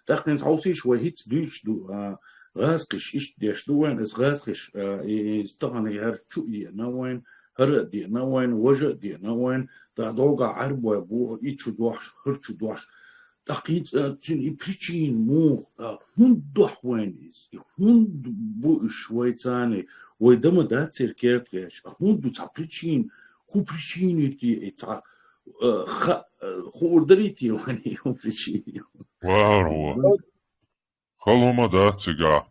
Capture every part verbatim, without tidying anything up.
ТӀаккха хӀинца хьовсийша, вай хӀинца дуьйцуш ду, а, гӀазкхаша иштта деш ду вайна, аса гӀазкхаша, а, и, и, стахана хӀара чу а еана вайна, хӀара а деана вайна, важа а деана вайна, тӀаккха догӀа Ӏарбой боху, и чу дохьуш, хӀара чу дохьуш. ТӀаккха хӀинца, а, цуьнан и причина муха, а, хӀунда дохьу вайна иза? И хӀунда бу уьш вайцани? Вай дан ма дац церан керта гӀерташ. А хӀунда ду цхьа причина? ХӀун причина ю те и цхьа, а, ха-, а, хуур дарий те вайна и хӀун причина ю? ВахӀар ву. Хала хӀума дац цигахь.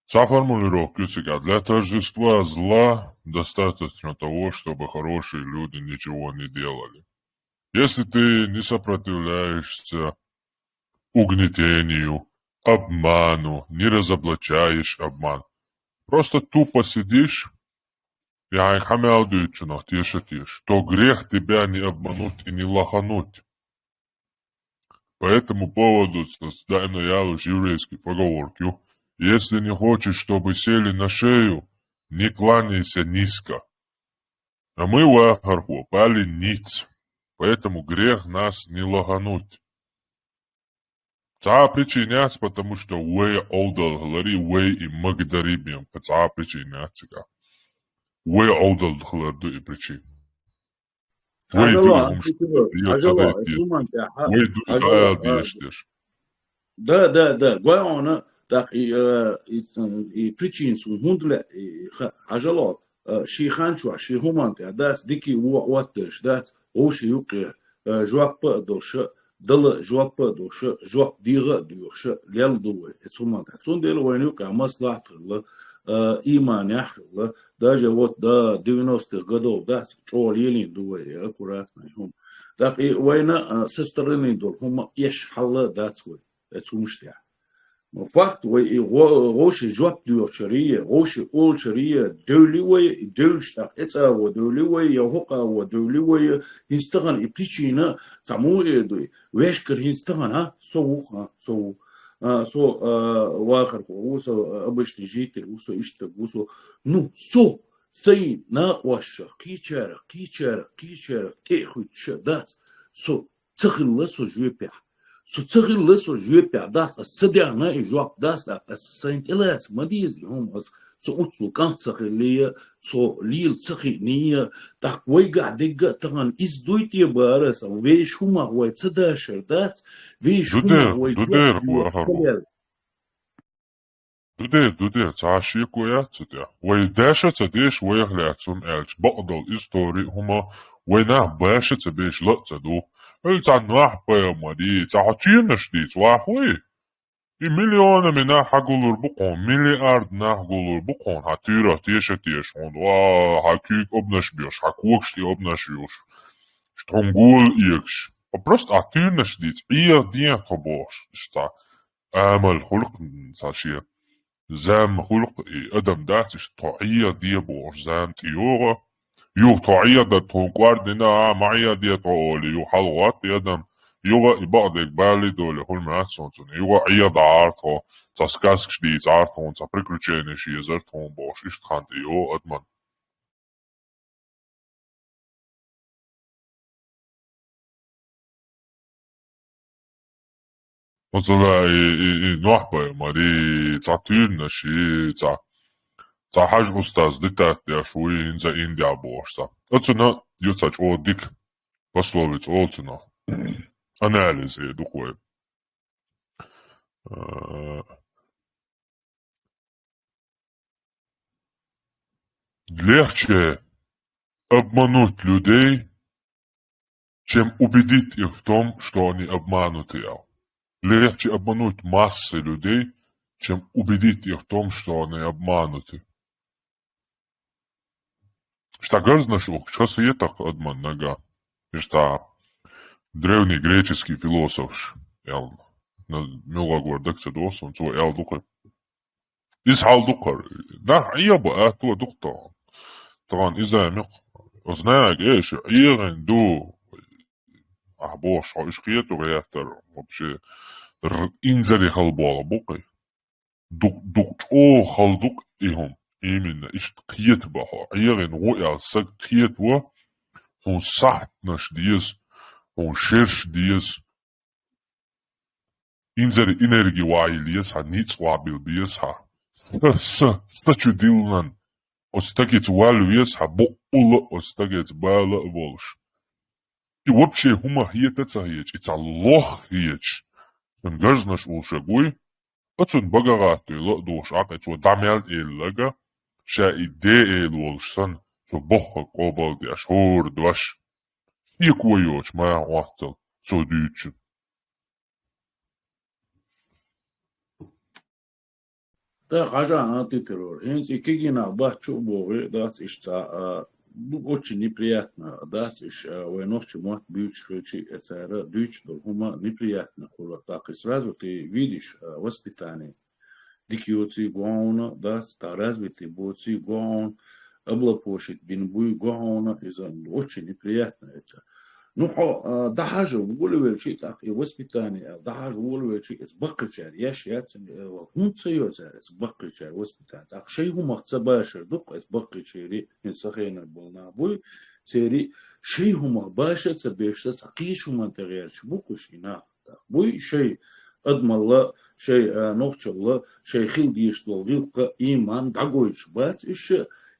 Цхьа формулировка ю цигахь: для торжества зла достаточно того, чтобы хорошие люди ничего не делали. Если ты не сопротивляешься угнетению, обману, не разоблачаешь обман, просто тупо сидишь, и хьайга хьан мел дуьйцучунах теша теша, то грех тебя не обмануть и не лохануть. По этому поводу с-, с-, даимна ялуш еврейский поговорка ю: если не хочешь, чтобы сели на шею, не кланяйся низко. А мы, вахархо, пали ниц. Поэтому грех нас не лохануть. Цхьа а причина яц, потому что вай Ӏовдал хиларе, вай и магадаре бен, цхьа а причина яц цигахь. Вай Ӏовдал хилар ду и причина. Вай ду и хӀумаш, вай ду и дӀаала дезаш дерш. Да, да, да. Гой хьуна, тӀаккха и, э, и, и причина суна хӀунда лаьа, и, ха-, хьажало, э, шен хан чохь, шен хӀуманна тӀехь дац, дикий вон оттадерш дац, вовшийн юккъе, э, жоп а долуш, дала жоп а долуш, жоп дегӀа а доьхуш, лелла ду вай, оцу хӀуманна тӀехь. Цундела вайна юккъехь маслахьат хилла, э, ийманехь а хилла, даже вот до девяностых годов дац, чӀогӀа лелийна ду вай, аккуратно хӀума. ТӀаккха и вайна, а, со стороны долу хӀума эш хьалла дац вай, оцу хӀумаш тӀехь. Ну, факт, вай и гӀо-, вовшийн жоп доьхучарий, вовшийн олучарий, девли вай, и девлча тӀаккха эцӀа а во девли вай, я хӀокху а во девли вай, хӀинца тахана и причина цхьа муха эр дуй, вешкара хӀинца тахана, а, со ву, а, со ву. А, со, а, вахархо ву, со, а, обычный житель ву, со иштта ву, со. Ну, со, сайн накъосташах, кхечарах, кхечарах, кхечарах тӀе а хуьттуш а дац, со ца хилла со жоьпехь. Со ца хилла со жоьпехь дац, аса ца даьхна и жоп дац, тӀаккха аса сайн тӀелаца ма деза и хӀума аса. Со уццул кӀант ца хиллий, со лела ца хиъний, тӀаккха вайгахь дегга а тахана иза дуй те бара аса, вешан хӀумах вай ца дашар дац, вешан хӀумах вай жоп доьхуш ца лелла. Ду дера, ду дера, цхьа а шеко яц цу тӀехь. Вай даьша ца деш вайх лаьцна хӀума аьлча, бакъдолу истори а хӀума, вай нах баьша ца беш ла а ца ду. Хьуьлла цхьа нохь пайхамарий, цхьа хьо туьйранаш дийца вахь вай? И миллионами нах хьан гулур бу кхуна, миллиард нах гулур бу кхуна, хьан туьйрах теша теша хьуна, ва, хьан куьйга обнаш беш, хьан когаш тӀе обнаш юш, тхуна гула эгаш. Просто ахь туьйранаш дийца, Ӏеха ден тхо бохуш, иштта цхьа амал хуьлу-кх цхьа шен, зама хуьлу-кх и адам дац, иштта тхо Ӏеха де бохуш зама тӀейогӀу. Юха тхо Ӏеха дан тхуна кӀордина, а, ма Ӏеха де тхо олий, юха хьалагӀотта и адам. Юха и бакъдерг балий долий хуьлу ма яц суна цунна. Юха Ӏеха дахьара тхо, цхьа сказкаш дийцахьара тхуна, цхьа приключенеш езара тхуна бохуш, иштта хан тӀейогӀу адаман. Оцу ла и, и, и нохь пайхамарий, цхьа туьйранаш и, цхьа, цхьа хьаьжа устаз дитат деш вуй, хӀинца Индия бохуш цхьа. Оцунна ю цхьа чӀогӀа дика пословица олу цунах. Анализ эр ду-кх вай. Э, Легче обмануть людей, чем убедить их в том, что они обмануты, аьлла. Легче обмануть массы людей, чем убедить их в том, что они обмануты. Иштта гарзнаш ухкуш, хазахета-кх адаман нагахь. Иштта древний греческий философ, аьлла, на-, муьлхарг вара дага ца досу, цо аьлла ду-кх. Иза хьал ду-кх хӀара. Нах Ӏеха бан аьтто ду-кх тахана. Тахана иза муьлхха. Оцу нахе эша Ӏехийна ду. Ахь бохуш хьо уьш кхету гӀертар вообще р-, инзаре хала болу бу-кх и. Дукха, дукха чӀогӀа хала ду-кх и хӀума. Именно иштта кхета бан хьо. Ӏехийна ву аьлла саг кхета ву, хьуна сахьтанаш деза, хьуна шераш деза. Инзаре энерги ваилла еза хьа, ницкъ вабилла беза хьа. Са, са, са чу диллан. Оцу стагица вал веза хьа, букъула оцу стагица бала а волуш. И вообще хӀума хета а ца хеташ, и цхьа лох хеташ, цуьнан гарзнаш уллуш вуй, оцунна бага гӀаттийла а духуш Ӏакъи цо дӀа мел эллага, ша и Дела волуш санна, цо боххург къобалдеш хӀора дош. Шеко йоцуш ма хьоьттал цо дуьйцучун. ТӀаккха хьажа, а, тӀе террор. ХӀинца и кегий нах бац чу а богӀий, дац иштта цхьа, а, ну, очень неприятно, дац иштта, а, вайн нохчийн мотт буьйцуш хилча, и цара дуьйцуш долу хӀума неприятно хуьлу. ТӀаккха и сразу ты видишь, а, воспитание. Дика йоций гуьгӀуна, дац, тӀаккха развитый боций гуьгӀуна, облапошить бина буй гуьгӀуна, иза очень неприятно это. Ну, хьо, а, дӀахьажа волавелча, тӀаккха и воспитание аьлла, дӀахьажа волавелча, иза баккхийчара еш яц, э, хӀунда ца йо цара иза баккхийчара воспитание? ТӀаккха шайн хӀумах ца башар ду-кх иза баккхийчерий, хӀинца сан хенара болу нах буй, церий шайн хӀумах баша а ца беш, цхьа кхечу хӀуманна тӀе гӀерташ бу-кх уьш и нах. ТӀаккха буй шайн адамалла, шайн, а, нохчалла, шайн хила дезаш долу гӀиллакх, ийман дӀагойтуш бац уьш,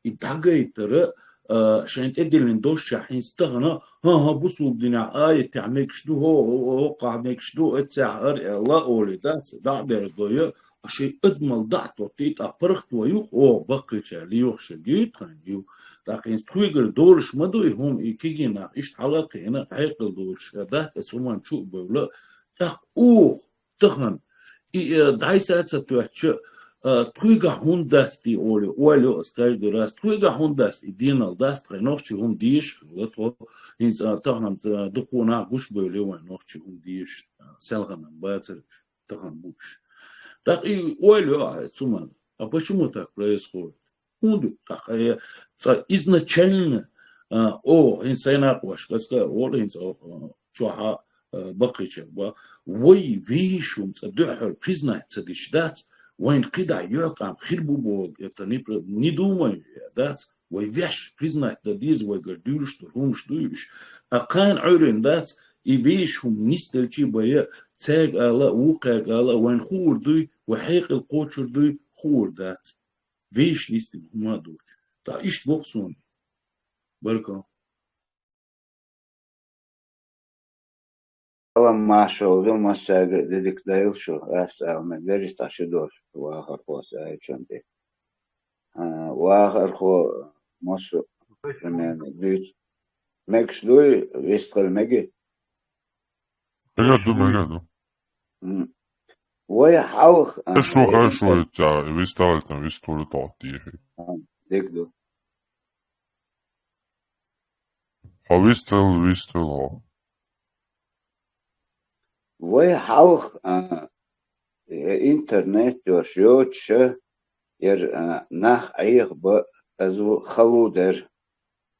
и дӀагайтара, а, шайн тӀедиллина долччохь хӀинца тахана, хӀан-хӀа, бусулба динехь аятехь мегаш ду, хӀо-, хӀо-, хӀокхахь мегаш ду, эццехь хӀара аьлла олий дац, дӀа а берзадой, а шайн адамалла дӀа а тоттий, тӀаккха паргӀато ю-кх, оха баккхийчара лоьхуш ерг ю тхайна ю. ТӀаккха хӀинца тхоьгара долуш ма ду и хӀума, и кегий нах иштта хьала а кхиъна, хьекъал долуш дац, оцу хӀуманна чу а бевлла, тӀаккха оха тахана, и, э, дӀасаца а тоьттича, э, тхоьгахь хӀунда дац те олий, ойла йо ас каждый раз, тхоьгахь хӀунда дац, и денал дац, тхайн нохчийн хӀума дезаш хилла тхо, хӀинца, э, тахана, э, дукха нах гуш бевлла вайн нохчийн хӀума дезаш, э, селхана бацара уьш, тахана бу уьш. ТӀаккха и ойла йо ахь цу хӀуманна. А почему так происходит? ХӀунда ю тӀаккха, э, цкъа изначально, а, оха, хӀинца сайн накъосташка цкъа а олу, хӀинца оха, а, чохь а, а, баккхийчара боху, вай вешан цкъа дуьххьара признать ца деш дац, вайна кхидӀа йоькъам хир бу боху, это не про-, не думаю я, дац, вай ваьш признать дан деза, вайгара дуьйлуш долу хӀуманаш ду уьш. А кхана Ӏуьйранна дац, и вешан хӀума нисделчий бен, цаьрга ала а, вукхаьрга ала а, вайна хуур дуй, вай хьекъал кхочур дуй, хуур дац. Вешан нисдина хӀума а доцуш. ТӀаккха иштта боху суна. Баркалла. Салам, маршалла ду, массаьрга а де дика дойла шу, ас ала ма берриш дӀа шу доцу вахархоца аьллачунна тӀе. А, вахархо, массо а примерно дуьйцу. Мегаш дуй, вистхила мегий? Мегар ду, мегар ду. М. Вай хьалха, а, Шу хай шу ца вистхилийтан, вистхила тохтехи. А, дика ду. Хьо вистхила, вистхила хьо. Вай хьалха, а, э, интернет йош йоцуша, яра, а, нах Ӏехабан азу халу дара.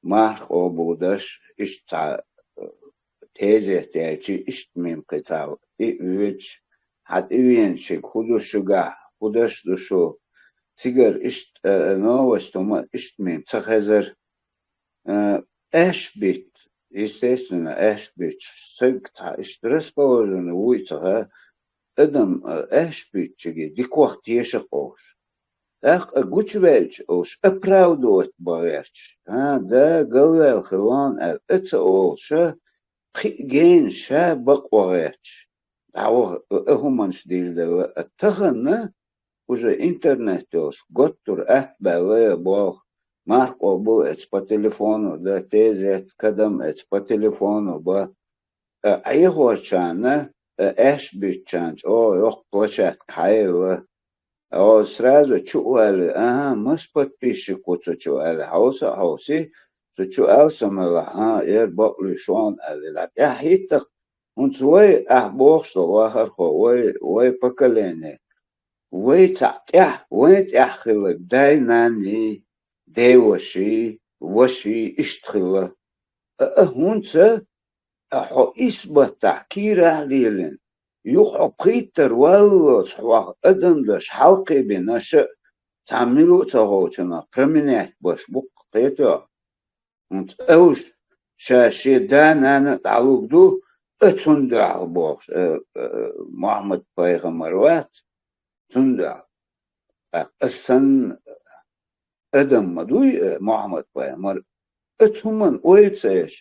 Марха къобалдеш, иштта цхьа, э, тезет яьлча, иштта мимо кхин цхьа тӀе а воьдуш, хьан тӀевеанчуьнга хӀун ду шуьгахь, хӀун деш ду шу, цигара иштта, э, новость хӀума иштта мимо ца хезара. Э, аьшпа битта, естественно, аьшпа битта, саг цхьа иштта расположенный вуй ца хаьа, адам, э, аьшпа биттачуьнга дикох теша кховш. ТӀаккха гучуваьлча олуш оправдывать бан гӀерташ. А, да, галваьлла хилла аьлла, а ца олуша, кхин а гена ша бакъо гӀерташ. ДӀаваха, а хӀуманаш дийла дела, а тахана, уже интернет йолуш, готтур атта баьлла я боху, марха къобал эца по телефону, да, тезет, кадам эца по телефону, ба. А Ӏехорчарна, а аьшпа биттачарна чӀогӀа йоккха площадка хьаелла. Хьо сразу чу а ваьлла, аха, маса подписчик ву цу чу аьлла, хьовса а хьовсий, цу чу аьлла со мелахь, а, яра бакълуьйш ву хьуна аьлла, дӀа тӀаьхьа хӀиттах, хӀунца вай, ахь бохуш долу вахархо, вай, вай поколение, вай цхьаъ тӀаьхьа, вайн тӀаьхьа хилларг дай-нанний, деваший, ваший, иштта хилла. А, а, хӀунца а хьо исс баттахь кийрахь а лелийна, юха хьо пхийттара валлалц хьох адам даш хьалакхебина аша а, цхьа мила а ца ховчунах променять беш бу-кх, кхетий хьо? ХӀунца уьш ша шен да-нана а дӀалур ду, а цунна дуьхьал бохуш, э, э, Мухьаммад пайхамар вац, цунна дуьхьал. ТӀаккха ас санна адам ма дуй, э, Мухьаммад пайхамар, а цу хӀуманна ойла ца еш,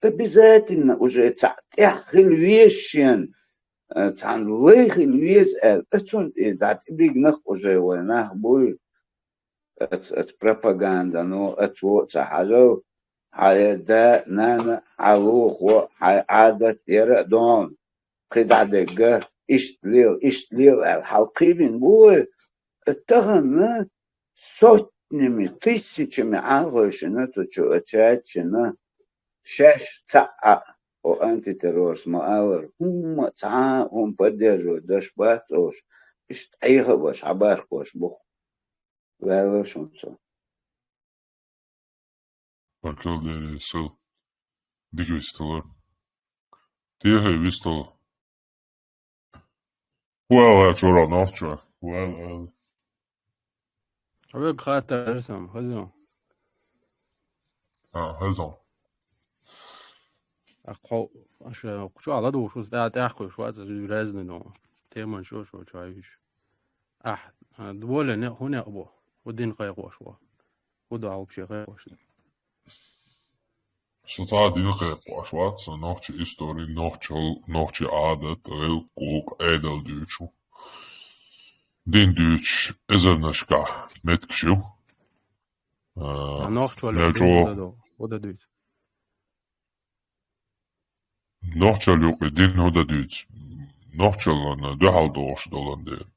обязательно уже цхьаъ тӀехь хила веза шена, э, цхьана лай хила веза аьлла, а цунна тӀе дӀатӀебигнах уже вай нах буй. Аца, аца пропагандано, аца во а ца хьажал, хьан да, нана, хьан лохо, хьан Ӏадат яра а догӀна, кхин дӀадегга, иштта лела, иштта лела аьлла, хьалкхийбина бу вай. Тахана сотнями, тысячами Ӏалхойшина цу чу а чаччина, шаьш цхьаъ а, о, антитеррорс ма аллара, хӀумма а цхьа а хӀума поддерживать даш бац олуш, иштта Ӏеха а баш, хьабархкош бу. Ваьлла шуна со. Баркалла, Дела реза хуьлда. Дика висталора. Тихий вистал. ХӀун аьлла чуьра нохчо? ХӀун аьлла, аьлла? Век хаттар сам, хаза. А, хаза. Ахьо, аша, кучу ала ду, шу ста тӀехь кхуьш вац, аз разный но. Теман шо, шо чай виш. Ахь, а, доволен не, хӀун не бу? ХӀун дин кхайкхош ву? ХӀун ду вообще кхайкхош? Со цхьа дин кхайкхош вац, со нохчи истори, нохчал, нохчи Ӏадат, гӀиллакх, гӀуллакх, Ӏедал дуьйцу. Дин дуьйцуш эзарнашкахь меттигаш ю. А, А нохчо мел дин чӀогӀа хӀун ду? ХӀун ду дуьйцу? Нохчал юкъе дин хӀун дан дуьйцу? Нохчаллана дуьхьал дохуш долан дела.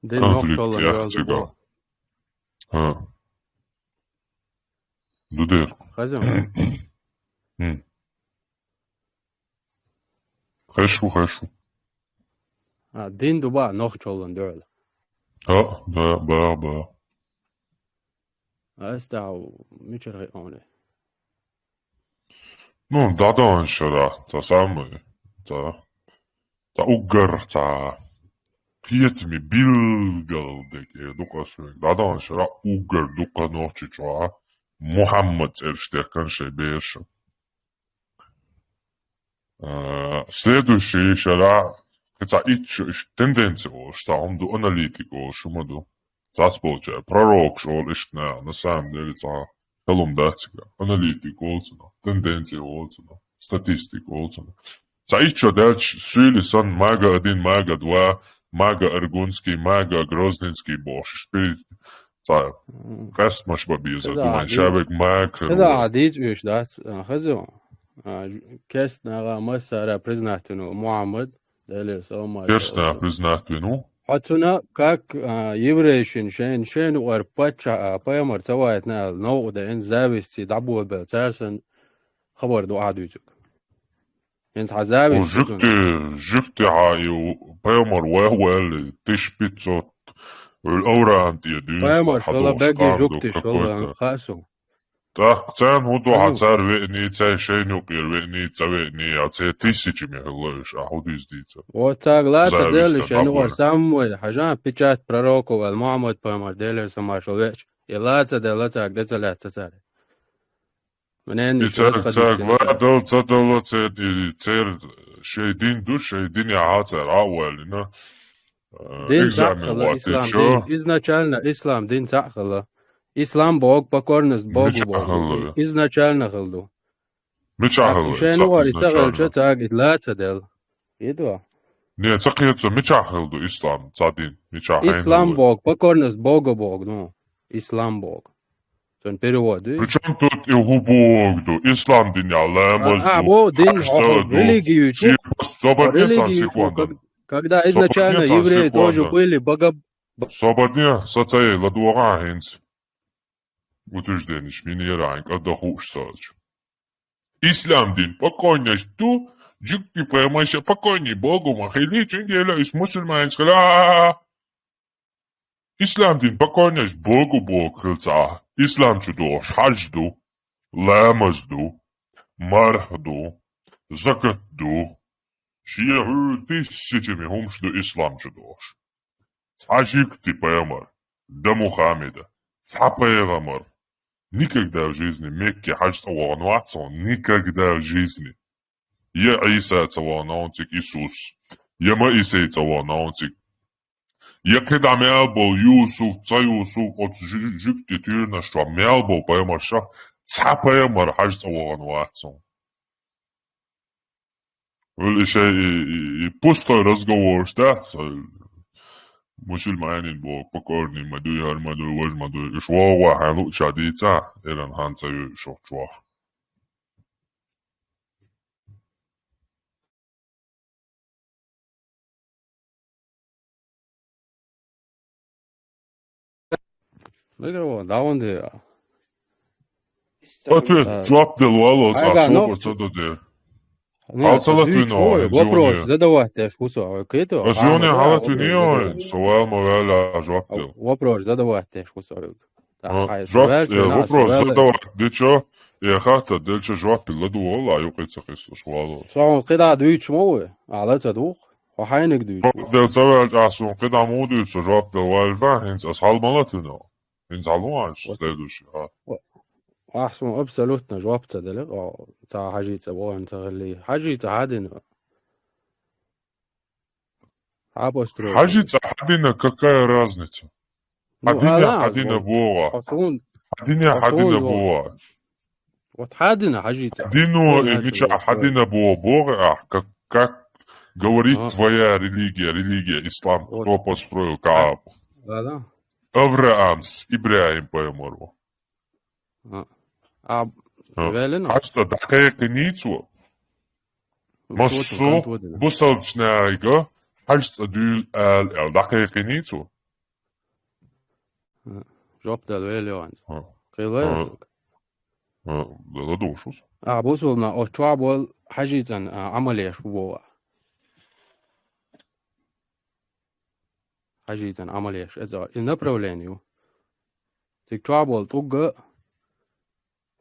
Дин Конфликт нохчаллана яхча дуьхьал цига. ХӀа. Ду дера. Хаза. Хм. Хешу, хешу. А, дин ду ба нохчаллана дуьхьал. ХӀа, ба, ба, ба. Ас тӀаьхьа мичара хиъна? Ну, дӀадаханчу шарахь, цхьа самый, цхьа, цхьа уггар, цхьа кхетаме билггал дерг эр ду-кх ас вайга. ДӀадаханчу шарахь уггар дуккха нохчи чохь Мухьаммад цӀераш дехкан шайн берашна. А, следующий шарахь, кхин цхьа итт шу иштта тенденция олуш, цхьа хӀума ду, аналитика олуш хӀума ду. Цхьацболчара пророкаш олу иштта наха, на самом деле цхьа хӀума дац цига. Аналитика олу цунах, тенденция олу цунах, статистика олу цунах. Цхьа итт шу даьлча, суьйли санна, мага один, мага два, мага аргунский, мага грозненский бохуш. Иштта цхьа М. къаьстамаш бан безар ду вайн, ша вайга мага хир ву. Хаза дийца уьш дац, а, хаза. А, ж-, керста наха массара признать вина ву Мухьаммад, Делера салам-маршалла. Керста наха признать вина ву? Хьо цунна как, а, еврейшна шайна, шайна юкъара паччахь, а, пайхамар ца вайтина аьлла, новкъа даьӀина, завистций дӀаболабелла, цара санна хабар ду ахьа дуьйцург. ХӀинца хьан завист ду цунна? Жуьгти, жуьгти хьан и пайхамар вай ваьлли, тысяча пятьсот, вуьлу Авраам тӀе дуьйна. Пайхамарш вала, бегги жуьгтиш вала, хаьа суна. ТӀаккха царна хӀун ду хьан, цара веъний, цай шайна юкъера веъний, ца веъний, а церан тысячами хилла уьш, а хӀун дийца дийца? Вот цаьрга лаца делла шайна юкъара самый, хьажа, печать пророков аьлла, Мухьаммад пайхамар, Делера салам-маршалла, веъча. И лаца делла цаьрга де ца лаьцна цара. Ма неннаш, и цаьрга, цаьрга ладала, ца дала, церан, и церан шайн дин ду, шайн динехь цара Ӏа а ваьллина, а, дин цхьаъ хилла, ислам дин. Изначально ислам дин цхьаъ хилла. Ислам боху покорность Богу боху. Изначально хилла ду. Мичахь хилла? Шайн юкъара и ца хилча, цаьрга и лаца делла. Идва? Не, ца кхета, мичахь хилла ду ислам, цхьа дин? Мичахь, хьайна хилла? Ислам боху, покорность Богу боху, ну. Ислам боху. Цуьнан перевод ду. Причём тут и хӀун боху ду? Ислам динехь ламаз ду, хьаж ца а ду. Религию чу. Собар де цхьана секунда. Когда изначально евреи тоже были бога-, Собар де, са ца ей, ладогӀа хьан хӀинца. Утвержденеш мин яра хьайн кӀадда хууш ца хилча. Ислам дин покорность ду, жуьгти пайхамарша покорный Богу ма хили, цундела уьш мусульманаш хила. Ислам дин покорность Богу боху хилла ца Ӏа. Ислам чу догӀуш хьаж ду, ламаз ду, марха ду, закат ду. Шен хьуьлла тысячами хӀумаш ду ислам чу догӀуш. Цхьа жуьгти пайхамар, до Мухаммеда, цхьа пайхамар никогда в жизни Мекке хьаж цӀа вахана вац хьуна, никогда в жизни. Я Ӏийса цӀа воагӀа нанцига Исус, я Моисей цӀа воагӀа нанцига. Я кхидӀа мел бола Юсуф, цӀа Юсуф, оцу жи-, жуьгти туьйранаш чохь мел бола пайхамаршах цхьа пайхамар хьажа цӀа вахана вац хьуна. Вуьла и шай и, и, и пустой разговораш дац, мусульманин боху, покорный ма дуй, хӀара ма дуй, важа ма дуй. Уьш вогӀу хьан лууча дийца, эран хан ца ю шух чохь. Микрофон, да, он де. Ответ, жоп дала валло, цхьа собар ца до де. Хьалцалатвина, вопрос задавать деш ву со, кхетий? Ас юне хьалатвина йо, со вал ма ваьлла, жоп дала. Вопрос задавать деш ву со. Жоп, вопрос задавать дичо, я хатта делча жоп ладувгӀал, а юкъе ца кхиссуш валло. Со хьуна кхидӀа дуьйцуш ма ву, а ла ца дугӀу. Хьо хьайниг дуьйцу. Жоп дала ца ваьлча, ас хьуна кхидӀа муха дуьйцу, со жоп дала валла, хӀинца ас хьал ма латвина. ХӀинца хьалуан аш следующий, а? Ахь суна абсолютно жоп ца дали, ца хьажи цӀа вогӀан ца хилли. Хьажи цӀа хьадина. Хьа построил. Хьажи цӀа хьадина, какая разница? Ну, хьадина, хьадина богӀа. Хьадина, хьадина богӀа. Вот хьадина хьажи цӀа. Хьадино и мича хьадина богӀа богӀа ахь, как, как говорит твоя религия, религия ислам, кто построил Каабу? Да, да. Авраам с Ибрахим пайхамар ву. А, а, ваьлла? Хьажа цӀа дӀакхайкхиний цо? Массо бусалбачу нахига хьажа цӀа дуьйла ала аьлла, дӀакхайкхиний цо? Жоп дала ваьлла йогӀанца. Кхин ваьлла? Дала душус. А, бусалбана оцу чохь болу хьажи цӀан, а, Ӏамал еш бу боху. Хьажи цӀан Ӏамал еш, эца, и направление ю. Цига чохь болу тӀугга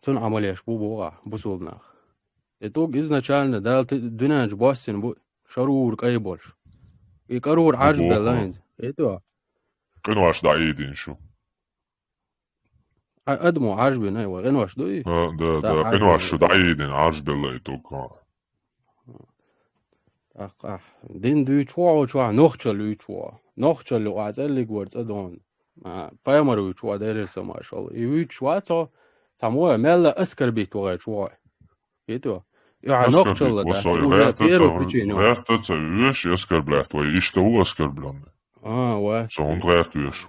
цунна Ӏамал еш бу боху ахь, бусалба нах. И тӀуг изначально Дала ти-, дуьнен чу боссина бу, шарура кӀай болуш. И кӀарура Ӏаржбелла хӀинца. Къинош дӀаийдина шу. Ай, адамо Ӏаржбина, ай, вай къинош дуй? Да, да, да, къинош шу дӀаийдина, Ӏаржбелла и тӀуг. Ахь, ахь, дин дуьйцуш ву, чохь нохчалла вуьйцуш ву. Нохчалла юкъа цӀеллиг вара цӀа дона. А, пайхамар вуьйцуш ву, Делера самашалла. И вуьйцуш ву цо, цхьа мо мелла оскорбить ву гӀерташ ву. Кхетий? И хьан нохчалла дац, уже первый причина. ГӀерта ца вуьйш, оскорблять вай, иштта ву оскорблённый. А, ва. Со хӀунда гӀерта вуьйш?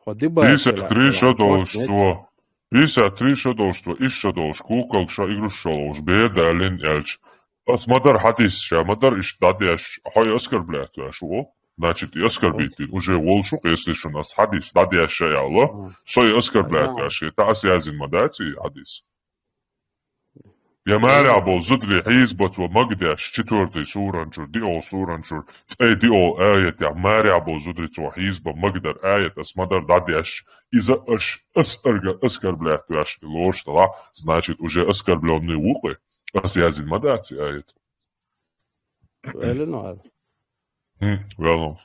Хьо дибай пятьдесят три шо долуш цо, пятьдесят три шо долуш цо, исс шо долуш, кукалг шо, игрушка шо ловш, бер далин аьлча. Ас ма-дарра хьадис ша, ма-дарра иштта дӀадеш, хьо и оскорблять веш ву. Значит, и оскорбить дина уже волуш ву, если шуна ас хьадис дӀадеш ша аьлла, со и оскорблять веш хета, ас яздина ма дац и хьадис. Я марехь болу зударий хьийзабо цо магадеш, четвёртый суран чуьра, диъол суран чуьра, ткъе диъол аятехь, марехь болу зударий цо хьийзабо магадар аят ас ма-дарра дӀадеш, иза аш, ас арга, оскорблять веш и лоруш делахь, значит, уже оскорблённый ву-кх и. Ас яздина ма дац и аят. Ваьлла ну хьал? ХӀун, ваьлла.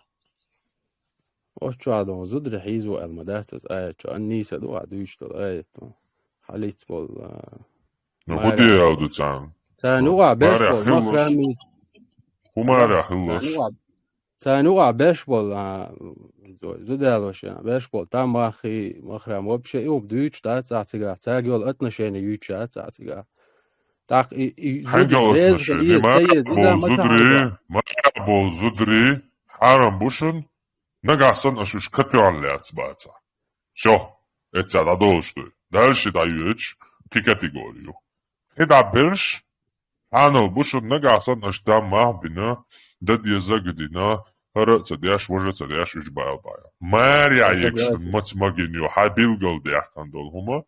Оцу чохь дон зударий хьийзаво аьлла ма дац оцу аят чохь. Ан-Ниса ду ахь дуьйцуш долу аят. Хьалиц болу, а, ну, хӀун де аьлла ду царна? Царна юкъахь беш болу махрами. ХӀун марехь хилалаш? Царна юкъахь беш болу, а, зу-, зудалош, а, беш болу там маххий, махрам вообще, и хӀума дуьйцуш дац ахь цигахь. Цаьрга йолу отношение юьйцуш яц ахь цигахь. ТӀаккха и, и зуда реза хила еза, ца еза, иза ма ца хьажа. Марехь болу зударий хьарам бу шуна, нагахь санна аша уьш катоьхна лаьцна бацахь. Всё, эццехь дӀадолуш ду. Дальше дӀайоьдуш кхин категори ю. КхидӀа берш хьанал бу шуна, нагахь санна аша там мах а бина, дан дезарг а дина, хӀара а ца деш, важа а ца деш, уьш бала баьлла. Марехь егаш шуна маца магийна ю, хьан билгал даьккхина долу хӀума,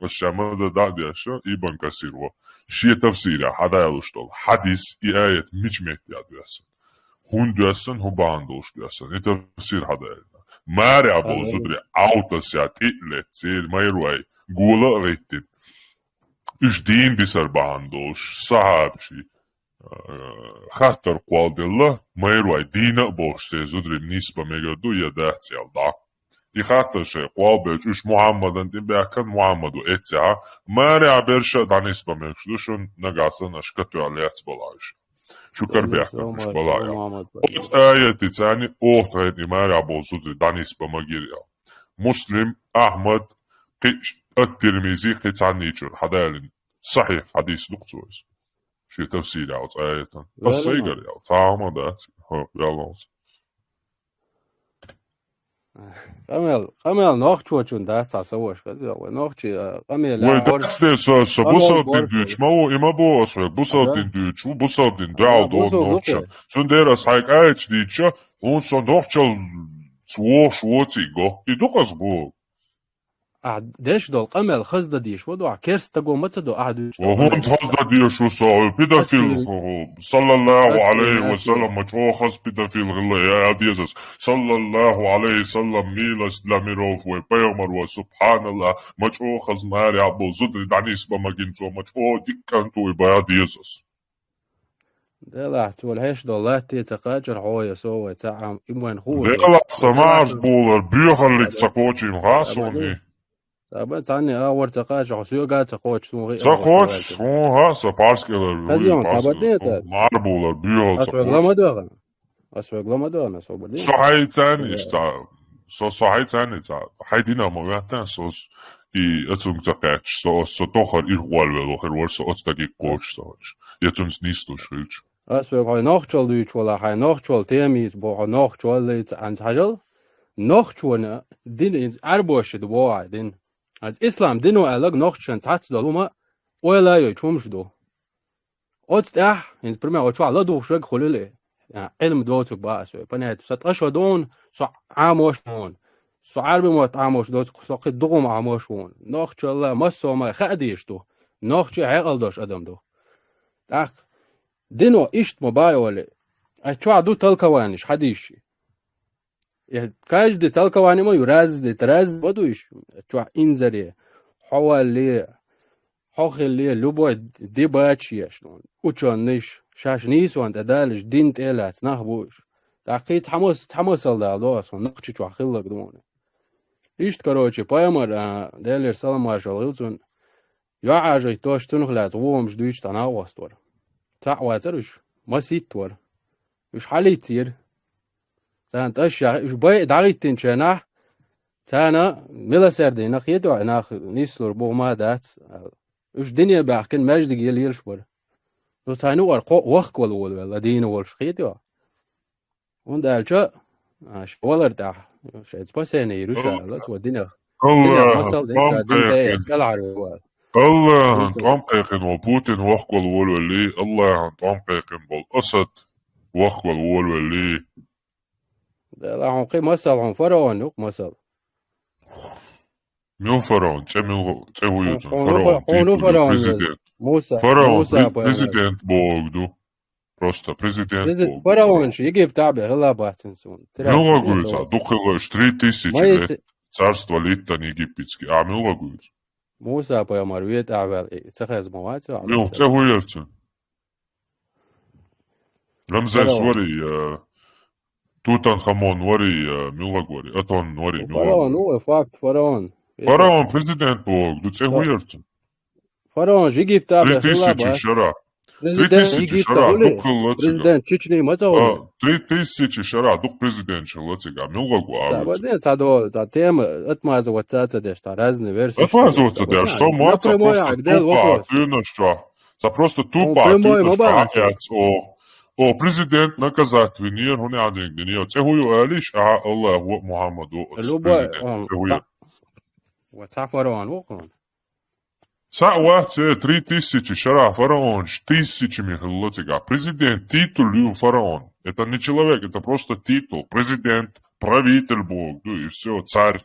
аса ша ма-дарра дӀа а деш, Ибн Касир ву. Шен тафсирехь хьадалуш долу хьадис, и аят мича метте доьссина. ХӀунда доьссина, хӀун бахьана долуш доьссина. И тафсир хьадаьлла. Марехь болу зударий Ӏовтасъяь, тӀе а летта, церан майрой гола а гӀиттина. Уьш дийна бисар бахьана долуш, сахьабаший, а, хаттар кхолладелла, майрой дийна а болуш, церан зударий нисба мегар ду я дац аьлла дӀа. И хаттар шайн къоабелча, уьш Мухьаммадан тӀе баьхкан, Мухьаммадо эццехьа, марехь берш а дӀанисба мегаш ду шуна, нагахь санна аш катоьхна лаьцна балахь уьш. Шу карабаьхкан уьш балахь. Оцу аятица царна оха тхайна и марехь болу зударий дӀанисба магийра аьлла. Муслим, Ахьмад, кхин а Ат-Тирмизи, кхин цхьаннен чуьра хьадалийна сахьихь хьадис ду-кх цо иза. Шен тафсирехь оцу аятан. Ас сайгара аьлла, цхьа хӀума дац. ХӀа, ваьлла оцу. Къамел, къамел нохчочун дац цхьа совгӀат, хаза вай нохчий, а, къамел. Вай а дац де, со, со бусалба дин дуьйцуш ма ву, и ма боху ас хьоьга, бусалба дин дуьйцуш ву, бусалба дин дуьхьал доху нохча. Цундела ас хьайга аьлча дийча, хьуна со нохчалла вогӀуш воций го. И ду-кх ас боху. Ахьа деш долу къамел хаза дан дийш ву ду, ахьа керста стаго ма ца до, ахьа дуьйцу. Ва хӀунда хаза дан дийш ву со, хьо педофил, хьо, хьо, саллаллаху алейхи ва саллам, ма чӀогӀа хаза педофил хилла, я, я деза ас. Саллаллаху алейхи ва саллам, милость для миров, вай пайхамар ву, субханаллах, ма чӀогӀа хаза марехь болу зударий дӀанисба магийна цо, ма чӀогӀа дика кӀант ву и, я деза ас. Делахь, цо хьеш долу латте ца кхачара хьо я со вай ца Ӏам, и вайн хууш. Делахь, сан марш болар, боьхаллиг ца кхочийна хаа суна и. Саба цхьанне агӀор ца кхача, хьо соьга а ца кхочу, суна гӀи. Ца кхочу, суна хаа, сан парс кӀелар. Хаза йон, саба де тӀа. Мар болар, боьхал ца кхочу. Ас вегла ма догӀа. Ас вегла ма догӀа, ас вегла ма догӀа. Со хьайцани иштта. Со, со хьайцани ца, хьайн динах ма ваьттан со, и оцунга ца кхаьчча, со, со тохар ирхъолвелла хир вара со оцу стаге кхочуш ца хилча, я цуьнца нислуш хилча. Ас вайга хьо нохчалла дуьйцуш вала, хьайн нохчалла тема йийца боху, хьо нохчалла йийца анца хьажал, нохчонан дин иза Ӏарбоши ду боху хьайн дин. Аса ислам дино аьлларг нохчашна цхьацца долу хӀума ойла а йойчу хӀумаш ду. Оцу тӀехь, хӀинца, пример, оцу чохь ладугӀуш верг хуьлийла, а, Ӏилма доцург боху ас вай. Понятно, со ткъа шо ду хьуна, со Ӏамош ву хьуна. Со Ӏарби мотт Ӏамош доцург, со кхин дукха хӀума Ӏамош ву хьуна. Нохчалла, массо а ма хаа дезаш ду. Нохчи хьекъал долуш адам ду. ТӀаккха дино иштта ма бай олий. Ас чохь ду толкованиш, хьадисаш. Э, каждый толкование ма ю, разный, разный ма ду уьш. Чохь инзаре, хьо валле, хьо хилле, любой дебаташ еш, ну, учёныйш, шаьш нийсонна тӀе далаш, дин тӀе а лаьцна нах бу уьш. ТӀаккха кхин цхьа мас-, цхьа масал дала до ас, хьуна нохчи чохь хилларг ду хьуна. Иштта, короче, пайхамар, а, Делера салам маршалла хила цунна, юьхьӀаьржа тоьшуш цунах лаьцна вон хӀумаш дуьйцуш цхьа накъост вара. Цхьаъ вацара уьш, масийтта вара. Уьш хьалийцира. Царна тӀаш яхи, уьш байа дӀахӀиттинчу хенахь, царна милосердина хетахь, нах нислур бу хӀума дац. Уьш дине баьхкина маьждиге лелаш бара. Ну, цхьана юкъара кхоъ вахкавала волавелла, дийна волуш хетахь. ХӀунда аьлча, а, ша валар тӀехь, шайн спасение йируш аьлла, цо динах. Динах масал дина, ша дин тӀе а эцна, кӀелхьарвала. АллахӀан тӀом кхайкхина волу Путин вахкавала волавеллий, АллахӀан тӀом кхайкхина болу Асад вахкавала волавеллий. Дела, хьуна кхин масал, хьуна фараон ю-кх масал. Мила фараон? ЦӀе мила, цӀе хӀун ю цуьнан? Фараон, хьуна титул ю, фараон ю, президент. Муса, фараон, Муса пре-, пайхамар. Президент бохург ду. Просто президент бохург ду. Фараонаш Египтехь бен хилла бац цуьнан суна. Мила гуйца? Дукха хилла уьш, три тысячи лет царство литтан египетский. А мила гуйца? Муса пайхамар вен тӀехь ваьлла, и ца хеза ма вац ваьлла. Мила, цӀе хӀун яра цуьнан? Рамзес варий, э, Тутанхамон варий, э, мила варий, Атон варий, мила варий. Фараон, факт, фараон. Фараон президент бохург ду, цӀе хӀун яра цуьнан? Фараон Египтехь бен хилла бац. Три тысячи шарахь. Президент Египта хуьлий? Дукха хилла цига. Президент Чечни ма ца хуьлий? А, три тысячи шарахь дукха президент хилла цига. Мила гу а вуьйцу? Ца бан, ца до, ца тема отмазываться ца деш, ца разные версии. Отмазываться деш, со ма ца просто тупо, туьйнаш чохь. Ца просто тупо, туьйнаш чохь. О, президент наказать винера, хӀун яхьа динера. ЦӀе хӀун ю алиш, аха, АллахӀ ву, Мухьаммад ву, президент. ЦӀе хӀун ю? Ва ца фараон ву хьуна. Цхьаъ вац, э, три тысячи шарахь фараонаш, тысячами хилла цигахь. Президент титул ю фараон. Это не человек, это просто титул. Президент, правитель бохург ду, и всё, царь.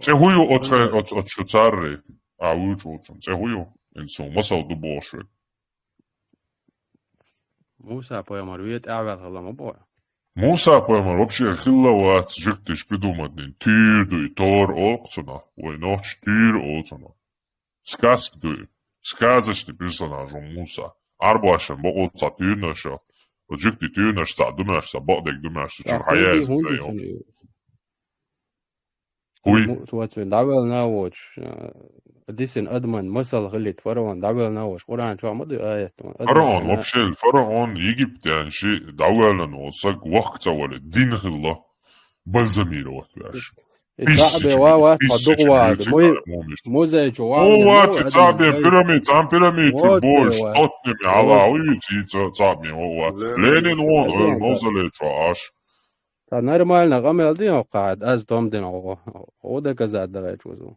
ЦӀе хӀун ю оцу, оцу, оцу шу царри? А, вуьйцу, вуьйцу. ЦӀе хӀун ю? Инсул масал ду бохуш верг. Муса пайхамар вен тӀехь ваьлла хилла ма боху. Муса пайхамар вообще хилла вац, жуьгтиша придумать дина. Туьйра ду и, Тора олу-кх цунах. Вай нохчаша туьйра олу цунах. Сказка ду и. Сказочный персонаж ву Муса. Ӏарбошна бакъо цхьа туьйранаш. Оцу жуьгтийн туьйранаш цхьа думеш, цхьа бакъдерг думеш, цу чуьра хьаяза. Хьан тӀе хӀунда ду шуна? Уй. Му-, цо цуьнан дӀавелла воцуш, а, дисина адаман масал хилийта фараон дӀавелла воцуш, Къуръан чохь ма ду аят ван. Фараон, вообще, фараон, египтянаш дӀавелла волу саг вахка ца вале, дин хилла, бальзамировать веш. И цхьаъ бен ва вац хьо дукха вагӀа. Музей чу вац, и цхьаъ бен пирамид, цхьана пирамид чу бохуш, сотнями хьала, уй, цхьаъ бен ва вац. Ленин вон, мавзолей чу Ӏаш. Ца нормально къамел дин хьо кхаьда, аз том дина хьо. Хьо доказать дахьа чу вазу.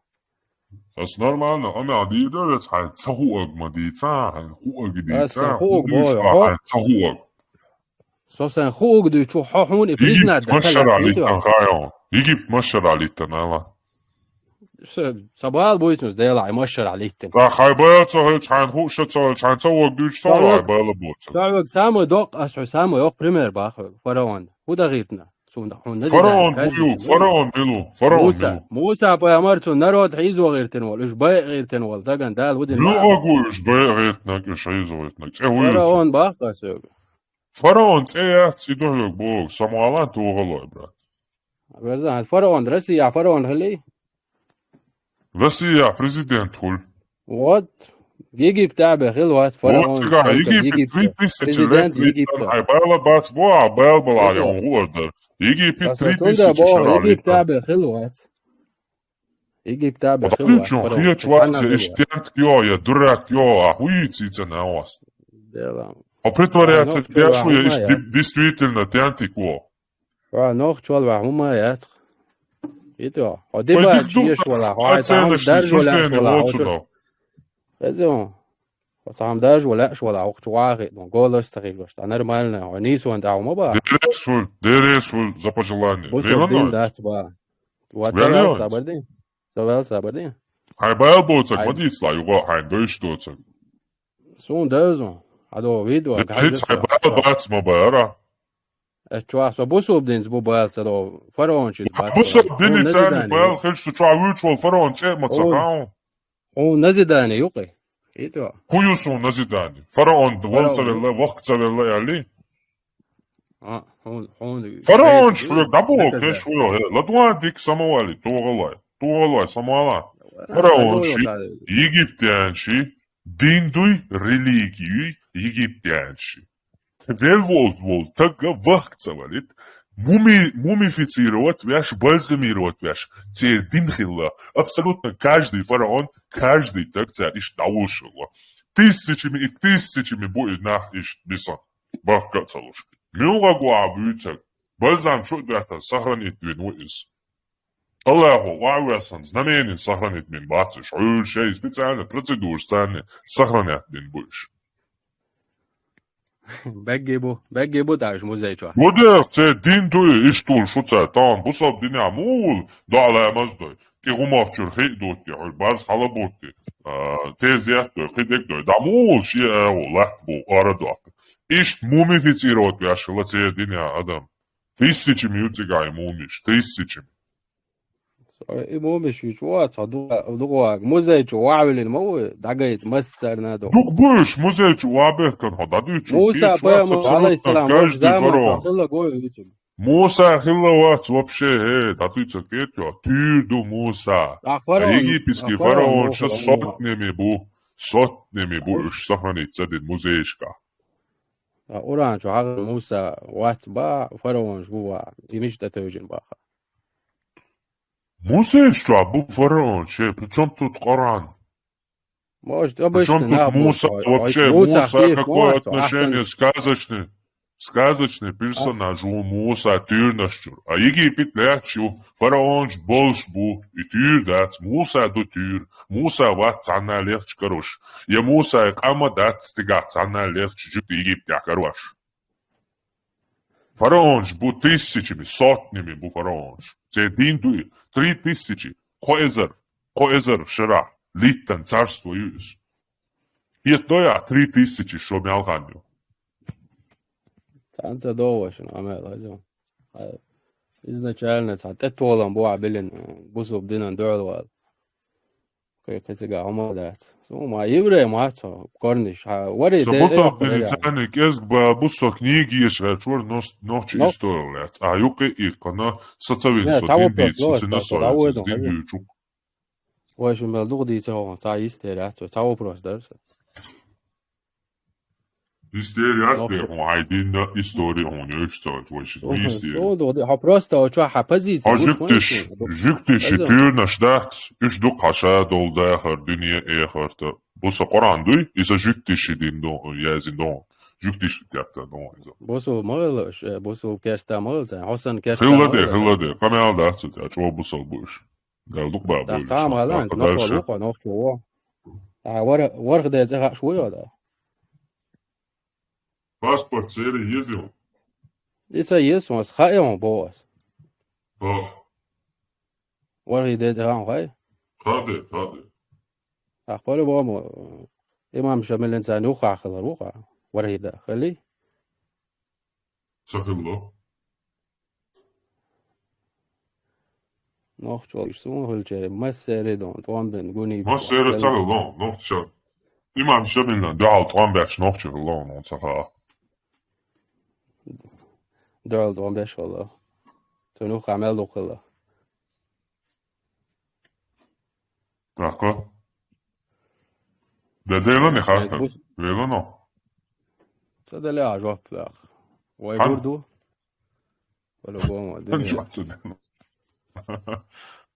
Ас нормально къамел дийр ду, вец хьайн ца хуъаг ма дийца, хьайн хуъаг дийца, аса хуъаг бой, хьайн ца хуъаг. Со сайн хуъаг дуьйцу, хьо хьуна и признать дан ца лаьцна, Египет машарахь литтан хьайо. Египет машарахь литтан, ала. Са, са бала буйцунс Дела, хьай машарахь литтан. Ца хьай бала ца хилча, хьайн хууш ца хилча, хьайн ца хуъаг дуьйцу, со хьай бала буцу. Ца хьоьга самый доккха, ас хьоьга самый йоккха пример бахьа хьоьга, фараон. ХӀун дахийта на? Цунна хьуна фараон бу ю, фараон мила ву, фараон мила ву? Муса пайхамар цу народ хьийзо гӀиртина волу, уьш байа гӀиртина волу, даган Дала хӀун дина бахьа? Мила гӀаг ву уьш байа гӀиртинарг, уьш хьийзо гӀиртинарг? ЦӀе хӀун ю цуьнан? Фараон бахьа ас хьоьга. Фараон цӀе яц, и ду хьоьга боху, самалан тухалой, брат. Веза, фараон, Россия фараон хили? Россия президент хуьлу. Вот, Египта бен хила вац фараон. Вот цигахь Египет три тысячи лет литтан, хьайн бала бац бохьа, бала бала я хӀун гӀур дара. Египет три тысячи шарахь литтан. Египта бен хила вац. Египта бен хила вац фараон. Хеташ вац, я иштта тент йо, я дурак йо, а хӀун йийца йийца на вас? Хьо притворяться деш ву, я иштта действительно тентик ву? Ва, нохчо вала, ва, хӀума яц. Ит вала. Хьо дибача еш вала, хьо хьайн цхьа хӀума даржо лаьаш вала, хьо цу. Хеза хьо. Хьо цхьа хӀума даржо лаьаш вала, хьо чу вахи, ну, голос ца хилош, та нормально, хьо нийсонан тӀехь хӀума баха. Деррес хуьлу, деррес хуьлу, за пожелание. Бусалба дин дац баха. Ва ца ваьлла сабар дин. Ца ваьлла сабар дин. Хьайн бала боцург ма дийцалахь юха, хьайн дойш доцург. Суна девза. Хьан догӀу видео. Хьан хьайн бала бац ма бара. Эс чохь со бусалба динца бу бала ца догӀу. Фараончица бац. Бусалба динца бала хилча, со чохь вуьйцуш волу фараон цӀе а ма ца хаьа. Хьуна назидание юкъе. ХӀун ю суна назидание? Фараон вала ца велла, вахка ца велла аьлли? А, хьуна, хьуна. Фараонаш хьоьга дӀабоху, кхеш хьоьга, хӀе, ладогӀа дика самавали, тухалой, тухалой, самавала. Фараонаш, египтянаш, дин дуй, религия юй, египтянаш. Вел волу, волу тагга вахка ца валит, муми-, мумифицировать веш, бальзамировать веш, церан дин хилла. Абсолютно каждый фараон, каждый таг цара иштта дӀавуллуш хилла. Тысячами и тысячами бу и нах иштта бисан, бахка а ца луш. Муьлхха гӀо а буьйцург, бальзам чу а доьттина, сохранить вина ву иза. Аллахо охьавоьссина знамени сохранить бина бац уьш. Хьуьлла шайн специально процедураш царна сохранять бина бу уьш. Бегги бу, бегги бу тӀаьш музей чохь. Гудех, церан дин дуй, иштта ву шу цара, тахана бусалба динехь муха ву, доӀа ламаз дой, тӀе хӀумах чуьра хи а дутти, хьуьлла барз хьала бутти, а, тезет дой, кхидерг дой, дӀа муха ву шен агӀо латта бу, ара доккху. Иштта мумифицировать веш хилла церан динехь адам. Тысячами ю цигахь и мумиш, тысячами. И мумиш ю чу вац, хьо ду-, дукха вага. Музей чу ваьллина ма ву, дӀагайта массарна а ду. Дукха бу уьш, музей чу ван бехкан хьо дӀадуьйцу. Муса пайхамар, алейхиссалам, вац заман хилла гой вуьйцург. Муса хилла вац вообще, хӀе, дӀадуьйцург кхетта, туьйра ду Муса. Египетский фараонаш сотнями бу, сотнями бу уьш сохранить ца дина музейшкахь. Ткъа Къуръан чу хьахийна Муса вац баха, фараонаш бу ваха, и мича тӀе тевжина баха. Музейш чохь бу фараон, че, при чём тут Коран? Может, при чём тут Муса? Вообще, Муса какое отношение? Сказочный, сказочный персонаж ву Муса туьйранаш чуьра. А Египет лаьтташ ю, фараонаш болуш бу, и туьйра дац, Муса ду туьйра. Муса вац цхьанна лехча карош. Я Муса къам а дац цигахь цхьанна лехча жуьгтий Египтехь карош. Фараонаш бу тысячами, сотнями бу фараонаш. Церан дин дуй, три тысячи, кхо эзар, кхо эзар шарахь литтан царство ю иза. Хетадо ахь, три тысячи шо мел хан ю? Цхьаьна ца догӀу шуна, Ӏамал хаза. Изначально цхьа тӀетолам бу ахь биллина, бусалба динан дуьхьал вала. Кхе, кхе цига хӀума дац. Со ма еврей ма цо, корниш, хьа, вари Со де, бусалба э, дини э, царни кӀезиг ба, бусалба книги еш гӀерчур нос-, нохчи Нох- история лац. А юкъе иккана, са ца вин Э, со цхьа дин вопрос дийца, ло, цина цхьа со цхьа яц, вопрос, дин хаза. Дуйчук. Вай шун мел дугу дийца хьо, цхьа истер яц, цхьа вопрос дар са. Истер яц Нохчи. Де, хьун хьай динна история хьун йош цо, вай ши Мгм. истер. Со дугу ди-, хьо просто, хьо чу хьа позиция, Хьо гуш жуктиш, вай шун. Жуктиш, Хаза. Туьрнаш дац, уьш ду хьаша дол дахар, дуьне эхарта. Буса Къуръан дуй, иза жуктиш дин дон, язин дон. Жуктиш тяпта дон иза. Бусу магал, э, бусу керста магал, ца, хьосан керста Хилла де, магал, хилла ца. Де. Камял дац, цу тя, чо бусал буш. Гал дук ба Да, буш. Ца магал, Ва нохчо кадарша. Лука, нохчо во. А, вар-, варх де, ца, хаш вуй, да. Паспорт сери езил. Ица езил, ас ха е он бо ас. Ба. Варх де, ца, хан хай. Хаде, хаде. Ах, по-любому, имам Шамилин ца нюха хала, вуха. Варх да, хали. Ца хилла. Нохчо иш сун хилча, массери дон, тӀом бен, гуни Массери бен. Ца хилла, нохчо. Имам Шамилна, дуал тӀом беш нохчо хилла, но ца ха. Дуал тӀом беш хилла. Цу нюха мел дук хилла. Рака. Да дело не Э, хартар. бус- Вело но. Ца дале а жоп лах. Вай Хан? Бурду. По-любому, Хан дуне. Жоп ца дело.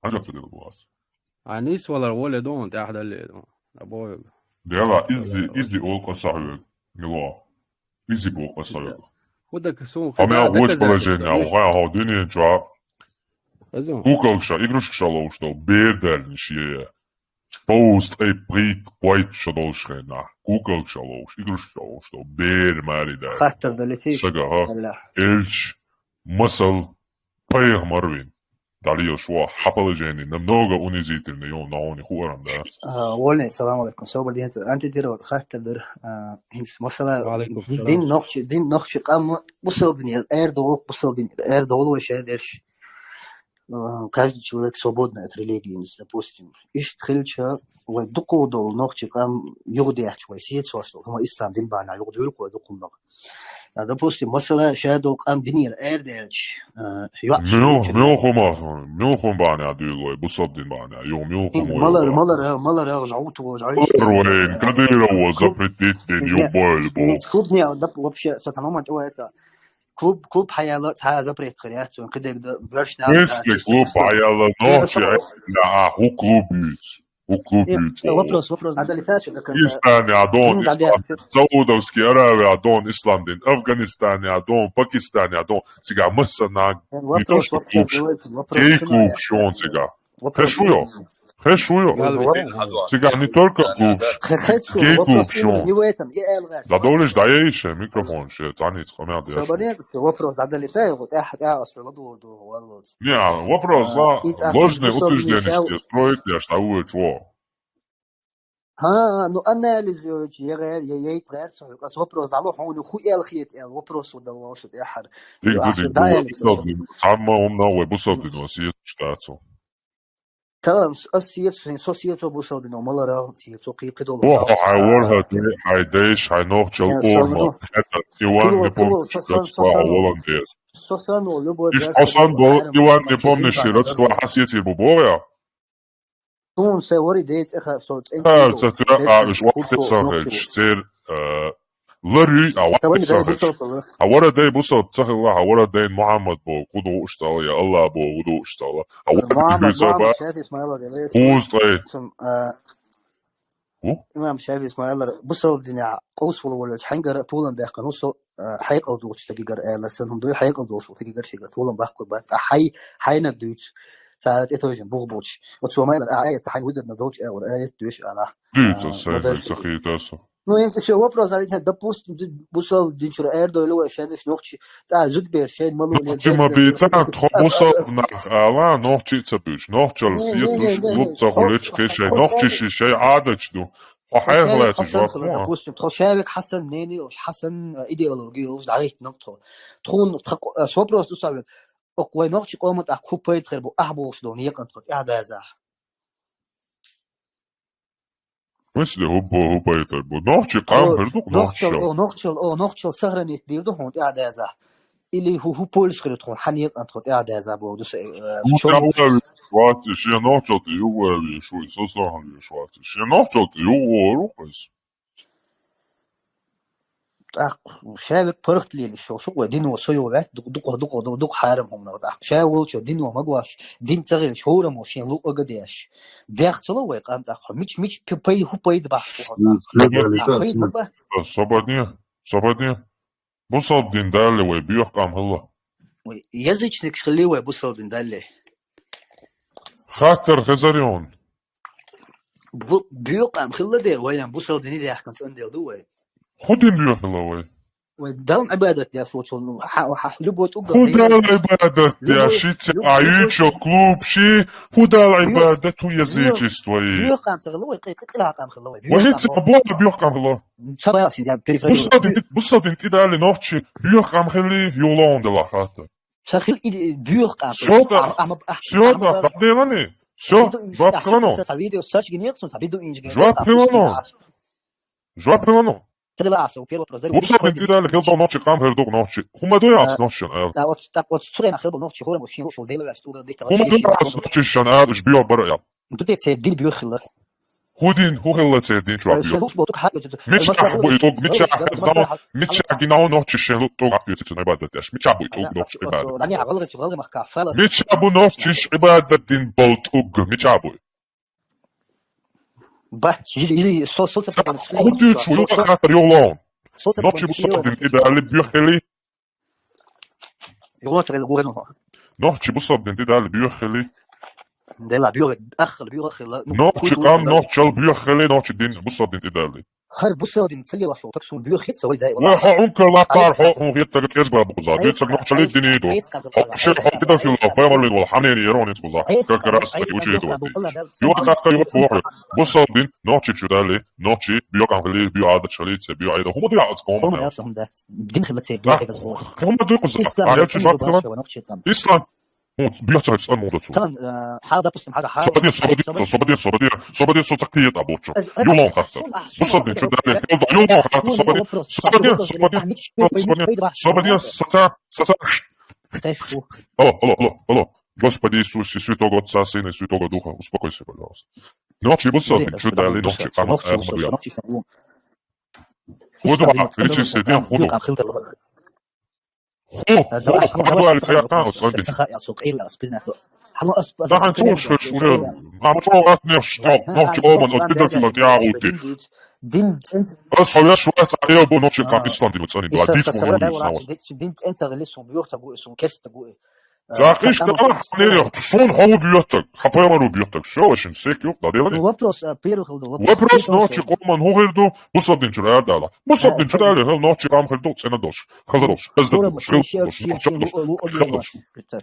Хан жоп ца дело бу ас. А нис валар воле дон, тяхдале дон. А бой. Дела, изди, изди олка сахве. Мило. Изди бу олка сахве. Худа к сун А меня худа вот казах положение, а кстати. Уха, а дуне чё? Азон. Куколша, игрушка шалоу, что бердальниш е. Поуст ай прит квайт шадолшхена. Куколша лоуш, игрушка шалоу, что бер мари да. Хаттар далити. Шага, ха? Аллах. Эльч, масал, пайгамарвин. Далил шо, ха положение намного унизительный, он на уни хуарам, да. А, Вольный, салам алейкум. Собар день, антидерот, хаттар дар, а, хинс масала, Ва алейкум салам. Дин нохчи, дин нохчи, къам, бусалбин, эр дол, бусалбин, эр дол, вай шай дерш. А, каждый человек свободный от религии, допустим. Ишт хилча, вай дукху дол, нохчи, къам, югдяхч, вай сиет сошдол, хама ислам дин бана, югдуйл, вай дукху нох. А, допустим, масала, шай дол, къам, динир, эр делч, а, юаш Мю-, шилча. Мюхума, мюхум бана дуйл, вай бусалбин бана, ю мюхум Хин вай малар, ва. Малар, малар, жауту, жауту. Малар вай, Кадырова Куб-, запретить дин, ю Нет, бойл бу. Нет, клуб не, да, вообще, с этого момента, это, клуб, клуб хьаяла, ца запрет хряц, он кидек да, верш В нам, смысле, ца, клуб чисто. Хьаяла, Нет, ночи, это а, а, у клуб юц. У клуб Нет, юц. Вопрос, вопрос. Надо летать до конца. Пакистане адон, Дин ислам, дадя. Саудовский Аравия адон, ислам дин, Афганистане адон, Пакистане адон, цига масса на, не то Вопрос, что вопрос, клуб, давайте, вопрос, гей клуб, шон цига. Вопрос. Хешуё? Хешуё? Ладно, Цига не только клуб, Хе-, хешуё, гей клуб, вопрос именно шон. Не в этом, я Элгар. Да долиш, да я ещё микрофон, ещё, цаниц, хомял, я Всё, ещё. Понятно, всё, вопрос задали, да, вот, эх, да, всё, ладно, ладно, ладно. Не, вопрос, А, да, и так, ложные и то, утверждения, что строить, я ж того, чего. Ха, ну, анализ ёч, егер, е-, ейт гер, цо, ас вопрос дало, хо, ну, ху эл хиет эл, вопрос удал, вопрос ут эхар. Ик Ну, ду, ас ик ду, дайл, вопрос ду. Самма умна вай бусалдин, ва сиет штацо. Та, ас сиет, со сиет, со бусалдин, малара сиет, со кий кидол. О, хай ворха, хай дейш, хай нохчал, Э, орма, салну. Это, Иван, Кидол, не помню, кидол, сосан, что сосан. Голландец. Сосан, любой Иш гражданин, Осан был, Иван, не помнишь, родство хасиет его боя? Тун се вори дей цӀеха со цӀен Ха, чӀидо. Са тура Дерши а, иш вахте хутко сахач, нохчи. Цер, э, лари, а вахте Тавани дай сахач. Бусалба. А вара дай бусал цахила, а вара дай Мухаммад бо, куду уш цала, я Аллах бо, куду уш цала. А вара Мухаммад, дай бусал Мухаммад, ба, Шафи Исмаила, Галеш. Куз тай. Сам, э, У? Имам Шафи Исмаила, бусал диня, къус вала вала, хьангара тулан бехкан, усо, э, хьайкал дулч тагигар, э, ларсан хум дуй, хьайкал дулч тагигар шигар, тулан бахкур бас, а хьай, хьайнак дуйц. Са это тоже бух буч. Вот сумайла, а, это хьайн выгодно долч, э, вот, э, это дуйш, ана. Дюйца, А, сай, вот дюйца, это. Хитаса. Ну, если ещё вопрос, а ведь, допустим, ди-, бусал динчур, э, дойло, э, шедеш нохчи, а, зуд бер, шед, малу, Ну, не, чима бер, бийца, шед, тхо а, бусал а, нах, ала, нохчи цапюш, нохчал, Не, не, не, сиетуш, не, не. Луп цахулеч, Тхо-, кешай, тхо нохчи шевек, шишай, адачду. Тхо шевек Хьайхлати Хасан жуат, хила, ну, а. Допустим, тхо шевек Хасан, не, не, уж Хасан, э, идеология, уж дагайт ног тхо. Тхун, тхо, э, с вопрос усавет. Ок, вай нохчи къомат а купайт хер бу, ах болш дон, якан тхо, я даза. Мисде хӀу-, хӀу-, хӀу-, хӀу-, хӀу-, нохчи къам хӀу-, хӀирду, нохчал, нохчал. О, нохчал, о, нохчал сохранить дийр ду хьуна тӀаьхьадаза. Или хӀу-, хӀу поиск хир ду тхуна, хьан екъан тхо тӀаьхьадаза боху ду са, э, хӀу чом. ТӀаьхьа веш вац, шен нохчал тӀе югӀу веш ву, со сохранить веш вац. Шен нохчал тӀе югӀу вохур ву-кх иза. ТӀаккха шаьвик паргӀат лелаш йолуш ву вай, дино со йолу ваьтта, дукха, дукха, дукха, дукха, дукха хьарам хӀума нах. ТӀаккха ша волчо дино магош, дин ца хилча, хӀораммо шен луъург а деш. Бехк ца ло вай къам тӀаккха, мича, мича пи-, пай-, хӀу пайда бахьа боху тӀаккха? Пайда бахьа. Собадне, собадне. Бусалба дин далле вай боьха къам хилла. Вай язычникаш хилли вай бусалба дин далле. Хаттар хезарий хьуна? Бу-, боьха къам хилла дера, вай ам бусалба дине даьхкина цӀанделла ду вай. ХӀун дин боьха хилла вай? Вай Далла Ӏибадат деш волчул, ну, хьа-, хьа-, любой тӀугал. ХӀун Далла Ӏибадат деш, ши ца любой, а любой ючо клуб ши, хӀун Далла Ӏибадат, хӀун язычество и? Боьха къам ца хилла вай, къи-, къи-, къила къам хилла вай. Вай хӀинца бо-, боьха къам хилла. Ца баьсин, я перефразирую. Бусалба дин, бусалба дин тӀедалле нохчи боьха къам хилли, юлон дала хатта. Ца хил и боьха къам. Сога, ам, ам, сога, ам, хабделани? Всё, жоп хилано. Ца видео сач гинек сун, ца видео инж гинек. Жоп хилано. Жоп хилано. Ца дела аса, первый вопрос. Бусалба дин тӀедалле хилла нохчи къам хир ду-кх нохчи. ХӀума дуй ас нохчан аьл? Да, вот так вот, сурена хил нохчи, хора, мужчина, ушел дело, что дитя. ХӀума дуй ас нохчи шан аьл, уж био бара аьл. Тут это дин боьха хилла. ХӀун дин, хӀун хилла церан дин чохь? Мичахь бу и тӀулг, мичахь зал, мичахь гинал нохчи шен луъ тӀулг Ӏа оьцу цуьнан Ӏибадат деш? Мичахь бу и тӀулг нохчи Ӏибадат? Мичахь бу нохчиш Ӏибадат дин болу тӀулг? Мичахь бу и? Бац, иза, иза, со, со ца хӀун дуьйцу, юха хаттар йолу? Нохчи бусалба дин тӀедалле боьха хилли? Юха ца гугӀану. Нохчи бусалба дин тӀедалле боьха хилли? Дела боьха, аххал боьха хилла. Нохчи къам нохчал боьха хилли, нохчи дин бусалба дин тӀедалле. ХӀара бусалба дин ца лелаш волу, так сун боьха хица вай дай. Вай хьо ункар латтар, хьо хьун хетта гетта эзба бу кхуза. Дуьйцург нохчаллий дин ду. Хьо шер хьо педофил, пайхамар вин волу, хьамени еронец кхуза. Как раз таки учитывать. Юха тӀаккха юха боху. Бусалба дин нохчи чу далле, нохчи боьха къам хилли, боьха Ӏадат хилли, ца боьха Ӏадат. ХӀума дуй ас къоман? ХӀума яс, хӀума дац. Дин хилла церан боьха хилла. ХӀума дуй кхуза. Ислам, а я чу жоп хилан? Ислам. ХӀун, бехцахь цӀан муха дацу? Тан, э, хьал, допустим, хьал, хьал. Собаде, собаде, собаде, собаде, собаде, со ца кхета бочу. Э, э, юлон хатта. Бусалба дин чу далле, юлон хатта, собаде, собаде, собаде, собаде, собаде, саца, саца. Алло, алло, алло, алло. Господи Иисусе, Святого Отца, Сына и Святого Духа, успокойся, пожалуйста. Нохчи бусалба дин чу далле, нохчи къам, нохчи, нохчи. Худа ма, перечисли дин худу. ХӀу, хӀу, хӀу, хӀу, ца яхкан, ца бис. Ца хаа, со къайла, ас бизнес. Хьала ас, ас. Дахан цуш хеш уже. Ама чо атнеш, нохчи къоман, от педофилан тӀагӀути. Дин, дин, дин. Ас хавеш вац, а я бу нохчи къам ислам дин цӀани, дин цӀен ца гӀели сун бёрта гу, сун кеста гу. Захиш да ханере, сун хьо бёртаг, хьа пайхамар бёртаг. Всё, очень сек юк, да делали. Ну, вопрос, а, первый хил ду, вопрос. Вопрос нохчи къоман хӀун хир ду, бусалба дин чура дала. Бусалба дин чура дала, нохчи къам хир ду, цӀена долуш. Хаза долуш, хаза долуш, хаза долуш, хаза долуш.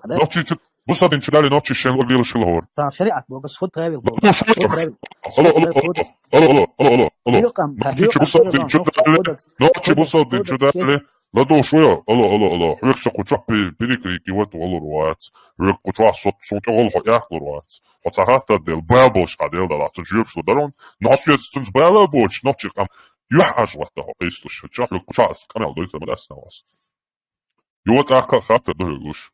Нохчи чу, бусалба дин чу дале, нохчи шен луъург лелаш хила хӀора. Та шариат бога, суд правил бога. Суд правил. Алло, алло, алло, алло, алло, алло, алло. Нохчи чу бусалба дин чу дале, нохчи бусалба дин чу дале. ЛадугӀуш вуй, алло, алло, алло. Хьоьга со кху чохь пе-, перекрикивать валур вац. Хьоьга кху чохь со, суна тӀехула хьо эккхалур вац. Хьо цхьа хаттар дела, бала болуш хьан дела далахь, цунна жоьпаш ло дарон. Но хьо соьца цунца бала боцуш, нохчи къам юьхьӀаьржа латта хьо къийсалуш. Чохь хьоьга кху чохь ас къамел дойтар ма дац навас. Юха тӀаккха а хаттар ду хьоьга луш.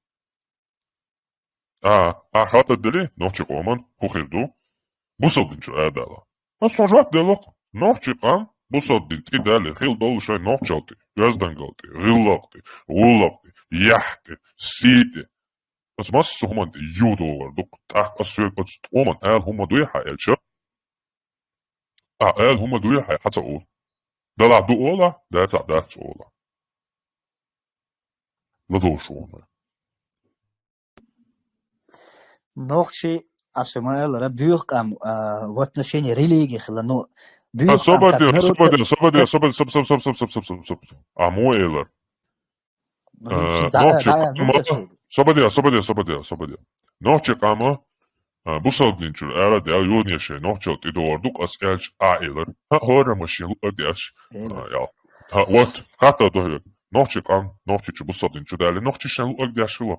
А, а хаттар дели, нохчи къоман хӀун хир ду? Бусалба дин чу арадала. Ас сон жоп деллакх. Нохчи къам бусалба дин тӀе дале, хила долу шайн нохчалла тӀе, оьздангалла тӀе, гӀиллакх тӀе, гӀуллакх тӀе, яхь тӀе, сий тӀе. Ас массо хӀуманна тӀе юхадогӀур ду-кх. ТӀаккха ас соьга оцу тӀоман ала хӀума дуй хьан аьлча? А, ала хӀума дуй хьан, хьан ца олу? Далахь ду олахь, дацахь дац олахь. ЛадогӀуш ву хьуна. Нохчи, аса ма-аллара, боьха къам, а, в отношении религии хила, ну, боьха къам как народ. Собаде, собаде, собаде, собаде, собаде, собаде, собаде. А мо элар. Нохчи къам, собаде, собаде, собаде, собаде. Нохчи къам, а, бусалба дин чуьра ара де, юхане шайн нохчалла тӀедогӀур ду-кх ас аьлча а элар. ХӀа, хӀора машин луъа деш. А, ял. ХӀа, вот, хаттар ду хьоьга. Нохчи къам, нохчи чу бусалба дин чу дале, нохчи шайн луъа деш хила.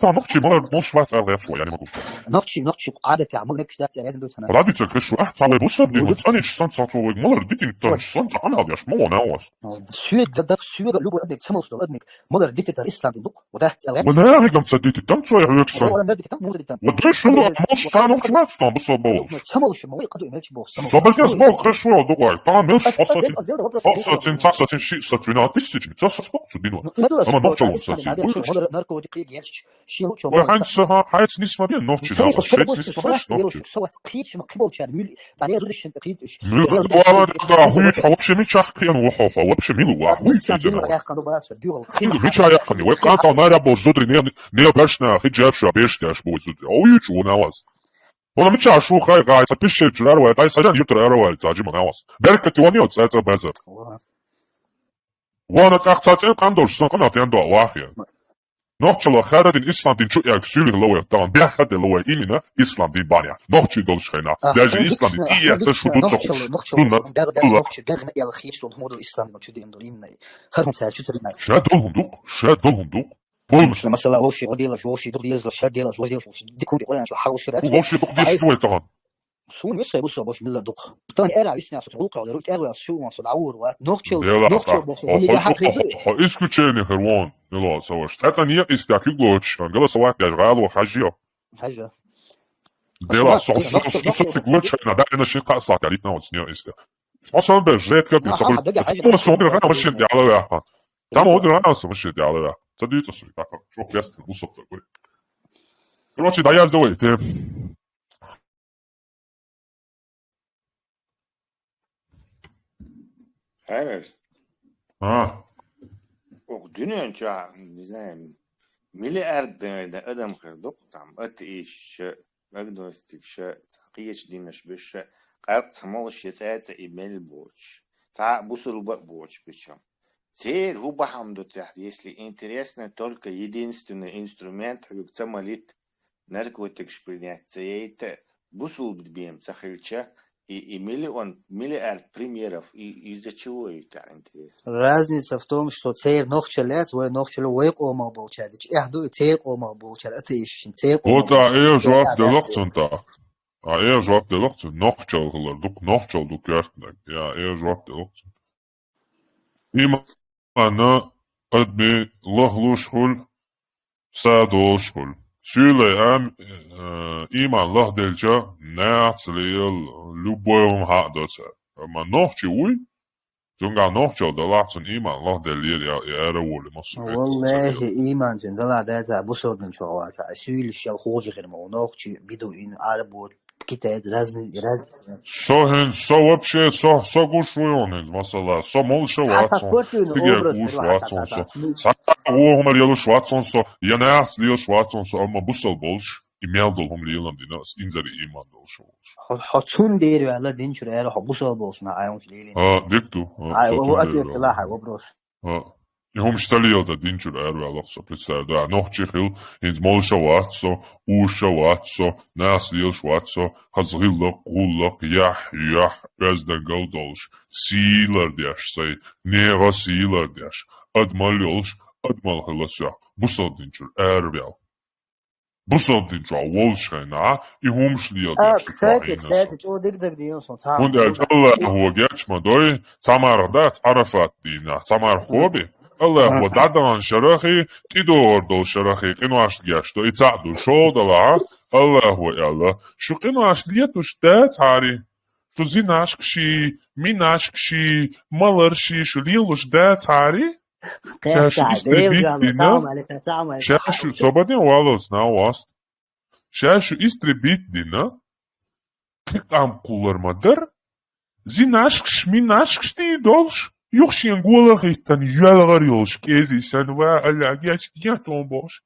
Ата нохчий малар молш вац ар гӀяхшо, я не могу. Нохчий, нохчий, Ӏадатехь, ма мекаш дац, я резин дуьйцу хьан. Ладуьйца кхеш шу, ахь, ца вай бусаб дин, цӀаниш сан ца цо вайг малар дитинг тан, сан ца Ӏамал деш, мало навас. Соьга да, соьга любой адмик, ца молш дола адмик, малар дититар ислам дин дукх, ва дац цӀа. Ва нахигам ца дититам, цо я хьоьгсан. Ва нахигам ца дититам. Ва дин шуна, молш ца нохчий вац тан, бусаб бовлш. Ца молш, ма вай къаду мелчи боху, ца молш. Собакес боху хеш вал дукъай. Тан мелш хосоцин. Хосоцин, цасоцин, ши социн, а тысячами. Ца сас боху цу дино. Ама нохчалун социн. Наркотик герч. Ши лучо. Ой, хьайца, ха, хьайца нисма бен нохчи, да, шайца нисма бен нохчи. Со вас кхечма кхиболчар, мюл, тӀарезуришин кхидуш. Мюл, да, хуйц, вообще мичах кхен, во, хо, хо, вообще мил, ва, хуйц, дин яхкану баса, дюгал, хим. Мича яхкани, вай къантал найра бо зудри, не, не башна, хиджаб ша, беш даш бо зудри. Ой, чу на вас. Вона мича шу хай гай, ца пише чурар вай, тай сажан юртар ара вай, ца жима на вас. Беркати вон йо, ца, ца базар. Вона тӀаккха цӀен къандош, сан къанат ян доа вахъя. Нохчалла харадин ислам дин чу яг суьлих лавай, таган бяхха де лавай именно ислам дин баня. Нохчий долуш хайна. Даже ислам дин тӀе ца шу дуца хуш. Сунна, сунна. Нохчий бяхна ял хиш дол хмурдал ислам дин чу дин дол именно. Хархум сар чу царина. Ша дол хӀундук, ша дол хӀундук. Полностью. Масала, вовши гӀо делаш, вовши дух делаш, шар делаш, вож делаш, дикури Къуръан чу хьагъу шар. Вовши дух делаш чу вай таган. Сун весай бусо бош милла дукха. Тан эра висня со гулка валеру, тӀе валеру, шу ван со дӀавур ват. Нохчал, нохчал бош, хо, хо, хо, исключение хер вон, милла со ваш. ЦӀа-цӀа не истя куьг лоч, ангала сават яж гӀало хажио. Хажа. Дела, со, со, со, со, со, фиг лоч, на, да, на шин каса, я литна вот с неё истя. Со сан бе, жет как, со, со, со, сан бе, машин, я лавя. Само один раз, машин, я лавя. Ца дивится, слушай, так, что, ясно, бусок такой. Короче, да, я сделаю, ты. Хьаьрас? А. Ох, дуьнен чохь, не знаю, миллиард, наверное, адам хир ду-кх там, атеисташ, агностикаш, цхьа кхечу динаш берш, къаркъа ца молуш я цӀа-цӀа и мел боцуш, цхьа а бусурба а боцуш причём. Церан хӀун бахьана ду тӀехь, если интересно, только единственный инструмент хьоьга ца малийта, наркотикаш принять ца яйта, бусулба бен ца хилча, и, и миллион, миллиард примеров, и из-за чего это интересно? Разница в том, что церан нохчалла яц, вай нохчалла вай къомах болчаьрга чӀехь ду, и церан къомах болчаьрга атеистийн, церан къомах болчаьрга. Вот, а, э, жоп делахь цунна тӀаккха. А, э, жоп делахь цунна. Нохчалла хилар ду-кх, нохчалла ду коьртаниг. Я, э, жоп делахь цунна. Иманна адамийн лахлуш хуьлу, са долуш хуьлу. Суьйлай ам, э, иман лахделча, нахаца лела, любой хӀума хьан а до цара. Амма нохчи вуй, цуьнгахь нохчалла далахь, цунна иман лахделлера, я, я ара волу массо а. Валлахи, иман цуьнан далахь дац, бусалба дин чохь вац, суьйлаш ял хожа хир ма ву, нохчи, бедуин, Ӏарбо, китаец, разный, разный. Со хӀинца, со вообще, со, со гуш ву хьуна хӀинца, масала, со молуш а вац хьуна, фигер гуш вац хьуна со, цхьа а вон хӀумар ялуш вац хьуна со, я нахаца лелаш вац хьуна со, амма бусалба болуш. и мел долу хӀума лелам дина, ас инзаре ийман долуш волуш. Хьо, хьо цундела ваьлла динчуьра аьлла, хьо бусалба болчу нахьа хьайонаш лелийна. А, дика ду. А, Ай, со о, цундела ответ ваьлла. Дала хьай вопрос. А, и хӀума иштта лела дан динчуьра араваьлла со, представь, да, нохчи хила, хӀинца молуша вац со, уша вац со, нас лелаш вац со, хаза гӀиллакх, гӀуллакх, яхь, яхь, оьздангалла долуш, сийлар деш сай, нега сийлар деш, адамал йолуш, адамал хила соьх, бусалба динчуьра араваьлла. Бусалба дин чохь волчу хенахь, и хӀумаш лела А, деш ду кстати, хьийна со. Кстати, чӀогӀа дика-дика дина сон цхьа. ХӀунда аьлча Аллахо гечма дой, цхьамарх дац Арафат дийнахь, цхьамарх хӀоби, Аллахо дӀадахана шарахи, тӀедогӀур долу шарахи къиношна гечдо, и цхьаъ ду, шолгӀа далахь, Аллахо аьлла, шу къинош летуш дацахьарий, шу зинашкаши, минашкаши, маларши шу лелуш дацахьарий? Ша шу истребить дина, ша шу собадин валлалц на васт. Ша шу истребить дина, кхин къам кхуллар ма дара, зинашкаш, минашкаш дийр долуш, юха шен гола а хӀиттана, йоьлгӀар йолуш кӀезий санна, ва Аллах, гечдехьа тхуна бохуш.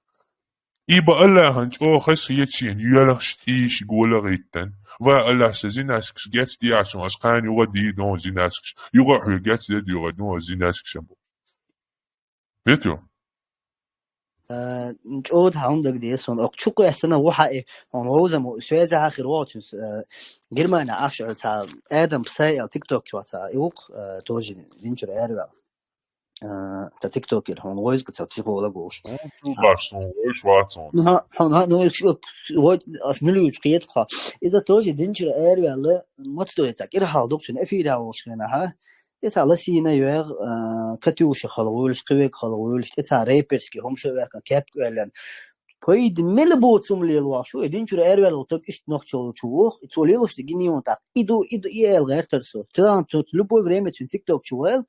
Ибо Аллахьан чӀогӀа хазахета шена йоьлгӀаш тӀийша гола а хӀиттана, ва Аллах, сан зинашкаш гечдехьа суна, ас кхана юха дийр ду хьуна зинашкаш, юха а хьоьга гечдийр ду хьуна зинашкаш бохуш. Вето? Э, чӀогӀа хьан дагадеа сон, оха чу кхоьссина ву хьаъ, хьуна вовзам, соьза хьахир вогӀу цуьнца, э, Германия Ӏаш цхьа Адам Псай аьлла TikTok чохь цхьа, и ву-кх, э, тоже динчуьра араваьлла. Э, цхьа тиктокер, хьуна войзга цхьа психолог волуш. Хьуна чу баш сон, войш вац сон. Ну, хьуна, ну, вой, ас милуьйчу кхета хьо. Иза тоже динчуьра араваьлла, мацдой цхьа, кӀира хьал ду-кх цуьнан эфирехь волуш хенахь, а? И цхьа ласийна йоьгӀу, а, Катюша хала вуьйлуш, кхин верг хала вуьйлуш, и цхьа рэперский хӀума ша ваьккхина, кепка оьллина. Пайда мила боцу хӀума лелавахь шу, и динчуьра араваьлла волу таг иштта нохчалла чу воху, и цо лелош дерг гина юна тӀаккха. И ду, и ду, и аьлла гӀертара со. Цуьнан цо любой время цуьнан TikTok чу ваьлла,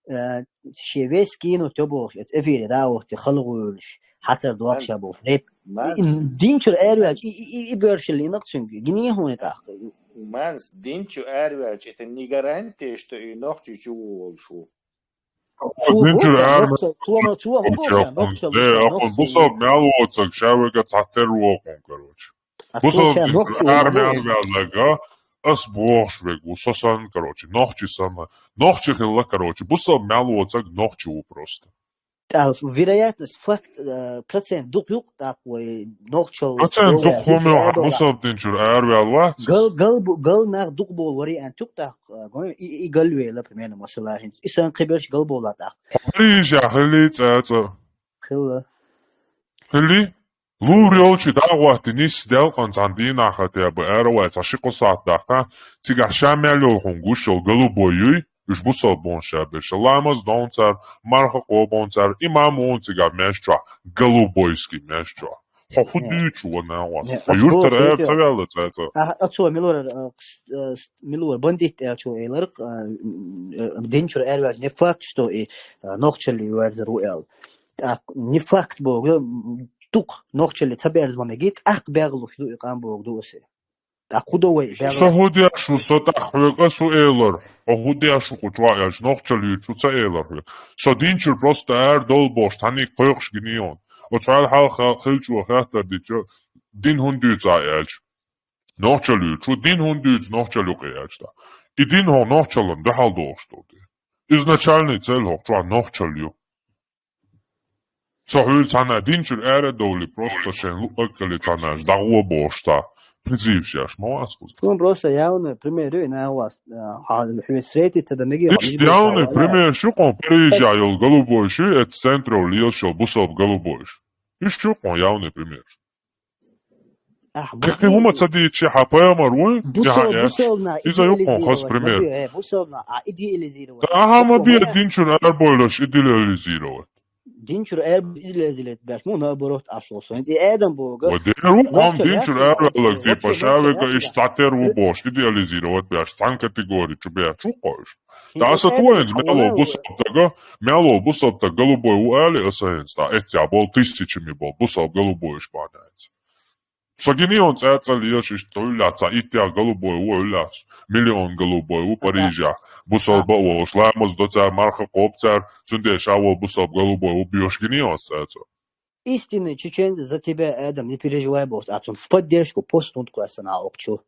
а, шен вес кино тӀе бохуш, эфире дӀа а вахти, хала вуьйлуш, хьацар дохуш а бохуш. Рэп-, и динчуьра араваьлча, и, и, и, и боьршилла йина-кх цуьнга. Гина хьуна тӀаккха. Манс, динчу араваьлча, это не гарантия, что и нохчи чу волуш ву. Цо динчуьра бохуш, ара цо, цо, цо хӀун бохуш, бохуш, э, бохуш, бусалба мел воцург ша вега цхьа тера вохун, короче. А цо бусалба ша динчуьра бохуш ара ву, мел ваьллага, ас бохуш вега ву, со санна, короче, нохчи санна. Нохчи хилла, короче, бусалба мел воцург нохчи ву просто. ТӀаккха вероятность, факт, э, процент дукха ю-кх тӀаккха вай нохчалла. Процент дукха хӀума ю, хьан бусалба динчуьра араваьлла вац? Гал, гал бу-, гал нах дукха болу вариант ю-кх тӀаккха, э, гой, и, и гал вела, примерно, масала, хӀинца. И сан кхиберш гал бола тӀаккха. Хьо Парижехь хилли цӀа-цӀа? Хилла. Хилли? Лувр йолчу дӀа а гӀоттий, нисса делкъан цхьана дийнахь хотя бы ара вай цхьа ши-кхо сахьт даккха, цигахь ша мел йолу хьуна гуш йолу голубой юй, уьш бусалба бохуш ша берш. Ламаз дон цара, марха кхобон цара, имам вон цигахь меш чохь, голубойский меш чохь. Хьо хӀун дуьйцу ван нагӀо? Хьо юртара ара ца ваьлла цӀа-цӀа? Ахьа, а цо милора, а, с-, а, с-, милора бандит аьлчо эларх, а, м, э, динчуьра араваьлча, не факт, что и, а, нохчалли верзар ву аьлла. ТӀаккха не факт боху, м, дукха нохчалли ца берза ма мегий, тӀаккха бегӀлуш ду и къам боху ду асе. ТӀаккха хӀун до вай, бегӀ- Со хӀун деш ву, со тӀаккха хьоьга ас хӀун элар? Хьо хӀун деш ву кху чохь аьлча, нохчалли ю чу ца элар хьоьга. Со динчуьра просто ара долу бохуш, цхьаьнниг кхойкхуш гина йона. Оцу хьал хьалха хилчо хаттар дича, дин хӀун дуьйцу ахь аьлча. Нохчалли ю чу, дин хӀун дуьйцу нохчалли юкъе аьлча тӀаккха. И дин хьо нохчаллан дуьхьал дохуш долу дин. Изначальный цель хьо чохь нохчалли ю. Со хьуьлла цхьанна динчуьра ара а довли, просто шайн луъ агкали цхьанна дагӀо бохуш цхьа призываш еш ма вац кхуза. Ну, просто явный пример ю, и на вас, а, хьо, хьоьца встретиться дан мегий, хьо иштта явный пример шу кхун Парижа йолу голубой шу, это центро лелаш йолу бусалба голубой шу. Иштта шу кхун явный пример шу. Кхин хӀума ца дийцча, хьан пайхамар вуй? Бусал-, бусална иза ю кхун хас пример. Бусална, а, идеализировать. Ахьа ма бе динчуьра арабойлаш идеализировать. Динчуьра араб-, идеализировать беш, ну, наоборот, ашло со. И Адам бога. Ва дера ву кхун динчуьра арабойлаг, типа, ша вега иш цхьатер ву бохуш, идеализировать беш, цхьан категори чу беш, чу кхойш. Аса ту вайнца мело бусалба тага, мело бусалба таг голубой ву али, аса хӀинца, да, эцця бол, тысячами бол, бусалба голубой иш баьнца. Со гинийон цӀа-цӀа лелаш иштта хьуьллац, цхьа иттех голубой ву хьуьллац, миллион голубой ву Парижа, бусалба а волуш, ламаз до цара, марха кхоб цара, цундела ша вол бусалба голубой ву беш гинийон цӀа-цӀа. Истинный чеченец за тебя, Адам, не переживай, босс. А цун в поддержку пост хӀунда кхоьссина а окхучу?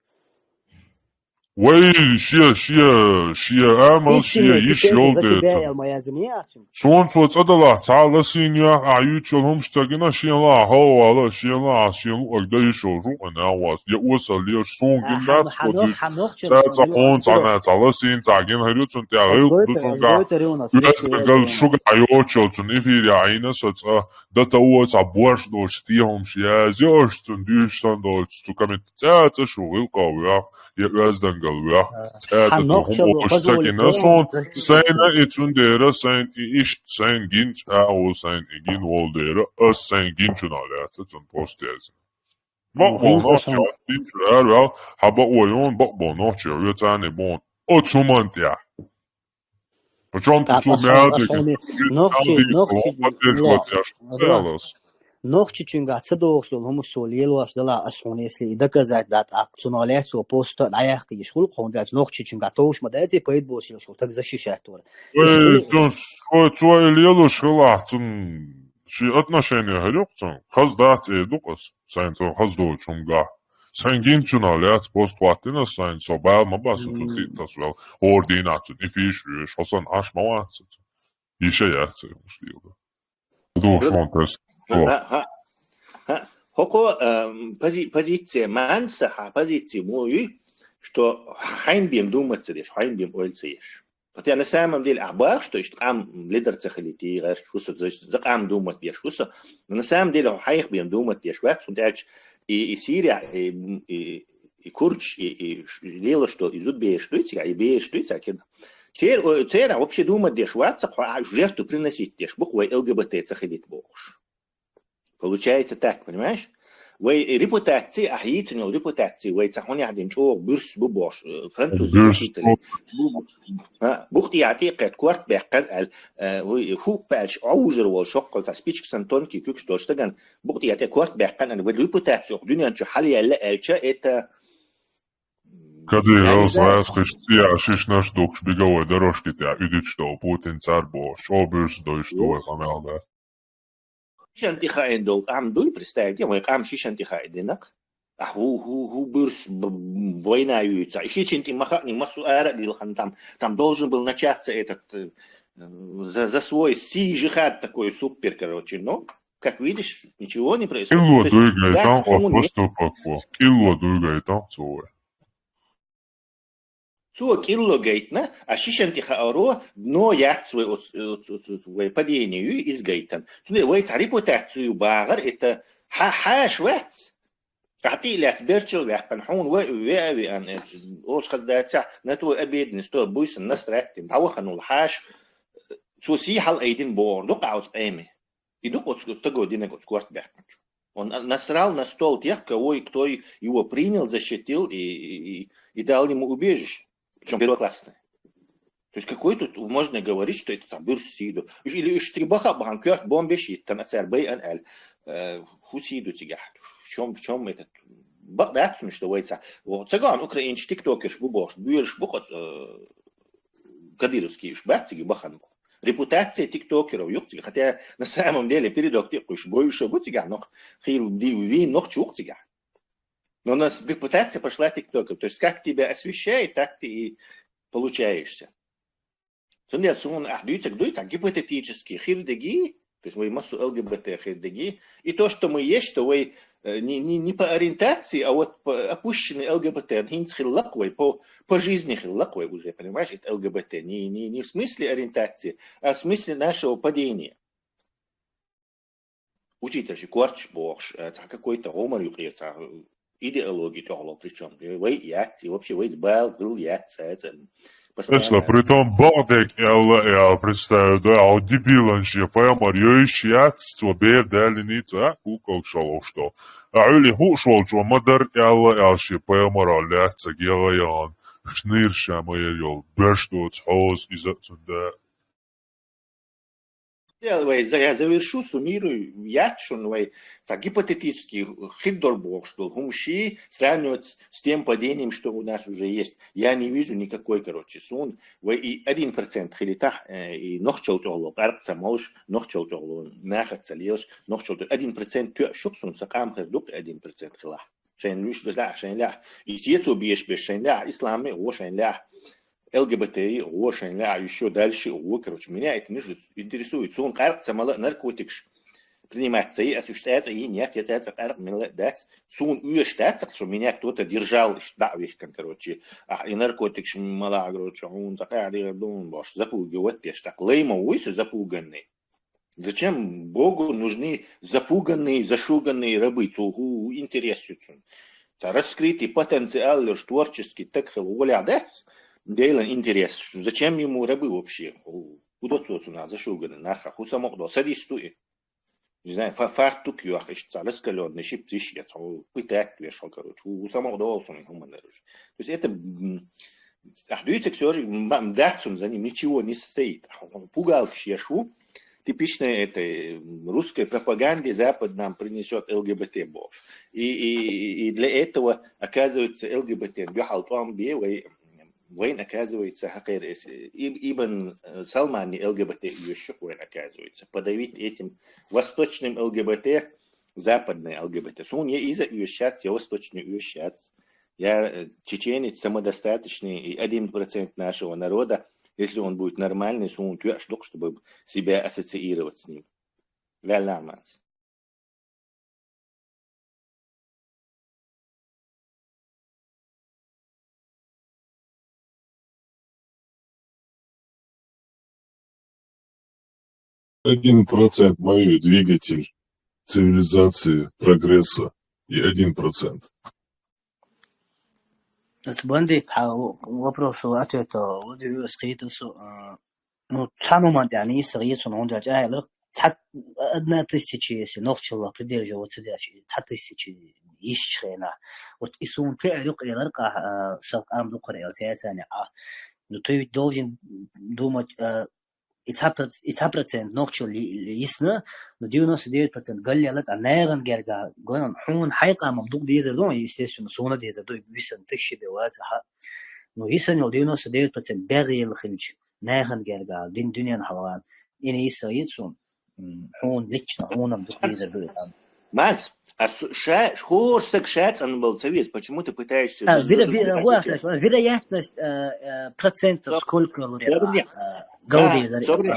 Вай, шен, шен, шен амал, шен йиш йолу дера цунна. Суна цо цӀа далахь, цхьа ласийна йоьху, а юьйцуш йолу хӀумаш ца гина, шен лахь хьо вала, шен лахь, шен луъаг дан йиш йолу жукъана а вац. Я осал леш, суна гина дац, цо дуьйцу. Цкъа цхьа хьуна, цхьа на, цхьа ласийна, цхьа гина хир ю, цунна тӀехь гӀиллакх ду цуьнгахь. Оьздангалла шуьгахь йоцуш йолу цунна эфире Ӏийна со цкъа, дан тан вон цхьа борш долчу стен хӀумаш язъеш цунна дуьйцуш санна долчу цу коммент-, цкъа цкъа шу гӀиллакх а вех, я оьздангалла вех, цкъа цкъа цу хӀума олуш ца гина суна, сайна и цундела, сайна и иштта, сайна гинчу агӀо, сайна и гина волу дела, ас сайна гинчунах лаьцна цунна пост яздина. Бакъболу нохчо, гинчу араваьлла, хьан бакъо юна, бакъболу нохчо, ве царний боху, оцу хӀуманна тӀехь. Причём тут цо мел дика, нохчи, нохчи, нохчичуьнгахь ца догӀуш долу хӀумаш цо лелош делахь, ас хьуна если и доказать дац, тӀаккха цунах лаьцна цо пост а дӀаяккха йиш хуьлу, хьуна даьлча нохчичуьнгахь товш ма дац, и пайда болуш йолуш волу таг защищать вара. Ой, цо, цо и лелош хилахь, цунна шен отношение хир ю-кх цунна, хаза дац эр ду-кх ас. Сайна цо хаза доцу хӀумагахь. Сайна гинчунах лаьцна пост хӀоттина ас, сайна со бала ма бац, со цунна тӀе а тасавелла, хӀора дийнахь цунна и фиш веш, хьо санна Ӏаш ма вац со цунна. Иша яц ай хӀумаш лела. Ду шун тест. ХӀа, хӀа, хӀа. ХӀокхо, а, пози-, позиция манса, хьан позиция мо юй, что хьайна бен думать ца деш, хьайна бен ойла ца еш. Хотя на самом деле, ахь боху, что иштта къам ледар ца хилийта, гӀерташ ву со, за, за къам думать деш ву со. Но на самом деле, хьайх бен думать деш вац, хӀунда аьлча и, и Сирия, и, и, и курдаш, и, и ш-, лела, что и зуда бераш дуй цигахь, и бераш дуй цигахь. Цер-, о, церан вообще думать деш вац, хьо а жертву приносить деш бу-кх вай ЛГБТ ца хилийта бохуш. Получается так, понимаешь? Вай репутация, ахь йийцина йолу репутация, вай цхьа хӀунех дина чӀогӀа буьрса бу бохуш, э, французы какие-то ли. А, букъ тӀехь тӀекхетта корта баьккхина аьлла, э, вай хӀуъа паьлча Ӏовужур волу шоккхал цхьа спичка санна тонкий куьйгаш долуш стагана букъ тӀехь тӀе корта баьккхина аьлла, вай репутация оха дуьнен чу хьалаяьлла аьлча, это, м, Кадыров, я не знаю. Зайсхиш, я шишнаш дукхуш беговой дорожки тӀехь уьдуьтуш долу Путин цар бохуш, чӀогӀа буьрса дойуш ду вай къамел дац. Шишан тӀе хаийна долу къам дуй, представьте, вай къам шишан тӀе хаийна дина-кх. Ахь хӀу, хӀу, хӀу буьрса б-, б-, война юьйцу. И шишан тӀе ма хаъний, массо ара а лилхина, там, там должен был начаться этот, э, за, за свой си жихад такой супер, короче, но, как видишь, ничего не происходит. Килло дуй гайтам, поступок. Килло дуй гайтам, цо вай. Цо кӀилло гайтина, а шишан тӀе хааро дно яц вай оц-, оц-, оц-, оц-, вай падение ю иза гайтина. Цундела вай цхьа репутацию бахар, это хьа-, хьаша вац. Ахь тӀе а лаьцна берчал ваьккхина, хьуна вай а веа веана, олуш хаза дацахь, на твой обеденный стол буйсан насрать дина, дӀавахана волу хьаша, цо сий хьалаайдина бохур ду-кх оцу къеме. И ду-кх оцу стаго динарг оцу корта баьккхинчу. Он насрал на стол тех, кого и кто его принял, защитил и, и, и, и дал ему убежище. Причём первоклассное. То есть какой тут можно говорить, что это цхьа буьрса сий ду? Или уьш цига баха а бахана, коьрта бомбеш йиттина, цара байъина аьлла, э, хӀун сий ду цигахь? В чём, в чём этот? Бакъ дац, что вай цхьа. Ца гоьна украинчу тиктокерш бу бохуш, буьйлуш бу-кх оцу, э, кадыровский уьш бац цига бахана бу. Репутация тиктокеров ю-кх цигахь, хотя на самом деле передок тӀе кхуьйсуш, бойуш бу цигахь, нох-, хийла дийна вийна нохча ву-кх цигахь. Но у нас репутация пошла тиктокеров. То есть как тебя освещает, так ты и получаешься. Цундела суна ахь дуьйцург дуй, цхьа гипотетически хир дерг, то есть вай массо а ЛГБТ хир дерг, и то, что мы есть, что вай, э, не, не, не по ориентации, а вот по, опущенный ЛГБТ, хӀинца хилла-кх вай, по, по жизни хилла-кх вай уже, понимаешь, это ЛГБТ, не, не, не в смысле ориентации, а в смысле нашего падения. Учитель ши корташ бохуш, э, цхьа какой-то гӀомар юкъера цхьа, э, идеология тӀехула, причём, э, вай яц, и вообще вай бала гул яц, э, ца-, постоянно. Эсла, притом бакъдерг аьлла, я представляю, да, а дебилан шен пайхамар йойш яц, цо бер даьллиний цхьа, кукалг шалгӀуш до. А Ӏуьли хууш волчо ма-дарра аьлла, аьлла шен пайхамарал лаьцна гела яхана, шнийр ша ма яр йолу, беш доцу хьоза иза а цунда. Я, вай, за- я завершу, суммирую, яц шуна, вай, цхьа гипотетически хир дара бохуш долу хӀума ши сравнивать с тем падением, что у нас уже есть. Я не вижу никакой, короче, суна, вай и один процент хилийтахь, э, и нохчалла тӀехула къаркъа ца молуш, нохчалла тӀехула нахаца лелаш, нохчалла тӀе-, один процент тоьаш ю-кх суна, сан къам хир ду-кх и один процент хилахь. Шайн вуьш ду лаьа, шайн лаьа. И сецо беш-беш шайн лаьа, ислам а гӀо шайн лаьа, Л Г Б Т а гӀо шайн лаьа, ещё дальше а гӀо, короче. Меня это не интересует. Суна къаркъа ца мала, наркотикаш принимать ца йи, ас уьш цӀа цӀа йина яц, я цӀа цӀа къаркъа мила дац. Суна оьшуш дац, что меня кто-то держал, иштта дӀа а вихкан, короче. Ахь и наркотикаш мала, короче, хьуна цхьа къаьхьа дегӀар ду хьуна бохуш, запугивать деш. Так лай ма вуй со запуганный. Зачем Богу нужны запуганные, зашуганные рабы? Цо хӀун интерес ю цунна? Цхьа раскрытый потенциал леш творческий так хила гӀолехь дац, Делан интерес. Зачем ему рабы вообще? ХӀу до цо цунах зашуганный нах? ХӀу самукъадо, садист ду и? Не знаю, фа- фартук йохуш, цхьа раскалённый щипцы еш, хьо пытать веш хьо, короче. ХӀу, хӀу самукъадолу цунах хӀуманаш. То есть это, м, ахь дуьйцург всё же, м, дац цунна за ним, ничего не стоит. Пугалкаш еш ву, типичная этой, м, русской пропаганде Запад нам принесёт Л Г Б Т бохуш. И, и, и для этого, оказывается, Л Г Б Т дуьхьал тӀом бе вай, вайн, оказывается, хьакхера эс, и- Ибн, э, Салманан Л Г Б Т оьшуш ю-кх вайн, оказывается. Подавить этим восточным Л Г Б Т западный Л Г Б Т. Суна я иза оьшуш яц, я восточный оьшуш яц. Я, э, чеченец самодостаточный, и один процент нашего народа, если он будет нормальный, суна тоьаш ду-кх, чтобы себя ассоциировать с ним. Ваьлла, Алмаз. Один процент мой двигатель цивилизации, прогресса. И один процент. Ас бандит, хьан вопросу ответа, вот и скажите, а, ну, цхьа момент, яъни, иссагӀа ецун, хӀунда аьлча, аьлла, цхьа, одна тысяча, если нохчалла придерживаться деш, цхьа тысяча йисчу хенахь. Вот и суна кхиар юкъа элар къа, а, сов къам дукхар эл цецане, а. Ну, ты ведь должен думать, а, и цхьа проц-, и цхьа процент нохчалла йи-, йисна, ну, девяносто девять процент галлелла, а нахана герга, гонан, хьуна хьайн къамам дукха дезар ду, естественно, суна дезар ду, висан тысяча бе вац, хьа. Ну, йисан йолу девяносто девять процент бегӀ елла хилча, нахана герга, дин дуьнен хьалха. И иссагӀа йицу, м, хьуна лично, хьуна-м дукха дезар ду и къам. Маз, а с-, ша, хӀора саг ша цӀанбала ца веза, почему ты пытаешься А, веро-, веро-, вероятность, а, а, процентов сколько, говорят, а, галдер, а, собри,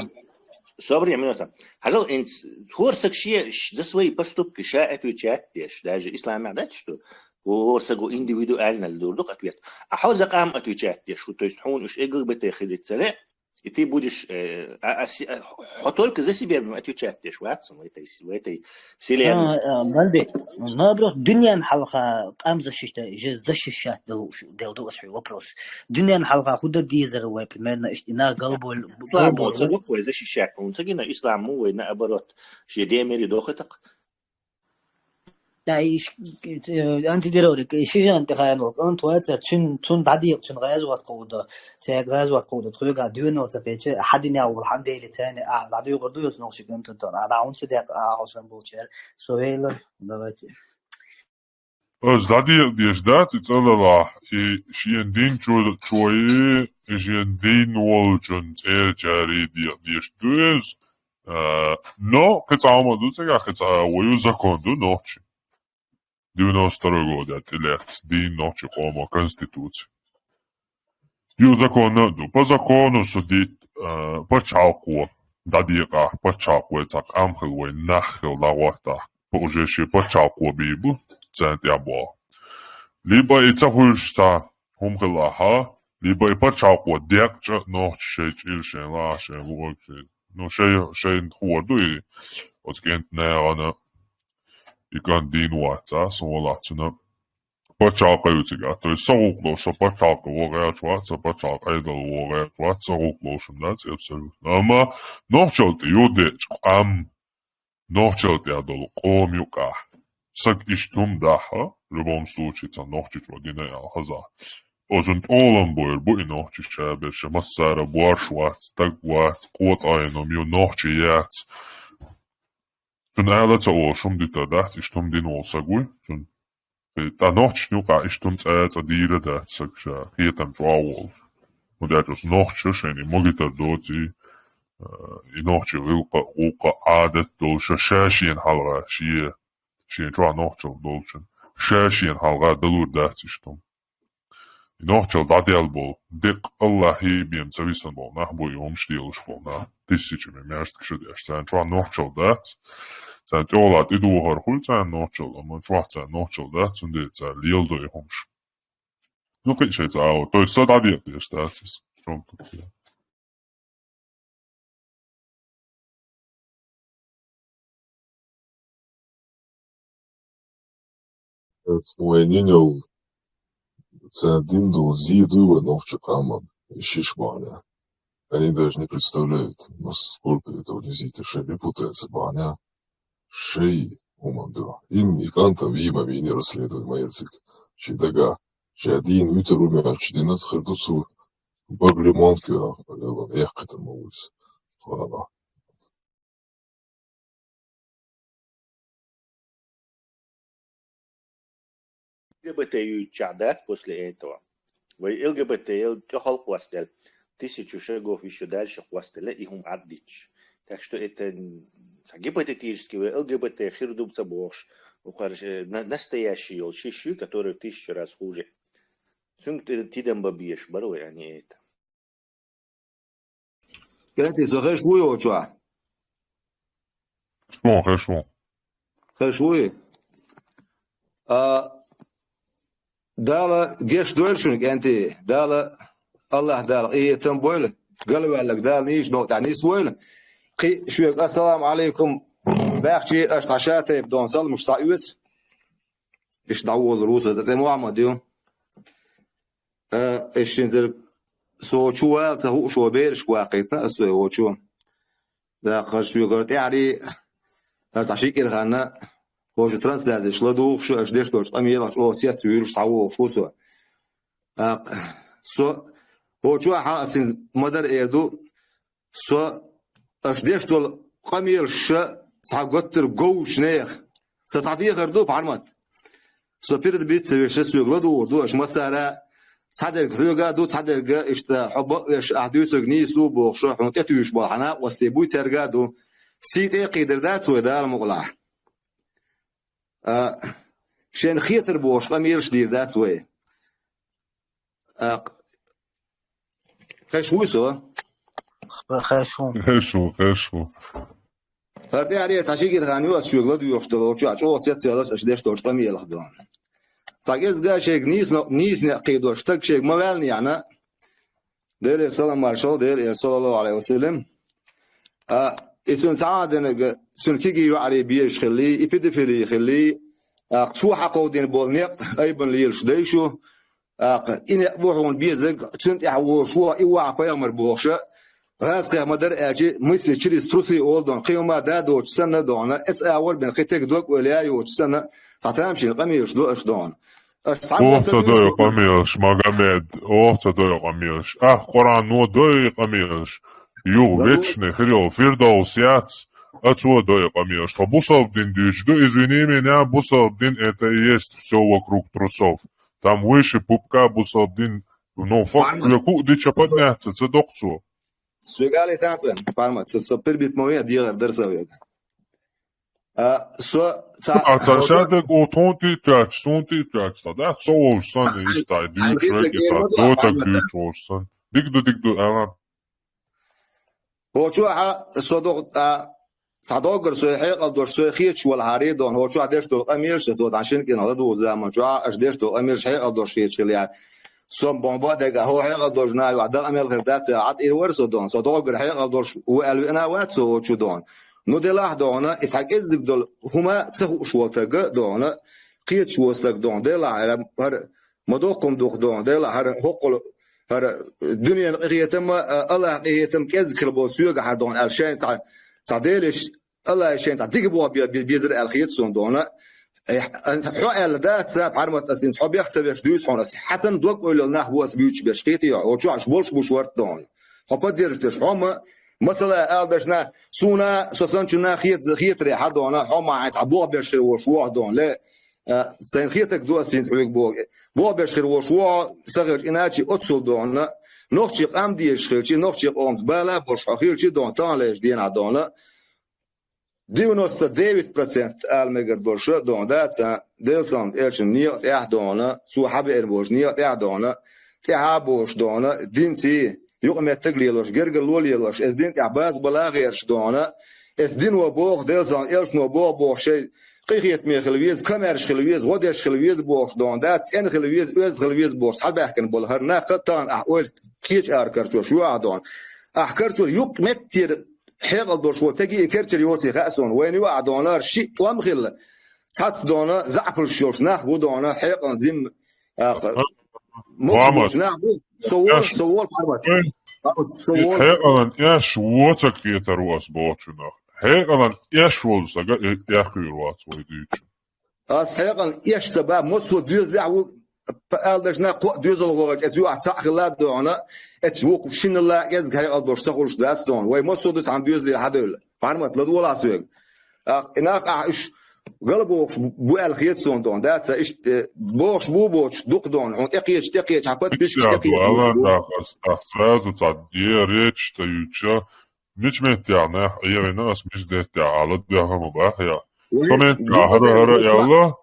собри минута. Хьажал, ин, хӀора саг ше, ш-, за свои поступки ша отвечать деш, даже исламехь дац, что хӀора саго индивидуально лур ду ответ. А хьо за къам отвечать деш, то есть хьуна уьш Л Г Б Т хилийтарца, и ты будешь, э, а, а, си-, а, хьо только за себя отвечать деш вац в этой, в этой вселенной. А, а, Ганбе, наоборот, дуьнен хьалха къам защищать, же защищать дел, дел ду ас хьоьга вопрос. Дуьнен хьалха хӀун дан дезара вай, примерно, иштта и нах галбол, ислам галбол. Ислам ца бу вай защищать, хьуна ца гина, ислам ву вай, наоборот, шен ден мери дохуьйтакх. Да, и ш-, э, антитеррорик, и ши жан тӀе хаьнна волу кӀант вацара, цуьн-, цунна дӀадекъа, цуьнан гӀазот кховдо, цаьрга гӀазот кховдо, тхоьга доьналла ца кхеча, хьан динехь волу, хьан дели царна, ахьа дӀадоьгӀур ду оцу нохчийн кӀантана тӀе, ахьа дӀа хӀунда ца декъа, ахьа хьо санна болчара, со вейлар, давайте. Аса дӀадекъа дезаш дац и цӀа далахь, и шен дин чу, чу и, и шен дин волчун цӀерачаре декъа дезаш ду иза, А, но кхин цхьа хӀума ду цигахь, кхин цхьа вай закон ду нохчийн. Девяносто второй годехь тӀелаьцна дийна нохчийн къоман конституци. Ю закон а ду. По закону судить, а, пачхьалкхо дӀадекъахь, пачхьалкхо цхьа къам хилла вай нах хилла дӀагӀоттахь, по уже шен пачхьалкхо бийр бу, царна тӀехь боху. Либо и ца хуьлуш цхьа хӀума хилла ахьа, либо и пачхьалкхо декъча нохчаша шайн чӀир, шайн лаахь, шайн лугӀарг, шайн, ну, шайн, шайна хуур ду и оцу кӀентан нахана, и кӀант дийна вац, а, сан валахь цуьнан пачхьалкх ю цигахь. То есть сан гӀуллакх долуш, сан пачхьалкх ву гӀерташ вац, сан пачхьалкх Ӏедал ву гӀерташ вац, сан гӀуллакх долуш хӀума дац, абсолютно. Амма нохчалла тӀе юхадеъча къам, нохчалла тӀехь долу къоман юкъахь. Саг иштта хӀума дахь, в любом случае, цхьа нохчичо дина аьлла хазахь. Озун тӀолам бойр бу и нохчи шаберша массара боарш вац, стаг вац, къотӀайном ю, нохчи яц. Цун ала ца олуш хӀума дитар дац, иштта хӀума дина волу саг вуй. Цун тӀа нохчашна юкъахь иштта хӀума цӀа а цӀа дийр а дац саг ша, хетам чӀогӀа волуш. ХӀунда аьлча оцу нохчаша шайна и могитар доций, а, и нохчийн гӀиллакх а, гӀуллакх а, Ӏадат долуш ша шена хьалха, шен, шен чохь нохчалла долчун, ша шена хьалха далур дац иштта хӀума. И нохчалла дӀаделла болу, деккъа Аллахьий бен ца висина болу нах бу и хӀумаш делуш болу нах. Тиссачу ме маьждигаш а деш, царна чохь нохчалла дац. Царна тӀехула тӀедухар хуьлу царна нохчалла, амма чохь царна нохчалла дац, цундела цара леладо и хӀумаш. Ну, кхин шайца агӀор. То есть, са дӀадекъа деш дац иза. Чом тут я. Вайн йинал царна дина долу зен дуй вайн нохчийн къоман, и шиш бахьана. Они даже не представляют, насколько это унизительно, шайн репутация бахьана, шайн хӀуманна дуьхьа. Им и кӀантан вийма вийна расследование ма яциг. Шен дагахь, шен дийна вуьтур ву моьттуш дина хир ду цо, багле монкуьра, ялан, эккхийтар ма ву иза. Хала. Л Г Б Т юьйцучохь дац после этого. Вай Л Г Б Т тӀехула кхоссаделла, тысячу шагов ещё дальше кхоссаделла, и хӀума Ӏаддича. Так что это, м, гипотетически вай Л Г Б Т хир ду ца бохуш, укхарш, э, на-, настоящий йолу шиш ю, который в тысячу раз хуже. Цуьнга ти-, тидам бан безаш бара вай, а не это. КӀентий, со хезаш вуй оцу чохь? Хезаш ву, хезаш ву. Хезаш вуй? А, Дала гечдойла шуна, кӀентий. Дала, Аллах Дала къинхетам бойла. Галваьлларг Дала нийса новкъа тӀехь нисвойла. Кхин шуьга ассаламу Ӏалайкум баьхчи, аша цхьа шатайпа дона саламаш схьаоьцу. Иштта дӀаволалур ву со, цӀе Мухьаммад ю. Э, эшшинзар со чу вала ца хууш ван берашка ваккхийтина аса вай вочу. ТӀаккха шуьгара тӀаьхьарий, аса цхьа ши кӀира ханна, вочу трансляцеш ладугӀуш, аша деш долчу къамелах чӀогӀа цецвуьйлуш схьавогӀуш ву со. ТӀаккха со вочу ахьа аса ма-дарра эр ду, Со аша деш долу къамелаш ша цхьа готтар говзачу нехан. Сан цхьа дехар ду, Пхьармат. Со передбить ца веш, соьга ладугӀур ду, аша массара а цхьадерг хьоьга а ду, цхьадерг а иштта хьо бакъвеш, ахь дуьйцург нийса ду бохуш, хьуна тӀетуьйсуш болу хьан накъостий буй, цаьрга а ду. Сий тӀе а кхийдар дац вай, Дала мукъалахь. А, шайна хетар бохуш къамелаш дийр дац вай. А, хезаш вуй со? Хезаш ву. Хезаш ву, хезаш ву. ХӀара тӀаьхьарий цхьа ши кӀира хан ю аса шуьга ладоьгӀуш долу, чу чӀогӀа цецваьлла аса аша деш долчу къамелах дона. Цхьа кӀезга шайга нийса но-, нийса некъ кхийдо, стаг шайга ма ваьллинехь, Делера салам маршалла, Делера, саллаллаху Ӏалайхи ва саллам. А, и цуьнан цхьа а динарг, цуьнан кегий йоӀарий безаш хилли, и педофили хилли, а, цо хьакховдийна болу некъ айбан лелаш дайшу, ТӀаккха и некъ бу хьуна безаг, цуьнан тӀехь вожуш ву, и ву ахь пайхамар бохуша, гӀазкхех ма-дарра аьлча, мысли через трусы олу дона, кхин хӀума да доцуш санна дона, эца агӀор бен кхин тега дог ойла я йоцуш санна, цхьа тамашийна къамелаш до аша дона. Аша цхьа Оха ца дойу къамелаш, Магомед, оха ца дойу къамелаш. Ах, Къуръано дойу къамелаш. Юха вечный хир йолу Фирдовс яц, а цо дойу къамелаш. Тхо бусалба дин дуьйцуш ду, извини меня, бусалба дин это и есть всё вокруг трусов. Там выше пупка бусалба дин, ну, факт, Пхьармат. Куьйга хӀуъа дича подняться ца доккху цо. Соьга алий тацан, Пхьармат, со, со перебить ма ве, дегӀар дара со вега. А, со, ца, А, ца со, шадерг о тхунти тоьч, сунти тоьч, та, да? Со волуш сан, Ай, иштта, ай, дуьйцуш ай, вега, ай, та, ай, доцаг ай, дуьйцуш волуш сан. Диг ду, диг ду, Алан. ХӀокху чохь со догӀу, а, цхьа доггара со хьекъал долуш, со хеташ валахьара дона, хӀокху чохь деш долу къамелаш, со цхьана шина кӀирнах ладугӀу заман чохь, аша деш долу къамелаш хьекъал долуш хеташ хилла яра. Со бомба а дага, хӀо хьекъал долуш на юьхь, дакъа мел хир дац, Ӏад ира вара со дона, со доггара хьекъал долуш ву аьлла веана а вац со хӀокху чу дона. Ну, делахь дона, и цхьа кӀеззиг долу хӀума ца хууш волу стага дона, кхеташ волу стага дона, делахь хӀара, хӀара ма доккхум дукха дона, делахь хӀара хӀоккхул, хӀара дуьненан къинхетам а, Аллахьан къинхетам кӀеззиг хила болу соьгахьара дона аьлла шайна цхьа, цхьа Делаш, Аллахьа шайна цхьа дика боху бе-, бе-, безар аьлла хета суна дона. Хьо аьлла дац, Пхьармат, ас хьо бех ца веш дуьйцу хьуна ас. Хьасан дог-ойла йолу нах бу ас буьйцуш берш, кхетий хьо? Чохь уьш болуш буш вара хьуна. Хьо поддержить деш хьо ма, масала, аьлла дашна, суна, со санчунна хета, хетаре хьа хьуна, хьо ма хьайн цхьа болх беш хир волуш ву хьо хьуна, ле, а, сайн хетарг ду ас хьуна хьоьга боху. Болх беш хир волуш ву хьо, ца хилча, иначе оццул хьуна, нохчийн къам дезаш хилча, нохчийн къомца бала болуш хьо хилча хьуна, таханлерчу дийнахь хьуна, девяносто девять процент ала мегар долуш хьуна, дац, Делан салам элчанан некъа тӀехь хьуна, цо хьабеана болчу некъа тӀехь хьуна, тӀаьхьа а бохуш хьуна, динций, юкъаметтиг а лелош, гергарло а лелош, иза дин тӀехь базбала а гӀерташ хьуна, иза дино боху, Делан салам элчано боху бохуш, шайн къинхетаме хила веза, комаьрша хила веза, гӀо деш хила веза бохуш хьуна, дац, цӀена хила веза, оьзда хила веза бохуш, схьабаьхкина болу хӀара нах а тахана ахь ойла кхечу ара карчош ю ахь хьуна. Ахь карчор юкъаметтера хьекъал долуш волу стаге и керчара йоций хаьа суна. Вайна ю ахь хьуна, шиъ тӀом хилла, цхьацца хьуна, заьӀапаллаш йолуш нах бу хьуна, хьекъалан зим, а, Мохьмад, мохьмад, нах бу. Со вол, со вол, Пхьармат. Со вол. Хьекъалан эш воцург хетар ву ас бохучунах. Хьекъалан эш волу сага э-, эхь хир вац вай дуьйцу. Ас хьекъалан эш ца бан, массо а доьзалехь ву, п-, ала дашна, кхо а доьзал вогӀуш, эца юьхь цхьаъ хилла а хьуна, эца вукху шиннала а кӀезиг хьекъал долуш ца хуьлуш дац хьуна. Вай массо а ду цхьана доьзалера хьадевлла. Пхьармат, ладогӀал ас вега. ТӀаккха и нах ахь уьш гала бохуш бу аьлла хета суна хьуна, дац, иштта, э, бохуш бу боцуш дукха хьуна, хьуна тӀекхеча, тӀекхеча, хьан подписчикаш тӀекхеча хьуна. Сразу цхьа е речь тӀе юьйцуша, мича меттехь нах Ӏехийна ас мича деттехь аьлла, дехар ма баха я. Со меттехь хӀара-хӀара аьлла,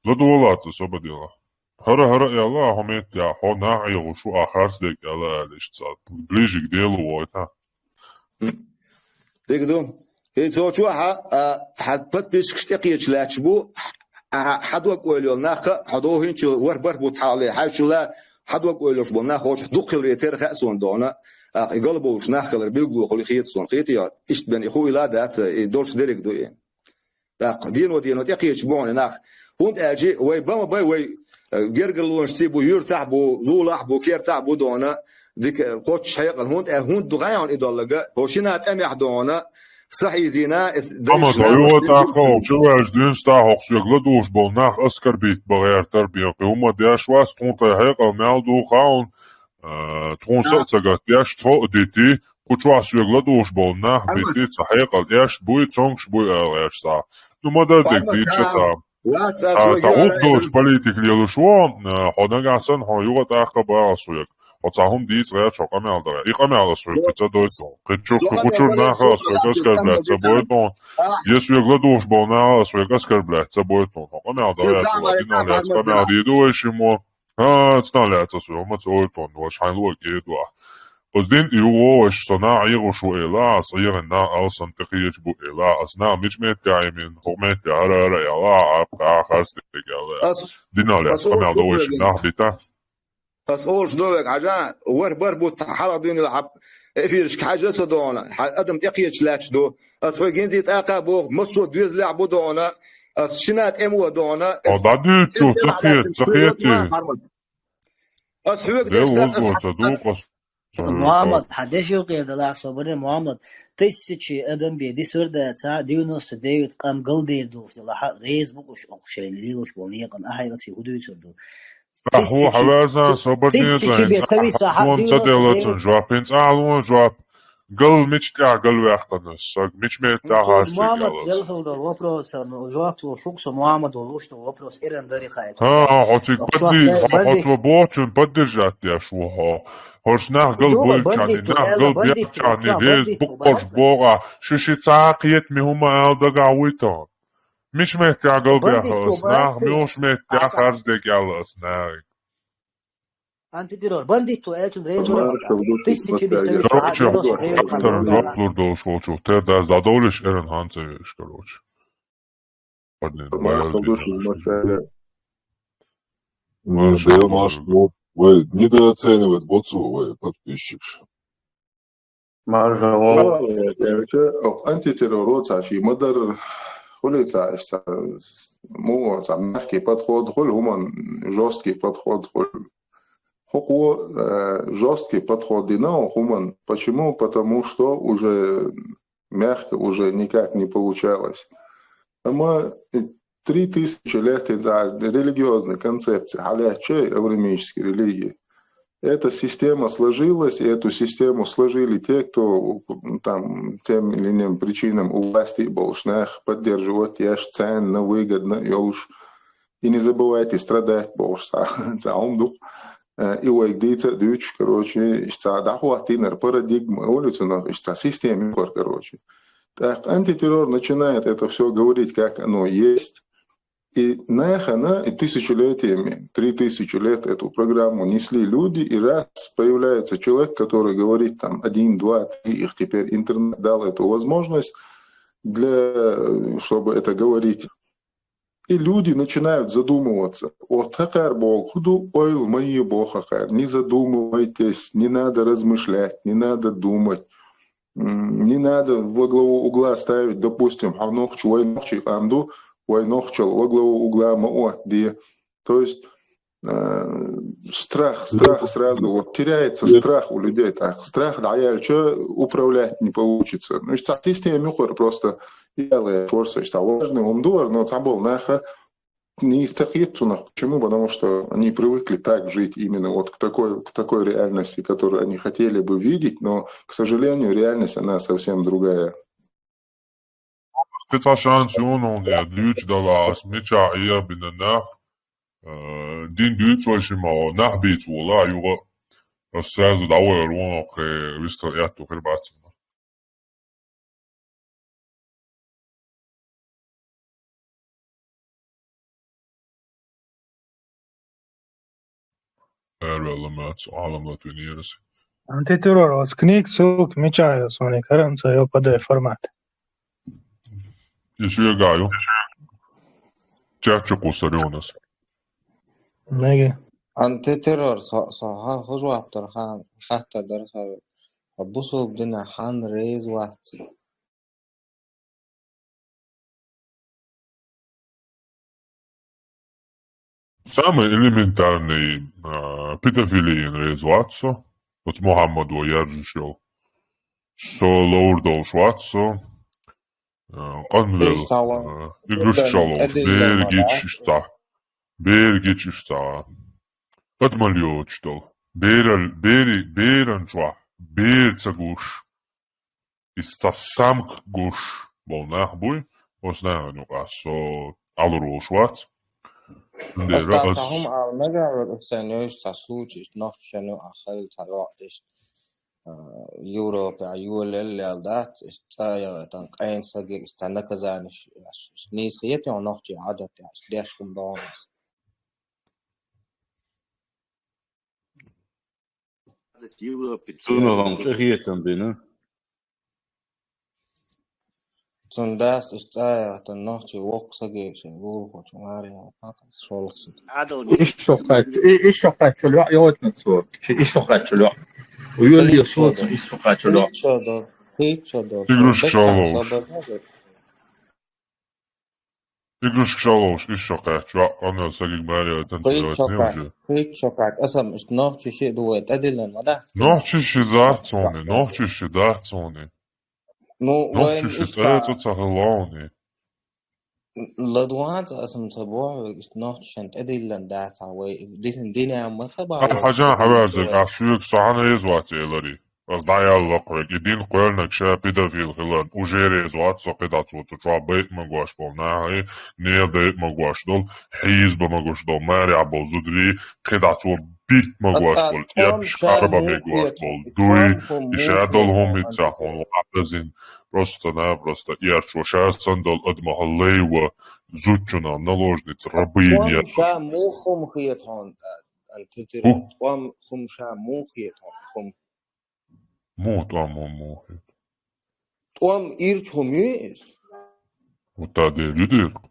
ладогӀал ас, со бан дела. ХӀара-хӀара аьлла, хьо меттехь, хьо нах Ӏехуш ву, ахь харц дерг аьлла аьлла, иштта цхьа ближе к делу войта. Дика ду. ХӀинца цо чохь а, а, хьан подписчикаш тӀекхеча лаьтташ бу, а, хьан дог-ойла йолу нах а, хьо дохийначул варх-барх бутт хьалхале, хьайчулла хьан дог-ойла йолуш болу нах хьоьгахь дукха хиларе терра хаьа суна хьуна, а, и гала болуш нах хилар билгало хуьлу хета суна, хетий хьо? Иштта бен и хуйла а дац, и долуш дерриг ду и. ТӀаккха дено-дено тӀекхеча бу хьуна и нах. ХӀунда аьлча вай бан ма бай, вай, э, гергарлонашций бу, юьртахь бу, лулахь бу, кертахь бу хьуна, дика, э, кхоччуш хьекъал. ХӀунда аьлча, хӀунда ду гӀайгӀана и долларг? ХӀо шина тӀамехь хьуна, са хьийзийна, эс Амма со юха тӀаккха хӀокху чу ваьлча дуьйна стаг хӀокху соьга ладугӀуш болу нах оскорбить бан гӀертар бен, кхин хӀумма деш вац, тхуна тхан хьекъал мел ду хаьа хьуна, э, тхуна са а ца гатдеш, тхо а дити, кху чохь соьга ладугӀуш болу нах бити, цхьа хьекъал эшна буй, цомгуш буй аьлла гӀерташ цхьа. Ну, ма-дарра дерг дийца цхьа. Цхьа, цхьа гӀуллакх долуш политика лелаш ву, а, хьо нагахь санна, хьо юха а тӀаккха баха соьга. Хьо цхьа хӀума дийца гӀерташ, хьо къамел дан гӀерташ. И къамел ас соьга кхин ца дойту. Кхин чу, кху чуьра нах а соьга оскорблять ца бойту. Я соьга ладугӀуш болу нах а соьга оскорблять ца бойту. Хьо къамел дан гӀерташ, хьо динан лаьцна къамел дийр ду вай шиммо. ХӀа, цунах лаьцна ас ву, ма ца ойла тхуна, ваша хьайн луъург эр ду ахь. Оцу дин тӀе ю вогӀуш, со нах Ӏехуш ву элахь, ас Ӏехийна нах алсам тӀекхеча бу элахь, ас нах мича меттехь Ӏемина, хӀокху меттехь хӀара-хӀара аьлла, ахь, ахь, харц дерг аьлла. Динан лаьцна къамел дан вай ши нах дита. Ас олуш ду вайга, хьажа, варх-барх бутт хьалха дуьйна хьан эфирашка хьажа со хьуна, хьан адам тӀекхеча лаьтташ ду. Ас хьоьга гинзий тӀаккха а боху, массо а доьзалехь бу хьуна, ас шина тӀе ма ван хьуна, ас Хьо дӀадуьйцу, ца хета, ца хетий. Ас хьоьга Дела деш дац, ас, возло ца ду, ас, ас Мухьаммад, хьан дешил кхера далахь со бара, Мухьаммад, тысячи адам бен дисвар дацахь, девяносто девять къам галдер долуш делахь, реза бу уьш оцу шайна лелош болу некъана, ахьа аса хӀун дуьйцур ду? Ахьо хьан ваьза, собар деза, тысячи бен ца виса, ахьа ца девяносто девять делла цунна жоп, хӀинца ахьа ло жоп. Гал мича тӀехь галваьккхина саг, мича меттехь хьарча Мухьаммад, дерг аьлла. Делхал долу вопросана жоп луш ву со, Мухьаммад волуш ду вопрос, эран дари хай. ХӀа, хьо цига подди-, хьо, хьо цо бохучун поддержать деш ву хьо. ХӀорш нах гал бойчарни, нах гал бехчарни, реза букъарш богӀа, шу ши цхьа а кхетаме хӀума ала дагахь вуй тахана. Мича меттехь гал бехна ас нах, муьлхачу меттехь харц дерг аьлла ас нахе. Антитеррор, бандиту, элчун рейзура. Короче, жоп лур долуш волчух, тера даьза дӀадовлуш, эран хӀан ца веш, короче. Маршал. Маршал. Дел марш, ну, вай недооценивать боцу вай подписчикаш. Маржа вон. Короче, ох, антитеррор цхьа ши ма-дарра, хуьлий цхьа, иштта, му, цхьа мягкий подход хуьлу хӀуманна, жёсткий подход хуьлу. ХӀокхо, э, жёсткий подход дина хӀуманна. Почему? Потому что уже мягко, уже никак не получалось. Амма, э, три тысячи лет, это религиозная концепция, хьалаьцча, авраамическая религия. Эта система сложилась, и эту систему сложили те, кто, там, тем или иным причинам у власти болуш нах поддерживать еш, царна выгодно йолуш. И не забывайте страдать болуш, цхьа, цхьа хӀума ду. Э, и вайга дийца а дуьйцуш, короче, иштта цхьа дӀахӀоттийнарг парадигма, эволюционер, иштта цхьа система юкъара, короче. Так, антитеррор начинает это всё говорить, как оно есть. И нахана, и тысячелетиями, три тысячи лет эту программу несли люди, и раз появляется человек, который говорит там один, два, три, их теперь интернет дал эту возможность для, э, чтобы это говорить. И люди начинают задумываться. Вот хӀокхара бохург ду, ойла ма е боху хӀокхара. Не задумывайтесь, не надо размышлять, не надо думать. М, не надо во главу угла ставить, допустим, хьо нохчи, вай нохчий къам ду, вай нохчал во главу угла ма оттаде. То есть, э, страх, страх сразу, вот теряется страх у людей, так, страх дӀаяьлча управлять не получится. Ну, иштта система юкъара просто ялла форсаш, цхьа важный хӀума ду, но цхьаболу наха нийса ца хета цунах. Почему? Потому что они привыкли так жить, именно вот к такой, к такой реальности, которую они хотели бы видеть, но, к сожалению, реальность, она совсем другая. Кхин цхьа шанс ю хьуна, я дуьйцуш дала, ас мичахь а бина нах, э, дин дуьйцу вай шимма, нах бийца волу а юха, ас сразу дӀавоьлур ву, кхин вистхила аьтту хир бац. Араваьлла мац, Ӏалам латвинера ас. Антитеррор, оцу книга ссылка мичахь ю, соник, хӀара ца йо П Д Ф формат. И шуьга ю. Чат чу кхуссур ю ас. Мега. Антитеррор, со, со хьан хужа ваптар хан, хаттар дара со, бусулба дина хан реза вац. Самый элементарный, а, педофилин реза вац со, оцу Мухьаммадо яржаш йолу. Со ловр долуш вац со, а, къанвел, а, игрушка шаловш, бер гича иштта, бер гича иштта, адамал йоцуш долу, берал, бери, беран чохь, бер ца гуш. Иза цхьа самка гуш болу нах буй, оцу нахана юкъахь со Ӏалур волуш вац. Цундела аса ас цхьа хӀума ала мегар вара, аса сайн йойуш цхьа случай, иштта нохчашна юкъахь хилла цхьа йоккхуш, а, Европехь йолаелла дац, иштта цӀа а яхийтина, къена саге, иштта цхьа наказанеш, иштта нийса хета хьуна нохчийн Ӏадатехь, иштта деш хӀума догӀу аса. Цунах къинхетам бина. Цундела аса иштта цӀа а яхийтина, нохчий воккха саге шайн гулахочун маре яхийтина, шолгӀа саг. Ишшокхачу, и-, ишшокхачу лоӀ йойтна цо. Ши ишшокхачу лоӀ. Уьлле соцу ишшокхачу лоӀ. Кхечо до, кхечо до. Тигрушка шаловш. Игрушка шаловш, ишшокхачу лоӀ, къанвел сагиг маре яхийтина ца йойтина уже. Кхечо кхачу, аса-м иштта нохчий шиъ ду вай тӀедиллина ма дац. Нохчий ши дац цунна, нохчий ши дац цунна. Ну, нохчий ши цӀе а ца хилла вайна. Ладван аса-м ца боху вайга, иштта нохчашна тӀедиллина дац вай, дин, динан ма ца боху. Ахьа хьажахьа хьаверзарг, ахь соьга со хьан реза вац эларий? Аса дӀаяьлла-кх вайга, и дин кхоьллинарг ша педофил хиларна, уже реза вац со кхидӀа цо цу чохь байа магош болу нахе, нера дайа магош долу, хьийза бан магош долу, марехь болу зударий, кхидӀа цо битта магош болу, эпаш къарба мегош болу дуй, и ша долу хӀума хӀинца хьуна вахьазина. Просто-напросто эрчо ша санна долу адамах лайва зудчунах наложница, рабыня. Тхьона ша муха хӀума хета хьуна, антитеррор? Тхьона хӀума ша муха хета хьуна, хӀума? Муха тӀом, муха, муха хета? ТӀом ирча хӀума ю иза? Вот та дела ю дера.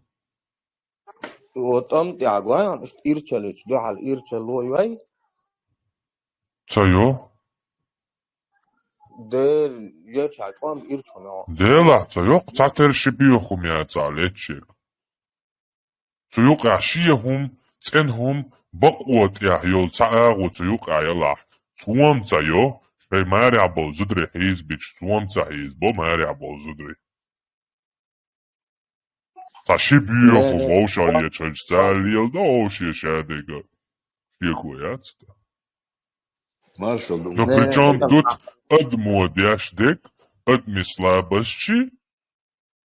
Вот тӀом тӀехь гой, ирчаллича дуьхьал ирчалло йой? Ца йо? Дела, еча тӀом ирча хӀума йо. Делахь ца йо, цхьатерра ши бехам яцахь леччиг. Цу юкъахь шен хӀума, цӀена хӀума, бакъо тӀехь йолу цхьа агӀо цу юкъахь ялахь, цо-м ца йо, шайн марехь болу зударий хьийзабича, цо-м ца хьийзабо марехь болу зударий. Цхьа ши боьха вовшах ечхьалча цара леладо вовше шадега. Шеко яц. Маршал ду. Ну, причём тут адамо деш дег, адами слабости,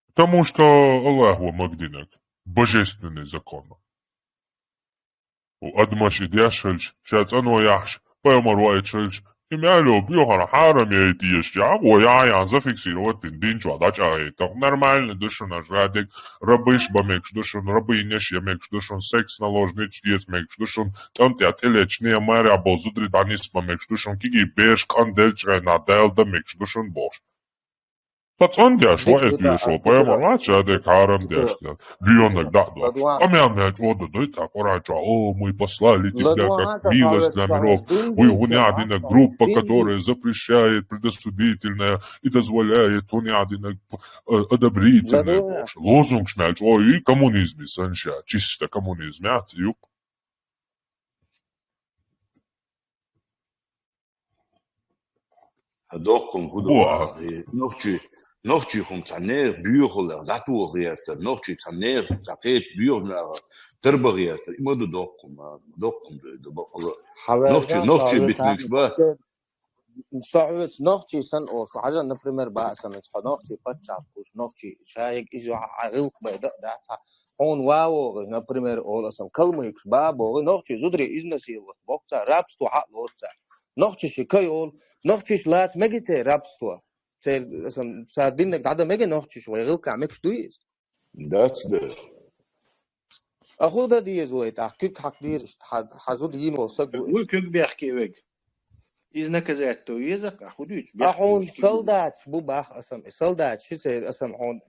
потому что Аллахо магадинаг. Божественный закон. У адамаш и деш хилча, ша цӀано яхаш, пайхамар ваийташ хилча, и мел йола боьхар хьарам яйта езаш, яхь, вай яхь ян зафиксировать дин, дин чу дӀачӀагӀъяйта. Нормально да шуна жадег, рабыш ба мегаш да шуна, рабынеш я мегаш да шуна, секс наложниц эца мегаш да шуна, тӀам тӀа тӀелеча не маря бол зударий дӀанис ба мегаш да шуна, кегий бераш къан делча гӀайна дал да мегаш да шуна бохуш. Ца цӀандеш, ваийташ вол, пайхамар вац шадег хьарам деш. Буьйоннаг дӀа а дош. Къамел мел чӀода дой, тӀа Къуръан чу, о, мы послали тебя как милость для миров. Вы хӀуна яхь динаг группа, которая запрещает предосудительное и дозволяет хӀуна яхь динаг, э, одобрительное. Лозунгаш мел чӀода, и коммунизм и сан ша, чисто коммунизм яц, юкъ. Доккхун хӀу ду? Нохчий, нохчий хӀума цхьа нехан боьхаллех дӀатоха гӀертар, нохчий цхьа нехан цхьа кхеча боьхача наха тарба гӀертар. И ма ду доккхун, ма доккхун ду, ду бакъала. Нохчий, нохчий битнигаш ба. Со хьоьца нохчий санна олуш, хьажа, например, баа санна, хьо нохчий паччахь вуш, нохчий шайга иза юхьа гӀиллакх бай да, да, цхьа. Хьуна ва вогӀи, например, олу аса, калмыкаш ба богӀи, нохчий зударий изнасиловать боккху цара, рабство хьа а лоцу цара. Нохчий ши кай олу, нохчий лаца меги церан рабство. Церан, аса, цара диннаг дӀада меги нохчий вай гӀиллакхехь мегаш дуй иза? Дац дера. А хӀун дан деза вай тӀаккха? Куьг хьакха деза, хьан, хьан зуда йийна волу саг ву? Вуй куьг бехке вега. Иза наказать до веза, а хӀун дуьйцу? А хьуна солдаташ бу бах аса, и солдаташ ши церан аса хьуна.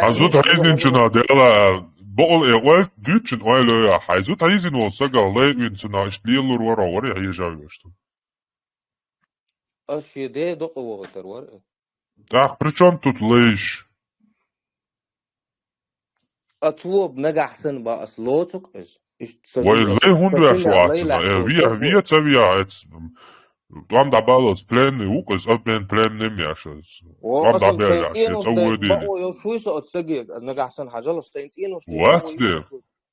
Хьан зуда хьийзинчунах дела, бакъал э, ойла дуьйцучун ойла йо, хьайн зуда хьийзина волу сагах лай вина цунах иштта лелур вара, вара хьежа веш ду. Ас шен ден докъа вогӀур вара. ТӀаккха при чём тут лайш? А цо нагахь санна бан ас лоцу-кх иза. Иштта сан... Вай лай хӀунда веш вац цунна? Э, ве, ве ца ве, эц, м, тӀом дӀабаллалц пленный ву-кх иза, обмен пленным еш иза. ТӀом дӀабеллеш, я ца водийли. Бакъо йолуш вуй со оцу сагега, нагахь санна хьажал, ас тайна цӀенош... Вац дера.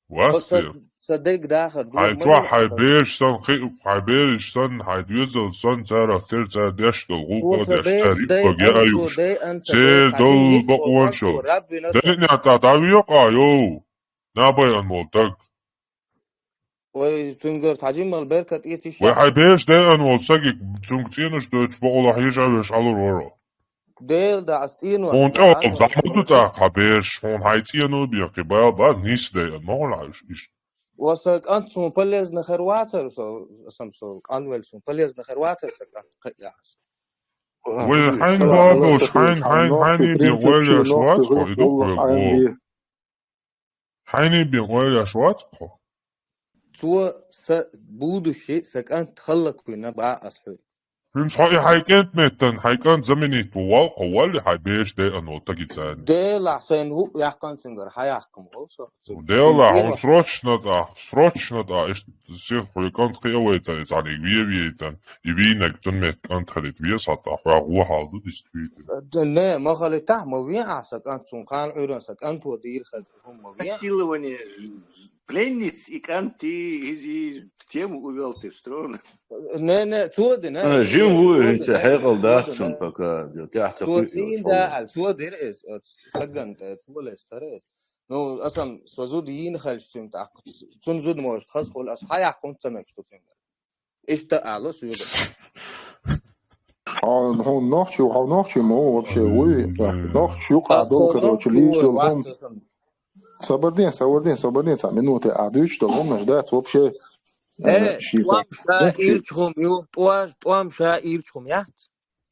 Вац дера. Сан дег дахар. Хьайн чохь хьайн бераш санна, хи-, хьайн бераш санна, хьайн доьзал санна, царах тера цара деш долу гӀуллакх деш, цара риббаг яа юуш. Церан долу бакъонаш йолу. Дайна тӀа дӀавекъа, йо, набайан волу таг. Вай цуьнгара тхьажиммал беркат эцийша. Вай хьайн бераш дайан волу сагиг, цуьнга цӀенош дойтуш бакъалахь ежа веш Ӏалур варо. Дела да, ас цӀено. Хьуна тӀе олу, дӀа ма ду тӀаккха хьан бераш, хьуна хьайн цӀено бен кхин бала бан, нийса дайан, ма хьуна Ӏа уьш иштта. Ва сан кӀант суна полезна хир вацара, со, сан со, къанвелла суна полезна хир вацара сан кӀант кхаъ яхьас. Вай хьайн бала долуш, хьайн, хьайн, хьайний бен ойла еш вац хьо, и ду хьоьга. Хьайний бен ойла еш вац хьо? Цо сан будущий, сан кӀант хӀаллаквина бан ас хьоьга. ХӀинца хьо и хьайн кӀант меттан, хьайн кӀант заменить ву валкхо валли, хьайн бераш дайан волу тагица. Делахь сайна хӀуъ яьккхина цуьнгара, хьан яхкам волу со? Делахь, хьуна срочно тӀа, срочно тӀа, иштта сих хьоьга кӀант кхиавайтан, и цхьаьниг ве вейтан, и вийнарг цунна метта кӀант хилийта веза хьан тӀа, хьоьга вон хьал ду, действительно. Не, ма халийтахь, ма вен ахь сан кӀант, суна кхана Ӏуьйранна сан кӀанто дийр хаза. Насилование пленниц и кӀанти, иза тему увёл ты в сторону. Не, не, цо дина. А, жим ву, хӀинца хьекъал дац цунна пока. Цо цӀийна да аьлла, цо дира иза, оцу сагана тӀе, цо лестара иза. Ну, асан, со зуда йийна хилча цуьнга тӀаккха, цунна зуда может хаза хуьлу, аса хьан яхкхунца ца мегаш ду цуьнгара. Иштта ало соьга. Хьо, хьо нохчи, хьо нохчи ма ву вообще, вуй, нохчи юкъа долу, короче, лийш долу хӀума. Сабар де, сабар де, сабар де, цхьа минуте а дуьйцуш долу хӀуманаш дац вообще. Э, тӀом ша ирча хӀума ю, тӀом ша ирча хӀума яц.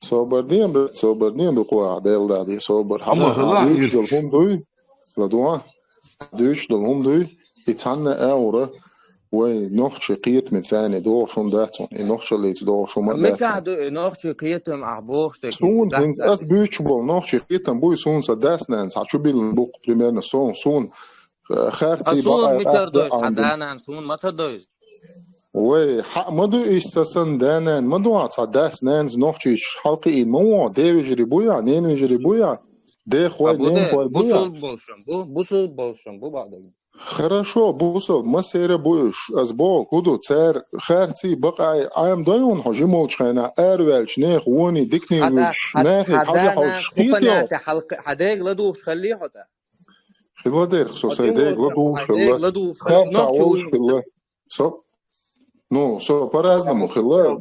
Собар де, брат, собар де, дукха ваха Дела даде, собар. Амма хӀара а дуьйцуш долу хӀума дуй, ладугӀа, дуьйцуш долу хӀума дуй, и цхьанна а ура, вай нохчи кхетаме царна догӀуш хӀума дац хьуна, и нохчаллица догӀуш хӀума дац хьуна. Мичахь ду и нохчи кхетам ахь бохуш дерг? Суна, ас буьйцуш болу нохчи кхетам буй, суна сан дас-нанас хьан чу биллина бу-кх примерно, суна, суна, э, харций бакъай къаста. Суна мичара дойзу хьан да-нана, суна ма ца дойзу? Вай, хьаъ ма ду иштта, сан да-нана ма ду, цхьа дас-нанас нохчийчу хьалкхиийна ма ву, девежарий буй, ненавежарий буй. Дех вай, бу нех вай, бусул болшам, бу, бусул болшам, бу баъдаг. Хорошо, бусул, масера бу уж, аз бо, куду, цар, харци, бакъай, ам дайун, хо, жимолч хайна, арвелч, нех, вони, дикни, хада, уж, хада, нехи, хада, хада, на, хош, хупа хитё. Нате, халка, хадег ладуш халли хота. Хила дер, со сай дег ладуш халла. Дег ладуш халла. Харта нохчи уж уй. Хила. Со, ну, со по-разному хила.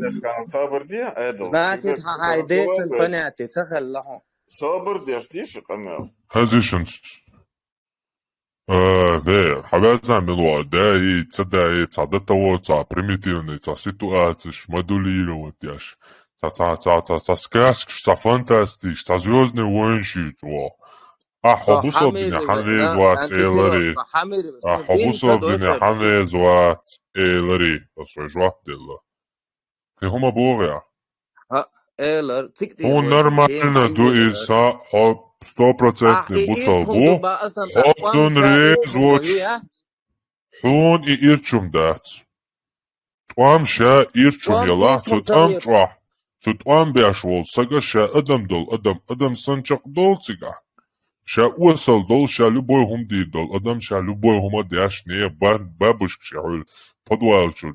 Сабыр де, айдол. Значит, хай десен понятие, ца халла хо. Сабыр деш, диш, камел. Хазишин. Э, бе, хавязан милуа, да, и ца, да, и ца, до того, ца, примитивный, ца, ситуацияш моделировать, яш. Ца, ца, ца, ца, ца, сказкаш, ца, фантастиш, ца, Звёздные войны, ши, во. А хо бусул бина ханрез вац элари. А хо бусул бина ханрез вац элари. Осо жоп делла. Кхы хӀума боху я? Хьо элар, цигара. Хьуна нормально ду иза, хьо сто процентный бусал бу. Хьо цунна реза воцуш. Хьуна и ирчум дац. ТӀом ша ирчум яла, цу тӀом чӀохь, цу тӀом беш волу сага ша адам долу адам, адам санна чекхдолу цигахь. Ша осал долу, ша любой хӀума дийр долу адам, ша любой хӀума деш не, ба-, бабушка ша хьуьлу подвал чу.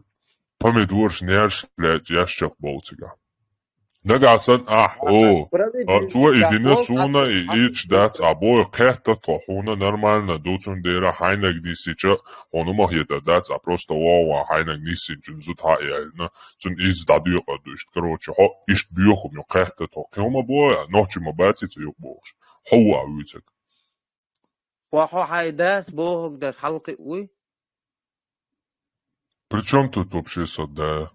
Помидораш, нерш лаьча ящик болу цигахь. Нагахь санна ахь, о, а, цо и дина суна, и ирча дац, а бой кхетта тхо, хьуна нормально ду, цундела хьайнаг нисича, хьуна ма хета дац, а просто вогӀа хьайнаг нисинчун зуда хьа а яьллина, цунна иза дӀадоькъар ду иштта. Короче, хьо иштта боьхум ю, кхетта тхо. Кхин хӀума бой, нохчи ма баци цу юкъа бохуш. Хьо ву а вуьйцаг. Хьо, хьо хьайн дас бохург даш хьалкхи уй? При чём тут вообще со да?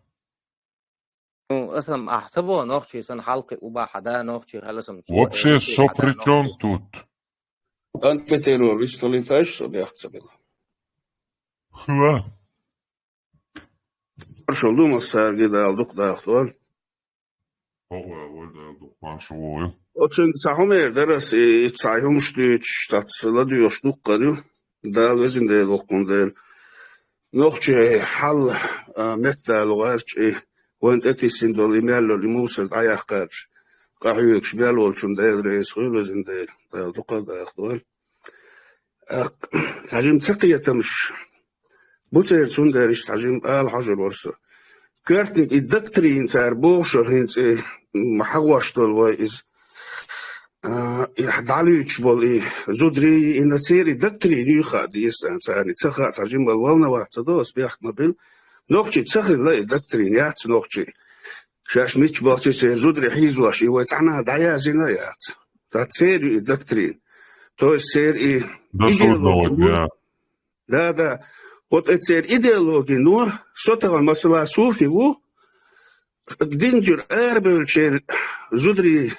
Ну, асам ахь ца бо, нохчий сан хьалкхи у бахьа да, нохчий хьала сам цо. Вообще со при чём тут? Антитеррор висталийташ со бехца била. Хла. Маршал ду массаьрга, Дала дукха дахдойла. Хьо а вай, Дала дукха маршал войла. Оцуьнга цхьа хӀума эр дара ас, и, и цхьа хӀумаш дуьйцуш, цхьацца ладоьгӀуш дуккха ю. Дала везина Дела, воккхун Дела. Нохчий хьал, а, меттала гӀерташ, и вайн тӀетиссина долу, и мел долу, и мусор дӀаяьккхарча, къахьоьгуш мел волчун Дела реза хуьлда, везина Дела. Дала дукха дахдойла. Цхьа жима цакхетамаш бу церан, цундела иштта цхьа жима ала хьожур вара со. Коьртаниг и доктрина цара бохуш, хӀинца и, м, хьагӀош долу вай иза. А, и дӀалуьйчуш болу и зударий, и на церан и доктрина юй хаа деза царна. Ца хаа цхьа жимма волноваться ца до, ас бехк ма била. Нохчий ца хилла и доктрина, яц нохчий. Шаьш мичча бахча церан зударий хьийзош, и вай цхьанхьа дӀаяздина а яц. Ца церан и доктрина. То есть церан и... До судного дня. Да, да. Вот и церан идеология, ну, со тахана, масала, суфи ву, динчуьра арабевллачеран зударий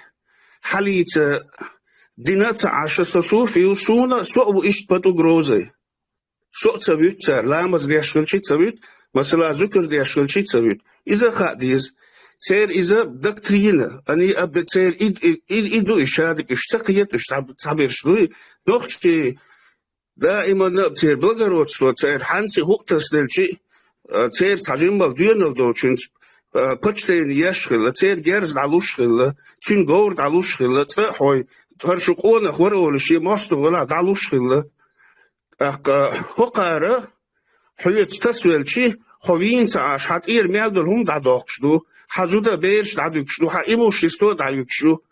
хьалийца дина ца Ӏаш, со суфи ву, суна, со а ву иштта под угрозой. Со а ца вуьту цара, ламаз деш хилчи ца вуьту, масала, зуькар деш хилчи ца вуьту. Иза хаа деза. Церан иза доктрина, ани аб-, церан и, и, и, и ду и шадерг, уьш ца кхета, уьш ца, ца берш дуй. Нохчий даиманна а церан благородство, церан хьанци хӀуъ тасделчи, а, церан цхьа жиммал доьналла долчуьнца, а, почтение еш хилла, церан герз дӀалуш хилла, цуьнан говр дӀалуш хилла, цкъа а хьой, хӀара шу къонах вара олуш, шен мостагӀ велахь дӀалуш хилла. ТӀаккха хӀокхара хьоьца тасавелчи, хьо вийна ца Ӏаш, хьан тӀера мел долу хӀума дӀадоккхуш ду, хьан зуда бераш дӀадуьгуш ду, хьан имущество дӀаюьгуш ю.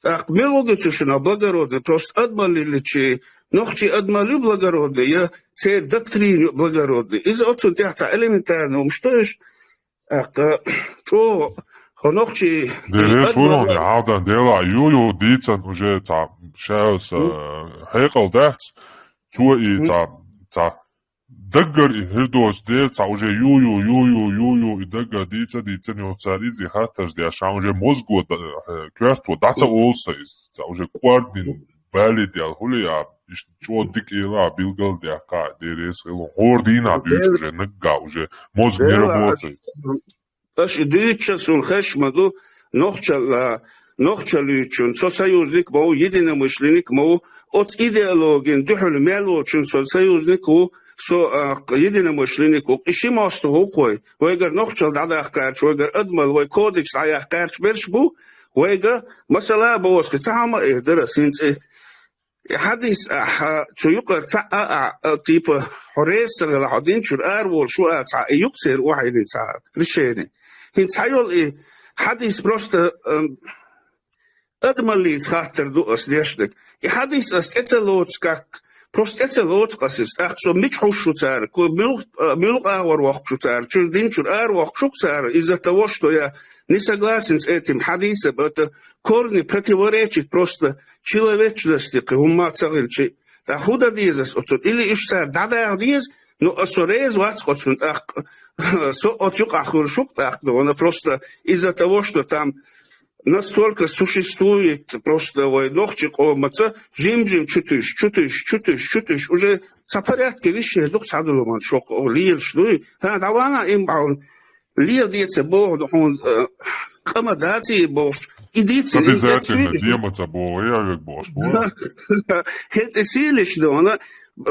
ТӀаккха мила ву цу шиннах благородный, просто адамалличи, нохчий адамалла ю благородный, я церан доктрина ю благородный. Иза оцунна тӀехь цхьа элементарный хӀумаш ду уьш. ТӀаккха чӀогӀа хӀо нохчий... Деррес вуруни хьалдан дела ю, ю дийцан уже цхьа шаьлса хьекъал дац, цо и цхьа, цхьа даггара и хӀирдоцу дера цхьа уже ю, ю, ю, ю, ю, ю, и даггара дийца, дийцан йо цара иза и хаттарш деш, ша уже мозго да-, хе, коьрто дӀа ца олу сан иза, цхьа уже кӀордина бале дел хӀули а, иштта чӀогӀа дика эла а билгал дехка, деррес хила, хӀора дийна дуьйцу уже, нагга уже мозг не работает. Аша и дуьйцуш а суна хезаш ма ду, нохчалла, нохчаллуьйчун, со союзник ма ву, единомышленник ма ву, оцу идеологин дуьхьал мел волчун со союзник ву, со, а, единомышленник ву. И ши мостагӀ ву кхой, вайгара нохчалла дӀадаккхарчу, вайгара адамалла, вай кодекс дӀаяьккхарчу берш бу, вайга, масала, боху аса, кхин цхьа хӀума а эр дара ас хӀинца и. И хьадис ахьа цу юкъара цхьа а, а, а, типа, хьо реза ца хила, хьо динчуьра ара волуш ву а цхьа, и юкъ церан охьайиллина цхьа решение. ХӀинца хьайолу и хьадис просто, ам, адамаллица хаттар ду ас дешнаг. И хьадис ас тӀе ца лоцу как, просто тӀе ца лоцу ас иза. ТӀаккха со мича хьуш ву цара, ко-, муьлх-, а, муьлха агӀор воккхуш ву цара, чу динчуьра ара воккхуш ву цара, из-за того, что я не согласен с этим хьадисом, это корни противоречит просто человечности, кхин хӀумма ца хилчи. ТӀаккха хӀун дан деза ас оцунна? Или уьш цара дӀадаха деза, ну, аса со реза вац оцунна тӀаккха, со оцу юкъахь хуьлуш ву-кх тӀаккха, но вона просто из-за того, что там настолько существует просто вай нохчи къомаца жим-жим чутуьйш, чутуьйш, чутуьйш, чутуьйш, уже цхьа порядке вещей ду-кх цхьадолу хӀуманаш хӀокху лелаш дуй. ХӀа, дӀавана им бахьана. Лела деца боху хьуна, э, къа ма даций бохуш, и дийцина им Обязательно тӀе дема ца боху, я век бохуш боху. ХӀинца и сийлаш ду хьуна,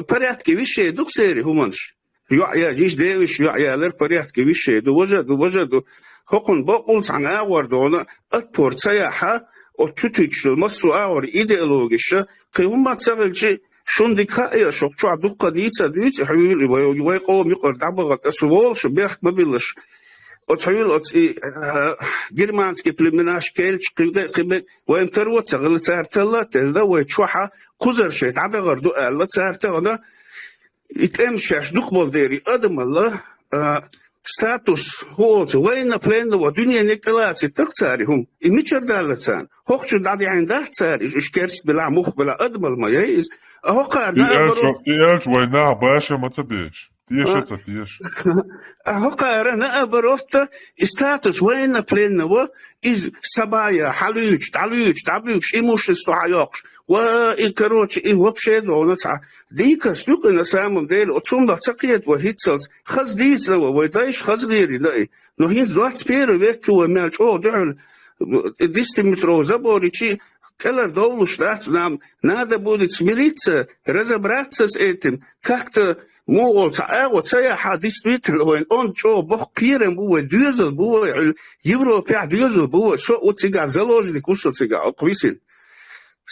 порядке вещей ду-кх церан хӀуманаш. ЙоӀ я, йиш девиш йоӀ ялар порядке вещей ду, важа ду, важа ду. ХӀокхунна бакъволу цхьана агӀор ду хьуна, отпор ца яхьа, оцу чу туьйцуш долу массо а агӀор идеологиша, кхин хӀумма ца хилчи, шуна дика хаьа, шух чохь дуккха дийца а дуьйцу, хьуьйла и вай, вай къоман юкъара дӀабахана, аса волуш, бехк ма биллаш. Оцу хьуьйла оцу и, а, германский племенаш, кельташ, кхин бе-, кхин бе-, вайн таро ца хилла, цара талла а телла, вай чохьа кхузара шайн дӀадахар ду аьлла, цара тахана и тӀемаш шаьш дукха болу дерий адамалла, а, статус, хӀун олу цо, военнопленного, дуьнениг тӀелацийтарх цара и хӀума. И мичара далла царна? ХӀокхучу дӀадеана дац цара, уьш, уьш керста белахь, муха белахь, адамалла ма яй иза. А хӀокхара И наоборот аьлча, и аьлча, вай нах баша ма ца беша. Теша А? ца теша. А хӀокхара наоборот, и статус военнопленного, иза сабая, хьалуьйчу, дӀалуьйчу, дӀабуьйцуш, имущество хьайоккхуш. Ва, и, короче, и вообще дона цхьа дикость ю-кх и, на самом деле, оцу хӀуманах ца кхета вай хӀинццалц, хаза дийцина вай, вай дайша хаза лерина и. Но хӀинца двадцать первый век ю вай, мел чӀогӀа дуьхьал, э, десятиметровый заборичи кӀелара довлуш дац, нам надо будет смириться, разобраться с этим, как-то муха олу цхьа агӀо ца яхьа, действительно, вайн онда чӀогӀа боккха кхерам бу вай, доьзал бу вай, Европехь доьзал бу вай, со оцигахь заложник ву со цигахь, окху висина.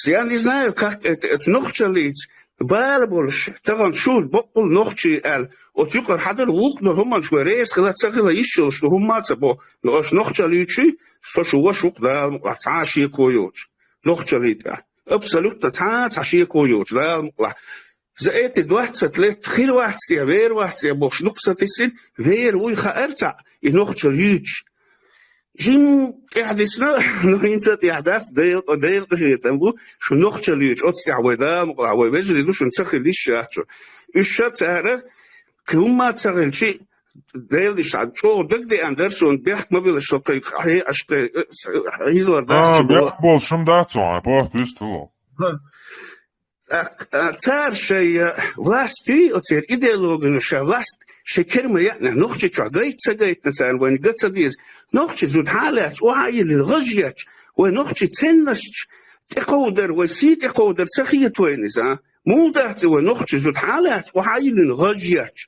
Я не знаю, как это, это нохчаллица бала болуш, тахана шу баккъал нохчий аьлла, оцу юкъара хьадара вукху долу хӀуманаш вай реза хила ца хила йиш йолуш ду хӀумма а ца бо, но аша нохчаллица, со шу ваша ву-кх Дала мукъалахь цхьа а шеко йоцуш. Нохчаллица. Абсолютно цхьа а цхьа шеко йоцуш, Дала мукъалахь. За эти двадцать лет хир вац те, вер вац те бохуш, дукха сатийсина, вер вуй хаьара цхьаъ, и нохчалла юьйцуш. Жим тӀаьхьа дисна, но хӀинца а тӀаьхьа дац, Дела, Дела къинхетам бу, шу нохчалла юьйцуш, оцу тӀаьхьа вай Дала мукъалахь, вай вежарий ду, шуна ца хила йиш яц шу. Уьш ша цара, кхин хӀумма а ца хилчи, Дела иштта чӀогӀа дагадеана дара суна, бехк ма биллаш со кхин, хье, аш кхин, хьизор дац А, ца бо. бехк болуш хӀума дац хьуна, боху, вистхуьлу. А, а, цара шайн, а, власть юй, оцеран идеологино шайн власть шайн кара ма яьхьна, нохчи чохь гайта ца гайтина царна, вайна ган ца деза. Нохчи зуда хьалаьцна, охьа а йиллина, гӀаж етташ, вай нохчи ценносташ тӀекховдар, вай сий тӀекховдар ца хета вайна иза, а? Муха дац и вай нохчи зуда хьалаьцна, охьа а йиллина, гӀаж етташ?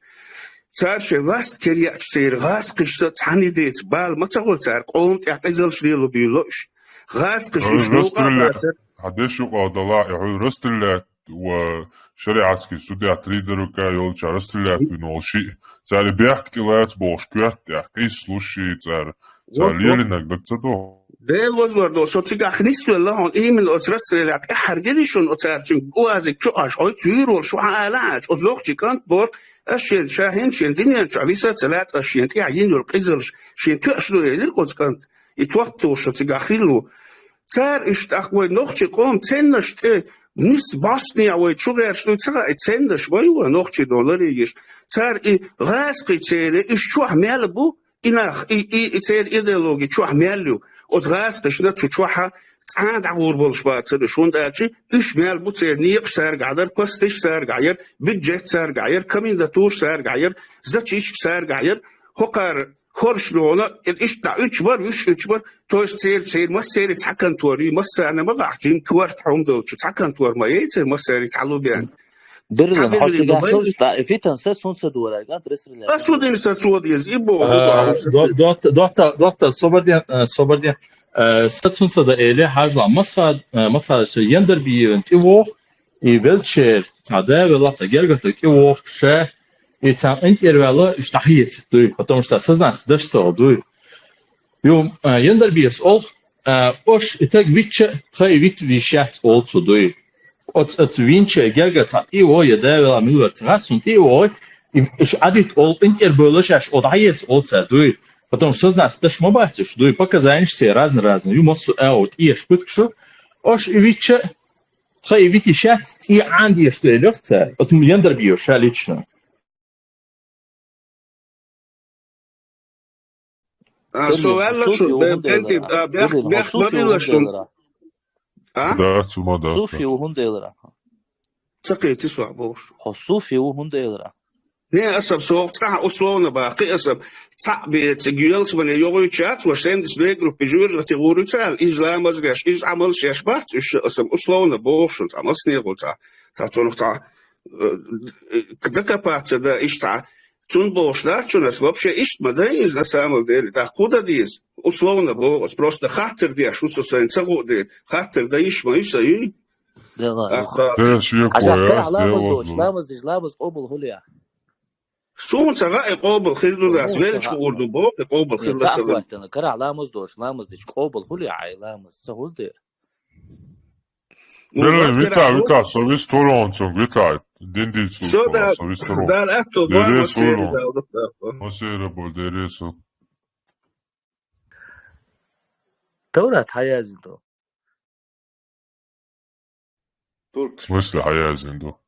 Цара шайн власть кара яьхьча, церан гӀазкхашца цхьаьна деца бала ма ца хуьлу цара, къоман тӀехь къизаллаш лело буьйло уьш. ГӀазкхаша уьш новкъа а Ростове бацара. Хьан деш юкъа далахь, и хьуьлла расстрелять ва шариатский судья три дурака йолча расстрелять вина волу шиъ. Цара бехк тӀелаца бохуш коьрта тӀехь къийсалуш шиъ цара. Цара Вот, вот. лелийнарг даг ца до. Дела возлор до, со цигахь нисвелла хьуна, именно оцу расстрелять тӀаьххьара гина шуна, оцара цуьнга уазик чу Ӏаш, хьой цуьйра волуш ву хьан ала Ӏача, оцу нохчи кӀант боху, аш шен ша хӀинца шен дуьнен чохь виса а ца лаьцна, аш шен тӀехь йина йолу къизаллаш, шен тоьаш ду элира оцу кӀант. И топ тохуш со цигахь хилла ву. Цара уьш тӀаккха вай нохчи къоман ценнаш тӀе нис бӀостанехьа вай чу гӀерташ дуй ца хаьа, и ценнаш ма ю вай нохчи долу ларъеш. Цара и гӀазкхий церан, уьш чохь мел бу, и нах, и, и, и церан идеологи чохь мел ю. Оцу гӀазкхашна цу чохьа цхьа а дӀагӀур болуш бацара уьш, хӀунда аьлча уьш мел бу церан некъаш цаьргахь дара, посташ цаьргахь яра, бюджет цаьргахь яра, комендатураш цаьргахь яра, зачистка цаьргахь яра. ХӀокхара хӀорш нуна, и иштта дӀа уьтуш бара, уьш уьтуш бара, то есть церан, церан массеран цхьа контора ю, массарна ма гӀахь, жим корта хьума долчу, цхьа контора ма яй церан массеран цхьа лу бен. Берлин, хьо цигахь хилча, тӀаккха и фитан сац хӀунда ца дора, кӀант расстрелять? Ас хӀун дина сац вон деза, и боху, А, боху. до-, дот-, дота, дота, собар де, а, собар де, а, сац хӀунда ца до эли, хьажал, масха, а, масха, яндар бийван, тӀе воху, И велчер, цхьа да велла, цхьа гергатаг тӀе вохуш, и цхьа къинтӀера ваьлла, уьш дӀахецийта дуй, потому что сознаться даш ца хилла дуй. Ю, а, Яндарбиевс олу, а, ош и таг вичча, тха и вит вийшац олу цо дуй. Оц, оц винча герга цхьа тӀе а вогӀу, я да велла, мила вац цхьа, цунна тӀе а вогӀу, и, уьш Ӏадитта олу, къинтӀера бевлла шаьш, о, дӀаеца олу цара дуй. Потому что сознаться даш ма бац уьш дуй, показаниш церан разный-разный, ю массо а агӀо тӀеш пуьтуш, ош и вичча, тха и вити шаьц цӀий Ӏан деш ца элира цара. Оцу Яндарбиевс ша лично. А, со ваьлла шу, Суфи ву хӀунда элира? Бех, бех, бех, Суфи ву хӀунда элира? А? Да, цу ма да. Суфи ву хӀунда элира? Ца кхетий со бохуш. Хьо Суфи ву хӀунда элира? Не, аса со цхьа условно баха, кхин аса цхьаъ беца, ялсамане йогӀуьйтуш яц, ва шен дис вей группе жуьржа тӀе гӀур ю цара, иза ламаз деш, иза Ӏамал шеш бац, уьш аса условно боху шуна, цхьа массанехула цхьа, цхьа цунах цхьа, э, э, докопаться да иштта. Цунна бохуш дац шуна аса, вообще иштта ма дай иза на самом деле, тӀаккха хӀун дан деза? Условно боху аса, просто хаттар деш ву со сайна, ца хуу дела, хаттар дан йиш ма ю сан, юй? Дела, Ахьа. Дела шеко Хьажа, яц, карахь ламаз дела доцуш, озлу. Ламаз деш, ламаз къобал хуьлу ахь? Суна ца хаьа, и къобал хир ду дац, Муха велча ца гӀур ду боху, и къобал хир дац. Карахь ламаз доцуш, ламаз деш къобал хуьлу ахь, ай ламаз, ца хуьлу дера? Дела, вита, вита, со вистурон цунга, вита, дин дийцу со, да, со вистурон. Дала аьтту, Дела, ма сера, Дала. Ма сера бо, Дела, со. Таврат хьан яздина ду? Турк. В смысле, хьан яздина ду?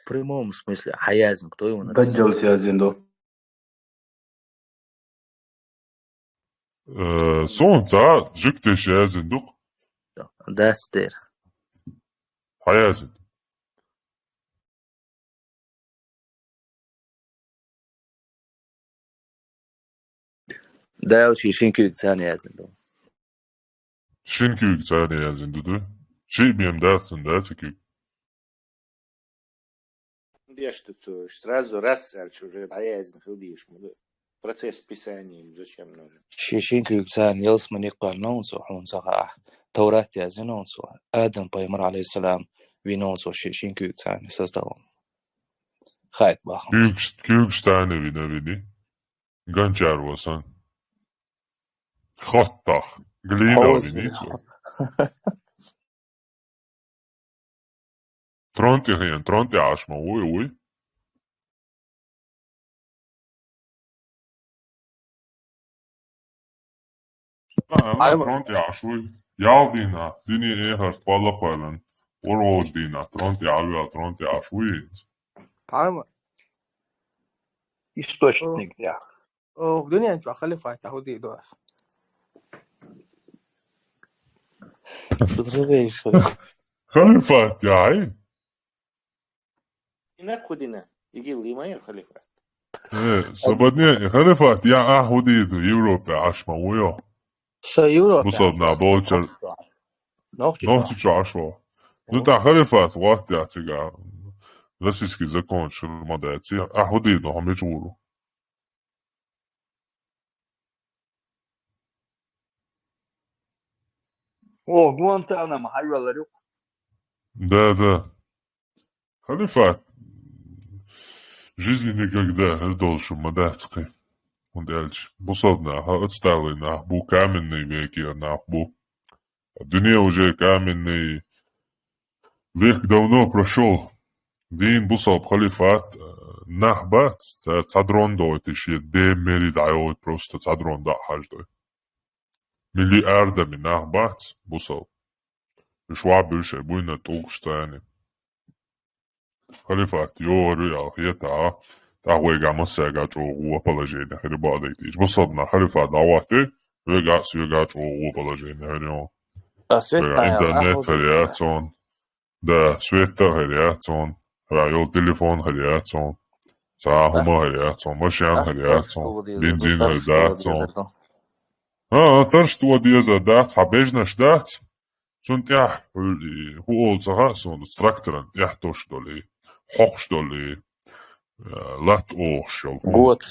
В прямом смысле, хьан яздина, кто его написал? Даджалс яздина ду. Э, суна ца, жуьгташа яздина ду. Дац дера. Хьан яздина? Дала шен шин куьйга царна яздина ду. Шин куьйга царна яздина ду, ду? Шиъ бен дац цунна, дац и куьйга? Деш ду цо, сразу раз аьлча уже дӀаяздина хила дезаш ма ду. Процесс писания зачем нужен? Шен шин куьйга царна ялсамане кхоьллина хьуна цо, хьуна ца хаахь. Таврат яздина хьуна цо. Адам пайхамар, алейхиссалам, вина хьуна цо шен шин куьйга царна создал. Хайт бахам. Куьйгаш, куьйгаш царна вина, вини. Гончар ва сан. Хоттах. Глина вини цо. Трон тӀе хиъна, трон тӀе Ӏаш ма вуй, вуй. Ай, ма- Трон тӀе Ӏаш вуй. Ял дийнахь, дуьне эхарт кхолла кхоьллина. ВорхӀалгӀачу дийнахь, трон тӀе Ӏалвел, трон тӀе Ӏаш вуй иза. Тхьайма. Источник, я. О, дуьнен чохь халифат а хӀу дийр ду ас? Шу ца вевзаш вара. Халифат яхьий? Дина, хӀу дина? Игил лимайр халифат. Э, сабадне, халифат, я, а, хӀу дийр ду, Европе Ӏаш ма вуй йо? Ша Европе Ӏаш ма вуй. Бусалба нах болчар. Нохчи чохь. Нохчи чохь Ӏаш ву. Ну, тӀаккха халифат вахт яц цига. Российский закон шуна ма дац. А, хӀу дийр ду, хьо мича вур ву? О, Гуантанамо хьайвелларг ю. Да, да. Халифат. Жизни никогда хӀара долуш ма дац кхин. ХӀунда аьлча бусалба нах, отсталый нах бу, каменный веке нах бу. Дуьне уже каменный век давно прошёл. Дийна бусалба халифат, э, нах бац, ца-, цхьа дрон дойтуш, я де мери дӀайовлийта просто цхьа дрон дӀа а хьаждой. Миллиардами нах бац бусалба. Уьш вахь буьллуш ай буйна тӀулгаш царна. Халифат йогӀур ю аьлла хетахь, тӀаккха вайгахь массаьргахь чӀогӀа вон положение хир ю бакъдерг дийцича. Бусалба нах халифат дӀахӀоттий, вайгахь а соьгахь а чӀогӀа вон положение хир ю. Вайгахь интернет хир яц хьуна. Да, свет а хир яц хьуна. Вайгахь йолу телефон хир яц хьуна. Цхьа а хӀума хир яц хьуна. Машен хир яц хьуна. Бензин хир дац хьуна. А, а, тарш тӀо дезар дац, хьан бежнаш дац? Цунна тӀехь, хӀу, хӀу олу ца хаьа суна, тракторан тӀехь тосуш долу и, хьокхуш долу и, э, латта охуш йолу хӀума. Гот.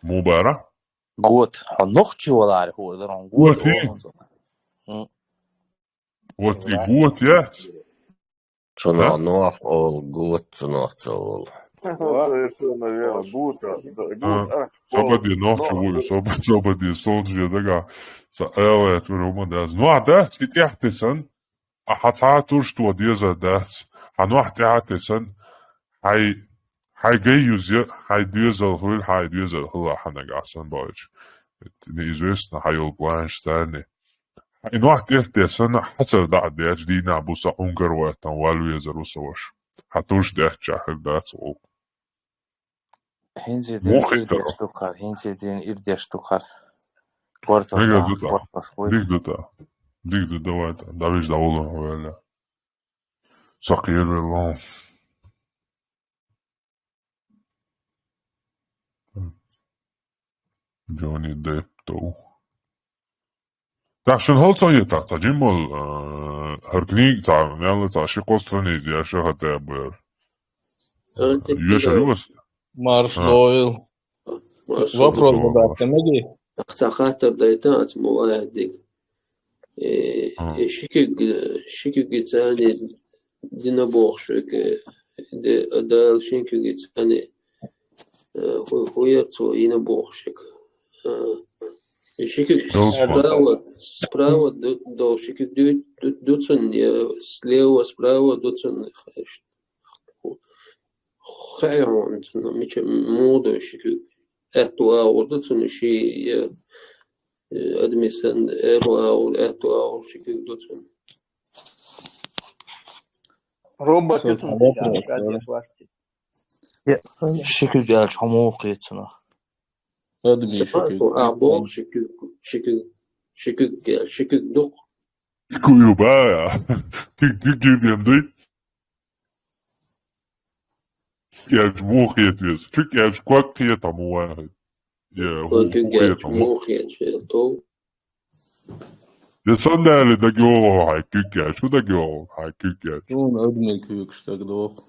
Муха бара? Гот. Хьо нохчи валаре хӀу эр дара хьуна. Гот, гот, олу хьуна. М. Вот и гот яц. Цунах нох олу, гот цунах ца олу. Вот это, наверное, гута. А, собаде нохча ву, собаде, собаде солнце дага. Са элет ву ма дац. Ну а дац, и тяхте сан. А хьан цхьа а туш то дезар дац. Хьан нох тӀаьхьа тессан, хьай, хьай гай юзе, хьай доьзал хуьлу, хьай доьзал хуьлу хьан нагахь сан баьлча. Неизвестно, хьан йолу планаш царни. Хьай нох тӀе тессан, хьацар дӀа а дечу дийнахь бу сан Ӏунгар вайтан вал везар ву сан ваша. Хьан туш деттача хир дац гӀуллакх. ХӀинца ден ирдеш ду кхар, хӀинца ден ирдеш ду кхар. Горташ Мега дах, ду та. горташ хуй. Диг ду та. Диг ду, давай та. Давиш да улу вела. Сакъир вела. Джонни Депп тов. Так, шун хьол ца етта, ца жиммал, э, хӀар книга ца, мелла ца ши кхо страница яша хата бер. Юша юс. Марш А. дойл. Вопрос задать меги? Ца хаттар дайта ац мулахдиг. Э, А. э, шикиг, шикиг цани дина бохшик, э, де, дал шинкиг цани, э, ху-, хуяр цо ина бохшик. Э, э, шикиг Дал спа. справа, справа д-, дол шикиг ду-, ду-, дуцун, э, слева, справа дуцун, хайш. Хайрон, ну, мича мудо шикиг. Эту аур дуцун, ши, э, э, адмисан, эру аур, эту аур шикиг дуцун. Робот Всё, цун вопрос, тяжко, да. отец власти. Шикиг аьлча хьо муха кхетцунах? Адми Сепа, шикиг. а, бог шикиг, шикиг, шикиг, шикиг дук. Куюба. Кик, кик, кик, кик, кик. Кик аьлча муха кхет веза. Кик аьлча ког кхетам ву вахид. Я, ху-, Кик ху аьлча кхетам ву. муха кхет веза, то. Я сандали дагёгӀу хьай кик аьлча. Шу дагёгӀу хьай кик аьлча. Шуна адми куьйгаш дагадогӀу.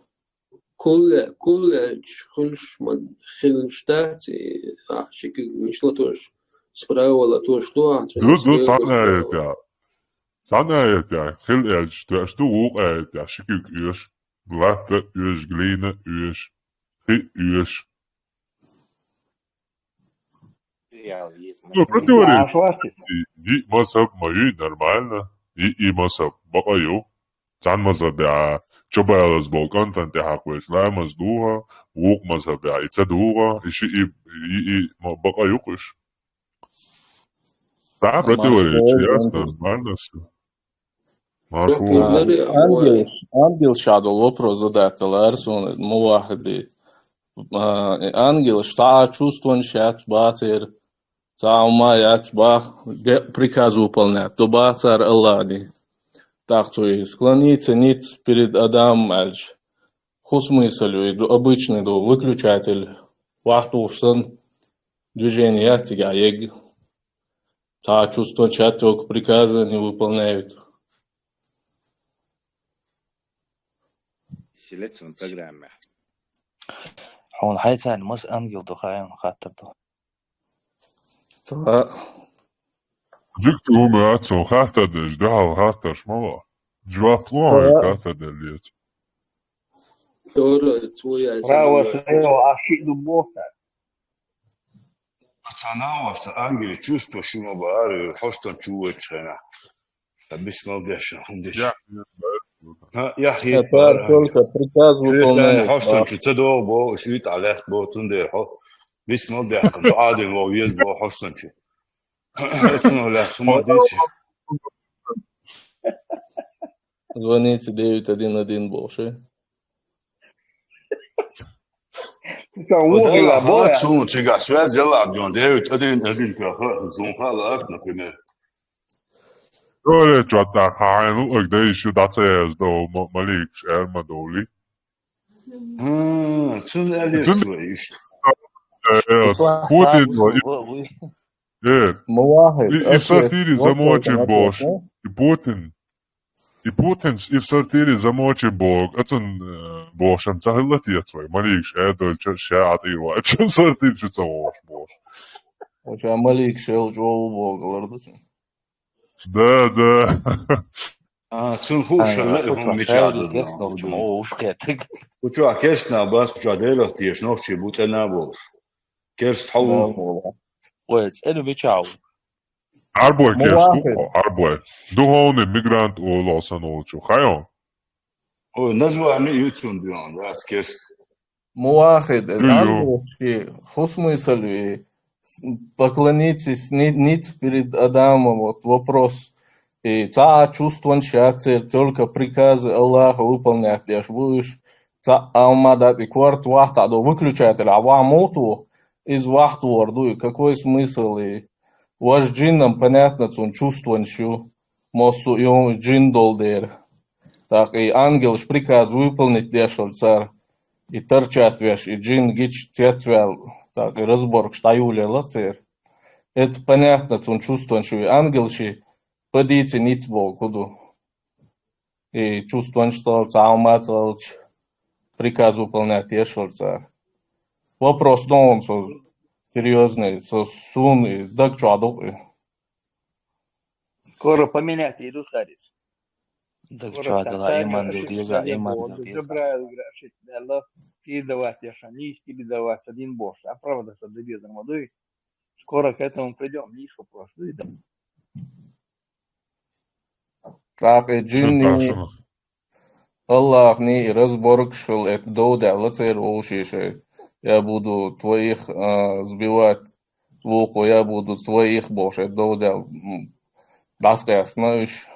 Кулла, кулла аьлча, хулш ма, хилш дац, и, а, шикиг миш латош, справа латош ду, а, Ду, ду, слева цхьана латош. аят я. Цхьана аят я. Хил аьлча, тоьаш ду, вукх аят я. Шикиг оьш. Латта оьш, глина оьш. Хи оьш. Ну, противоречие. И, и мазхаб ма ю, нормально. И, и мазхаб бакъа ю. Цхьана мазхаб я, чобайлаз бол кӀантан тӀе хьакхвеш, ламаз дугӀа, вукх мазхаб я, и ца дугӀа, и ши, и, и, и ма-, бакъа ю кхуш. Да, противоречие, ясно, нормально всё. Марш Ну, ву. куллари, Ангел, ангел шадол вопрос задать лар суна, мулахиди. А, ангел, ста чувствован шат бацер. Цхьа хӀума яц бах, де-, приказ выполнять. Ду бацар Аллахьди. Так цо и склониться ниц перед Адамом аьлча. Ху смысл ю, и ду обычный ду, выключатель. Вахтуш сан движение яц цигахь ег. Цхьа чувство чат только приказа не выполняют. Селецун программе. Хьуна хьайцарна мас ангел ду хаьа хаттар ду. Цхьа. Жуьгти хӀума яц, хаттар деш, дуьхьал хаттарш ма ва. Жоп ло, Цхьа. Хаттар деш лец. Тора, цо яц, Право яц. слева, а ши ду боха. Цхьана васта ангели чувство шуна баар, хьостан чувачхена. Та бисмал дешна, хӀун деш. Я, Ха, я хи Это только приказ выполняет. Хьостан чу ца догӀу бо, уш вит а лехт бо, тун дер хьо. Бисмал дехна, дуӀа дин во вез бо хьостан чу. Этно лех, сума дичи. Звоните девять один один больше. Цо вугӀила бо. Цун чига связь яла абдон девять один один каха, зун хала, например. Торе чота хайн луъаг дай шу даца язду, ма-, малик шер ма доли. А, цун алир Цун свой иш. Э, Путин, э, Муахид, и, и в сортире замочен бош. И Путин. И Путин, и в сортире замочен бог. Ацун, э, бошан цахилла тец вай. Малик шер дольча, ша атирва. Ачун сортир чу ца вош бош. Уча малик шел чу бог лардуцин. Да, да. А, цун хууш хилла и хӀума мичахь ду, керстнал ду, о, уж кхетиг. Кху чохь керстнал бац, кху чохь Делах тешаш нохчий бу цӀена а болуш. Керст хьо ву? Ой, цӀена мичахь ву? Арбой керст ву, арбой. Духовный мигрант олу сан волчу. Хайо? Ой, название ю цун дуьйна, дац керст. Мувахид, ангелш ши хӀун смысл ю и? С-, поклонитесь ни-, ниц перед Адамом, вот вопрос. И цхьа а чувствован шацер, только приказы Аллаха выполнять деш бу уьш. Цхьа а ма дац, и корта вахтахь до выключатель, а вахь муха ву, иза вахтавор ду, и какой смысл и? Важа джиннам, понятно, цунна чувствован шу. Массо а юн джин долу дера. ТӀаккха и ангелаш приказ выполнить деш хилла цара, и торчат веш, и джин гича цецваьлла, тӀаккха и разборкаш дӀаюлаелла церан. Это понятно, цунна чувствован шу и ангелаш и подите ниц боху хӀун ду. И чувствован шу цхьа а ма ца хилча, приказ выполнять деш хилла цара. Вопрос ду хьуна со серьёзный, со суна и даг чохь ду и. Скоро поменять идут, Харис. Даг чохь дала иман дил деза, иман дил деза. Джабраил грашит делла, передавать яша, не передавать один бос, а правда со дебезом мадуй. Скоро к этому придём, не вопрос, дуй да. ТӀаккха и джинни Аллахни и разборкаш хилла, это дов даьлла церан вовшийн шайн. Я буду твоих, а, сбивать, вукхо, я буду твоих бохуш, это дов даьлла. М, дӀасакъаьстина уьш,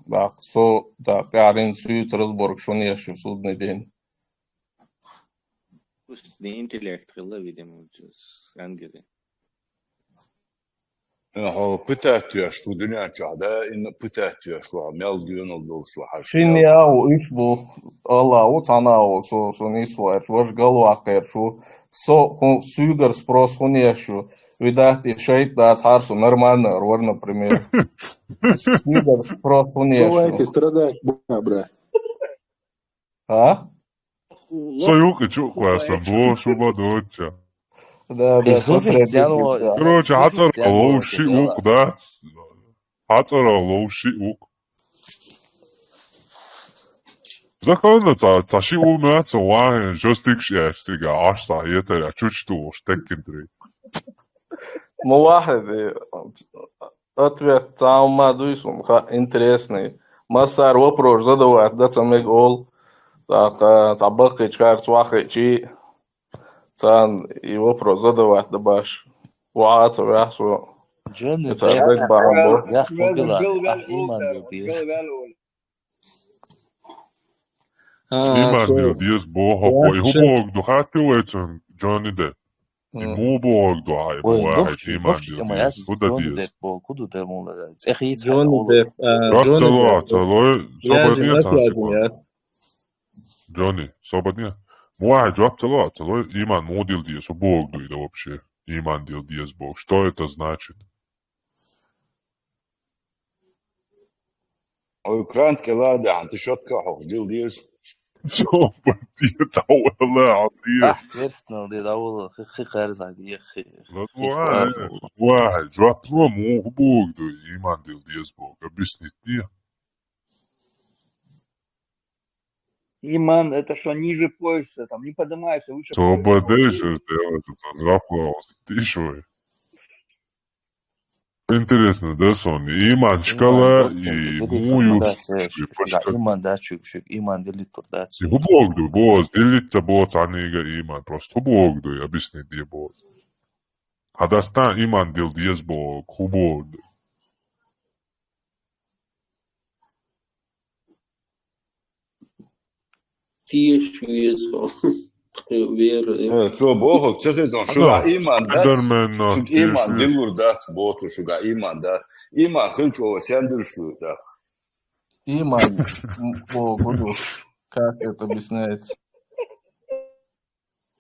даккха со, даккха тӀаьхьарина суьйца разборкаш хӀунда еш ю судный день. Искусственный интеллект хилла, видимо, ангелы. Хьо пытать веш ву дуьнен чохь, да, инна пытать веш ву, хьо мел доьналла долуш ву хьажа. Шина яху уьш бу, Аллах ву цхьана а ву, со, со нийса ву аьлча, важа галваккхераш ву. Со хӀун, суьйгара спрос хӀун еш ю? Видать, и шайтӀа дац хьара со нормально вара, например. Суьйгара спрос хӀун еш ю? Давайте страдать, бра. А? Со юкъа чу кхоьссина бу, шу бан доцча. Да, да, посмотрите, да. Короче, хьацӀара лов ши укх дац. ХьацӀара лов ши укх. Заханна ца, ца ши у ма ца ван, жестикш яш цига, аш са етаря, чуч ту уж теккин три. Мувахид, ответ цхьа хӀума дуй суна, ха, интересный. Массара вопрос задавать дан ца мега олу. ТӀаккха цхьа баккхийчу харц ваххийчий, царна и вопрос задавать дан баш. Ваха а ца ваьхьа со. Джонни, цара даг бахьана бо. Яхь могила, ахь иман дил деза. Иман дил деза боху, и хӀун боху ду хаттий вай цунна, Джонни де? И муха бохург ду хьан, и бу вахьа иман дил деза? ХӀун дан деза? Джонни Депп, а, Джонни Депп. Жоп ца ло, ца ло, собар не цхьа секунда. Джонни, собар не. Муха хьан жоп ца ло, ца ло, иман муха дил деза, хӀун бохург ду и да вообще? Иман дил деза боху. Что это значит? Ой, кран тӀе ла а даьхьна, ты щётка хьокхуш дил деза. Собар де, дӀавала, хьан де. Ахь керстнал де, дӀавала, хи, хи кхаьрза де, хи, хи, хи кхаьрза. Вай, жоп ло, муха бохург ду, иман дил деза боху, объяснить де. Иман, это что, ниже пояса, там, не поднимается, выше пояса. Собар де, жер дело, тут жоп ло, ты шо? Интересно, да, сон? Иман шкала и муй шуьга, иман дац шуьга, шуьга иман дилиттур дац. И хӀун бохург ду, боз, дилитта боз, цхьаннега иман, просто хӀун бохург ду, объясни де боз. Хьан дастан иман дил деза бохург, хӀун бохург ду? Тешаш веза хьо. Кхин вер. Э, цо бохург ца хезна, шуьга иман дац, шуьга иман диллур дац, боху, шуьга иман дац. Иман хилча, о, сен дилуш ду тӀаккха? Иман, м, о, гуду, как это объясняется?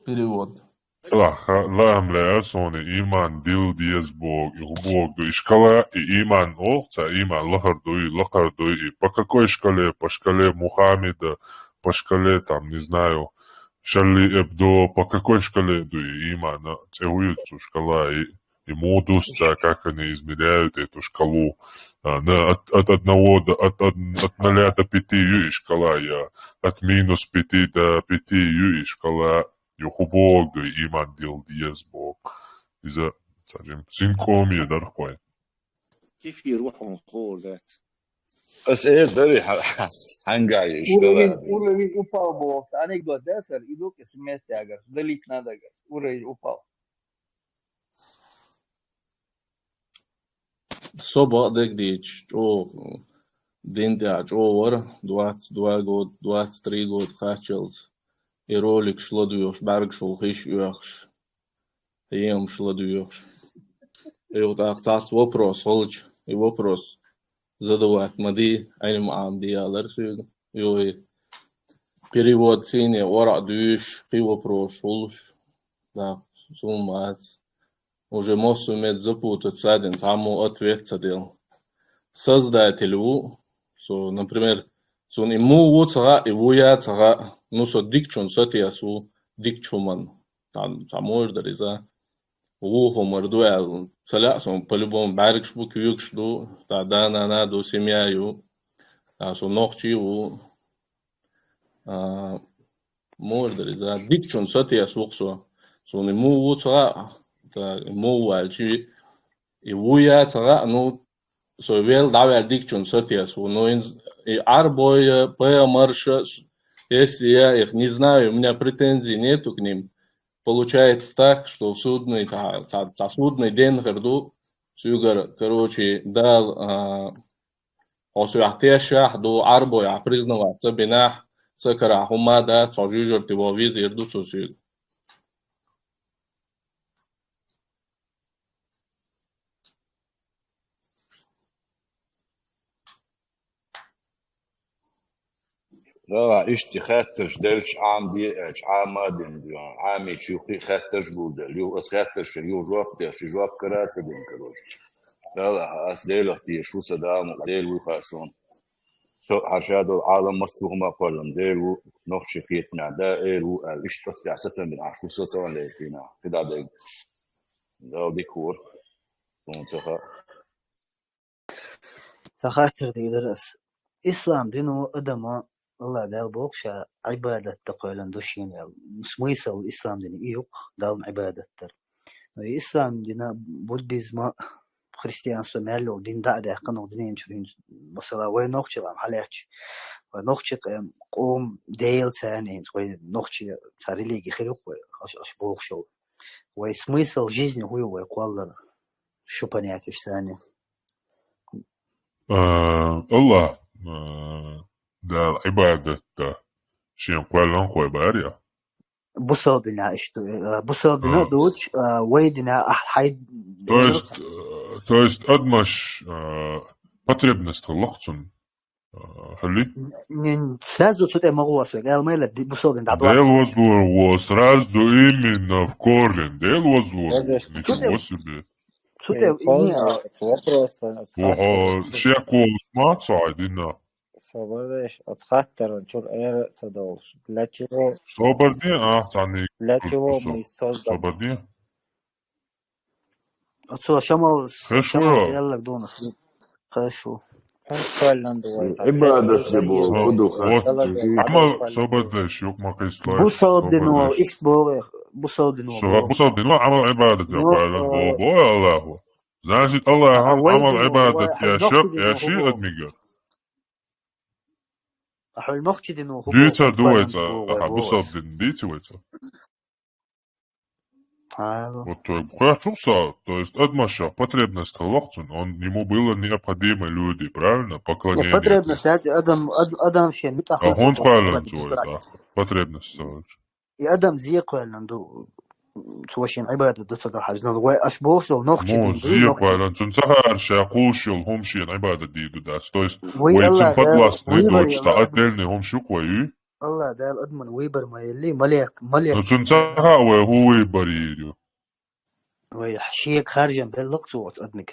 Перевод. Ла, ха, лаам лаьара суна иман дилла деза боху, и хӀун боху ду, и шкала, и иман олу, цхьа иман лахара дуй, лакхара дуй, и по какой шкале, по шкале Мухаммеда, по шкале, там, не знаю, Шарли Эбдо, по какой шкале ду и иман, а? ЦӀе хӀун ю цу шкала, и И муха дувц цар, как они измеряют эту шкалу. А, на, от, от одного до, от, од-, от нуля до пяти ю и шкала я, от минус пяти до пяти ю и шкала. Юха боху, иман дилла деза боху. Иза цхьа жима синкъом ю дарх вайн. Кефир ву хьуна хуур дац. Ас эр дари хьа-, хьанга ю иштта Уровень, лади. Уровень упал боху. Анекдот да сар, и ду-кх смс тягар. Удалить надо, говорит. Уровень упал. Со бакъдерг дийцича, чӀогӀа дин тӀехь чӀогӀа вара, двадцать два год, двадцать три год кхаччалц. И роликаш ладоьгӀуш, бӀаьргаш вула хиш оьхуш, хьемаш ладоьгӀуш. И вот тӀаккха цхьацца вопрос хилча, и вопрос задавать ма де, Ӏилма Ӏамаде алар соьга. Йой, перевод цӀийне ора а дуьйш, кхин вопрос хулаш. Да, суммац. Уже массо мет запутаться дина, цхьаммо ответ ца делла. Создатель ву, со, например, суна и муха ву ца хаьа, и ву я ца хаьа, ну, со дикачун сатесса ву, дикачу хӀуман. Цхьа, цхьа мур дара иза. Ву хӀумар ду аьлла. Ца лаьа суна, по-любому бӀаьргаш бу, куьйгаш ду, цхьа да-нана ду, семья ю. Цхьа со нохчи ву. А, мур дара иза. Дикачун сатесса ву-кх со. Суна и муха ву ца хаьа, цхьа и муха ву аьлча, и ву я ца хаьа, ну, со вел дӀаваьлла дикачун сатесса ву. Ну, и Ӏарбой, пайхамарш, если я их не знаю, у меня претензий нету к ним. Получается так, что в судный, цхьа, цхьа, цхьа судный день хир ду, соьгара, короче, Дала, а, хьо соьх тешахь ду, Ӏарбой ахь признавать ца бинехь, са карахь хӀума дац, хьо жуьжарти вон визир ду цо соьга. Да, иштта хаттарш делча, Ӏамаде а аьлча, Ӏама а дина, Ӏамийча юха кхин а хаттарш гулделла. Юха аса хаттаршна юха жоп деш, и жоп кара а ца дина, короче. Дала, ас Делах теша ву, сан Дала мукъ, Дела вуй хаьа суна. Со хьан ша долу Ӏалам массо а хӀума кхоьллина Дела ву, нохчийн кхетамехь да, эла ву аьлла, иштта оцу тӀехь сацам бина Ӏаш ву со, ца ван лерина, кхидӀа дерг. Дала дика хӀора, суна ца хаьа. Сан хаттар дийр дара ас. Ислам дино адама, Аллах Дала боху ша, Ӏибадат дан кхоьллина ду шена аьлла. Смысл ислам дина и ю-кх, Далла Ӏибадат дар. Но и ислам дина, буддизма, христианство мел йолу дин дӀа а даьккхина, дуьнен чу хӀинца, масала, вай нохчий къам хьалаьцча, вай нохчий къам, къом, Дела царна хӀинца, вай нохчий цхьа религи хир ю-кх вай, аш, аш бохуш йолу. Вай смысл жизни хӀун ю вай кхоллар? Шу понятешца. А, Аллах, а, Дала Ӏибадат дан шена кхоьллина хӀой бара я? Бусалба дина иштта, а, бусалба дина а, а, доцуш, а, вай дина ахь хьай То есть, э, то есть адамаш, э, потребность хилла-кх цунна. Хьуьлли? Н-, н-, сразу цу тӀе ма гӀо ас вега, аьлла ма елла, ди-, бусалба дин дӀадохьу. Дела вазлур ву, сразу именно в корень. Дела вазлур ву. Конечно. Ничего себе. Цу тӀе, э, не, полный а, вопрос, а, Охо, цхьацца шек волуш ма ца хьайдина. Собар деш, оцу хаттаран чуьра эр а ца долуш. Для чего? Собар де, а, царниг Для чего мы созданы? Собар де. Оцо Шамал, Шамал аьлларг дуна ас. Хеш ву. ХӀунда кхоьллина ду вай цхьа Ӏибадат де боху, хӀун ду хаьа? Вот, Ӏамал собар деш, юкъ ма кхийсалаш, Бусалба дино, собар деш. Иштта боху, бусалба дино боху. Бусалба дино, Ӏамал Ӏибадат де кхоьллина боху, боху Аллахо. Значит, Аллахо Ӏамал Ӏибадат еш, еш адамига. Ахьа нохчий дино хӀун боху? Дийцар ду вай цкъа, ахьа бусалба дин дийци вай цкъа. Хьала. Вот, э, кхоьллина ду со, то есть адамашах потребность хилла-кх цунна, он, ему было необходимо люди, правильно? Поклонение. Потребность яц, адам, ад-, адам шен муьтӀахь. А хӀунда кхоьллина цо вай тӀаккха? Потребность ца хилча. И адам зе кхоьллина ду, цо шен Ӏибадат ду ца дахьаш. Но вай аш бохуш долу нохчий дин ду, зе кхоьллина, цунна ца хаьара ша кхуьуш йолу хӀума шена Ӏибадат дийр ду дац. То есть вай цунна подвластный доцуш, цхьа отдельный хӀума шу-кх вай, ю? Аллах Дала адаман выбор ма елли, малек, малек. Ну, цунна ца хаьа вай хӀун выбор йийр ю. Вай шега харжам белла-кх цо оцу адамига.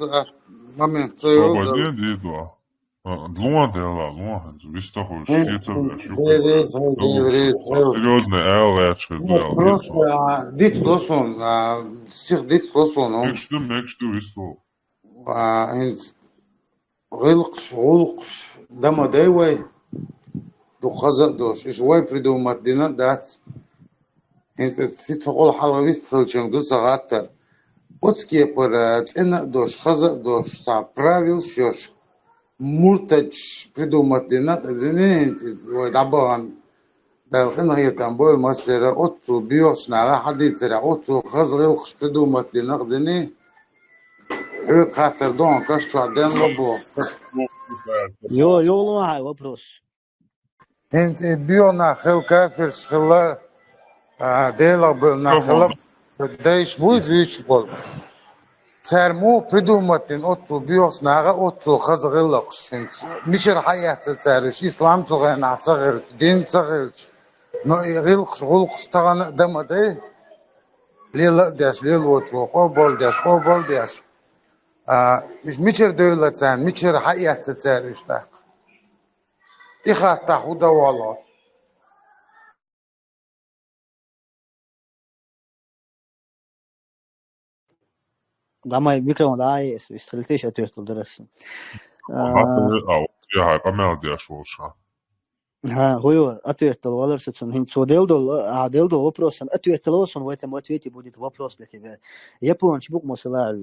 а, момент ца йолу. Тобаде дийду. А, лун дела, лун хӀинца, вистахуш, шеца веш, юкъе веш. Дела реза, Дела реза. Серьёзный аьлла гӀерташ хир ду аьлла. Просто, а, дицло суна, а, сих дицло суна. Мегаш ду, мегаш ду, вистхула. А, хӀинца гӀиллакхаш, гӀуллакхаш дан ма дай вай. Дукха хаза а долуш, иштта вай придумать дина а дац. ХӀинца цу тӀехула хьалха вистхилчуьнга ду сан хаттар. Оцу кепара цӀена а долуш, хаза а долуш, цхьа правилаш йолуш, муртадаш придумать дина а дина, хӀинца иза вай дӀабахана, Дала къинхетам бойла массеран, оццул боьхачу наха хьан дийцарехь, оццул хаза гӀиллакхаш придумать дина а дина. Хьоьга хаттар ду хьуна, каш чохь денна боху. Йо, йолу хьайн вопрос. ХӀинца и боьха нах хилла, кафирш хилла, а, Делах бевлла нах хилла, дайша буй буьйцуш болу. Цара муха придумать дина оццул боьхачу наха оццул хаза гӀиллакхаш хӀинца? Мичара хьаэцна цара уьш, ислам цу хенахь ца хилча, дин ца хилча? Но и гӀиллакхаш, гӀуллакхаш тахана а дан ма дай, лела а деш, лелочо, къобал а деш, къобал а деш. А, уьш мичара девлла царна, мичара хьаэцна цара уьш тӀаккха? И хаттахь хӀун дан валло? Гамай микрофон дӀа а ес, вистхилтеш ответ дал дарас. А, а, я хай къамел деш волша. ХӀа, хӀу ю, ответ дал валар со цун. ХӀинца цо дел дол, а, дел дол вопросан ответ дал сон, в этом ответе будет вопрос для тебя. Японч бук, масала,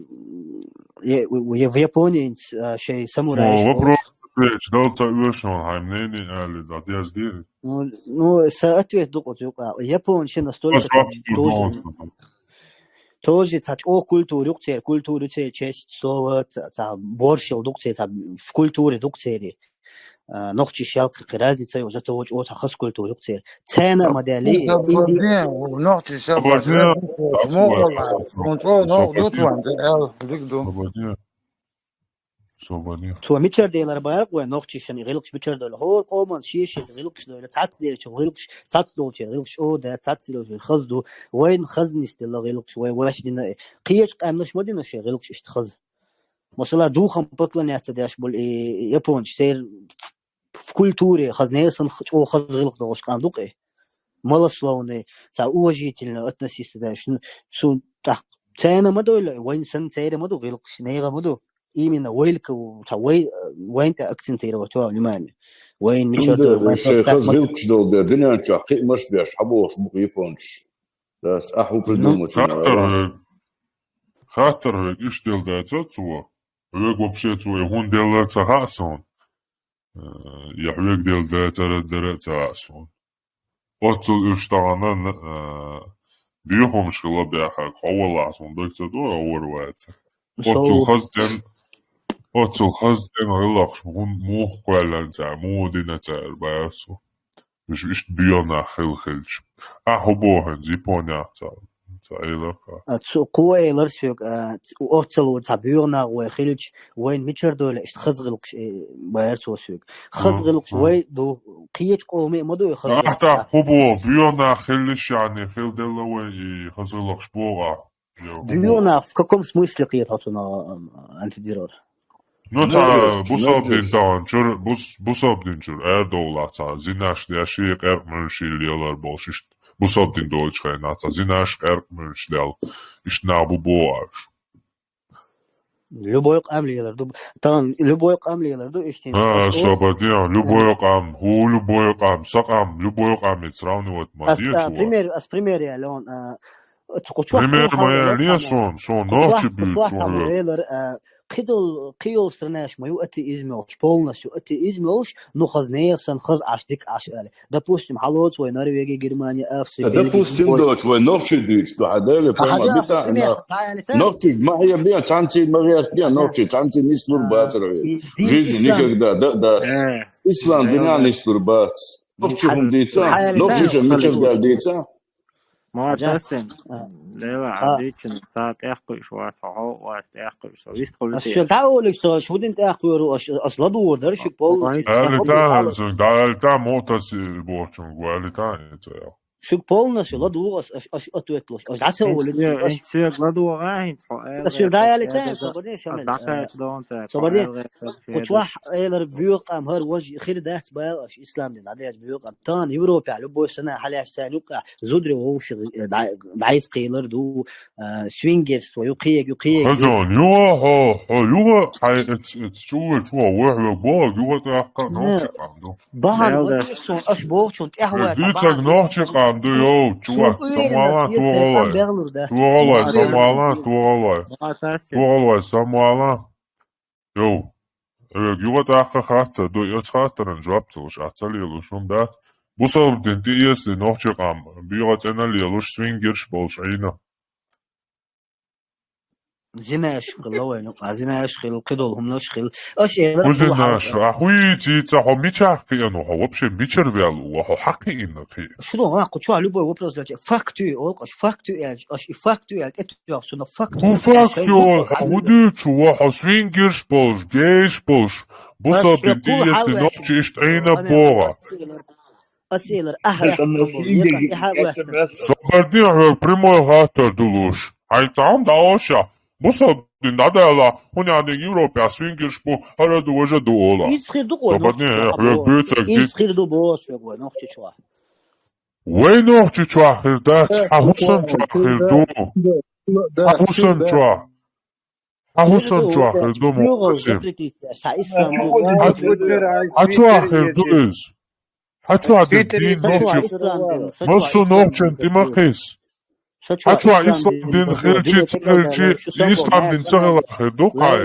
е-, е-, в Японии, а, шей самурай. Вопрос ответ дал ца уьшон, хай мнение али да дяз дир. Ну, ну, са ответ дукъу цу юкъа. Япончи настолько тоже, тоже ца чӀо культура юкъ цер, культура юкъ цер, честь, слово, ца, ца борщил дукъ цер, ца в культуре дукъ цери. А, нохчи шалкъ разница йо, зато чӀо ца хас культура юкъ цер. Цена модели. Нохчи шалкъ. Мохала, сун чӀо нох дут ван, эл, дик ду. Собадия. Цо мичар делар баьркъ вай нохчишан гӀилкхаш мичар дола. ХӀор къоман шешин гӀилкхаш дола. Цац делча гӀилкхаш, цац долча гӀилкхаш, о, да, цац делча хаз ду. Вайн хазнис дела гӀилкхаш, вай ваш дина. Кхеча къамнаш ма дина ши гӀилкхаш ишт хаз. Масала, духам поклоняться деш бол и японч сер в культуре хаз несан чӀо хаз гӀилкх долаш къам дукъе. Малословный, ца уважительно относиться деш. Су так цена ма дола, вайн сан цера ма ду гӀилкхаш, нега ма ду. Именно вайлка, ца вай, вайн тӀа акцентировать ва внимание. Вайн мичар дор, вайн шей хаз гӀилкхаш дол бе, дуьнен чохь кхиъ маш беш, хьабохуш бу япончаш. Дас ахьу придумать. Хаттар хьоьга, хаттар хьоьга, иш дел даца цо. Хьоьга вообще цо, я хӀун делла ца хаьа сон. Э, я хьоьга дел даца дара ца хаьа сон. Оццул уьш тахана, а, бехумаш хила баьхьа, хьо валахь, суна даг ца до, а вар ваца. Оццул хаза цӀен, оццул хаза цӀен гӀиллакхаш, мух-, мух кхоьллан цара, муха дина цара, баьрцу. Уьш иштта боьнах хила хилча. А, хӀу бохьан, зипонях ца, ца эйларха. А, цу, кхо эйлар соьга, а, ц-, оццул ву ца боьнах вай хилча, вайн мичар дойле иштта хаза гӀилкхаш, э, баьрцу соьга. Хаза гӀилкхаш вай ду, кхеча къоме а ма ду, хаза гӀилкхаш. Ахьтах хӀу бо, боьнах хилла шани, хила делла вай и хаза гӀилкхаш богӀа. Боьнах в каком смысле кхета хьо цунах, антидирор? Ну, ца бусалба дин тахана чуьра, бус-, бусалба дин чуьра арадовлахь ца, зинаш деш и къеркъа муьлш и лелар болуш, иштта бусалба дин долчу хенахь ца, зинаш къеркъа муьлш дел, иштта нах бу богӀаш. Любой къам лелар ду. Тан любой къам лелар ду, иштта. А, собадех, любой къам, хӀу любой къам, са къам, любой къам и сравнивать ма дечу. Пример, ас пример я, Леон, а, пример ма я, сон, сон нохчи буьйцу хьоьга. Кхидол, кхийол странаш ма ю атеизм йолуш, полностью атеизм йолуш, ну хаз нехан сан хаз Ӏаш дика Ӏаш аьлла. Допустим, хьалоцу вай Норвеги, Германия, Австрия, Бельгия, допустим, доцу вай нохчий дуьйцу, ду хьан дели, прямо бита, нохчий ма хье бен, цанций ма вех бен, нохчий цанций нислур бацара вен. Жизнь никогда, да, да. Ислам дина нислур бац. Нохчий хӀун дийца? Нохчий мича гал дийца? Ма тасен. Лела, а дийцина, ца тӀехкхуьйш вац, хьо вац тӀехкхуьйш, со вист хулу. Ас шо дӀа олуш со, шу дин тӀехкхуьйру, ас, ас ладугӀур дара шуьга полностью. Али та, али та, мо тас бохчун, али та, ца я. Шуьга полностью ладугӀу ас, аш, аш ответлуш. Аш дӀа ца олуш. Ин сига ладугӀа, хӀинца хьо. Ас шуьга дӀа али та, собарде, шамел. Собарде. Кху чохь элар боьха къам хӀара вож хир дац баьл аш ислам дин дӀадеш боьха къам. Тан Европа любой сана хьалеш сайн юкъа зудри вовши дӀайс кхелар ду, а, свингерство, ю кхег, ю кхег. Хазон, юха хьо, хьо юха хьай эц, эц чувар чуха вохьве бо, юха тӀаккха нохчи къам ду. Бахьан ватни сон аш бохчун тӀехвай. Дуьйцаг нохчи къам ду, йо, чувак, самала тугӀалай. Тугӏалай, самала, тугӏалай. Тугӏалай, самала. Йо, э, юха тӀаккха хаттар ду, оцу хаттаран жоп ца луш, а ца лелуш, хӀума дац. Бусалба дин тӀеэцале нохчи къам, бегӀа цӀена лелуш, свингерш болуш Ӏийна. Зинаш хила вайна, а зинаш хила, кхидолу хӀуманаш хила. Аш элар хӀу зинаш, а хӀу йийцийца хьо мичахь кхиъна, хьо вообще мичара ваьлла ву, хьо хьакхиъна кхиъ? Шу ду, а, кху чохь любой вопрос дача, факт ю, олу аш, факт ю аьлча, аш и факт ю аьлча, тӀе туьйхьа суна факт ю. ХӀу факт ю, хьо хӀу дуьйцу, ва хьо свингерш болуш, гейш болуш, бусалба дин тӀеэцале нохчи иштта Ӏийна богӀа. Ас элар, ахьа, собарде хьоьга прямой хаттар ду луш. Хьайн цхьа хӀума дӀаоша, бусалба дин дӀадала, хӀунда аьлла Европехь свингерш бу, хӀара ду, важа ду ола. Иза хир ду къой, собарде хьоьга буьйцаг. Иза хир ду боху соьга вай нохчи чохь. Вай нохчи чохь хир дац, хьан хӀусам чохь хир ду. Хьан хӀусам чохь. Хьа хӀусам чохь хир ду, Мухьсин. Хьа чохь хир ду иза? Хьа чохь дин нохчи? Массо нохчан тӀе ма кхийса. Хьа чохь ислам дин хилчи, ца хилчи, ислам дин ца хилахь хир ду кхай?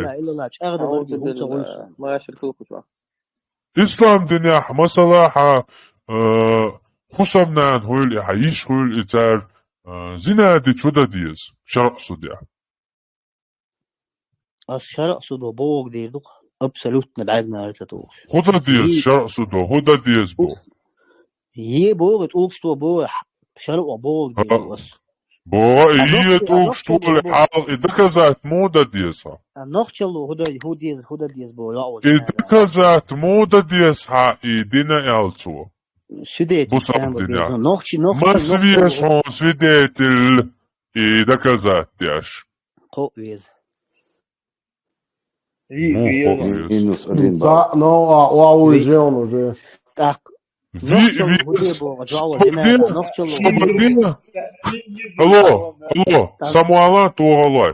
Ислам динехь, масала, хьан, э, хӀусамнана хуьлу и, хьан йиша хуьлу и, цара, э, зина дича хӀун дан деза шарӀан судехь? Ас шарӀан судо бохург дийр ду-кх, абсолютно бӀаьрганара ца тухуш. ХӀун дан деза шарӀан судо? ХӀун дан деза боху? Е боху, тӀулгаш то боху, шарӀо бохург дийр ду ас. Боху, е тӀулгаш толе хьалха и доказать муха дан деза? А нохчалло хӀун дан, хӀун деза, хӀун дан деза боху, йоӀ ваза. И доказать муха дан деза хьан и дина аьлла цо? Свидетель бусалба динехь. Нохчи, нохчи, маса веза хьуна свидетель и доказать деш? Кхоъ веза. Муха кхоъ веза? Минус один балл. Цхьаъ, но, а, а, уже, он уже. ТӀаккха. Виъ веза. Алло, алло, Самуала тохалой.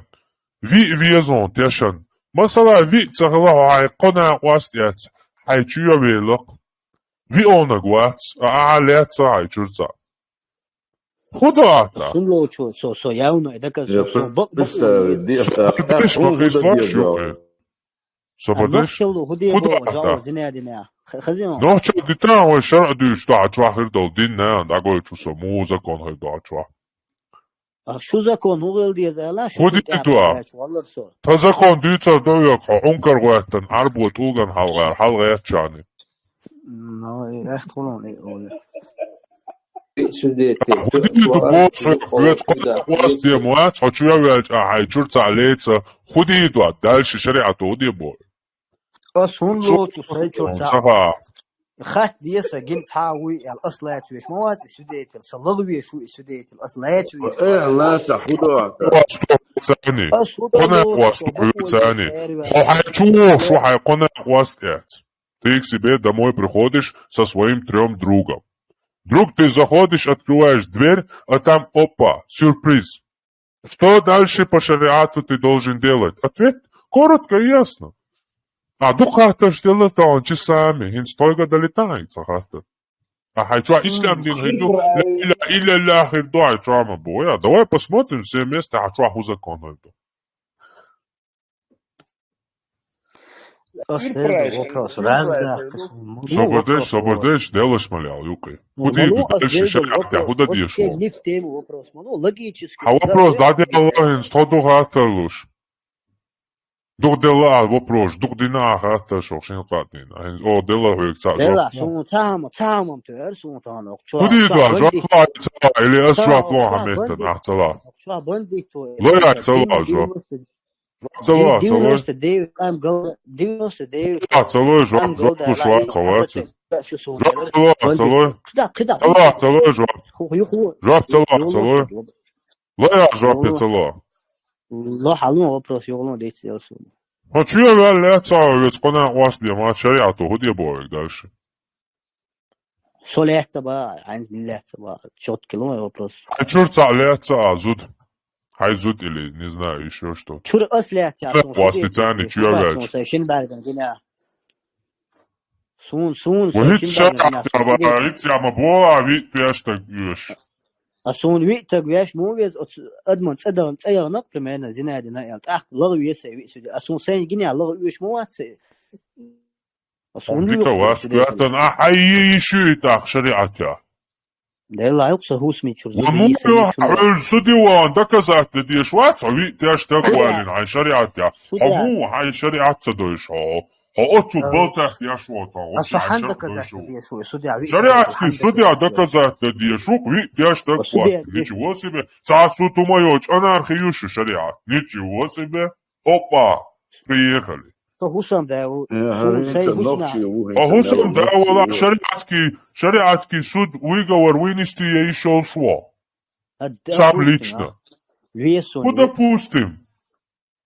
Виъ веза хьуна тешан. Масала, виъ ца хилла хьо, хьайн кхо накъост эцна, хьайн чу йо велла-кх. Виъ онаг вац, а, ахьа лаьцна хьайн чуьра цхьаъ. ХӀун до атта? Сун лоцу, со, со явно и доказать, со, со бакъ, бакъ. Собардеш ма хӀун де боху, жаӀо, зина дина. Х-, хазин. Нохчалла дитан вай шарӀ дуьйцуш ду хьан чохь хир долу дин, нана, дӀагойту со, муха закон хир ду хьан чохь? А шу закон хӀун хила деза аьлла, шу хӀун дийр ду а? Валлар со. Тхан закон дуьйцур ду хьоьга, хьо Ӏункар гӀоьттина, Ӏарбо тӀулган хьалгӀар, хьалгӀеттачарна. Ну, и эхь тхуна, и, оля. ХӀун дийр ду боху со, веза кхо накъост ден вац, хьо чу йо ваьлча, ахьа хьайн чуьра цхьаъ лаьцна, хӀун дийр ду, дальше шариӀато хӀун де боху? Ас хӀунда лоцу сайн чуьра цхьаъ? Хатта де сан, гина цхьа а вуй аьлла, ас лаьцна веш ма вац и свидетель, сан лагӀа веш ву и свидетель, ас лаьцна веш вац. Э, лаьцна, хӀун до атта? Ас хӀунда лоцу, хьо хьайн чу вогӀуш ву, хьайн кхо накъост эцна. Ты к себе домой приходишь со своим трём другом. Вдруг ты заходишь, открываешь дверь, а там, опа, сюрприз. Что дальше по шариату ты должен делать? Ответ коротко и ясно. А дукха хаттарш делла тахана часами, хӀинца тхойга далийтахьа хӀинца хаттар. А хьайн чохь ислам дин хир ду, ла иляха иллаллах хир ду хьайн чохь ма боху. Я, давай посмотрим, все вместе хьан чохь хӀун закон хир ду. Ас хӀара вопрос раздаккха суна. Собардеш, собардеш, делаш ма лел юкъе. ХӀун дийр ду, дальше шариӀатехь хӀун дан дезаш ву? Логически. Хьан вопрос дӀаделла хӀинца, тхо ду хаттар луш. Дукха делла а вопрос, дукха дина а хаттар шух шин къа дина. ХӀинца о делла хьоьга цхьаъ жоп. Делла, суна цхьа хӀама, цхьа хӀама ма тоьар, суна тахана. ХӀун дийр ду, жоп ло ца ло, или ас жоп ло хьан меттана, ахь ца ло. Ло я ца ло жоп. Ца ло, ца ло. Девяносто девять, ам гал-, девяносто девять. Ца ло, ца ло, жоп, жоп луш вац, ца ло, ца. Жоп, ца ло, ца ло. Куда, куда? Ца ло, ца ло, жоп. Ху-, ху-, ху-, жоп, ца ло, ца ло. Ло я жоп, ца ло. Ло хьалон вопрос, югӀлон дийца делсун. Хьо чу ваьлла лаьцна веза кхо накъост бен, ма шариӀато хӀун де боху дальше? Со лаьцна бан, хьайнца мила лаьцна бан, чёткий ло вопрос. Хьайн чуьра цхьаъ лаьцна а зуда. Хьайн зуда или, не знаю, ещё что. Чуьра ас лаьцна, сан хӀун специально чу ваьлча. Сайн шина бӀаьргана гина. Суна, суна, сан шина бӀаьргана гина. ХӀинца ма боху, виъ тӀе стаг оьшу. А суна виъ стаг веш ма веза, оцу адаман цӀе дан, цӀе яхана, примерно, зина дина аьлла, тӀаккха лагӀа веза сайн виъ судья. А суна сайн гина лагӀа оьшу ма вац. Ас хӀунда дика вац, коьртан, ахьа йиш ю и тӀаккха шариӀатехь? Делла юкъа сан хӀусамчуьра зуда йиш ю. Хьуьлла судья ван доказать дан дезаш вац, хьо виъ тӀе стаг валийна хьайн шариӀатехь. Хьо муха хьайн шариӀат ца дойуш хьо? Хьо оцу балтах еш ву тхьо, оцу хьайн шариӀат дойуш ву. ШариӀатский судья доказать дан дезаш ву, виъ тӀе стаг валийна. Ничего себе. Цхьа суту ма йоцу, анархи ю шу шариӀат. Ничего себе. Опа, приехали. Со хӀусамда ву. Э, суна сайн хӀусамда ву. Хьо хӀусамда валахь, шариатский, шариатский суд выговор вынести я йиш йолуш ву. Сам лично. Веза суна. Ну, допустим.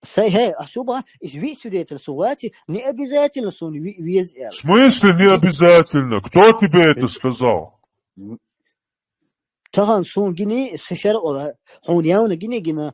Сайн, хӀе, а со бан, иза виъ свидетель со ваци, не обязательно суна виъ веза аьлла. В смысле не обязательно? Кто тебе это сказал? Тахана суна гиний, сан шарӀо, хьуна явно гиний гина,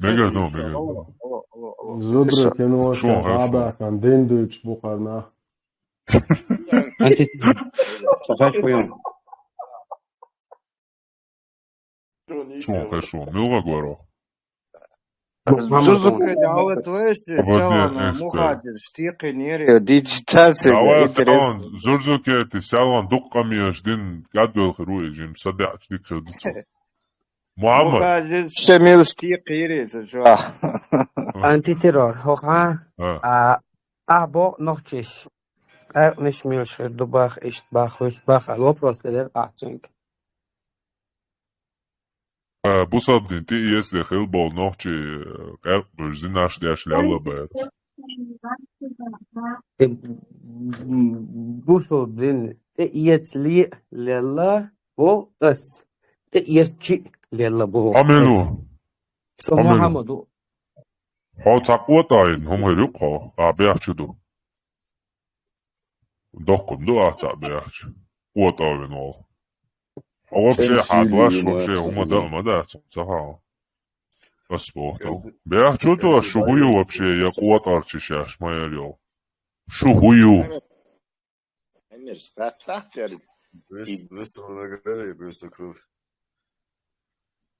Мега, ну, мега. Зубра кино Шуан, шуан. Бабакан дин дуйч бухарна. Анти, сахай хуйон. Шуан, хай шуан. Милга гваро. Зузуке дявлет веши, Обалдеть, селана, нечто. Мухадир, штикы, нери, диджитация, Давай, интерес. Селан, Зузуке, ты селан, дуккамияш, дин, гадвел хируи, жим, садя, штикы, дуцу. Мухаммад. Мухадир, шамил, штикы, ири, цу чуа. Антитеррор, хоха. А. А, а, бо, нохчиш. Эр, ниш, милш, дубах, ишт, бах, виш, бах, ал вопрос, лер, а, цинк. Э, бусалбдин тӀеэцале хила бола нохчий, э, къаьркъа буьржи наш деш лелла баьраш. Э, бусалбдин тӀеэцале лелла бу ас. ТӀеэцчи лелла бу Амину. Ас. Со Амину. Мухаммаду. Хьо цхьа къотӀа йина хӀума хир ю-кх хьо, а бехча ду. Доккхун ду а цхьаъ бехча. КъотӀавина волу. Хьо вообще хьан дош вообще хӀума дан а ма дац, ца хьан. Ас боху тов. Бехча ду шу хӀу ю вообще, я къотӀарчи шаьш ма яр йолу. Шу хӀу ю? Эмир, скаттахь церг. Вес-, вес валагара, вес такрыл.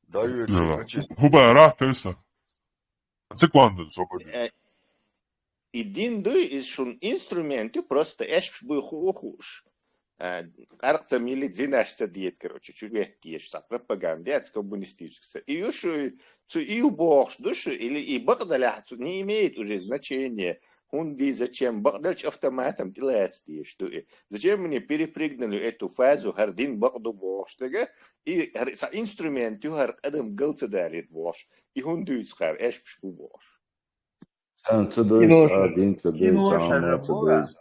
Да, ю, чё, чё. ХӀу бара, Тесла? Цикландын сокоди. Э, и дин дуй, и шун инструмент ю, просто эшпаш буй ху-, хууш. Э, къаркъа ца мили, зинаш ца дед, короче, чу веттеш, ца пропаганда, ца коммунистическая. И ю шу, цу и ю бохуш ду шу, или и бакъдалехь, цу не имеет уже значения. ХӀунда и зачем бакъдалчу автоматом тӀелаца деш ду и? Зачем мне перепрыгнули эту фазу, хӀара дин бакъ ду бохуш дага? И хӀара ца инструмент ю, хӀара адам гал ца далийта бохуш. И хӀунда дуьйцу кхара, эшпаш бу бохуш. Царна ца дойза, а дин ца дойза, царна ца дойза.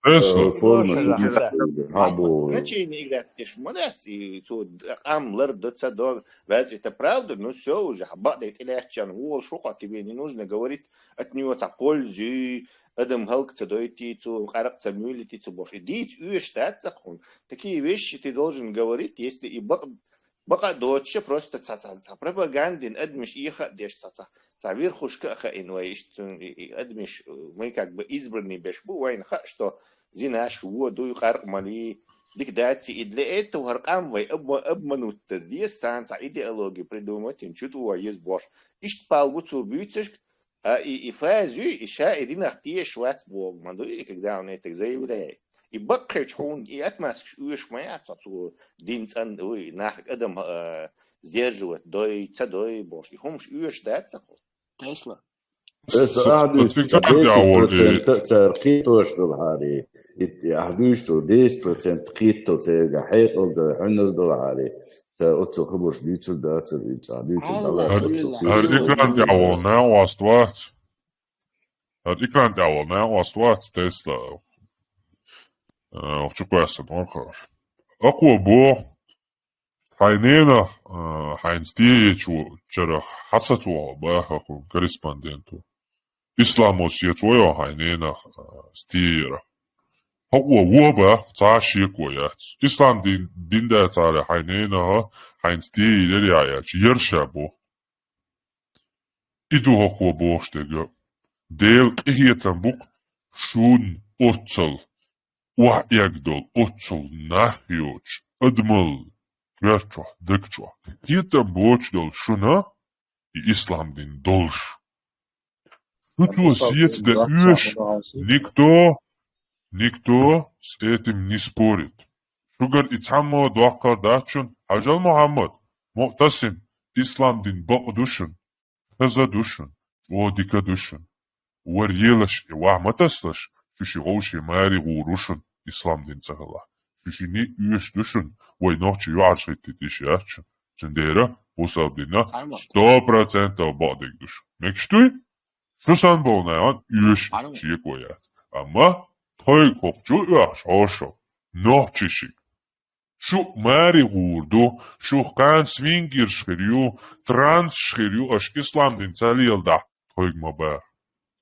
Тесла. Э, форма Кино шарахь. Шарахь. Хьан бу? Значение играть деш ма дац, и цо д-, къам лар до, ца до, разве это правда? Ну, всё уже, бакъдерг тӀелаьцначарна волуш ву хьо, тебе не нужно говорить, от него цхьа польза ю, адам хӀаллак ца дойтий цо, къаркъа ца муьйлитий цо бохуш. И дийца оьшуш дац цхьа хӀума. Такие вещи ты должен говорить, если и бакъ-, бакъ а доцуша, просто цхьа, цхьа, цхьа пропагандин адамаш эха а деш, цхьа, цхьа, цхьа верхушка а хаийна вай, иштта цунна и, и адамаш, э, мы как бы избранный беш бу, вайна хаьа, что зинаш вон дуй, къаркъа мали, дика дац и, и для этого хӀара къам вай обма-, обмануть дан деза, царна цхьа идеология придумать йина, чу тӀе вай еза бохуш. Иштта пал бу цо буьйцург, а и, и фаза ю, и ша и динах тешаш вац боху ма дуй, и когда он это заявляет. И баккхечу хьуна и отмазкаш оьшуш ма яц, цо дин цӀан-, вуй, нах адам, а, сдерживать дой, ца дой бохуш. И хӀумаш оьшуш дац цхьа хӀума. Тесла. Аса ахьа дуьйцу, десять процент цара кхетош долу хьари. Ит ахьа дуьйцу, десять процент кхетал церга хьекъал дан, хьуьнар долу хьари. Ца оццул хабарш дуьйцур дацара, и цхьа дуьйцур дӀалацара. ХӀара экран тӀехь волу накъост вац. ХӀара экран тӀехь волу накъост вац, Тесла. Э, чу кхоьссина вара кхара. Акхо боху, хьайн ненах, а, хьайна стеечу чарах хьан сацо хьо баха хӀун корреспонденту? Исламо сецо йо хьайн ненах, а, стеера? Хьо вон баха, цхьа а шеко яц. Ислам дин, дин дацара хьайн ненаха, хьайна стеера яхь яьлча, яра ша боху. И ду хӀокхо бохуш дерг. Делан къинхетам бу-кх шуна оццул охьаэгна долу, оццул нах йоцуш адамал коьрта чохь, даг чохь. Къинхетам боцуш долу шуна и ислам дин долуш. Шу цо сецадан оьшу, никто, никто с этим не спорит. Шуьгара и цхьаммо доккхар дац шуна, Хьажал Мухьаммад, Муътасим, ислам дин бакъ ду шуна. Хаза ду шуна, чӀогӀа дика ду шуна. Вара елаш, и ваха ма тасалаш, шу ши гӀовши маре гӀур ву шуна, ислам дин ца хилахь. Шу ши ни оьшуш ду шуна, вай нохчий юьхьӀаьржа хӀиттийта йиш яц шуна. Цундела бусалба дина сто процентов бакъдерг ду шу. Мегаш дуй? Шу санна болу нахана оьшуш шеко яц. Амма тхойга хӀокху чу а оьхуш хьошал, нохчий шиъ. Шу маре гӀур ду, шух кхана свингерш хир ю, трансш хир ю, аша ислам дин ца леладахь, тхойга ма баха.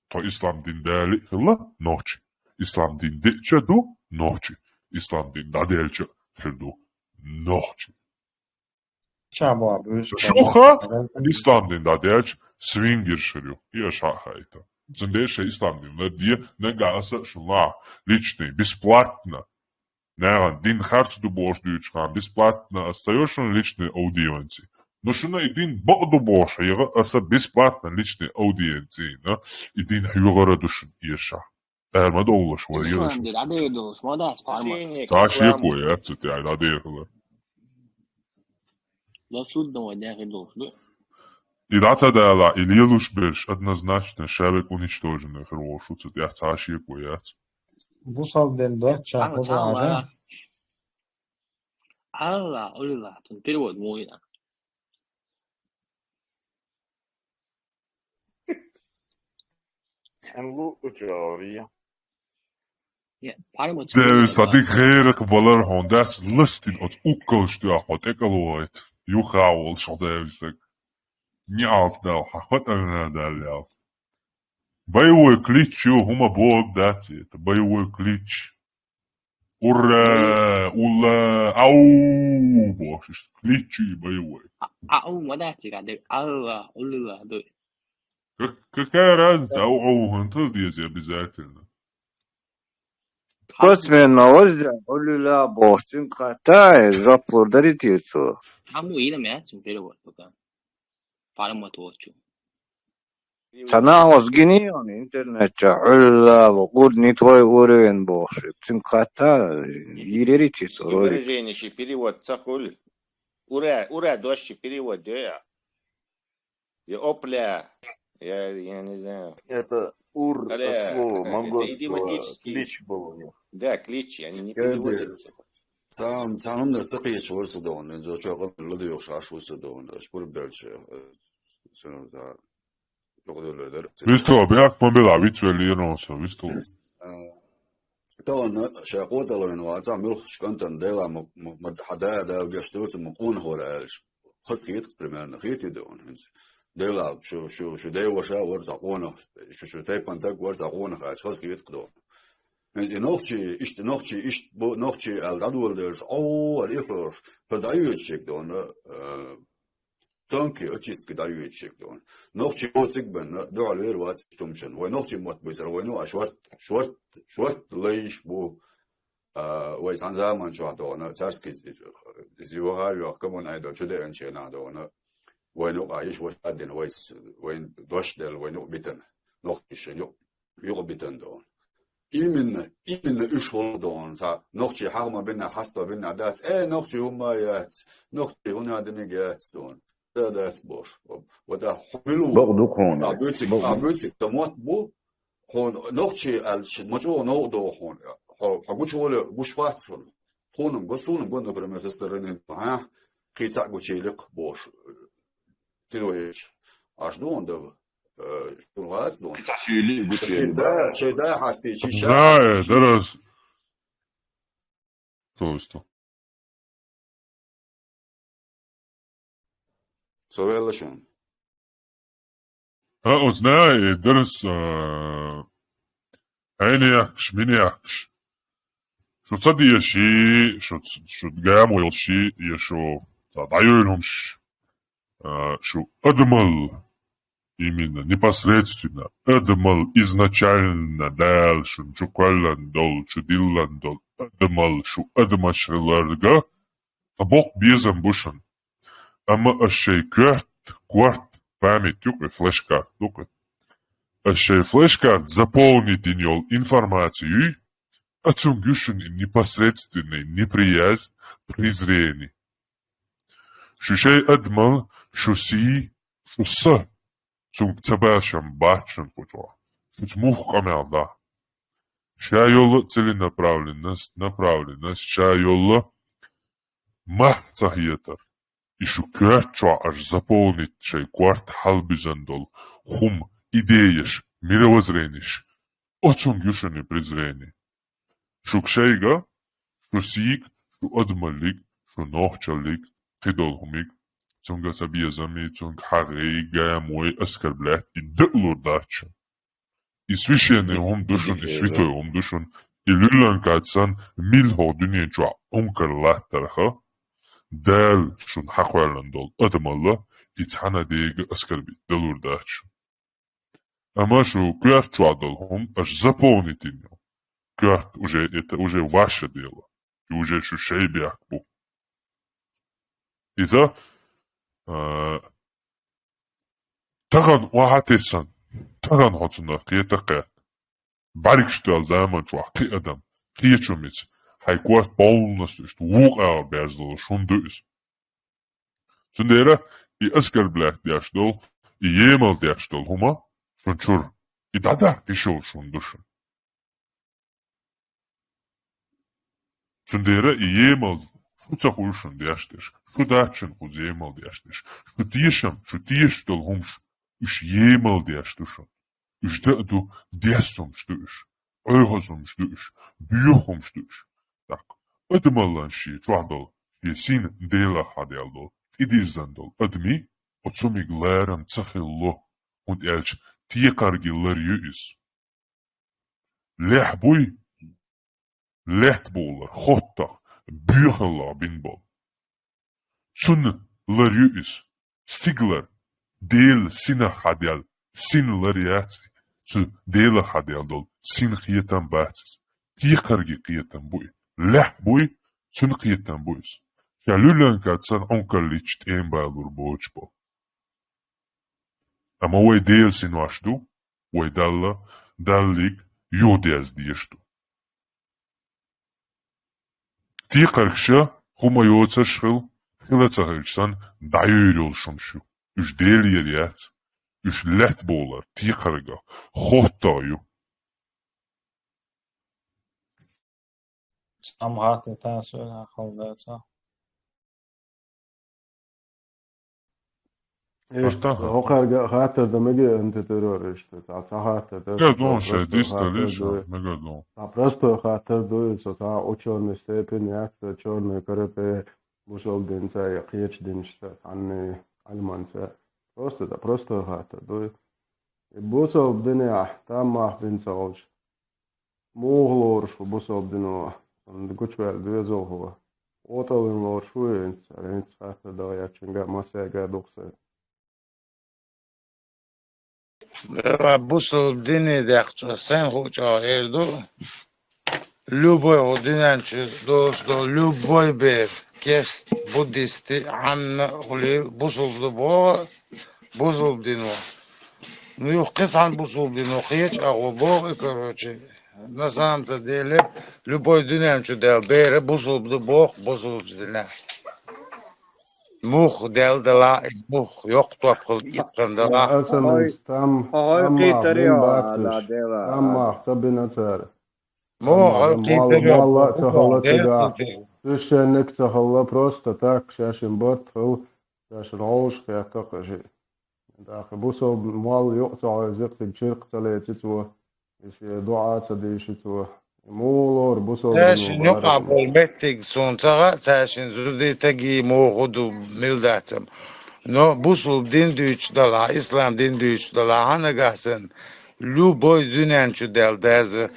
Тхо ислам дин дале а хилла нохчий. Ислам дин деъча а ду нохчий. Ислам дин дӀаделча а хир ду нохчий. Чабуа буьйса. Шуха ислам дин дӀадаьлча, свингершер ю, и аша хьаайта. Цундела шайн ислам дин ларде, нагахь аса а шун лахь, личный, бесплатно. Нагахь дин харц ду бохуш дуьйцучу хана, бесплатно аса ца йо шуна личный аудиенци. Но шуна и дин бакъ ду бохуш хьеха, аса бесплатно личный аудиенцина и дин хьоьхур ду шуна эшахь. Ара ма довлаш, вай Ислам езаш. Дин дӀадер долуш ма дац, парма. Отношение к исламу. Цхьа шеко яц цу тӀехь дӀадер хилар. До судного дня хир долуш ду. И дӀа ца далахь, и лелуш берш однозначно ша век уничтоженный хир волуш ву, цу тӀехь цхьа шеко яц. Бусалба дин доцча Ама хӀуза цхьа Ӏажа. Вара. Алла, улла, тун перевод муйна. Хьан лу учуьгӀарий? Я, парма Девис, цхьа дика гӀеракх балар хьуна дац, ластина оцу уккалш дуьхьа хьо тӀекӀал вахийта. Юха а волуш хьо девисаг. НиӀалт дал хьан хатӀарна дал ял. Боевой клич ю, хӀума боху дац это, боевой клич. Ура! Улла! Ау! Бохуш, клич ю боевой. А, ау, ма дац, я, де, Алла, улла, ду. Как-, какая разница, ау, ау, хӀунтал деза обязательно. Спортсмен ма вазда, улла, бохуш, цуьнга хатта, э, жоп лур дарий те цо? Таму йина ма яц цуьнан перевод пока. Парма тохчу. Ца нахалаш гинийон интернет чохь, Ӏуьлла ва къуд не твой уровень бохуш, цуьнга хатта, йийрерий те цо ролик? Выражение ши перевод ца хуьлу. Ура, ура, дош ши перевод йо я. Я опля, я, я не знаю. Это ур от слова монгольского клич было у них. Да, клич, они не переводятся. Цхьа, цхьа хӀуманах ца кхеташ вара со догӀна, вайн зочо къамел ладоьгӀуш Ӏаш ву со догӀна, аша пурба делча, э, сенал за юкъадоллар дара. Вистхо, бехк ма била, вицвеллера со, вистхо. А, тахана ша къотӀалвина вацахь, муьлххачу кӀантана Дела ма, ма, ма хьан да, да геш доцу, ма къонах вара аьлча. Хаза хетакх примерно, хетий догӀна хӀинца. Дела, шу, шу, шу дайваша вара цхьа къонах, шу, шу тайпана таг вара цхьа къонах аьлча, хаза хетакх догӀна. ХӀинца и нохчий, иштта нохчий, иштта бу-, нохчий аьлла дӀадоладелаш, Ӏо аьлла и хьоьжуш, хӀара дӀайоьдучуьга догӀна, э, танки, очистки дӀайоьдучуьга догӀна. Нохчий оциг бенна, дуьхьал вер вац иштта хӀуманаш. Вай нохчий мотт буьйцура, вайна а шорт, шорт, шорт лайш бу, а, вай цхьана заман чохь догӀна, царский, иза юха а йоьхка, мун Ӏедал чу деанчу хенахь догӀна. Вайна юкъа йиш ваша а дина, вайс, вайн дош делла, вайна юкъа битина. Нохчий шайн юкъа юкъа битан догӀна. Именно, именно уьш хӀума догӀна, цхьа нохчий хьаха ма бина, хьаста ма бина дац, э, нохчий хӀумма яц, нохчий хӀун а диниг яц догӀна. Да дац бохуш. Вот а хьо мила ву? Бакъ ду хьуна. А буьйциг, бакъ а ду. Буьйциг, ца мотт бу, хьуна нохчий аьлча, ма чӀогӀа новкъа догӀу хьуна. Хьо, хьо гучу гӀоле гуш вац хьуна. Тхуна-м го, суна-м го, например, со стороны, хьа, кхин цхьаъ гучуйиликх бохуш. Тидоеш. Аш ду хьуна дава. Э, шуна вац дун. Цхьа шуьйли гучуьйли. Ши да, ши да хьастийчи, ша хьастийчи. Знаю, дарас. Просто. Со велла шуна. А, оцу наха, э, дарас, а, хьайна яхкаш, мина яхкаш. Шу ца деши, шу ц-, шу гамо йолчи, я шу ца дӀайойла хӀумаш, а, шу адамал, именно, непосредственно, адамал изначально Дала шун чу кхоьллан долу, чу диллан долу, адамал, шу адамаш хиларга, ткъа боккха безам бу шуна. Амма аш шайн коьрт, корт, память юкъа, флеш-карт дукъа. Аш шайн флеш-карт заполнить дина йолу информацию, а цунга ю шуна непосредственный неприязнь, презрение. Шу шайн адамал, шу сий, шу са, цунга ца башам бац шуна кху чохь. Шуьца муха къамел дан. Ша йолла целенаправленность, направленность, ша йолла мах ца хетар. И шу коьрта чохь аш заполнить шайн корта хьалабуьзан долу хӀума, идеяш, мировоззрениш, оцунга ю шуна и презрение. Шуьга шайга, шу сийга, шу адамаллиг, шу нохчаллиг, кхидолу хӀумиг, цунга ца безам и, цунга хьагӀий, гамой, оскорблять и даалур дац шуна. И священный хӀума ду шуна, и святой хӀума ду шуна, и луьлланкаца санна, мила хӀокху дуьнен чохь Ӏункар латтарха, Дала шуна хьакхоьллина долу адамалла, и цхьана дега аскарбита далур дац шуна. Амма шу коьрта чохь долу хӀума аша заполнить йина йо. Коьрта уже, это уже ваше дело. И уже шу шайн бехк бу. Иза, а, тахана охьа тессан, тахана хьо цунах кхета кхетта. БӀаьргаш доьлла заман чохь кхин адам, кхечу мица, хьайн корта полностью иштта вукъа агӀор берзалуш хӀума ду иза. Цундела и аскарблаьхка деш долу, и емал деш долу хӀума шун чуьра, и дӀадаккха йиш йолуш хӀума ду шуна. Цундела и емал шу ца хуьлу шуна деш дерш, шу дац шуна кхуза емал деш дерш, шу тешам, шу тешаш долу хӀумаш, уьш емал деш ду шуна. Уьш дан а ду, дес хӀумаш ду уьш, Ӏехоз хӀумаш ду уьш, боьха хӀумаш ду уьш. ТӀаккха адамаллан шен чохь долу, шен син Делах хьаделла долу, тӀедирзина долу адамий оцу хӀумиг ларам ца хилла, хӀунда аьлча текхарге лар ю иза. Лехь буй, лаьтта бовлар, хоттах, боьхаллах бина болу. Цунна лар ю иза. Стигалара Делан синах хьаделла син лар яц и, цу Делах хьаделла долу син кхетам бац иза. Текхарге кхетам бу и. Лаьтта буй, цуьнан кхетам бу иза. Ша луьланга санна Ӏункаллича тӀеман балур боцуш бо. Амма вай Делан синош ду, вай Далла, Даллиг юхадерза дезаш ду. Текхаргаш хӀума йоцуш хила, хила ца хилча санна, дӀайуьйр йолуш хӀумаш ю. Уьш Делера яц, уьш лаьтта бовлар, текхаргах, хоттах ю. Ам хатта тасо хала даца. Иштта, Артаха. ХӀокхаьрга хаттар дан мега антитеррористаш, цхьа, цхьа хаттар дан, Мега дон, шай просто дистали хаттар ша, дан. Мега дон. Цхьа простой хаттар ду, со цхьа учёный степень яц, чёрный карапе, бусалба динца я кхечу динашца, цхьанне Ӏилманца. Просто, да, простой хаттар ду. И бусалба динехь, там мах бин ца гӀолчу. Муха лоруш ву бусалба дино, гучуваьлла доьзалхо? КъотӀалвина лоруш ву хӀинца, хӀинца хаттар дагӀа яьчуьнга массаьрга а дукха сайн. Бусалба дине дехча, сайн хуу чӀогӀа эр ду. Любой хӀу дуьнен чу долуш долу, любой бер, керст, буддисти, хьанна а хуьлийла, бусалба ду боху, бусалба дино. Ну, юха кхин цхьана бусалба дино кхечу агӀо боху и, короче. На самом-то деле, любой дуьнен чу даьлла бер бусалба ду боху, бусалба дина. Мух даьлла дала, и мух йоккха топ хила итхан дала. Аса Хой, мин стам, хой стам мах кхетар бин йо, бацаш, ала дела. Стам мах ца бина цара. Мо, Амма хӀара молла, кхетар йо, молла а ца хала дер цигахь, кхетар. Священник ца хала, просто так, шаьшин барт хила, шаьшин гӀовш хетта кхаьжи. ТӀаккха бусалба молла юкъа ца хьойзира, цига чиркх ца леци цо, и шен дуӀа ца дийши цо. Муха лору бусалба дино Цаьшин юкъа бара болу меттиг суна ца хаьа, цаьшин зудий тагий муха ду, мила дац ам. Но бусалба дин дуьйцуш далахь, ислам дин дуьйцуш далахь, хьан нагахь санна, любой дуьнен чу даьлла даза,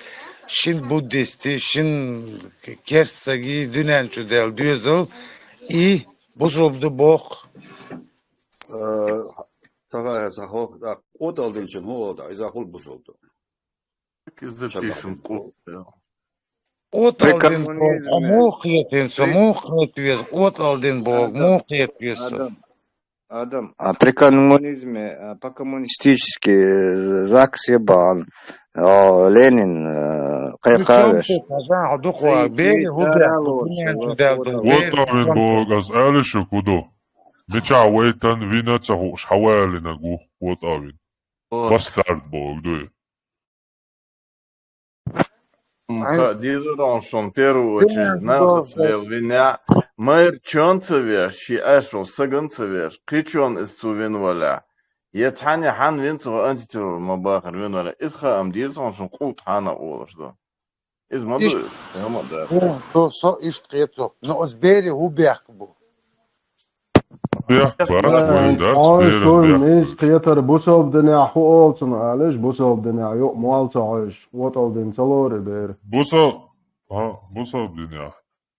шин буддисти, шин керстаги дуьнен чу даьлла доьзал, и бусалба ду боху. Э, ца хаьа, ца хо-, а, къотӀалдинчун хӀун олу, иза хул бусалба ду. Иза тишин къу-, КъотӀалдин боху, а муха кхетина со, муха кхета веза, къотӀалдин боху, муха кхета веза со. Адам, Адам, а при коммунизме, а по-коммунистически, э, ЗАГС ебан, а, Ленин, э, кхайкхавеш. КъотӀалвин боху, ас аьлла шу хӀу ду. Мичахь вайтан вина ца хууш, хьавалина гу, КъотӀалвин. Бастард боху, дуй. М, ха, деза дон шун, первую очередь, наха цӀа вел виннехь, майра чон ца веш, ши аьшо саган ца веш, кхечон иза цу вин валехь. Я цхьаьна хьан вин ца ва антитеррор ма бахар вин валехь. Иза хаам деза хьуна шун къулт хьана олуш ду. Иза ма ду иза, хӀама а дац. Со иштта кхетсо. Но оцу бере хӀу бехк бу? Бехк бац, вайн дац, Ой, беран шуна бехк мийса бац. Кхетар бусалба динехь хӀу олу цунах алиш, бусалба динехь юкъа молла ца хьойзуш, къотӀалдина ца лору бер. Бусал-, а, бусалба динехь.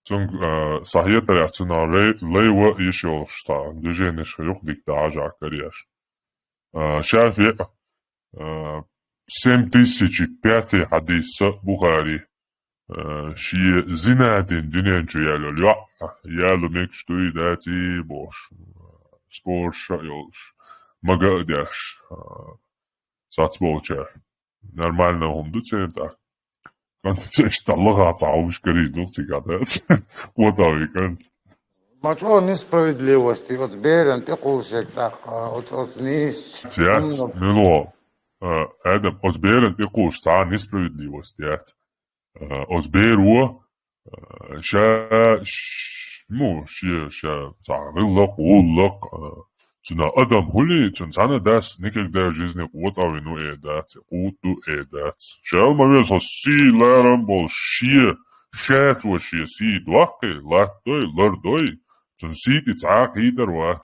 Цунга, а, схьахетарехь цунах лай, лай ва йиш йолуш цхьа движенеш хир ю-кх дика дӀахьажа караеш. А, ШафиӀ, а, семь тысячи пятый хьадис а Бухари, а, шен зина дина дуьнен чу яьлла йолу йоӀ, яьлла мегаш дуй, даций бохуш, спорша а йолуш, мага а деш, а, сацболчара. Нормально хӀума ду церан тӀаккха. КӀант, иштта лахахь цхьа хӀумаш карийна ду-кх цигахь, дац? КъотӀа ву кӀант. Ма чӀогӀа несправедливость оцу беран тӀекхуллушерг тӀаккха, оцу, оцу нийсачу. Яц, хӀуманах. Мила ву? А, Адам, оцу беран тӀекхуллуш цхьа а несправедливость яц. А, оцу беро, а, ша, ш-, ну, шен, ша, цхьа гӀиллакх, гӀуллакх, а, цуьнан адам хӀулий, цуьнан цхьана а дас никогда в жизни къотӀа вина ву эр дац, кхуьйту ду эр дац. Шел ма веза хьо сий ларам болуш, шен, ша цо шен сий доккхий, латтадой, лардой, цуьнан сий тӀе цхьа а кхийтар вац.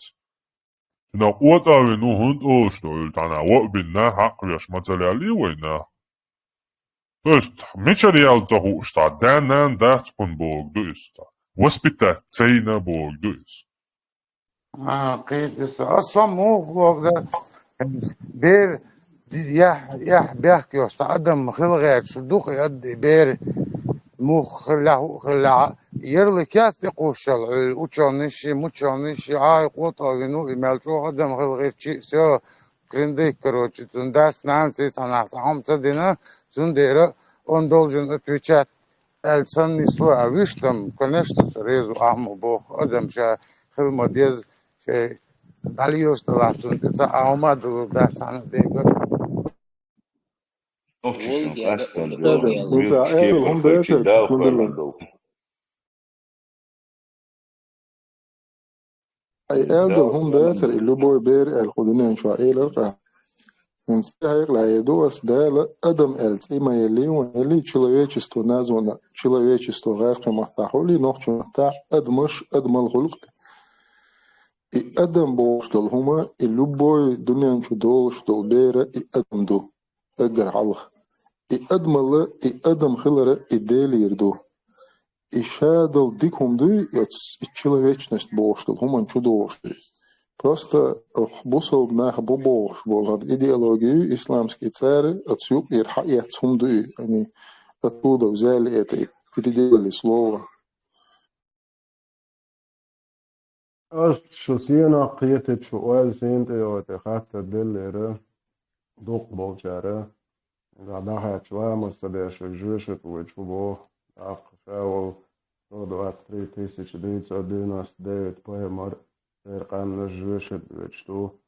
Цуьнан къотӀа вина ву хӀунда олуш ду, уьлла тхьана ваъ бина нах хьакхвеш ма ца леллий вай нах? То есть, мичара яьлла ца хууш цхьа, да-нана дац кхунна бохург ду иза цхьа. Воспитать ца йина бохург ду иза. А, кхета иза. Аса со муха боху дара? Бер яхь, яхь бехк йолуш цхьа адам хила гӀерташ ду-кх и ад-, бер муха хиллехь, хӀуъа хиллехь. Ярлык яц тӀекхуссуш йолу, учёныйши, мучёныйши, ай, къотӀа вина ву, и мел чӀогӀа адам хила гӀерташ, всё, крындык, короче, цуьнан дас-нанас цхьанхьа цхьа хӀума ца дина, цундела он должен отвечать аьлла санна нисло, а вуьш там, конечно, со реза ву, ахьа ма боху, адам ша хила ма деза, шайн дӀалелаш делахь, цунна тӀе цхьа а хӀума а далур дац цхьана а дерг а. Нохчашна къаьстина доьху, кхечу кепара хилча Дала кхоьллина долу. Ай, аьлла долу хӀума дацара, и любой бер аьлла кху дуьнен чохь элира-кх. ХӀинца хьекъале эр ду ас, Дала адам аьлла цӀе ма еллий вайн, еллий человечество названо, человечество гӀазкхийн маттахь хуьлий, нохчийн маттахь адамаш, адамал хуьлу-кх. И адам бохуш долу хӀума, и любой дуьнен чу долуш долу бера и адам ду. Эггара хьалха. И адамалла, и адам хилара и Делера ду. И ша долу дика хӀума дуй, оцу и человечность бохуш долу хӀуманна чу догӀуш дуй. Просто оха бусалба нах бу бохуш болу хӀара идеология ю исламский, цара оцу юкъера хьаэцна хӀума дуй, они оттуда взяли это и переделали слово. Ас шу сенах кхетачу, шу ойла сийна тӀе йойту хаттар деллера, дукхахболчара, дӀахаьттича ламаз ца деш верг жоьжахате воьдуш ву боху, тӀаккха ша волу сто двадцать три тысяча девятьсот девяносто девять пайхамар, церан къаьмнаш жоьжахате воьдуш ду.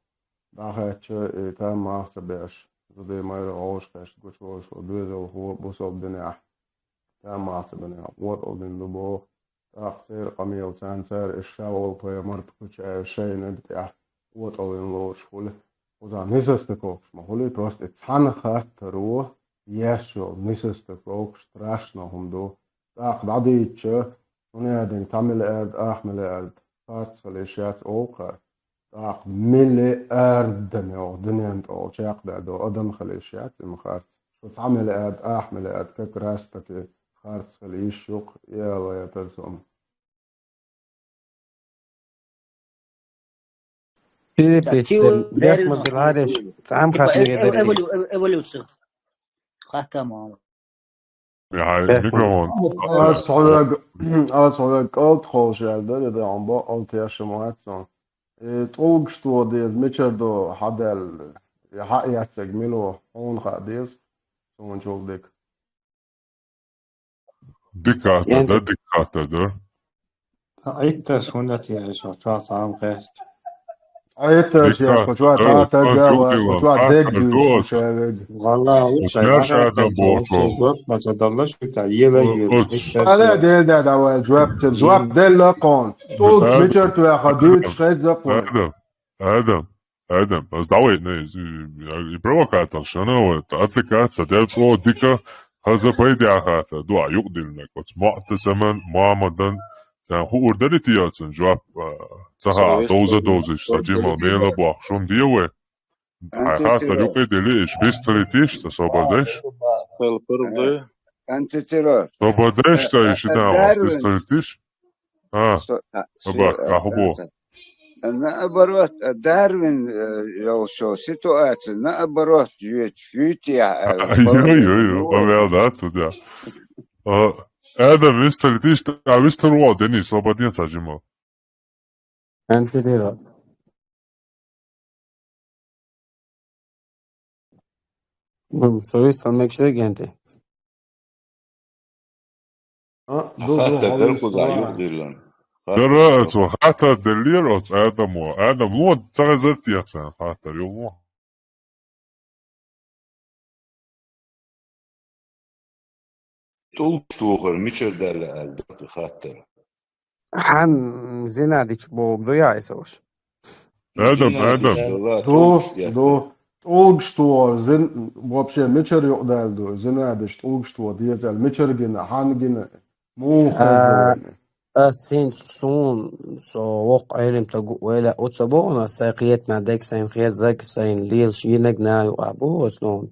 ДӀахаьттича и там мах ца беш, зуда-майра гӀовшахешна гучуволуш волу доьзалхо бусалба динехь, там мах ца бинехь, къотӀалла дина ду боху. ТӀаккха церан къамелаца цара, цара и ша волу пайхамар кхуьучу аьлла шайна тӀехь къотӀалла лоруш хуьлу. Кхузахь несостыковкаш ма хуьлий, просто и цхьана хаттаро еш йолу несостыковкаш страшно хӀума ду. ТӀаккха дӀадийцича, дуьненан цхьа миллиард, ах миллиард харц хила йиш яц олу-кх хӀара. ТӀаккха миллиардана йогӀу дуьненан тӀехула чекхдаьлла долу адам хила йиш яц и ма харц. Шу цхьа миллиард, ах миллиард как раз таки харц хила йиш ю-кх, и ала гӀертара со-м. Филипп, так, тиу, бехк ма биллара, цхьа а типа хаттар эв-, ма эв-, дара. Эволю-, эв-, эволюция. Хаттам ма. Яхьа, микрофон. Ас хьоьга, ас хьоьга кӀалт холуш аьлла дара, и дан бакъ алта яшам вац сон. И тӀулгаш тоха деза мичара ду хьан даьлла? И хьан эццаг мила ву? Хьуна хаа деза, суна чул дика. Дика хаттар дар, дика хаттар дар. Ткъа Ӏиттарш хӀунда ца яьлла, чохь цхьа хӀума кхетча? Ткъа Ӏиттарш яц, кху чохь цхьа а таг а вац, кху чохь дерг дуьйцуш шу ша верг. Валла, лучше, ша адам бохучо. Жоп ма ца далла, шу ца ела йоьду. Ала дел да давай, жоп ца, жоп делла кхуна. ТӀулгаш мичара тоьхна дуьйцуш хеза кхуна. Адам, Адам, Адам, ас дӀавайтина иза, и провокатор шана вай, отвлекаться, дел чӀогӀа дика, хаза пайда яхата, дуа юкъадиллинарг, оцу Муътасаман, Мухьаммадан, царна хуур дара те оцун жоп, а, ца хаьа, довза довзуш, сан жимал мела бохуш, хӀума де вай. Хьайн хаттар юкъа а дели, иш бистхилийтийша, сан собар дайша. Хелпар дай. Антитеррор. Собадеш цай шидан выступитиш? А, собак, а хубо. Наоборот, Дарвин йолчо ситуация, наоборот, жует, жует я. Йо, йо, йо, помел, да, судя. Адам выступитиш, а выступил, Денис, собаден сажимо. Антитеррор. М, совестьтан мекшрегенти. А, ду, ду, Хаттар дер хавис куда сала. Югдилан. Дара, цо хаттар деллир, оц Адамо. Адам, луон, цагазар тияцан, хаттар, юлуо. ТӀулгаш тухар мичара даьлла аьлла даккха хаттар. Хьан зина дича богу ду я айса уж? Адам, Адам. Ду, ду. ТӀулгаш тухар зин, вообще мичара юкъадаьлла ду? Зина дича тӀулгаш тухар деза аьлла, мичара гина, хьан гина, муха А, хеза вайна? Ас син сун, со вокх Ӏелим тагу вайла уца богӀна, сай кхетма дег, сайн хезаг, сайн лелаш йинаг на юкъа бу, основном.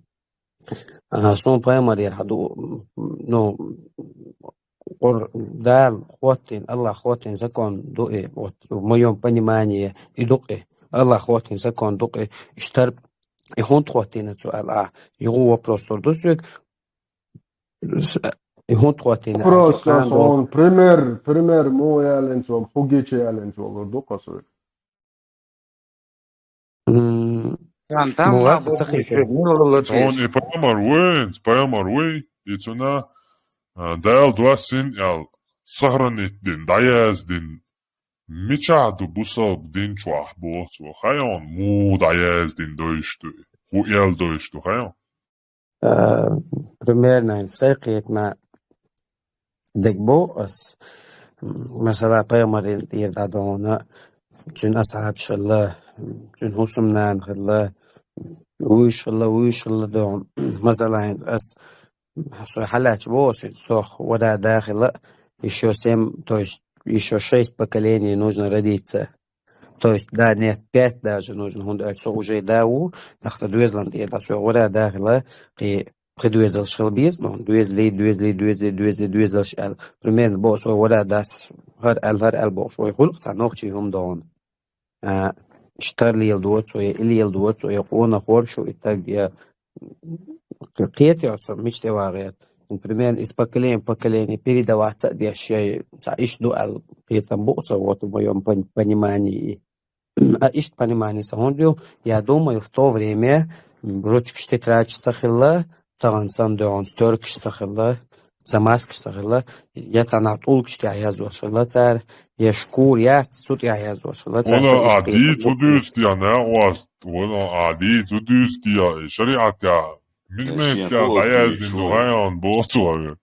А, сун пайхамар яр хьаду, ну, Къур-, Дала хоттин, Аллах хоттин закон ду и, вот, в моём понимании, и ду и. Аллах хоттин закон ду и, иштар, и хунт хоттина цу Аллах. Югу вопрос тур ду сюк. С-, и хунт хоттина Вопрос, а, сон, пример, пример, му ялин цо, хугичи ялин цо, лур ду касук. М, Сан там му на васа бу ца хетар. Мула лачиш. Он и пайхамар вейнц, пайхамар вей, и цуна, а, Дала дуас син ял сохранить дин, даяз дин. Мичахь ду бусалба дин чохь боху цо, хайон, му даяз дин дойш ду, ху эл дойш ду, хайон? Э, примерно, сай кхетма дегбо ас. М, масала, пайхамарин тӀера дӀадохна, цуьнан асхьабаш хилла, цуьнан хӀусамнана хилла, вуьйш хилла, вуьйш хилла дохна. Масала, хӀинца ас, со хьалаьча боху ас, сох вада да хилла, ещё семь, то есть ещё шесть поколений нужно родиться. То есть, да, нет, пять даже нужно, хӀунда аьлча со уже да ву, нах сан доьзалан тӀера, да, со гӀура да хила, кхи, кхи доьзалш хила беза, ну, доьзали, доьзали, доьзали, доьзали, доьзалш аьлла. Примерно, бо, со гӀура дас, хӀара аьлла, хӀара аьлла бохуш, вай хуьлу-кх цхьа нохчий хӀума догӀна. А, штар лела доцу, я и лела доцу, я къона хоршу, и так, я кхета йоцу, мича тӀе вагӀера. Примерно, из поколения в поколение передаваться а деш, я цхьа иш ду аьлла, кхетам бу ца, вот, в моём пон-, понимании. А иштта понимание сан хӀунда ю, я думаю, в то время, м, ручкаш, тетрадьш ца хилла, тахана санна дуьхьал стёркаш ца хилла, замазкаш ца хилла, я цхьа нах тӀулгаш тӀехь язош хилла цара, я шкур яц, цу тӀехь язош хилла цара. Вона сан иштта а ди кхетам цу бу. Дуьйцу тӀехь, на, ост, вона а ди цу дуьйцу тӀехь, шариӀат тӀехь, мижмет тӀехь дӀаяздина ду, хьайна боху цо.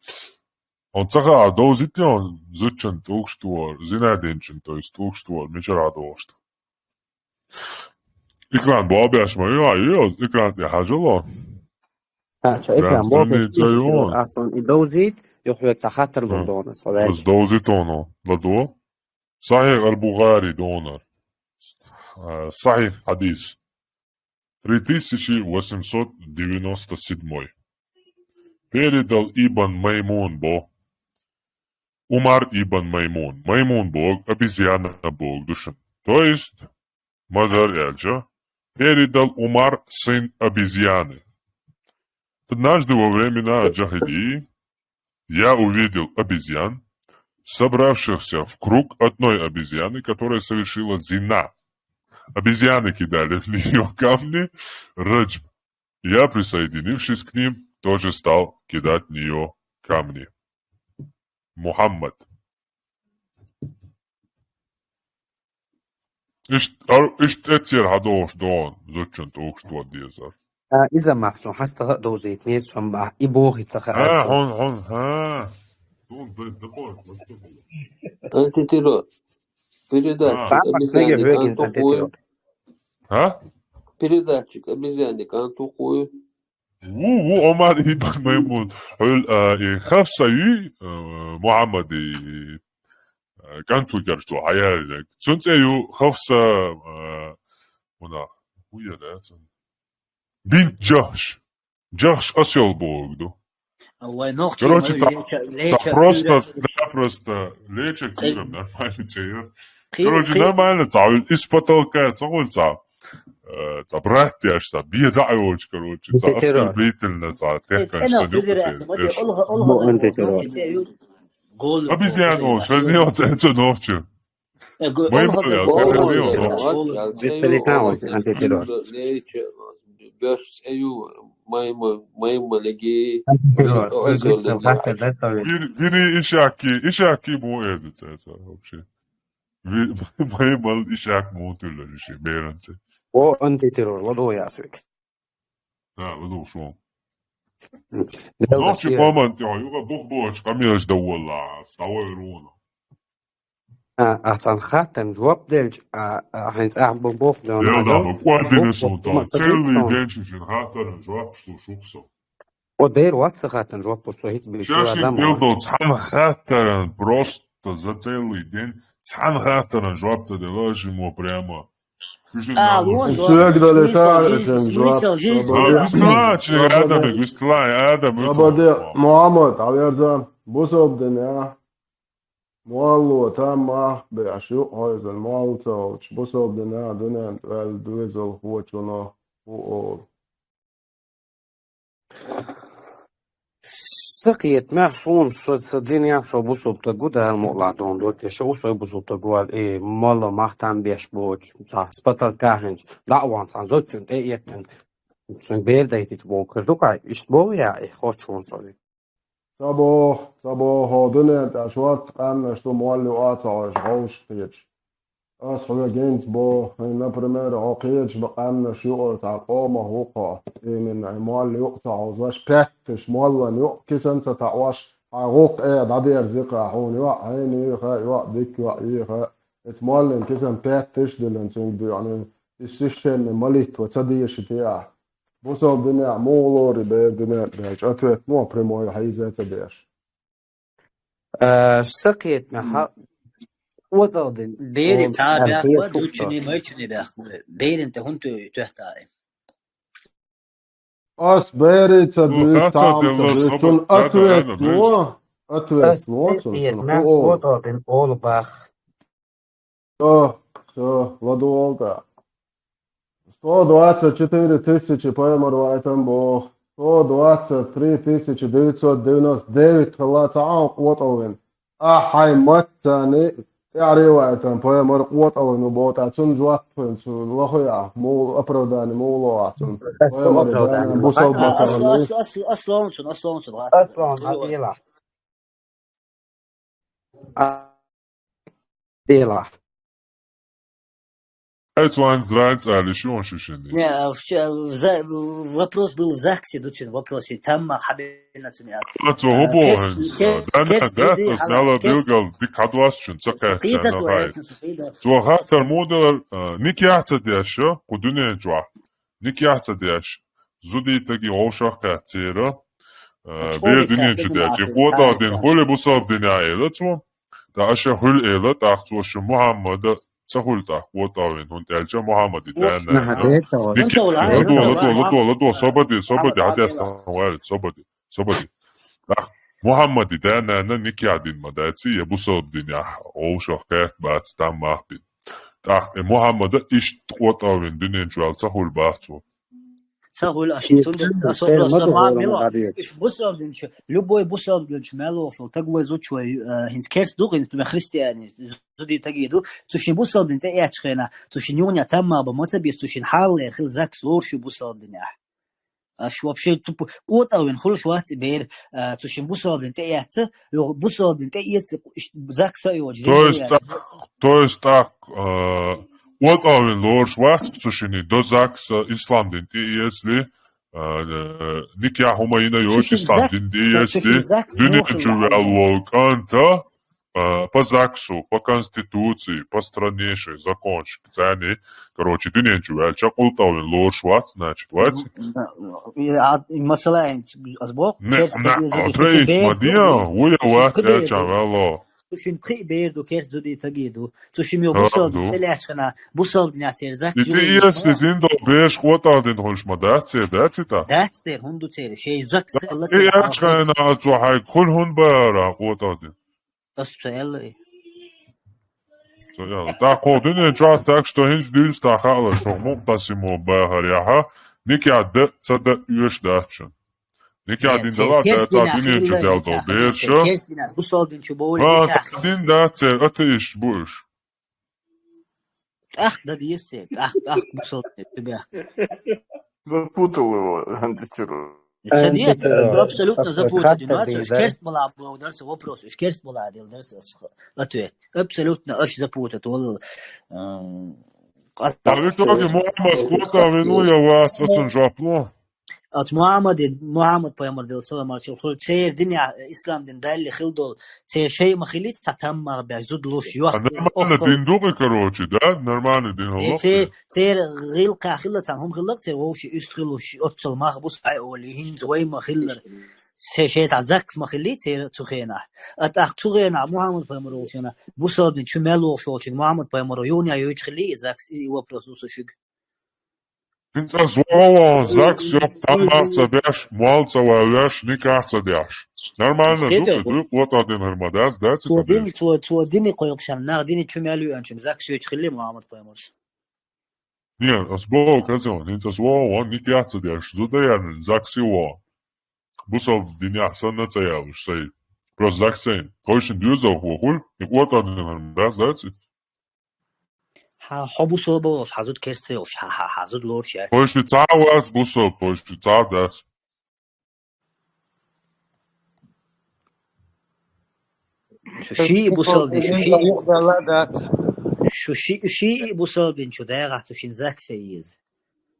Хьуна ца хаьа, довзийта хьуна зудчун тӀулгаш тухар, зина динчун, то есть тӀулгаш тухар, мичара догӀуш ду? Экран бобеш ма ю, а ю, экран тӀе хьажало. Ха, ца экран бобеш ца ю. Аса и довзийта, юхуьйца хаттар лур дона, со ваьлла. Ас довзийта хьуна, ладо. Сахих аль-Бухари донар. А, сахих хьадис. Три тысячи восемьсот девяносто седьмой. Передал Ибн Маймун бо. Умар ибн Маймун. Маймун бог, обезьяна бог душин. То есть, мадар эльча, передал Умар сын обезьяны. Однажды во времена джахилии я увидел обезьян, собравшихся в круг одной обезьяны, которая совершила зина. Обезьяны кидали в нее камни, раджм. Я, присоединившись к ним, тоже стал кидать в нее камни. Мухаммад. Ишт-, ар-, иштта эццера хьадогӀуш догӀун, зудчун тӀулгаш тухар дезар. А, иза мах сон хьастагӀа а довзийтинера, сон бахь, и бохи ца хаьа. А, сон. Хьун, хьун, хьа. Сон дай дакъой, ма сон. Антитеррор. Передатчик А. Папа книги обезьяны хвегин канту хуй. Антитеррор. А? Передатчик обезьяны канту хуй. Ву, ву, Омар ибн Маймун. Хьуьл, а, и Хафса юй, а, Мухаммад и, а, кӀант ву герчу хьаяринарг. Цун цӀе ю Хафса, а, муна, хӀу яра цун? Бинт Джахш. Джахш ас йолу бохург ду. Вай нохчий Короче, ма ца- леча- ца леча просто, куйра- да, просто леча куйра нормально цӀе яр. Кхи- Короче, кхи- нормально цӀа хуьлу, из потолка цӀа хуьлу цӀа. Э, цӀа брат деш цӀа, бе дӀа а йолчу, короче, цӀа Антитеррор. Оскорбительно цӀа, Э, техкаш цӀена цӀа хуьлура юкъа яц, цӀе, ма цӀе. Де, олха- олха Бо- антитеррор. Нохчий цӀе ю. Гол Ма бизен нохчий о, цӀе шазни яц. О, цӀе цу нохчи. Э, го- Май олха мал ял, гол цӀе нохчий. Висталикан вац антитеррор. Леча, беш цӀе ю, май ма- май ма леги. Антитеррор. Ой, Вистал гол хатта леги. Дастави. Вир- вири ишаки, ишаки бу эди цӀе цӀа вообще. Ви- май мал ишак мутуллар иши беранца. О антитеррор, ладо ясвик. Да, ладо шо. Нохчи момент, я, юга бух боч, камилаш да валла, ставай руна. А, а цан хаттан жоп делч, а, а, хин цӀа бу бух да. Я, да, бу квардина сунта. Целый день шин хаттан жоп, что шуксо. О, дер вац ца хаттан жоп, со хӀинца бийр Шашин адам. Билдо цхьана хаттаран просто за целый день цхьана хаттаран жоп ца делла, жимо прямо. А, ло жоп. Всё, когда смысл летает, жизни, этим смысл жоп. Жизни, Да, да. Висталан, чи Свобода. Адам, висталан, Адам, Свобода. Мухаммад, а верда, бусалбдина. Молло, там мах беш, ю, хойзан, молло ца волчу, бусалбдина, дуьнен, ваьл, дуьйзал, хочуно, ху ол. Сакхетамехь суна со ца динехь, со бусалба стаг ву, Дала мукъ лахь дона доггеша ву, со бусалба стаг ву аьлла, и молла мах там беш боцу, цхьа спатал кахинчу, дӀа а вахана цхьана зодчунна тӀе а эттина, цуьнга бер дайтича боху хир ду-кх, иштта боху я, и хоттуш ву со. Ца боху, ца боху, хьо дуьнен тӀехь шорта къаьмнаш ду, молла юкъа а ца хьожуш, хьовсуш кхеташ. Ас хьоьга гинца боху, хӀин, например, хьо кхеташ бан къаьмнаш юкъара цхьа къомах ву-кх хьо, именно, молла юкъа ца хьовзош, петташ, моллан юкъа кисан ца таӀош, хьан гӀуллакх э дӀадерза-кх хьуна, йоӀ хьенеха, йоӀ дика йоӀ еха, эца моллин кисан петташ а диллина цуьнга дуьйхьна, и священный молитва ца деши те ахь? Бусалба динехь муха лору бер дуьнен тӀехь, ответ мо прямой хьийза ца деш? Э, сакхетамехь, озалдина. Бери О, цхьа а, бехк бе, кхеташ ду. Дучуьнеи майчунеи бехк бе. Берина тӀе хӀунда тоьхта и? Ас бери ца Ну, дуьйцу, хатта там ца делла дуьйцу. Цунна собар, да, да, ответ да, мо, ответ Ас мо цунна, сакхетамехь хӀу олу? Озалдина олу бах. Всё, всё, ладогӀал тӀаккха. Сто двадцать четыре тысячи пайхамар вайтам боху. Сто двадцать три тысячи девятьсот девяносто девять хилла цхьа а къотӀалвина. Ахь хьайн маттани тӀаьхьаре вайтам пайхамар къотӀалвина боху, тӀаккха цунна жоп хуьлу, цу лахуй ахь, мула оправдание мула ло ахь цунна? Ас Пайхамаре оправдание даьнна ло. Бусалба А, ас, мацарна ас, ас, ас ловна цунна, ас ловна цунна, гӀаттар. Ас ловна, Ой, ой. Абела. А, Дела. Ай, цу вайн зран цӀали шуна шу шинни. Не, а, в чё, в за-, в-, вопрос был в ЗАГСе, ду цуьнан вопросе, там ма хьабена цуьнан. А, цо А, хӀу боху керс-, хӀинца? кер-, Да, да, керс да, ду цо хьала, снала керс-, билгал дика хьадоцучун ца кхаьчча кхийда цо, нагахь. Цо хаттар муха делар, а, никъ яхь ца деш, кху дуьнен чохь. Никъ яхь ца деш, зудитаги вовшах кхаьчцера, а, бер дуьнен чу деш, и къотӀал дина хуьлу бусалба динехь, элира цо. ТӀаккха аша хуьлу элира, тӀаккха цо шу Мухьаммада ца хуьлу тӀаккха къотӀал вина, хӀунда аьлча Мухьаммади даьнна. Ладо, ладо, ладо, ладо, собади, собади, хьадеста ваьлла, собади. Собади. ТӀаккха Мухьаммади даьнна никъ яхь дина ма дац, я бусалба динехь вовшах кхетта бац, там мах бина. ТӀаккха и Мухьаммада иштта къотӀал вина дуьнен чу ваьлла ца хуьлу бах цо. Ца хуьлу, ас цунна ас вопрос ма мила. Иш бусалба дин чу, любой бусалба дин чу мел вохлу, таг вай зуч вай, э, хӀинца керс ду, хӀинца тумя христиане, зуди таги ду, цу шин бусалба дин тӀе эцчу хенахь, цу шин юханехь там мах бан ма ца бийца, цу шин хьалалера хила ЗАГС лоруш ю бусалба динехь. Аш вообще тупо къотӀал вина хуьлуш вац и бер, а, цу шин бусалба дин тӀе эцна, йо, бусалба дин тӀе эцна, ш-, ЗАГСа а йоцуш, То есть дин тӀаккха, то есть тӀаккха, а, къотӀал вина лоруш вац цу шиний до ЗАГСа ислам дин тӀе эцли, а, э, никъ яхь хӀума йина йоцуш ислам дин тӀе эцли, дуьнен чу ваьлла волу кӀанта, а, по ЗАГСу, по конституции, по стране шайн законшка царни, короче, дуьнен чу ваьлча, къотӀал вина лоруш вац, значит, вац? Ну, да, и, а, и масала, ас боху, Не, керста не, деза, а троить ма диан, вуя вац, кхибе аьлча ваьлло. Цу шин пхи бер ду, керт зуди таги ду. Цу шин йо бусалбин телячкана, бусалбин я цер зак. И ты если дин до беш квота дин хольш ма дац цер, дац ита? Дац цер, хунду цер, шей зак салла цер. Телячкана цу хай кул хун бара квота дин. Ас цу элли. Цу элли. Та кодин эн чуа так, что хинс дюнс та хала шо муктасимо бахар яха. Никя д, ца д юш дачун. Никя дин дала, та дин чу дел до берша. Керс дин, бусалбин чу боли никя. Дин да цер, атеист буш. Ах, да диесе, ах, ах, бусалбин чу бях. Запутал его антитеррор. Нет, абсолютно запутать. Керст была благодарся вопрос, уж керст была дел дарся ответ. Абсолютно аж запутать. Вол, а в итоге Мухаммад квота вину я вац, ацун жопло. Ат Мухаммад, Мухаммад пайгамбар дел салам алейкум. Хул цер дин я, ислам дин далли хил дол. Цер шей ма хили, ца там ма бя, зуд луш, юах. Нормально дин дуги, короче, да? Нормально дин холлох. Цер, цер гил ка хила, цан хум хила, цер вовши уст хилуш, отцал мах бус ай оли, хин вай ма хилар. Цер шей та закс ма хили, цер цу хена. Ат ах цу хена, Мухаммад пайгамбар вовшина. Бусалбин чу мел вовш волчин, Мухаммад пайгамбар юня юч хили, закс и вопрос усушиг. Инца зоа, закс, ёп, таммах ца беш, муал ца вавеш, никах ца деш. Нормально, ду, ду, квота дин хар ма дац, дац, цо дин, цо, цо дини койкшам, нах дини чумял юанчум, закс юч хили Мухаммад пайгамбарс. Не, ас бо казон, инца зоа, никах ца деш, зуда ярн, закси во. Бусал дин яхсан на ца ялуш, сай. Просто заксен. Койшин дюза хохуль, и квота дин хар ма дац, дац. Хьа, хьо бусалба волуш, хьа зуда керста йолуш, хьа, хьа, хьа зуда лоруш яц. Хьо ши ца вац бусалба, хьо ши ца дац. Шу ши бусалбин, шу ши. Шу ши, ши бусалбин чу дагӀа, цу шин заксе йиз.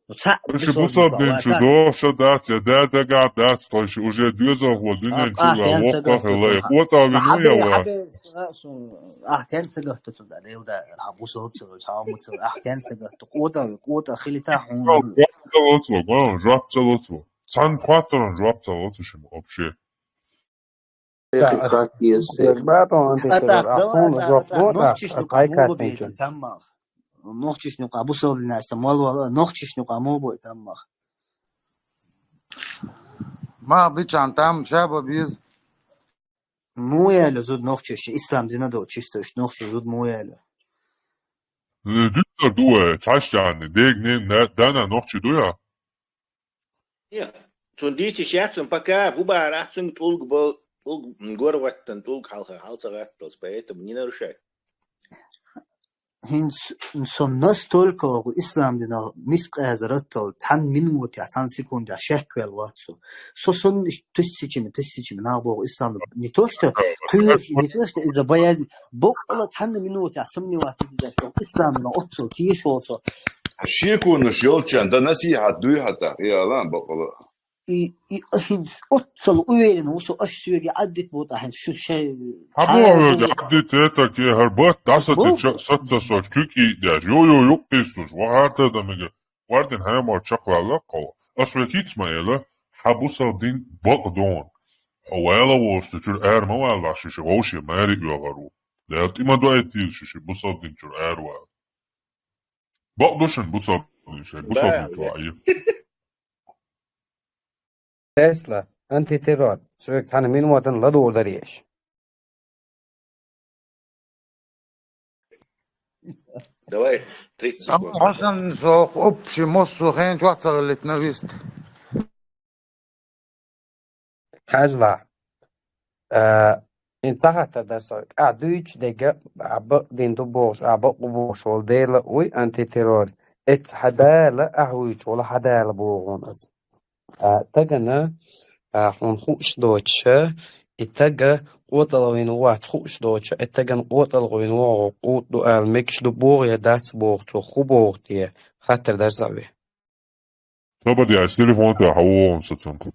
Ну, ца, бусалбин чу доша дац, я да дага дац, то есть уже дюза хо, дюнен чула, вокка хела, квота вину я ва. Ах, тен сагатта цунда, дел да, ха бусалб цунда, ха муцал, ах, тен сагатта, квота, квота хилита хун. Жоп ца лоцу, жоп ца лоцу. Цан квота жоп ца лоцу шим вообще. Нохчишну къа муба беза таммах. Нохчишну къа бусалбин аста мал вала, нохчишну къа муба таммах. Ма бичан там шаба биз. Муяла зуд нохчиш, ислам дина до чисто, нохчиш зуд муяла. Дюктор дуэ, цашчаны, дег не, дана нохчи дуя? Е, цун дийци шаьцун пока ву бара, цун тӀулг бал, тӀулг, м, горваттан, тӀулг хьалха, хьалца гӀатталц, поэтому не нарушай. Хин с-, со настолько вагу ислам дина мискъаза раттал, цхьан минуте, цхьан секунде шеквел вацу. Со сон иш тысячами, тысячами нах богу ислам не то что куеш, не то что из-за боязни, боккъала цхьанна минуте сомневаться дидаш, ислам на отцу, тиеш волсо. Шекунаш йолчан, да насихат дуй хата, я Аллах, бакъала. И, и, ахин, оццал уверен, усо аш сюеги аддит бут, ахин, шу шай. Хабо хабо аддит это ке харбат, дасати ча, сатца соч, кюк и дяж. Йо, йо, юк писуш, ва харта да мега. Вардин хама чаквала ков. Ас ве киц ма эла, хабу сал дин бак дон. Хавала ворсу чур эр ма вала шиши гоши мари югару. Да тима дуай тил шиши бусал дин чур эр ва. Бакъдушин бусалбин шай, бусалбин чуайи. Тесла, антитеррор, суэк тана минуватан ладугъур дариеш. Давай, тридцать секунд. Хасан сох общий моссу хен чуацалит на вист. Хьажла. Э, ин ца хаттар дар со. А дуйч дега, а бакъ дин ду бохуш, а бакъ бохуш вол дела уй антитеррор. Эц хьадала, а хуйч вол хьадала бохун ас. А тагана, а, хун хуш доча, и тага къоталгъин вац хуш доча, и таган къоталгъин вогъу къут ду ал мекш ду богъ я дац богъ цо ху богъ те. Хаттар дар со ви. Сабадяй, с телефон-то хавон сацунку.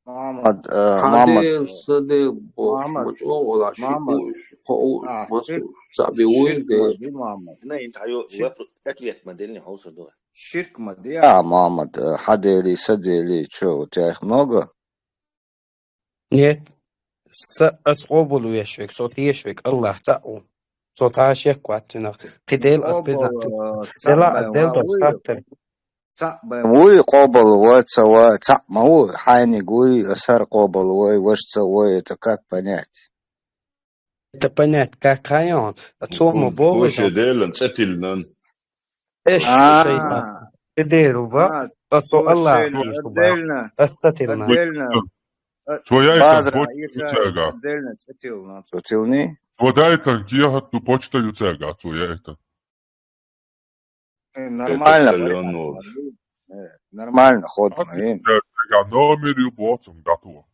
Мамад, э, Мамад. Хадел, садел, бош, Мамад. Мочо, ола, Мамад. Шикуш, хоуш, а, масуш, ширк, саби ширк уйде. Мазди, Мамад. Не, ин тайо, ширк. Вопрос, ответ модельный, холсо дуа. Ширк мадия, Мамад, э, хадели, садели, чё, у тебя их много? Нет. са, ас къобалвеш вег, со тешаш вег Аллах цаӀ ву. Со цхьа шек вац цунах. Кхы Дела ас безна. Къобал, э, цаӀ Дела ас бен Дела ва дочу вуй? Саттар. ЦаӀ бен вуй, къобал ва, ца ва, цаӀ ма ву, хьайниг вуй, ас хӀара къобал вай, важа ца вай, это как понять? Это понять как, хайон? А цо ма Хун-, богӀу хӀун ше дан. Делан цӀе тиллина. Эш А. шайтан. Ты деру ва, А, а со Аллах слушай, вуй шу ба. Отдельно, Ас ца тиллина. отдельно. Э, Цо яйтар базра, боча ю цага. Отдельно цӀе тиллина, цо тиллини. Цо дайтан кехат ду почта ю цага, цо яйтар. Э, нормально, Почтальон вай. Э, нормально, ход, Ат, блин. Цага номер ю боцун гату.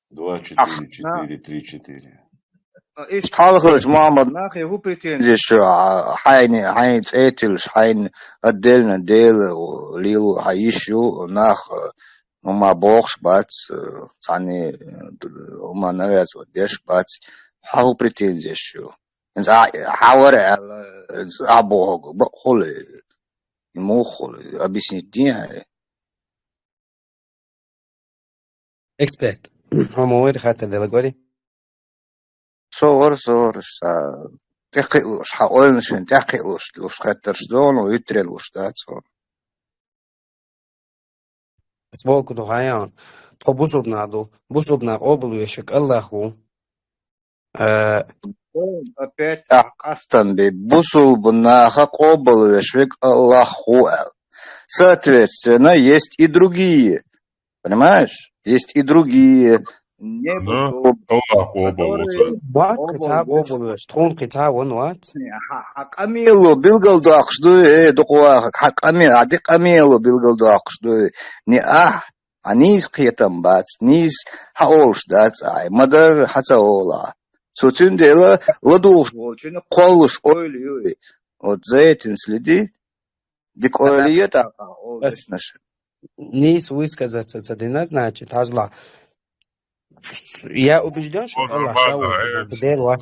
Два четыре четыре три четыре. Иштта хьалхарчу Мухьаммад нахе хӀун претензи ю, а, хьайна, хьайна цӀе тиллаш, хьайна отдельно Дела, о, лело хьан йиш ю, нах, э, хӀума бохуш бац, э, цхьанне, э, д-, хӀума навязывать деш бац, хьан хӀун претензи ю? ХӀинца а, хьан вара аьлла, хӀинца а бохург бакъ хуьлу, и муха хуьлу, объяснить дехьа. Эксперт. Хьо ма вайра хаттар делла гори? Со вара, со вара, ша тӀекхиалуш, хьан ойланашна тӀекхиалуш, луш хаттарш дону, витрен луш дац хьуна. Сбоку ду хьаян. Тхо бусурбанах ду. Бусурбанах къобалвеш вег Аллах ву. Э, Опять а къастам бе, бусулба наха къобалвеш вег Аллах ву аьлла. Соответственно, есть и другие. Понимаешь? Есть и другие. Не Да. бусулба. Аллах къобал ву Которые ца. Баккхи ца къобалвеш, тхуна кхи ца ван вац. Хьа, хьа къамело билгал доккхуш дуй, э, дукха вахаг, хьа къамел-, хьа ди къамело билгал доккхуш дуй. Не ахь, Хьан нийса кхетам бац, нийса хьан олуш дац ахь, ма-дарра хьан ца олу ахь. Цо цундела ладугӀуш волчунна кхоллуш ойла ю и. Вот за этим следи, дика ойла е тӀаккха олу дешнаш. Нийса высказаться ца дина, значит, хьажал. Я убежден, что Аллах ша ву, Дела вац.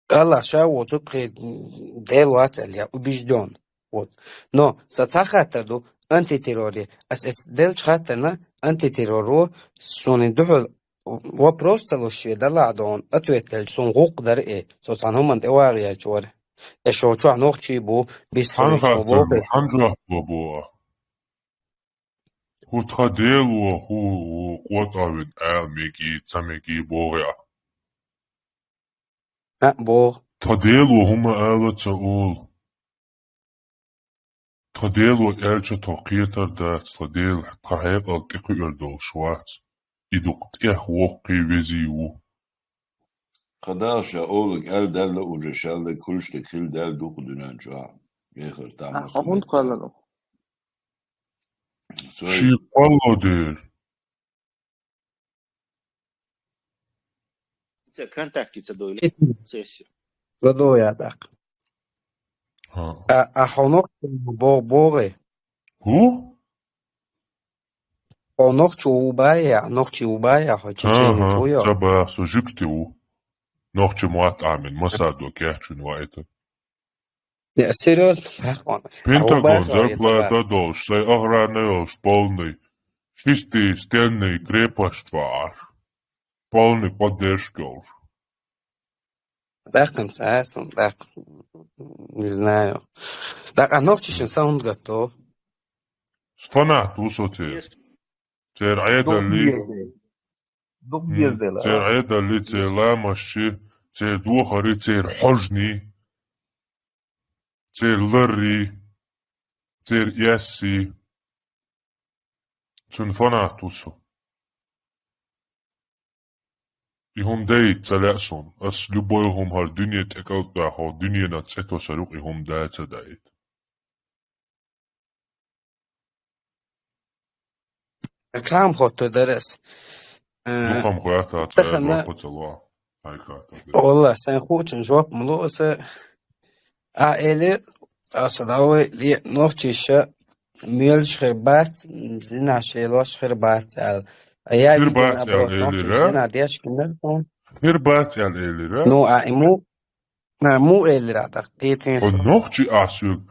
Аллах ша воцург кхин Дела вац аьлла, я убежден. Вот. Но сан цхьа хаттар ду, антитерроре. Ас, ас делча хаттарна антитерроро суна дуьхьал вопрос ца луш шен далахь дон, ответ делча суна гӀуллакх дара и. Со цхьана хӀуманна тӀе вагӀа яьлча вара. И шо чохь нохчий бу, бистхуьлуш бу. Хьан жоп ло бу? ХӀу тхан Дела ву, хӀу, хӀу къотӀа вина ала мегий, ца мегий боху ахь. А, боху. Тхан Дела ву хӀума ала ца олу. Тхан Дела ву аьлча тхо кхетар дац, тхан Дела тхан хьекъал тӀекхуьур долуш вац. И дукха тӀех воккхий везий ву. Тхан Дала ша олург аьлла даьлла уже, шаллиг хуьлуш дерг хилла даьлла ду кху дуьнен чохь. Вехар там А, масал хӀунда кхоьллина? Ший кхолло дер. Ца контакте ца дойла. Сессию. Продолжай тӀаккха. ХӀа. А, а хьо нохчо бо-, богӀе? ХӀу? Хьо нохчо ву баья, нохчи ву баья, хьо чеченец ву йо? Ца бах, со жуьгти ву. Нохчи мотт Ӏамин, масадо кечвина ваита. Не, серьёзно, бах хьуна. Пентагон зарплата долуш, сайн охрана йолуш, полный, шести стенный крепость вааш, полный поддержка йолуш. Баьхкина ца аса, баьхкина, не знаю. ТӀаккха нохчашна сан хӀунда гатто? Фанат ву со церан. Церан Ӏедалли, Дукха деза дела. Церан Ӏедалли, церан ламазаши, церан духари, церан хьожни, церан ларри, церан эсси. Цуьнан фанат ву со. И хӀума дайта ца лаьа суна. Ас любой хӀума хӀара дуьне тӀе кӀалтӀа хӀо, дуьненан цӀе тосар ю-кх и хӀума да ца даийта. Цхьа хӀума хоттур дара ас. Э, Дукха хӀума хоьтту, ца тахана жоп ца ло. Хьайга хаттар дара. Валла, сайн хуучун жоп ма ло аса. А эли, аса давай, ле, нохчиша, мелаш хир бац, зина шелош хир бац, аьлла. А я Хир видео бац, наоборот, аьлла, нохчиша элира? Зина деш кинар сон. Хир бац, аьлла, элира? Ну, а ему, а, му элира, так, кхетин Хьо со. Нохчи а соьга,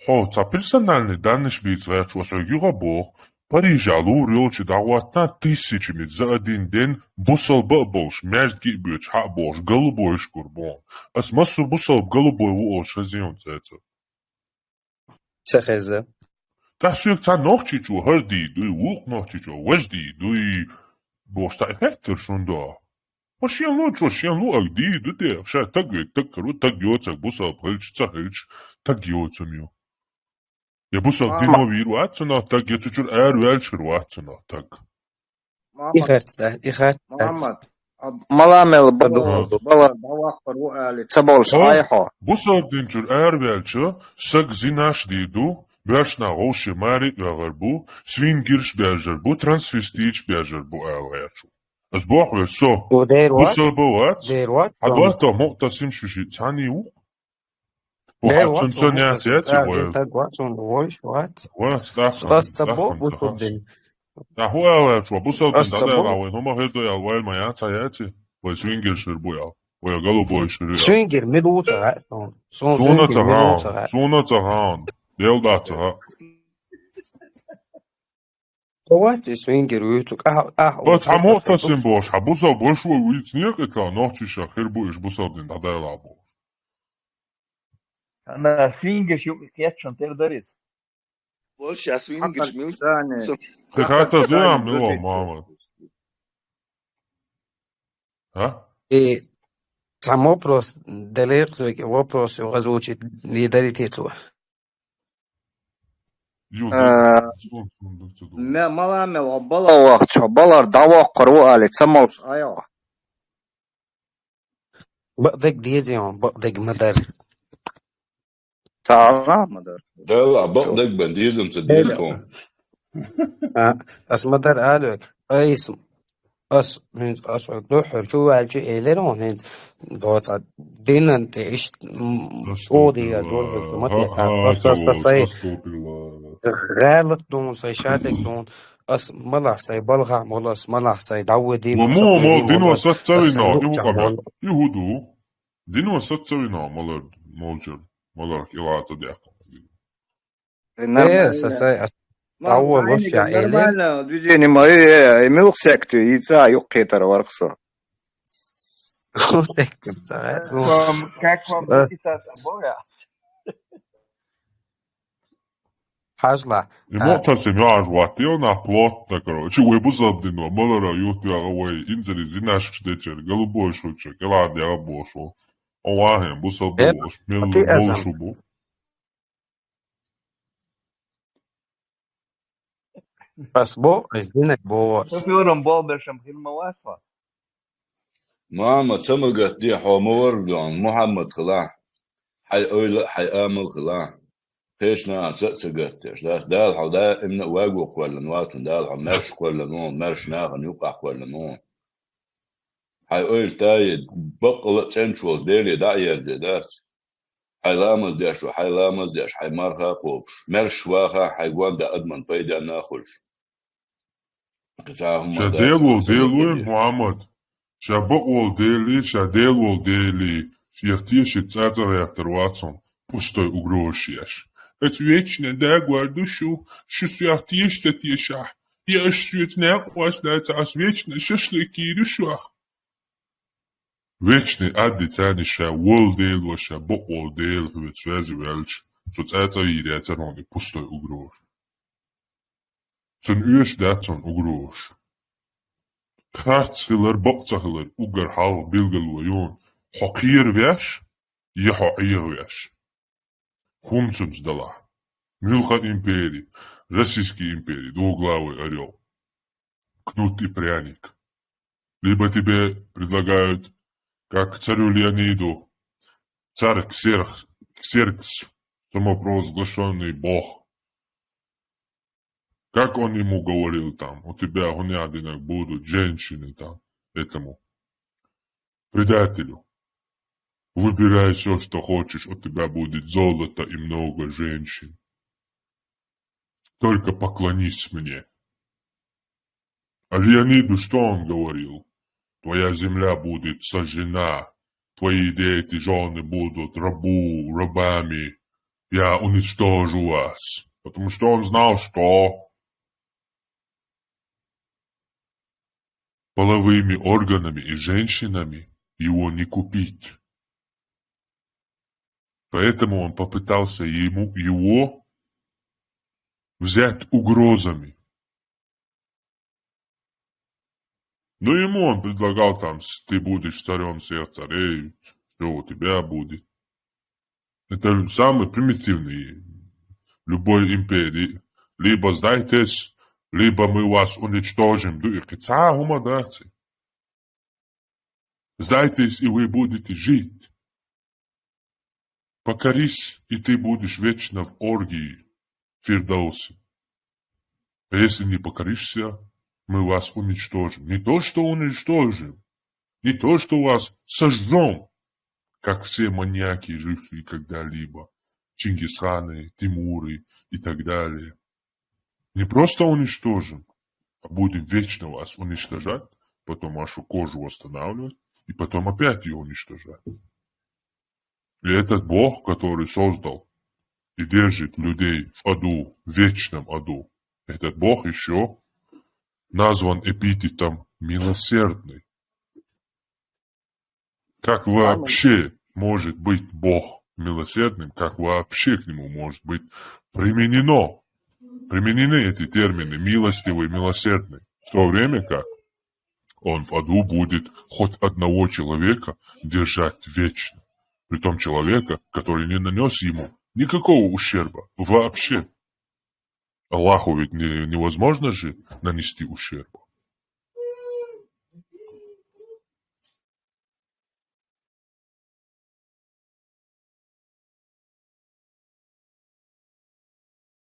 Хьо ца персональный данныш бийца гӀерташ ва со юха бох, Парижа лур йолчу дагӀоттана тысячами за один день бусалба а болуш, маьждиге а боьдуш, хьа а бохуш, голубойш гур боху. Ас массо бусалба голубой ву олуш хезийна цӀе ца. Ца хеза. Тахсуьг цхьа нохчичо хӀара дийр дуй, вукху нохчичо важа дийр дуй, бохуш, цхьа и хеттар шун до. Ва шен лучо, шен луъаг дийр ду те, ша таг век таг кару, таг йоцаг бусалба хилча, ца хилча, таг йоцам ю. Я бусалба дино вийр вац цунах таг, я цу чуьра ара ваьлча хир вац цунах таг. И харц да, и харц. Мухаммад, а, мала мел бала, бала дӀаваккхар ву али, ца болуш айхьо. Бусалба дин чуьра ара ваьлча, саг зинаш дийр ду, боьршна гӀовше маре а вегӀар бу, свингерш бежар бу, трансвеститш бежар бу ала гӀерташ ву. Ас боху вер со. Бусалба вац. Хьан вац то муътасим шу ши цхьаний ву? Бу хьан цунца няц яц и вай. Таг вац, он войш вац. Вац, тӀаккха. Ас ца боху бусалба дин. ТӀаккха хӀу аьлла вац, бусалба дин дӀадала вай, хӀума хир ду аьлла вай ма яц, яц и? Вай свингерш хир бу аьлла. Вай голубойш хир ю аьлла. Свингер мила ву ца хаьа суна. Суна ца хаьа. Суна ца хаьа. Делда ца хаьа. Давайте свингер вуьйцу, ахь, ахь. Бац, хьан муътасим бохуш, хьан бусалба баш ву вуьйцу некъа, нохчиша хир бу иш бусалба дин дӀадала бохуш. Ана свингерш юкъа кхетчун тера дариз. Больше а свингерш мил. Хи хата зуям мило, мама. А? И цхьа вопрос, делер, вопрос озвучить не дарите цо. Ю, а, ю, ю, ю, ю. Ме-, мала мел хьо бала вахча, хьо балар дӀавоккхур ву али, ца молуш айхьо. Бакъдерг дезий хьуна, бакъдерг ма дара. Ца ала ма дара. Дала, бакъдерг бен дезам ца деза хьуна. А, ас ма дара алавег. Айс Ас, хӀинца ас дуьххьара чу ваьлча элира хьуна, хӀинца доцу динан тӀе иштта, м, чӀогӀа дийр дора хӀинца, ма те, ас, ас, ас, ас, сай гӀалат дуна, сай шадерг дуна, ас малахь сай балхахь молу, ас малахь сай дӀавоьдий, мо, мо, дино саца вина, и хӀу къамел, и хӀу ду? Дино саца вина, малар, молчар, малар кӀелаца дехка. Э, нормально. Са, са, а, ма, дӀаволуш, я, эли? Нормально движение ма, э, э, э, муьлха секту, йица юккхетар варх со. Теккам ца, э, как вам, как вам, э, записаться, Боря? Хьажла. И а, муътасим яж ваттийла нах плотно, короче, вай бусалба дино, малара ютвяга вай, инзари зинашкаш дечер, голубой шуча, кӀелан дяга бошу. О, вахем, бусалба, э, бош, мел, а ты мел азам шу бу. Ас бо, ас динарг бо. Шофёром болбершам хир ма вац хьо? Мама, ца ма гатде, хьо ма варгдон, Мухьаммад хилахь. Хьай ойла а, хьай амал хилахь. Кхеча наха ца а ца гатдеш, да? Дала хьо даимна а ваго кхоьллина вацун, Дала хьо маьрша кхоьллина ву, маьрша нахана юкъахь кхоьллина ву. Хьай ойла тае, баккъала а цӀенчу волу Деле дӀа а ерзе дац. Хьайн ламаз деш ву, хьайн ламаз деш, хьайн марха а кхобуш. Маьрша ваха, хьайн гонда адаман пайденна а хуьлуш. Кхин цхьа а хӀума дац. Ша Дела волу Дела вуй, Мухьаммад? Ша бакъ волу Дела, ша Дела волу Дела, шех тешица цӀа-цӀа гӀертар вац хьуна, пустой угрозаш еш. Ас вечно дагор ду шу, шу сох теша ца тешахь, я аша соьца некъ кхоссалаьцахь, ас вечно шашлык йийр ю шох. Вечный ад ди царна ша волу Дела ва, ша бакъ волу Дела хьоьца веза ваьлча, цу цӀа-цӀа вийр яцара хьуна и пустой угрозаш. Цунна оьшуш дац хьуна угрозаш. Харц хилар, бакъ ца хилар, уггар хьалха билгало ю хьуна, хьо кхера веш, я хьо Ӏеха веш. ХӀума цунца далахь. Муьлхха импери, Российский импери, двуглавый орёл. Кнут и пряник. Либо тебе предлагают, как царю Леониду, царь Ксерх-, Ксеркс, самопровозглашённый бог. Как он ему говорил там, у тебя гунядинок будут женщины там, этому предателю. Выбирай всё, что хочешь, у тебя будет золото и много женщин. Только поклонись мне. А Леониду что он говорил? Твоя земля будет сожжена, твои дети, жены будут рабу, рабами. я уничтожу вас. Потому что он знал, что половыми органами и женщинами его не купить. Поэтому он попытался ему, его взять угрозами. Ну, ему он предлагал там: «Ты будешь царем всех царей, все у тебя будет». Это самый примитивный любой империи. Либо сдайтесь, либо мы вас уничтожим. Дуй, кхы цхьа хӀума дац. Сдайтесь, и вы будете жить. Покорись, и ты будешь вечно в оргии, в Фирдаусе. А если не покоришься, мы вас уничтожим. Не то, что уничтожим, не то, что вас сожжем, как все маньяки, жившие когда-либо, Чингисханы, Тимуры и так далее. Не просто уничтожим, а будем вечно вас уничтожать, потом вашу кожу восстанавливать, и потом опять ее уничтожать. И этот Бог, который создал и держит людей в аду, в вечном аду, этот Бог еще назван эпитетом милосердный. Как вообще может быть Бог милосердным? Как вообще к нему может быть применено, применены эти термины милостивый, милосердный? В то время как он в аду будет хоть одного человека держать вечно. Притом человека, который не нанес ему никакого ущерба вообще. Аллаху ведь не- невозможно же нанести ущерб.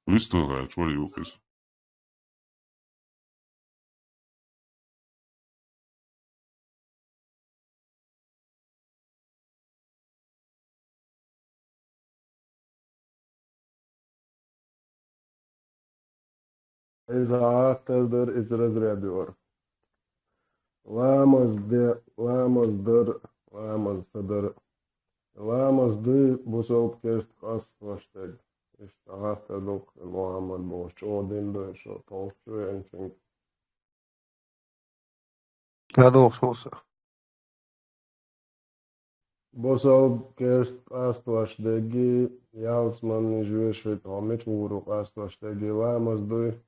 Выставила, что ли, указ? Иза гӀаттар дар, иза разряд яр. Ламаз де, ламаз дар, ламаз ца дар. Ламаз ду, бусалба керста къастош дерг. Иштта гӀаттар ду-кх, Мухьаммад, бохуш чӀогӀа дин ду шо, толхачо веанчуьнга. ЛадугӀуш ву со. Бусалба керста къастош дерг, ялсамани жоьшахӀитта хьо мича гӀур ву къастош дерг, ламаз дуй?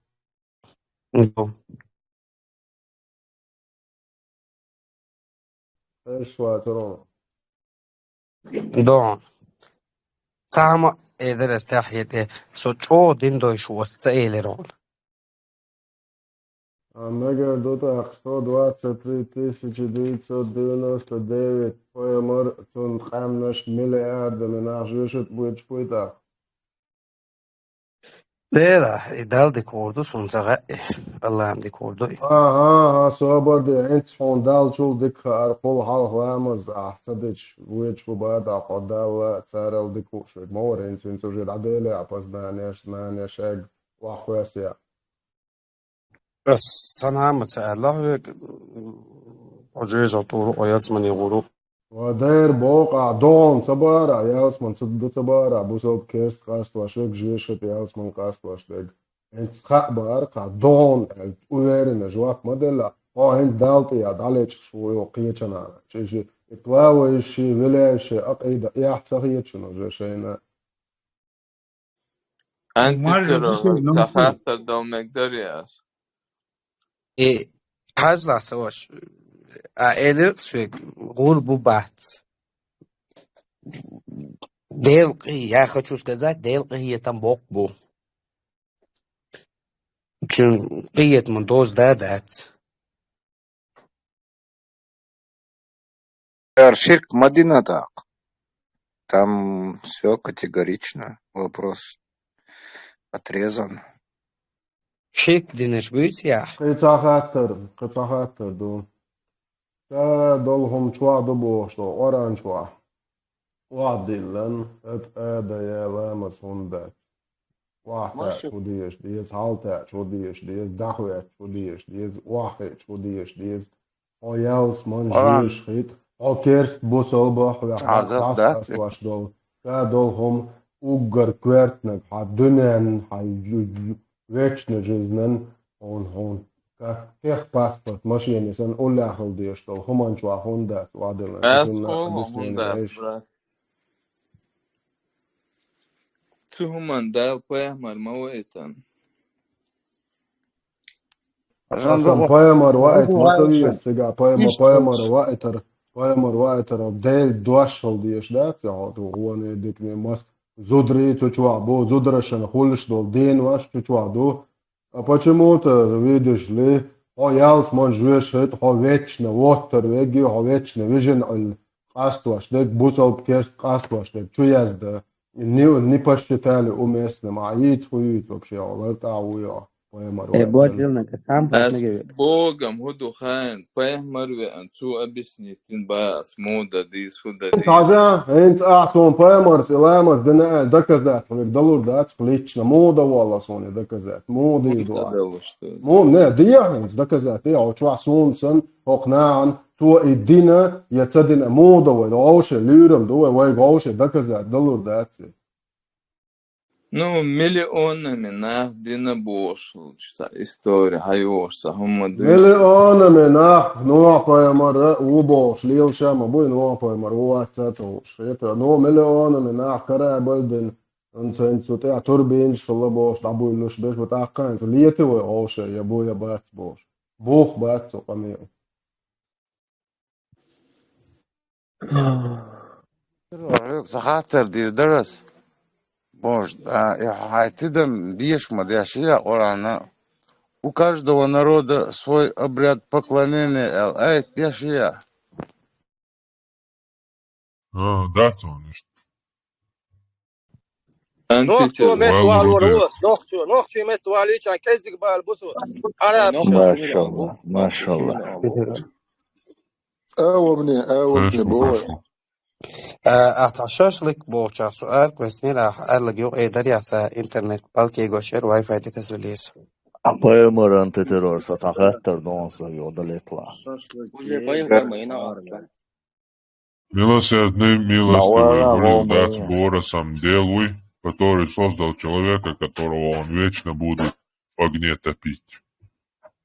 Ду. Эш вацаро. Ду. Цхьа хӀума элира ас тӀехь хӀетӀе, со чӀогӀа дин дойш ву ас ца элира хьуна. А мегар ду тӀаккха сто двадцать три тысячи девятьсот девяносто девять пайхамар, цунна къаьмнаш миллиардами нах жоьшахӀитта бойтуш буй тӀаккха? Дера, и Далла дика гӀур ду, суна ца хаьа, Аллахьан дика гӀур ду и. Аха, аха, собар де, хӀинца хьуна Далла чул дика хаар, кхул хьалха ламаз ахь ца дича, воьдуш хӀу бара тӀаккха хьо Далла, царал дика хууш верг ма вара, хӀинца, хӀинца уже дӀаделе а опозданеш, нанеш, эг, охьахоьссаяь. Ас цхьана хӀума ца аьлла хьоьга, хьо жоьжахӀ тӀур ву, хьо ялсамани гӀур ву. Ва дера бокъахь, догӀун ца бара, ялсаман ца ду ца бара, бусалба керста къастош дерг, жоьшахӀитта ялсаман къастош дерг. ХӀинца кхаъ бара кхаъ, догӀун аьлла, уверенно жоп ма делла, хьо хӀинца Далла тӀера дӀалечкъаш ву йо кхечанхьа. Чу и плавающий, виляющий акъида эхь ца хета шуна уже шайна? Антитера ца хаттар дала мегдар яц. И хьажлахь ца ваша, а элира соьга, гӀур бу бац. Дела къи-, я хочу сказать, Дела къинхетам боккха бу. Цуьнан къинхетаман доза да а дац. Яр ширк ма дина тӀаккха. Там всё категорично. Вопрос отрезан. Ширк динарш буьйцу яхь? Кхин цхьа хаттар, кхин цхьа хаттар ду. Ца долу хӀума чохь ду бохуш долу Къуръан чохь. Охьадиллан, ат ада я ламаз хӀунда дац? ОхьатаьӀча хӀу дезаш деза, хьалтаьӀча хӀу дезаш деза, дӀахӀоьттича хӀу дезаш деза, охьахиъча хӀу дезаш деза. Хьо ялсаман, жоьжахӀитта, хьо керста бусалба, хьоьхьа къастош долу. Ца долу хӀума, уггар коьртаниг хьан дуьненна, хьан вечна жизненна, хьуна, хьуна. Как техпаспорт, машене санна уллехь хила дезаш долу хӀуманна чохь хӀунда дац, Ӏадилан? Ас хӀума хӀунда дац, брат. Цу хӀуманна Дала пайхамар ма вайтан. Асан пайхамар ваийта ма ца веза цигахь, пайхамар, пайхамар ваийтар, пайхамар ваийтар Делан дош хила дезаш дац, я хьо ту гӀоне дикане мас зударий цу чохь бу, зударшна хуьлуш долу денош цу чохь ду. А почему-то, видишь ли, хьо ялсамане жоьжахати, хьо вечно воттар веги, хьо вечно вижина Ӏуьллу къастош дерг, бусалба керста къастош дерг чу язда. Не, не посчитали уместным, а йийца хуьйийца вообще, хьо лартӀахь вуй хьо, пайхамар ваийтар. Ас богам хӀу ду хаьн, пайхамар веан, цу объяснить дина ба ас, муха дан дийца, хӀу дан дийца. Хьажа, хӀинца ахь суна пайхамарс и ламаз дина аьлла доказать хьоьга далур дац, лично муха дан волла суна и доказать, муха дийр ду ахь? Муха, не, дехьа хӀинца доказать, я хьо чохь суна санна, хӀокху нахана, цо и дина я ца дина, муха дан вай, вовше луьйрам ду вай, вайга вовше доказать далур дац и. Ну, миллионами нах дина бохуш, цхьа история хьайогӀуш, цхьа хӀумма дуьйцу. Миллионами нах Нохь-пайхамар ву бохуш, лелаш а ма буй, Нохь-пайхамар ву вац ца ца хууш. Хета, ну, миллионами нах корабль дина, хӀинца, хӀинца цу тӀехь турбинаш хилла бохуш, дӀабуьйлуш берш бу, тӀаккха хӀинца лета вай вовше, я бу, я бац бохуш. Бух бац цу къамел. Хьоьга ца хаттар дийр дара ас. Божа, а, и хьайн тидам деша ма деш я Къуръана, у каждого народа свой обряд поклонения аьлла, аят деш я? А, дац хьуна иштта. Нохчо метта валор ву, нохчо, нохчо метта валийча кӀеззиг бала бу со. Араб. Машалла, машалла. Авамне, авамне бу. Э, ахьа цхьа шашлык бохучохь со ара кхоьссинера, ахьа аьлларг юкъа эр дара, я сан интернет балкегош яра, Wi-Fi де тасвеллера со. А пайхамаран тӀе террор, сан цхьа хаттар ду хьуна, со йо далетла. Шашлык. Уже пайхамар ма йина. Милосердный, милостивый, гулин дац, бора сам Дел вуй, который создал человека, которого он вечно будет в огне топить.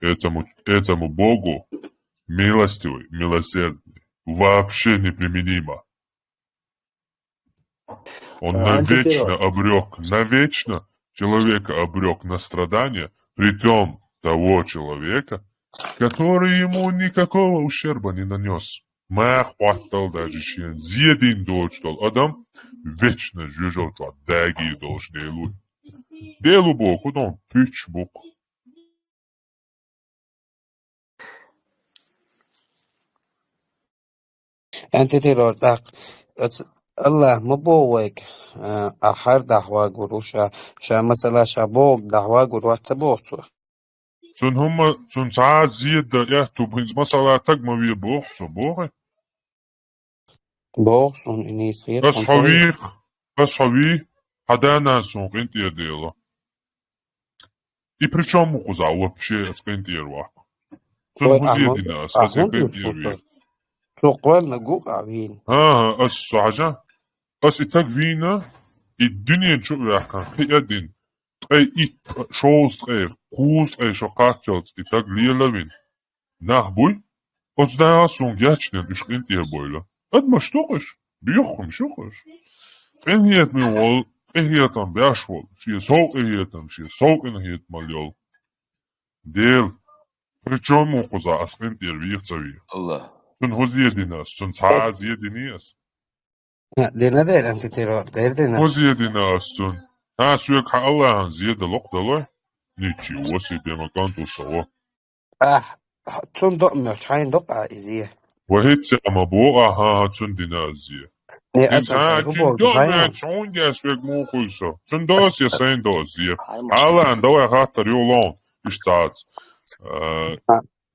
Этому, этому Богу милостивый, милосердный, вообще неприменимо. Он навечно обрёк, навечно человека обрёк на страдания, притом того человека, который ему никакого ущерба не нанёс. Мах хьоттал даже шен зедин доч дол адам вечно жужал чуа даги долш делуй. Делу боку дон пич бук. Антитирор тӀаккха, оцу Аллах ма боху вайга, а, ахьар дахьа вагур ву ша, ша масала ша боху дахьа вагур вац ца боху цо. Цун хӀумма, цун цхьа а зеда, я, ту бу хӀинца масала таг ма ве боху цо, боху? Боху суна, и нийса хета. Ас хьо вийх, ас хьо вий, хьан дана суна къинтӀера дело. И при чём ву кхузахь вообще ас къинтӀера ваккха? Цунна хӀун зедина ас, ас и къинтӀера вийр? Цо кхоьллинарг ву-кх ахь вийна. ХӀан-хӀа, ас со хьажа? Ас и таг вийна, и дуьнен чу а ваьккхина, кхин а дина, ткъе итт, шовзткъе, кхузткъе шо кхаччалц и таг лела а вина. Нах буй? Оцу дагӀа суна гечдина уьш къинтӀера бойла. Адамаш ду-кх уьш, беххамаш ю-кх уьш. Къинхетаме волу, къинхетам беш волу, шен сов къинхетам, шен сов къинхетамалла йолу. Дела, при чём ву кхузахь ас къинтӀера вийх ца вийх? Аллах. Цунна хӀун зедина ас? Цунна цхьа а зединий ас? Дина дера антитирор, дера дина. ХӀун зедина ас цунна? Хьан соьга хьан Аллахьан зедалокх далой? Ничего себе, ма кӀанту саво. Ахь, цунна доӀа моьттуш, хьайна докъа иза? Ва хӀинца ма боху ахьа, хьан цунна дина ас зе. Э, аса цунна доӀа моьттуш, хьуна геш вег муха хуьлу со? Цунна доӀа ас я, сайна доӀа ас зе? Хьалан, давай хаттар ю лон, иштта цац. А,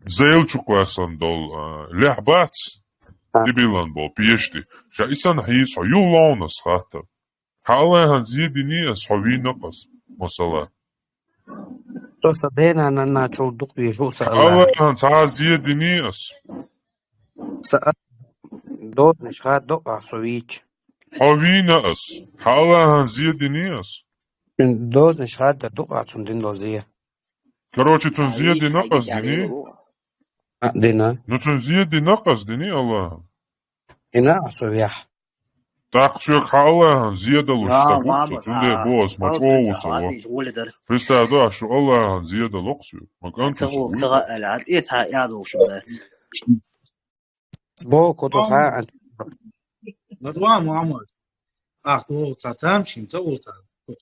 зайла чу кхоьссина долу, а, лехь бац? Тибиллан болу пешти. Ша и санна хьийца хьо, ю лон ас хаттар. Хьан Аллахьан зединий ас, хьо вийна-кх ас, масала? Со сан дена-нанна чул дукха везаш ву сан Аллахь. Аллахьан цхьа а зединий ас? Сан а-, дозанаш хаддо ахь со вийча. Хьо вийна ас. Хьа Аллахьан зе дини ас. Дознаш хаддар ду-кх цунна дина дола зе. Короче, цунна зе дина ас дини? А, дина. Ну, цунна зе дина ас дини Аллахьан? Дина ас вехь. ТӀаккха соьга хьа Аллахьан зе далуш тӀаккха ву со, цундела бу ас, ма чӀогӀа ву со. Представь, да, шу Аллахьан зе далу-кх соьга. Ма кӀант ца ву. Сбоку ду хан. Назва Мухаммад. Ах, ту ца цамшин, ца улца.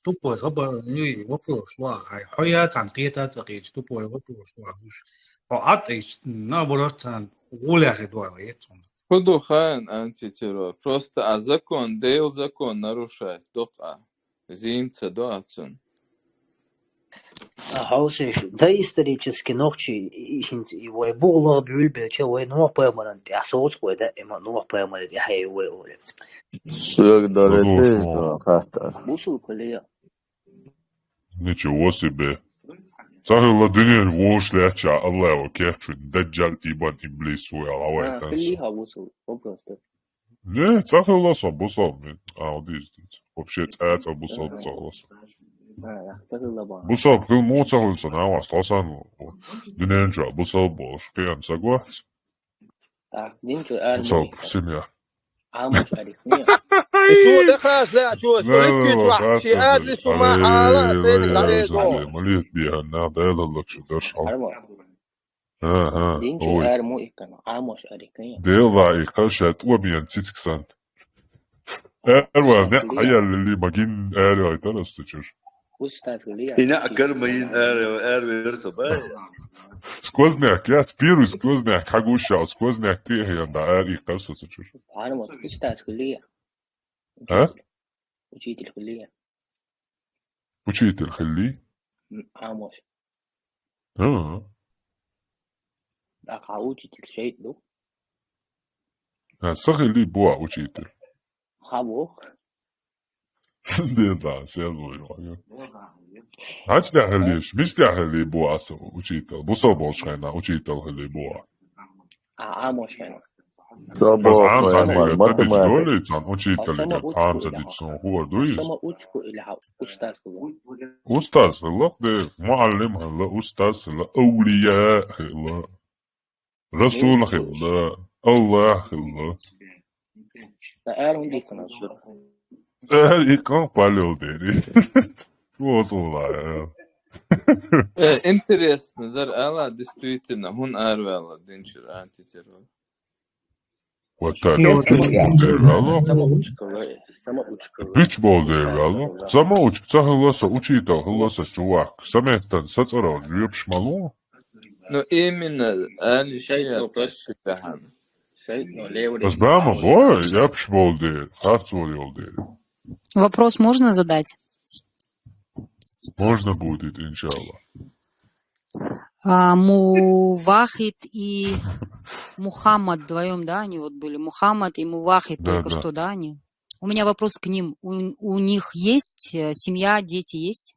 Тупой хабар, ну, вопрос, ва, ай, хьо я цан кхета ца кхеча, тупой вопрос, ва, душ. Хьо ат, ай, наоборот, цан гуляхи дуала, ецун. Худу хан антитеррор. Просто а закон, Дел закон нарушает, док а. Зин ца до а цун. А хьовсеш, да, исторически нохчий, и, и, и вай бугӀлагӀа буьйлабелча, вай Нохь пайхамаран тӀехь соцкъой да, има Нохь пайхамаран тӀехь хьей вай оле. Соьга дара теза хаттар. Бусулба хиле. Ничего себе. Ца хилла дуьнен вовш лаьттача Аллахьо кечвина Даджал ибн Иблис ву аьлла, а вай танца. Хилли хьа бусулба, вопрос. Не, ца хилла со бусалба, а, дийза дийца. Вообще, цӀа-цӀа бусалба ца хилла со. Бусалба хила муха ца хилла со, нагӀас тхо санна ву. Дуьнен чохь бусалба болуш кхиъна ца гоц. Бусалба семья. Амуш арихне. И цо тӀехаш лаьа чо, со ликки чохь, ши ази су ма Ӏала, а сайна дӀарезо. Малийт бехьан, нах Дела лакшу дарш хьал. Ага, динчу ой. Ара му иккана, Ӏамош ара иккана. Дела иккана, ша тӀобен цициг санна. Ара вара, некъ хьаяллали, магин ара вайтара аса чуш. Устаз хилия. И некъ кара магин ара, ара вайтара со бай. Сквозняк, яц, первый сквозняк, хьагуш шал, сквозняк тӀе а хьена, да, ара иккана аса чуш. Ара ма, устаз хилия. А? Учитель хилия. Учитель хилли? М, Ӏамош. А. ТӀаккха учитель шайтӀа ду? А, са хилли бу а учитель. Хьан бу? Де да, сел бу. Хьач да хилли, мис да хилли бу а са учитель. Бу са болш хайна учитель хилли бу а. А, Ӏамош хайна. Ца боху, Ӏамца хьан ца дича долий, цхьана учителига, Ӏамца дича суна хуур ду иза? Сама учку или хьа устаз хилла? Устаз хилла, де, муаллим хилла, устаз хилла, авлия хилла, Расул хилла, Аллах хилла. Ара хӀун дийцина шу? Ара иккан палел дери. Шу оцула, а. Э, интересно, дар ала, действительно, хӀун араваьлла динчура антитеррор? Вот так. Самоучка. Самоучка. Пич бол дер ваьлла. Самоучка, ца хилла со, учитель хилла со, чувак. Саметтан, сацара, жоьпаш ма лу. Ну, именно, али шайтӀа, шайтӀа. Ас бама бой, япш бол дер, харц вол йол дер. Вопрос можно задать? Можно будет, иншаллах. А, Мувахид и Мухаммад вдвоем, да, они вот были? Мухаммад и Мувахид только что, да, они? У меня вопрос к ним. У, у них есть, э, семья, дети есть?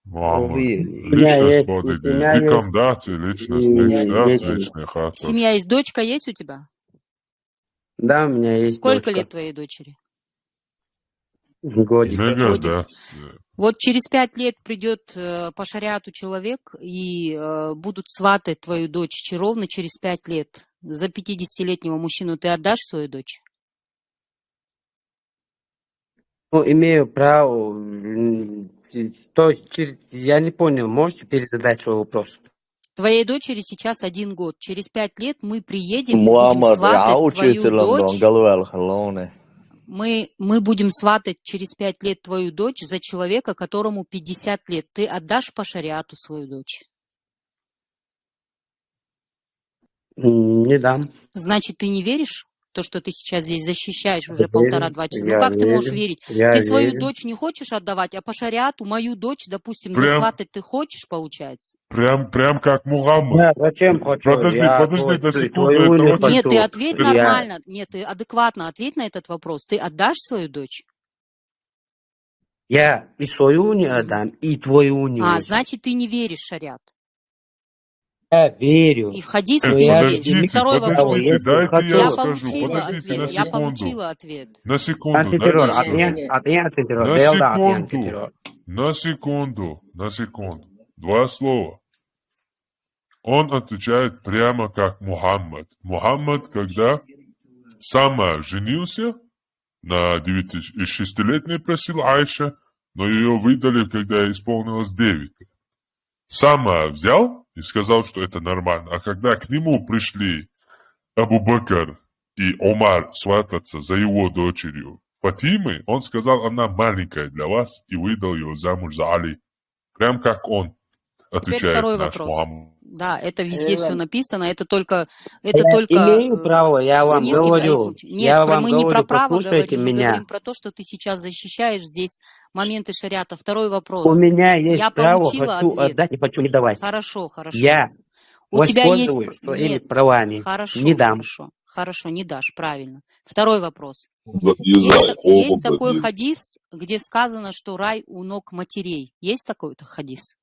Мухаммад. У меня есть, у меня есть. Личность, личность, личный хатор. Семья есть, дочка есть у тебя? Да, у меня есть дочка. Сколько лет твоей дочери? Годик. Годик. Да. Вот через пять лет придёт, э, по шариату человек, и, э, будут сватать твою дочь че-, ровно через пять лет за пятидесятилетнего мужчину. Ты отдашь свою дочь? Ну, имею право, м, то есть через, я не понял, можете перезадать свой вопрос? Твоей дочери сейчас один год. Через пять лет мы приедем и будем сватать твою дочь. Мы, мы будем сватать через пять лет твою дочь за человека, которому пятьдесят лет. Ты отдашь по шариату свою дочь? М, не дам. Значит, ты не веришь? То, что ты сейчас здесь защищаешь уже полтора-два часа. Ну, как ты можешь верить? Ты свою дочь не хочешь отдавать, а по шариату мою дочь, допустим, засватать ты хочешь, получается? Прям, прям как Мухаммад. Нет, зачем хочу? Подожди, подожди, на секунду. Нет, ты ответь нормально. Нет, ты адекватно ответь на этот вопрос. Ты отдашь свою дочь? Я и свою не отдам, и твою не отдам. А, значит, ты не веришь в шариат. Я верю. И в хадис Э, это подождите, есть. Второй вопрос. Если дайте я Я скажу. получила Подождите ответ. на Я секунду. Получила ответ. На секунду. Антитеррор, Дайте отъян, мне. отъян антитеррор. На Белда, отъян антитеррор. На секунду. На секунду. Два слова. Он отвечает прямо как Мухаммад. Мухаммад, когда сама женился на девяти и шестилетней, просил Айша, но ее выдали, когда ей исполнилось девять. Сама взял и сказал, что это нормально. А когда к нему пришли Абу Бакр и Умар свататься за его дочерью Фатимы, он сказал: «Она маленькая для вас», и выдал ее замуж за Али. Прям как он Теперь отвечает второй наш вопрос. Мухаммад. Да, это везде Э, все написано. Это только, это Я только имею э, право, я с вам низким говорю, I Q. Нет, я про, вам мы не про говорю, право послушайте говорим, мы меня. Говорим про то, что ты сейчас защищаешь здесь моменты шариата. Второй У вопрос. меня есть Я право, получила хочу ответ. Отдать и хочу не давать. Хорошо, хорошо. Я У тебя есть... Воспользуюсь своими Нет, правами. Хорошо, Не дам. Хорошо, хорошо, не дашь, правильно. Второй вопрос. Да, Есть, езжай, так- есть оба такой блин. Хадис, где сказано, что рай у ног матерей. Есть такой-то хадис?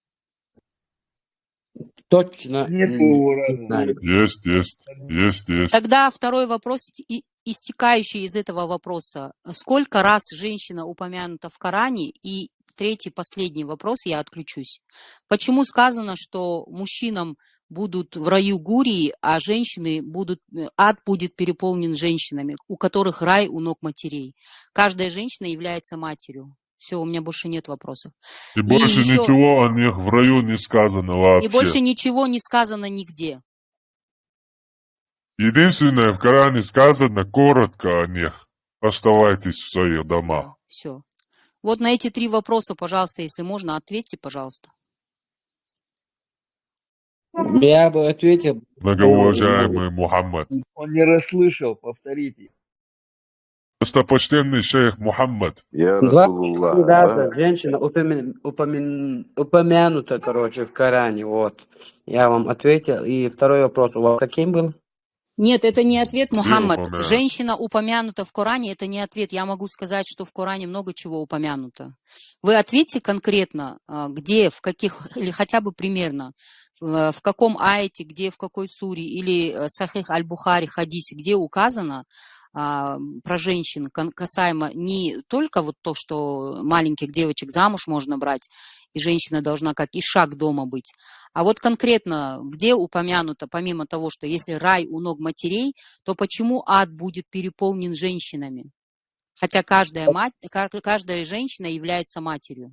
Точно Нет м, его не разного. знаю. Есть, есть, есть, есть. Тогда второй вопрос, и- истекающий из этого вопроса. Сколько раз женщина упомянута в Коране? И третий, последний вопрос, я отключусь. Почему сказано, что мужчинам будут в раю гурии, а женщины будут, э, ад будет переполнен женщинами, у которых рай у ног матерей? Каждая женщина является матерью. Все, у меня больше нет вопросов. И больше ещё- ничего о них в раю не сказано И вообще. Больше ничего не сказано нигде. Единственное, в Коране сказано коротко о них: «Оставайтесь в своих домах». Все. Вот на эти три вопроса, пожалуйста, если можно, ответьте, пожалуйста. Я бы ответил. Многоуважаемый Мухаммад. Он не расслышал, повторите. Достопочтенный шейх Мухаммад. Я Два Расулуллах, раза да? Женщина упомя- упомя- упомянута, короче, в Коране. Вот. Я вам ответил. И второй вопрос у вас каким был? Нет, это не ответ, Мухаммад. Упомянута. Женщина упомянута в Коране, это не ответ. Я могу сказать, что в Коране много чего упомянуто. Вы ответьте конкретно, а, где, в каких, или хотя бы примерно, в в каком аяте, где, в какой суре, или э, Сахих Аль-Бухари, хадисе, где указано а, про женщин, кон- касаемо не только вот то, что маленьких девочек замуж можно брать, и женщина должна как ишак дома быть, а вот конкретно, где упомянуто, помимо того, что если рай у ног матерей, то почему ад будет переполнен женщинами? Хотя каждая мать, ка- каждая женщина является матерью.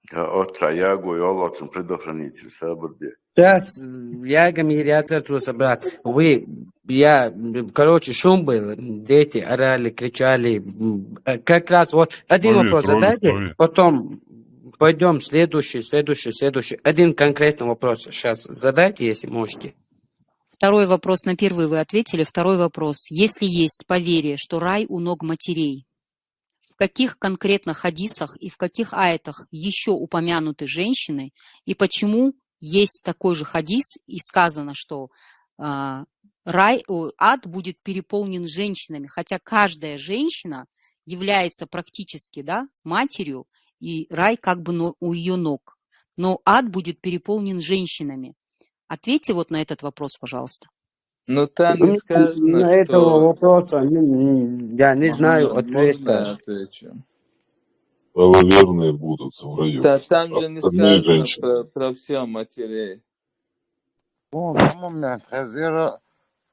Ka otra jago i oločen predošanici sabrdje. Сейчас я Гамир, я ответил, брат. Вы, я, короче, шум был, дети орали, кричали. М, э, Как раз вот один Лови, вопрос тролли, задайте, лови. Потом пойдем следующий, следующий, следующий. Один конкретный вопрос сейчас задайте, если можете. Второй вопрос, на первый вы ответили. Второй вопрос. Если есть поверье, что рай у ног матерей, в каких конкретно хадисах и в каких аятах еще упомянуты женщины, и почему есть такой же хадис, и сказано, что а, рай, о, ад будет переполнен женщинами, хотя каждая женщина является практически, да, матерью, и рай как бы но- у ее ног. Но ад будет переполнен женщинами. Ответьте вот на этот вопрос, пожалуйста. Но там не Ну, сказано, На этого что... вопроса не- не- я не знаю Можно, можно я ответа. Отвечу? Правоверные будут в раю. Та- Там же не Остальные сказано женщины. про, про всех матерей. Бу момент хазира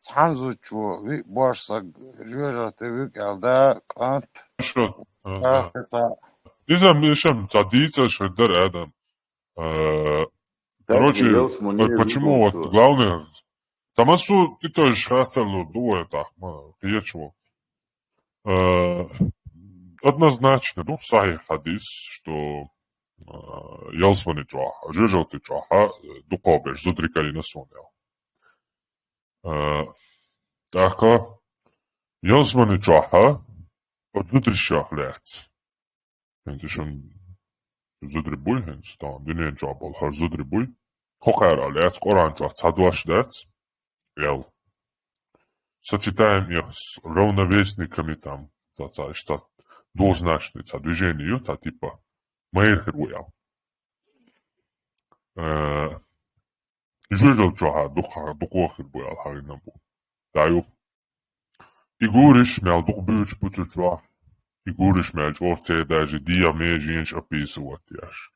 цанзучу ви борсаг жожа тевик алда кант. Хорошо. Ага. Кафета. Изам, ишам, цадица шердар адам. Э, Так Короче, же, Елсман, по- не почему вот выдумал, главное, самасу ты тоже хаталу дуэ так, ма, киечу. Э, Однозначно, ну, сахих хадис, что э, ялсмани чуаха, жижалти чуаха, дукобеш, зудри калина сунел. Э, Така, ялсмани чуаха, зудри шах лец. Хенти шун зудри буй, хенти стан, дунен чуа бол хар зудри буй. Хокар алец, Коран чуа цадваш лец. Ел. Сочетаем их с равновесниками там, ца, ца, ца, двузначный, ца движение, ца типа. Майра хир ву аьлла. Э, жоьжал чохь дукха, дукха хир бу аьлла хьагина бу. ДӀаюх. И гуриш мел дукха буьйцуш бу цу чохь. И гуриш мел чӀогӀа церан даже дегӀан меженаш описывать еш.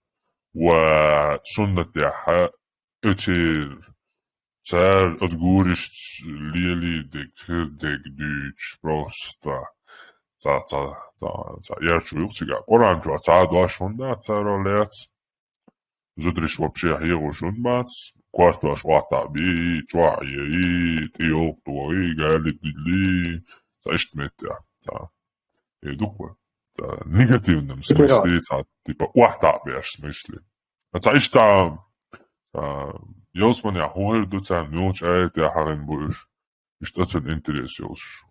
Ва суннатехь оцеран цара оцу гуришца лелийдерг, хирдерг дуьйцуш просто. Ца, ца, ца, ца, яр чу юха цигахь. Къуръан чохь цхьа а дош хӀунда дац цара лаьцна? Зударий вообще хьехош хӀунда бац? Кортош охьатаӀабий, чохь а йий, тӀе йовхо тохий, гали дилли. Ца иштта меттехь. Ца. Э, дукха. Ца, негативном смысле, ца, типа, охьатаӀабеш смысле. А ца иштта, ца, ялсаманехь хӀун хир ду царна, муьлхачу аятехь хьахийна бу уьш? Иштта оцун интерес йолуш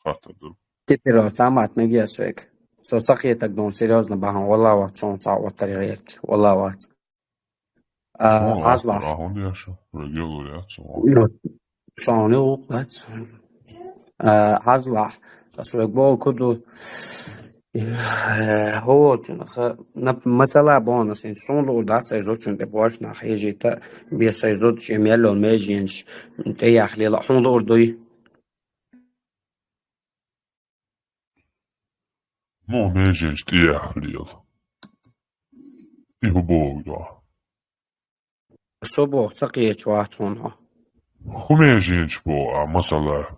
хаттар ду. Теперь самат мегес век. Со ца хетаг дон серьёзно бахьан, валла вац, сон ца оттар гӀерташ, валла вац. А, хьуна лаьцна, хьуна деш, вегел вац, сон. Ну, сон юкъ вац. А, хьажлахь, ас век боху ду. Э, хӀо, цунах, нап-, масала бонус, ин сон лур дац, ай зочун тӀе бош нах хьежийта, бес ай зуд шен мел йолу меженаш тӀе яхлела, хьуна лур дуй? Мо меженаш тӀе яхлела. И хӀу боху дуьхьа? Со боху, ца кхечу вац хьуна. ХӀу меженаш боху, а, масала?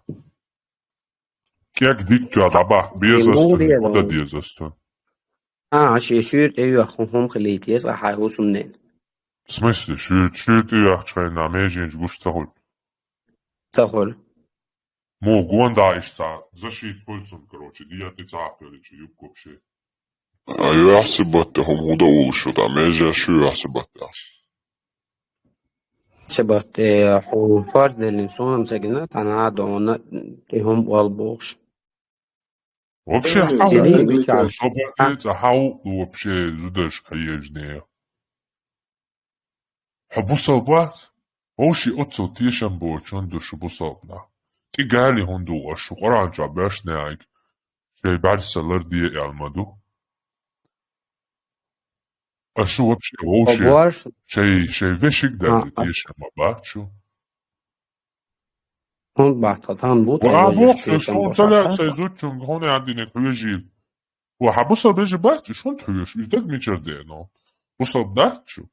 КӀек дика тоьхна дӀабаккха беза ас цунна, хӀун дан деза ас цунна? А, шен шуьйра тӀе йоьхна хӀума хилийта еза, ахьа хӀусамнен. В смысле, шуьйра, шуьйра тӀе йоьхча хьайна, меженаш гуш ца хуьлу? Ца хуьлу. Муха гонда иштта цхьа защита хуьлу цунна, короче, дегӀан тӀе ца хьакхоьллича юбка вообще. А, юьхь сибат тӀе хӀума хӀун дан уллуш ю, тӀаккха меженаш ю юьхь сибат тӀе? Сибат тӀе хьуна фарз деллина суна ца гина, цхьана а дона тӀе хӀума ол бохуш. Вообще, хьан хӀун лу, собар тӀе цкъа хьан хӀун лу вообще зударшка хьаежане? Хьо бусалба вац? Вовший оццул тешам боцуш хӀунда ду шу бусалба нах? ТӀе гали хӀунда ву аш шу Къуръан чохь боьш неайга? Шайн бӀаьрса ларде аьлла ма ду. Аш шу вообще вовший шайн, шайн вешиг даже тешам ма бац шу. ХӀунда бац, тхан бу, а, тхан боху, тхан суна ца лаьа сайн зудчуьнга, хӀунда аьлла динарг хьоьжийла. Ва хьан бусалба вежа бац, уьш хӀунда хьоьжуш? Уьш даг мичара деана? Бусалба дац шу?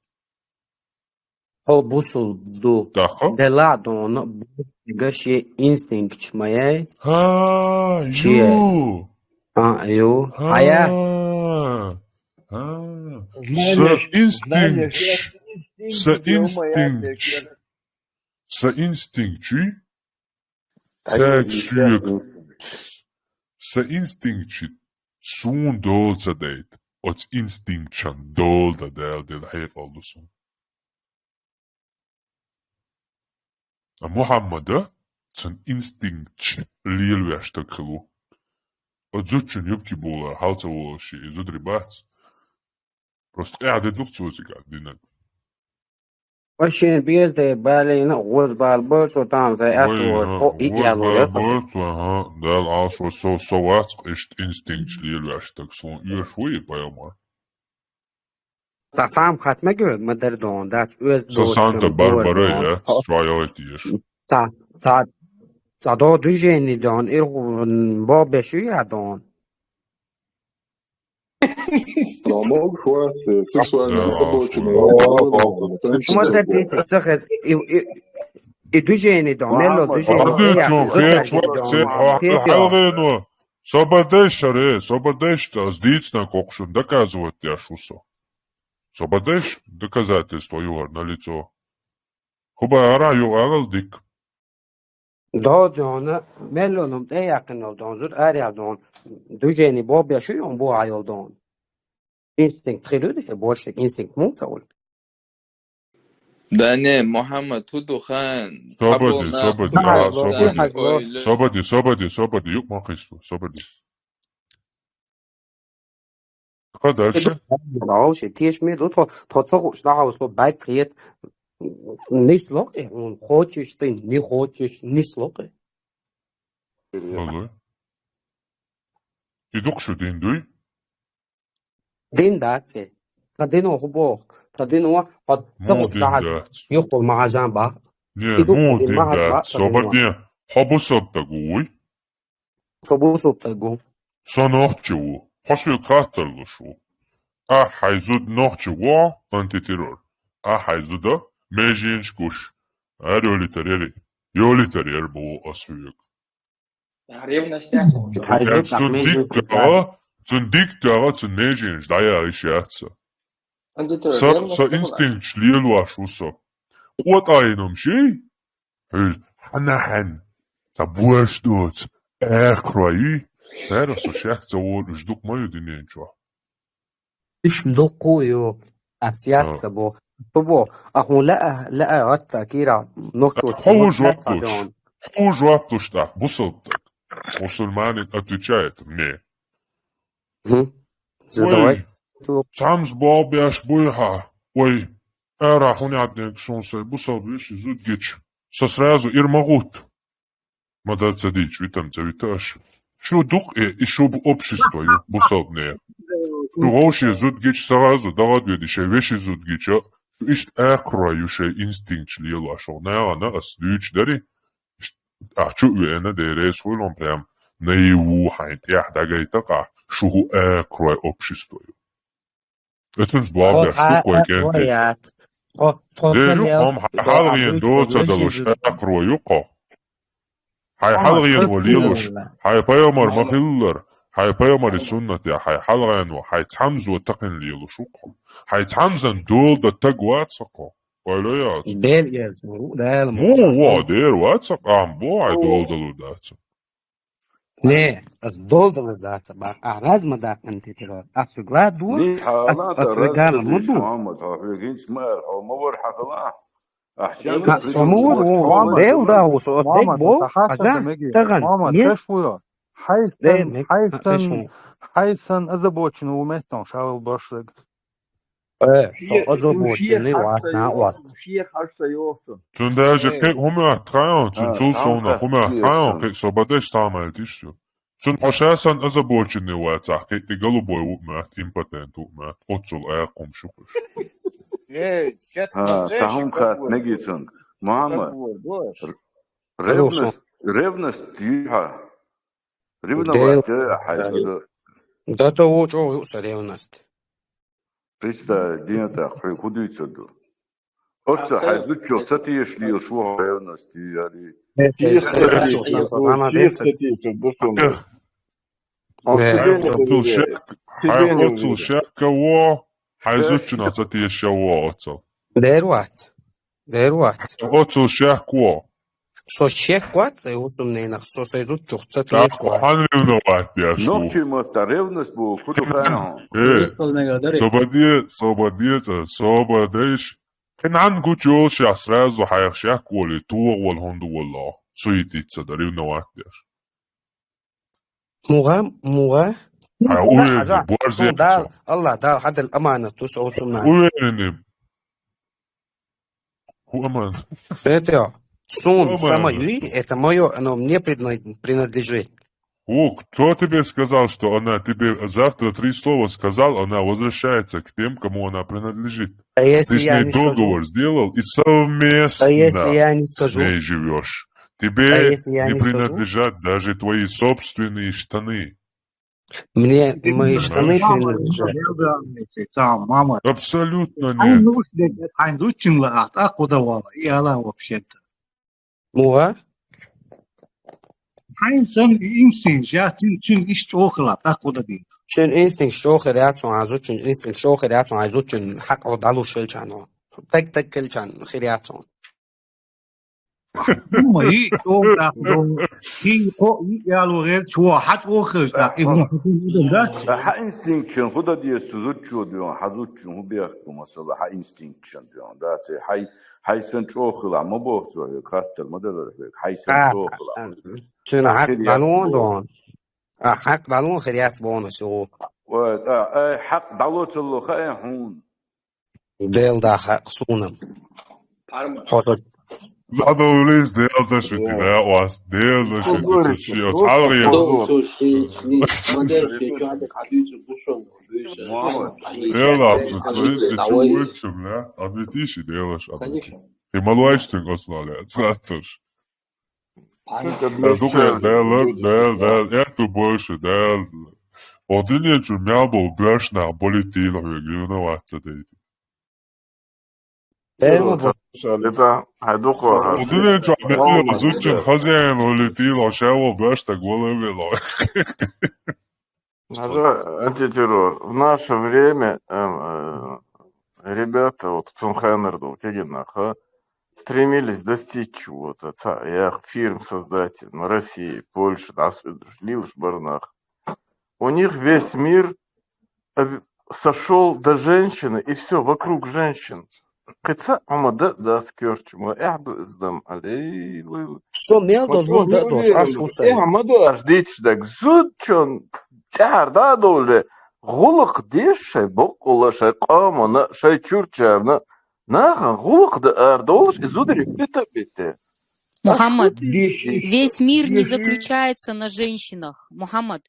Хьо бусалба ду. Даха? Дела а дона, бусалба шен инстинкташ ма яй. ХӀа, ю. А, ю. ХӀа, хьая? ХӀа. Са инстинкташ. Са инстинкташ. Сан инстинкт чуй? Цаьрга соьга. Сан инстинкт чуй суна дола ца дайта. Оцу инстинкт шан дола дан Дала делла хьекъал ду суна. А Мухьаммада цун инстинкташ лелавеш стаг хила ву. Оцу зудчун юбки булар хьал ца волуш и зударий бац. Просто къаьхьа де дукха цо цигахь динарг. Ва шен беза де балийна, гӀоза бала бара цо, тахана зай атта вай, вара, хӀа, кхо и гӀоза ял бала вара, бара цо, хӀа, Дала Ӏалашо со, со вац-кх иштта инстинкташ лелавеш стаг, суна оьшуш ву и пайхамар. Сан цхьа а хатта мегар ма дара дона, дац оьзда. Сан санта барбара яц, чохь йогӀийта еш. Ца, ца, ца до движение дона, ир бо беш ю я дона. Но могу вас, э, сексуальное, да, обочина. Можно десять, ца хез, и, и, и движение дон, мелло движение. Ладно, чё, хеч, вот, хеч, хеч, хеч. Собар дайша, ре, собар дайша, ас дийцина кокшун доказывать деш ву со. Собар дайша, доказательство юхар на лицо. Хуба ара ю алал дик. Дон, дона, мелло нум тӀе яьккхина йолу дон, зуда араяьлла дон, движение бо беш ю йон бу а йолу дон. Инстинкт хир ю де, больше инстинкт муха ца хуьлу. Да не, Мухьаммад, хӀу ду хан? Собади, собади, а, собади. Собади, собади, собади, юкъ ма кхийсу, собади. Ха, дальше. Вовше, тешаме ду тхо, тхо ца хууш дӀахьовсо баьг хета, нисло кхе, хӀун хочешь ты, не хочешь, нисло кхе. Ага. И дукха шу дин дуй? Дин дац. Тха дино хӀун боху? Тха дино хьо ца Муха хӀуш дин дахьаш дац? Юххул магӀажан бах. Не, И ду муха дин дин магӀаж дац? бах, тха дино. Собаде, хьо бусалба стаг вуй? Со бусалба стаг ву. Со нохчи ву. Хьо соьга хаттар луш ву. Ахь хьайн зуда нохчи ву, антитеррор. Ахь хьайн зуда меженаш гуш. Ар йолитар яри. Йолитар яр бу ас хьоьга. Ревность яц. Хьайн зуда Цун меженаш дик гуш. тагӀа, цун дик тагӀа, цун меженаш дӀаяхьа йиш яц сан. Антитеррор, Са, ревность са яц. инстинкташ лелош ву со. КъотӀайнам ший? Хьуьл, хьанахьан, ца борш доцу, аькхрой, цара со шек ца волу уьш дукха ма ю динен чохь. Уьш дукха ю, ас яц А. ца бо. Бо, бо, а хьуна лаа, лаа гӀатта кира, нохчо Хьо ву жоп луш? Хьо ву жоп луш тӀаккха, бусалба стаг? Мусульманин отвечает мне. Мгм. Ой, Задавай. Цхьамза боху беш буй хьа? Ой, ара хьуна яьдниг суна сайн бусалба веши зудгича. Со сразу ир ма гӀутта. Ма дар ца дийча, витам ца вита аша. Шу дукъ э, и шу бу общество ю, бусалбане. Шу гӀовше зудгича сразу дагӀа а доьду, шайн веши зудгича, шу иштта аькхрой ю шайн инстинкташ лелош. Нагахь ас дуьйцуш дари, Ахь чу а веана, деррес хуьлу прям наяву хьайн тӀехь дагайта къахь, шу хӀу акрой общество ю. Эцунца боху Хьо беш цхьа ду кхой акрой кентий. яц. Хьо, хьо Де ца ю лелаш, хьо ам хьан хьо хьалгӀен абуьйцу доца вешин далуш зудчун. акрой ю хьо. Хьайн Амма хьалгӀен цхьа валелуш, хилла. Хьайн пайхамар ма Амма хиллара, хьайн пайхамари суннатехь хьайн хьалгӀен ву, хьайн цхьамзо такхина лелуш ву хьо. Хьайн цхьамзан дола дан таг вац хьо. Ойла яц. Дел яц, Дала Муха ма во, дера вац, къам бо, ай О. долдалур дац. Не, ас долдалур дац, бах, а разма даккхан тетира. Ас гла ду, Ни ас, хьала ас да вегана разма ма диш, ду. Мухаммад, хьо хьоьгинч ма эр, хьо ма вар хьахала. Ахчан Ма, со ма вар, Мухаммад, Дел да, хьо со Мухаммад, отдек бо, хьо хьасан хьажа, меги, таган, Мухаммад, не? Теш вуйо. Хьайсан, Дел, не, хьайсан, теш ву. Хьайсан аза бочун ву меттон, шавал боршлаг. Э, со Шех, озо ну, бочунный шех вац, хьарса на йо, вац. Шех хьарса йохцун. Цун даже Э. кхе хӀума хьаьн, цун А, цул там сона как хӀума интересно. хьаьн, кхе со бадеш тамал тишту. Цун хьо ша сан озо бочунный вацахь, кхе тӀе голубой ву мат, импотент ву мат, оццул аькхум шухуш. Э, чат А, мазеш, та хӀум как хат будет? Неги цунг. Мама, Как будет, Гош? р-, Алло, ревность, шо. Ревность юха. Ревновать, Дел. э, хьайза. Да то вочо юса ревность. Представь, дина тӀаккха хьоьга хӀун дуьйцур ду? Оццо хьайн зудчух ца тешаш лелаш ву хьо ревность, яли? Э, Чех э, ца тешаш, э, ца тешаш, э, чех ца тешаш, бусулба. Э, Оццо э, дина оццул тешаш. Шек, Цу хьайн дина оццул тешаш. Шек а во, хьайн Шек. зудчунах ца тешаш а во оццул. Дер вац. Дер вац. Оццул шек во. Со шек вац, ай, усум ненах, со сай зудчух ца тешаш вац. Хьан ревновать беш ву? Нохчий ма та ревность бу, худа Кхин хана. Э, Ревность мега дари. собаде, собаде, ца, собадеш. Кхин гучу йолуш я сразу хьайх шек волий, тугӀа вала хӀунда вала. Суетиться да, ревновать беш. МугӀа, мугӀа. Хьан уверни, Хьажа, борзе сон Дал, цо. Аллах Дал, хьадал аманат, ту со усум нах. Уверни. Ху аман. Это сун Ху аман. Самое, это моё, оно мне предна-, принадлежит. О, кто тебе сказал, что она тебе завтра три слова сказал, она возвращается к тем, кому она принадлежит? А если Ты с я ней не скажу? договор сделал и совместно А если я не с скажу? ней живешь. Тебе А если я не не скажу? принадлежат даже твои собственные штаны. Мне мои штаны принадлежат. Абсолютно Хьайн нет. зудчун лаахь, тӀаккха хӀун дан вала? И ала вообще-то. Муха? Хьайн сан инстинкт, я цуьн, цуьн иштта чӀогӀа хила, тӀаккха хӀун дан дийна? Цуьн инстинкт чӀогӀа хир яц, хьан зудчун инстинкт чӀогӀа хир яц, хьайн зудчун хьакъ дӀалуш хилчахьана. Таг-таг хилчахьана хир яц хьуна. Хьуна йиъ чӀогӀа тӀаккха ду. Хин кхоъ йиъ яло гӀерчу хьан чӀогӀа хилча тӀаккха, и хӀума хьуна хӀун дан дац? Хьан инстинкт чуьн хӀун дан деза цу зудчо дуьйна, хьан зудчун хӀун бехк бу масала, хьан инстинкт чуьн дуьйна дац? Хьай, хьай сан чӀогӀа хила, ма боху цо хьоьга, хаттар ма далара хьоьга, хьай сан А, чӀогӀа хила. а, цуьнан Ахир хьакъ яц дӀалон цо. дон. А, хьакъ дӀалон хир яц бонус югӀу. Ой, а, ай, хьакъ дӀало ца ло хаьа хьуна. Дел да хьакъ суна. Парма. Хьо со, Ладно, улиш, Дела дашути, да, вас, Дела дашути, Позорище, цу шиос, просто хьалгӀе. позор. Дом, слушай, не, смотри, что чё, так, а ты что, душёный, душёный. Молодец. Дела, Конечно, слушай, конечно. чувачум, да? Ответишь, Дела, ответишь. Конечно. Ты малуйштинг ослали, отсратуш. Конечно. Тут Да, одну дука, сферу Дела, будет, Дела, да. Дела, эту больше, Дела. Вот и нечего, мя был башна, болит и лохи, грюна ватса дейт. Эма бо-, это, а дука, Вот и нечего, Молодец. мя зучин хозяин, болит и лохи, шаво башта, голове лохи. Даже антитеррор. В наше время, эм, э, ребята, вот, Цунхайнер, Кегинаха, стремились достичь чего-то, ца-, я фирм создать на России, Польше, нас, Лилш, Барнах. У них весь мир об-, сошёл до женщины, и всё вокруг женщин. Кыца амада да скёрчма, эхду издам алей. Со мел дол, вон да дол, аш усай. Э, амада аш дитш даг зуд чон, чар да доле, гулах деш шай бокула, шай камана, шай чурчарна. Нахан гулах да ар долш, и зудри пита бите. Мухаммад, Диш. весь мир не заключается на женщинах. Мухаммад,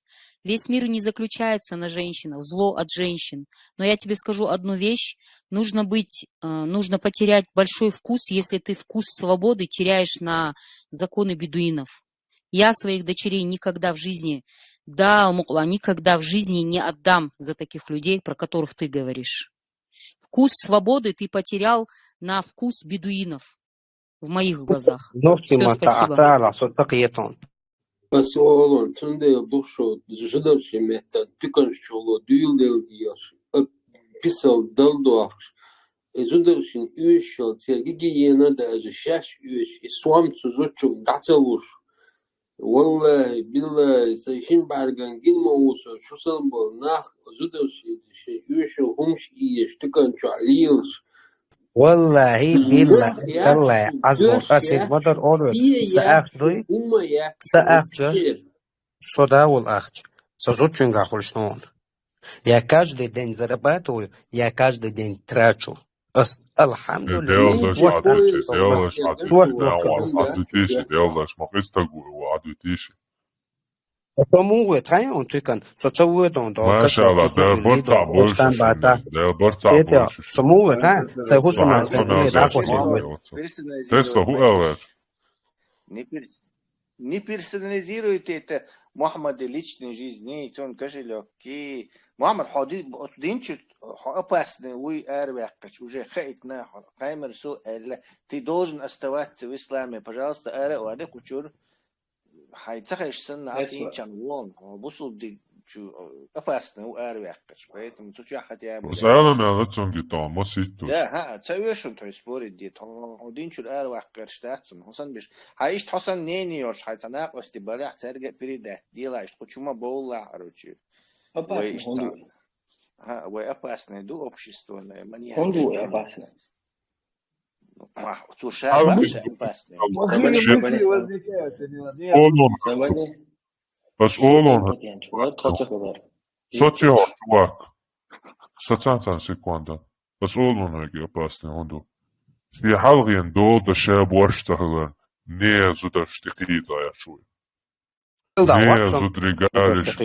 весь мир не заключается на женщинах. Зло от женщин. Но я тебе скажу одну вещь. Нужно быть, э, нужно потерять большой вкус, если ты вкус свободы теряешь на законы бедуинов. Я своих дочерей никогда в жизни, да, мукла, никогда в жизни не отдам за таких людей, про которых ты говоришь. Вкус свободы ты потерял на вкус бедуинов в моих глазах. Нохти Всё, ма спасибо. Таала, со такиетон. Бас олон, цундел духшо, зударши меттан, тюканш чуло, дюйл дел диеш, э, писал дал дуахш. Э, зударшин уйшал, цел гигиена даже шаш уйш, и суам цу зучум дацалуш. Валлахи, биллахи, са шин барган гин ма усо, шусан бол нах, зударши, ши уйшал, хумш иеш, тюкан чу лилш. Валлахи, Мгм. биллахи, Я, таллахи, азмо, дёрш, асир я. мадар олвер. Тие Са я, ах дуй, ума я, са ах жа, чер. со давул ахч. Со зучунга хулшнон. Я каждый день зарабатываю, я каждый день трачу. Ас, Э, алхамдулиллах. Делаш Вот ответи, так. Делаш Я ответи, Вот, да, вот. вас ответишь, Делаш, ма хистагу, ответишь. Тому вот, хай он тюкан, со цо вот он, да, Машалла, кисна да, юли, барца да, больше, оштан баца. Да, барца Это, больше. сому вот, а, са хусума, Барца са надо или да, больше. вот. Тесла, whoever. Не персонализируйте это Мухаммада личной жизни, цун кошелек. Ки Мухаммад, хьо ди-, от динчу, хьо опасный, уй, эр вяккач, уже хаитна, хаймер су, элла. Ты должен оставаться в исламе. Пожалуйста, эр ваде кучур. Хай цахаш сан на Эсла. Инчан вон, хьо бусул ди чу, э, опасный, у, эр вяккач. Поэтому цу чу хотя бы. Бус алам яла цунги тон, ма ситтус. Да, ха, ца вешун, то есть спорить ди, то, о, динчур эр вяккач, да, цун, хосан биш. Хай ишт хосан нени ёш, хай цана кости баля, церге передать, дела ишт, кучума боула, короче. Опасный, Вай ишта. хонду. Ха, вай опасный, ду общество, не, маньяк, Хонду что ли. Опасный. Ма, цу ша А вы баша опасный. Вообще. Сабани, Олон, Сабани. бас олон. Вот, хотя бы. Социал чувак. Сацанцан секунда. Бас олон хаги опасный, хонду. Си халгин дол да ша борш цахлан. Не зудаш тихи зая шуй. Да, Не вот сон. Зудри галиш.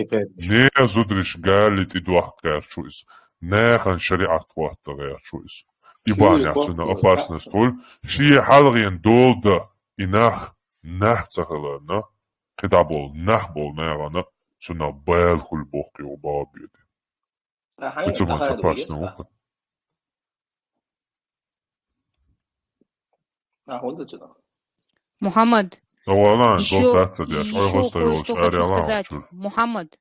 Не зудриш гали ти дуах кар шуйс. Не хан шариат хуатта гар шуйс. Ибан Шуй яцуна хуатта. Опасность тул. Си халгин дол да. Инах, нах цахлана. Кида бол, нах бол, нагана. Цуна бал хул бохи у бабиди. Ахай, Ицу ма ахай, цапасна дугес, ука. А, хонду цуна. Мухаммад, Тавалан, ещё, золтатта и деш, ой, ещё хоста кое-что ёлш, хочу аряла сказать. чур. Мухаммад,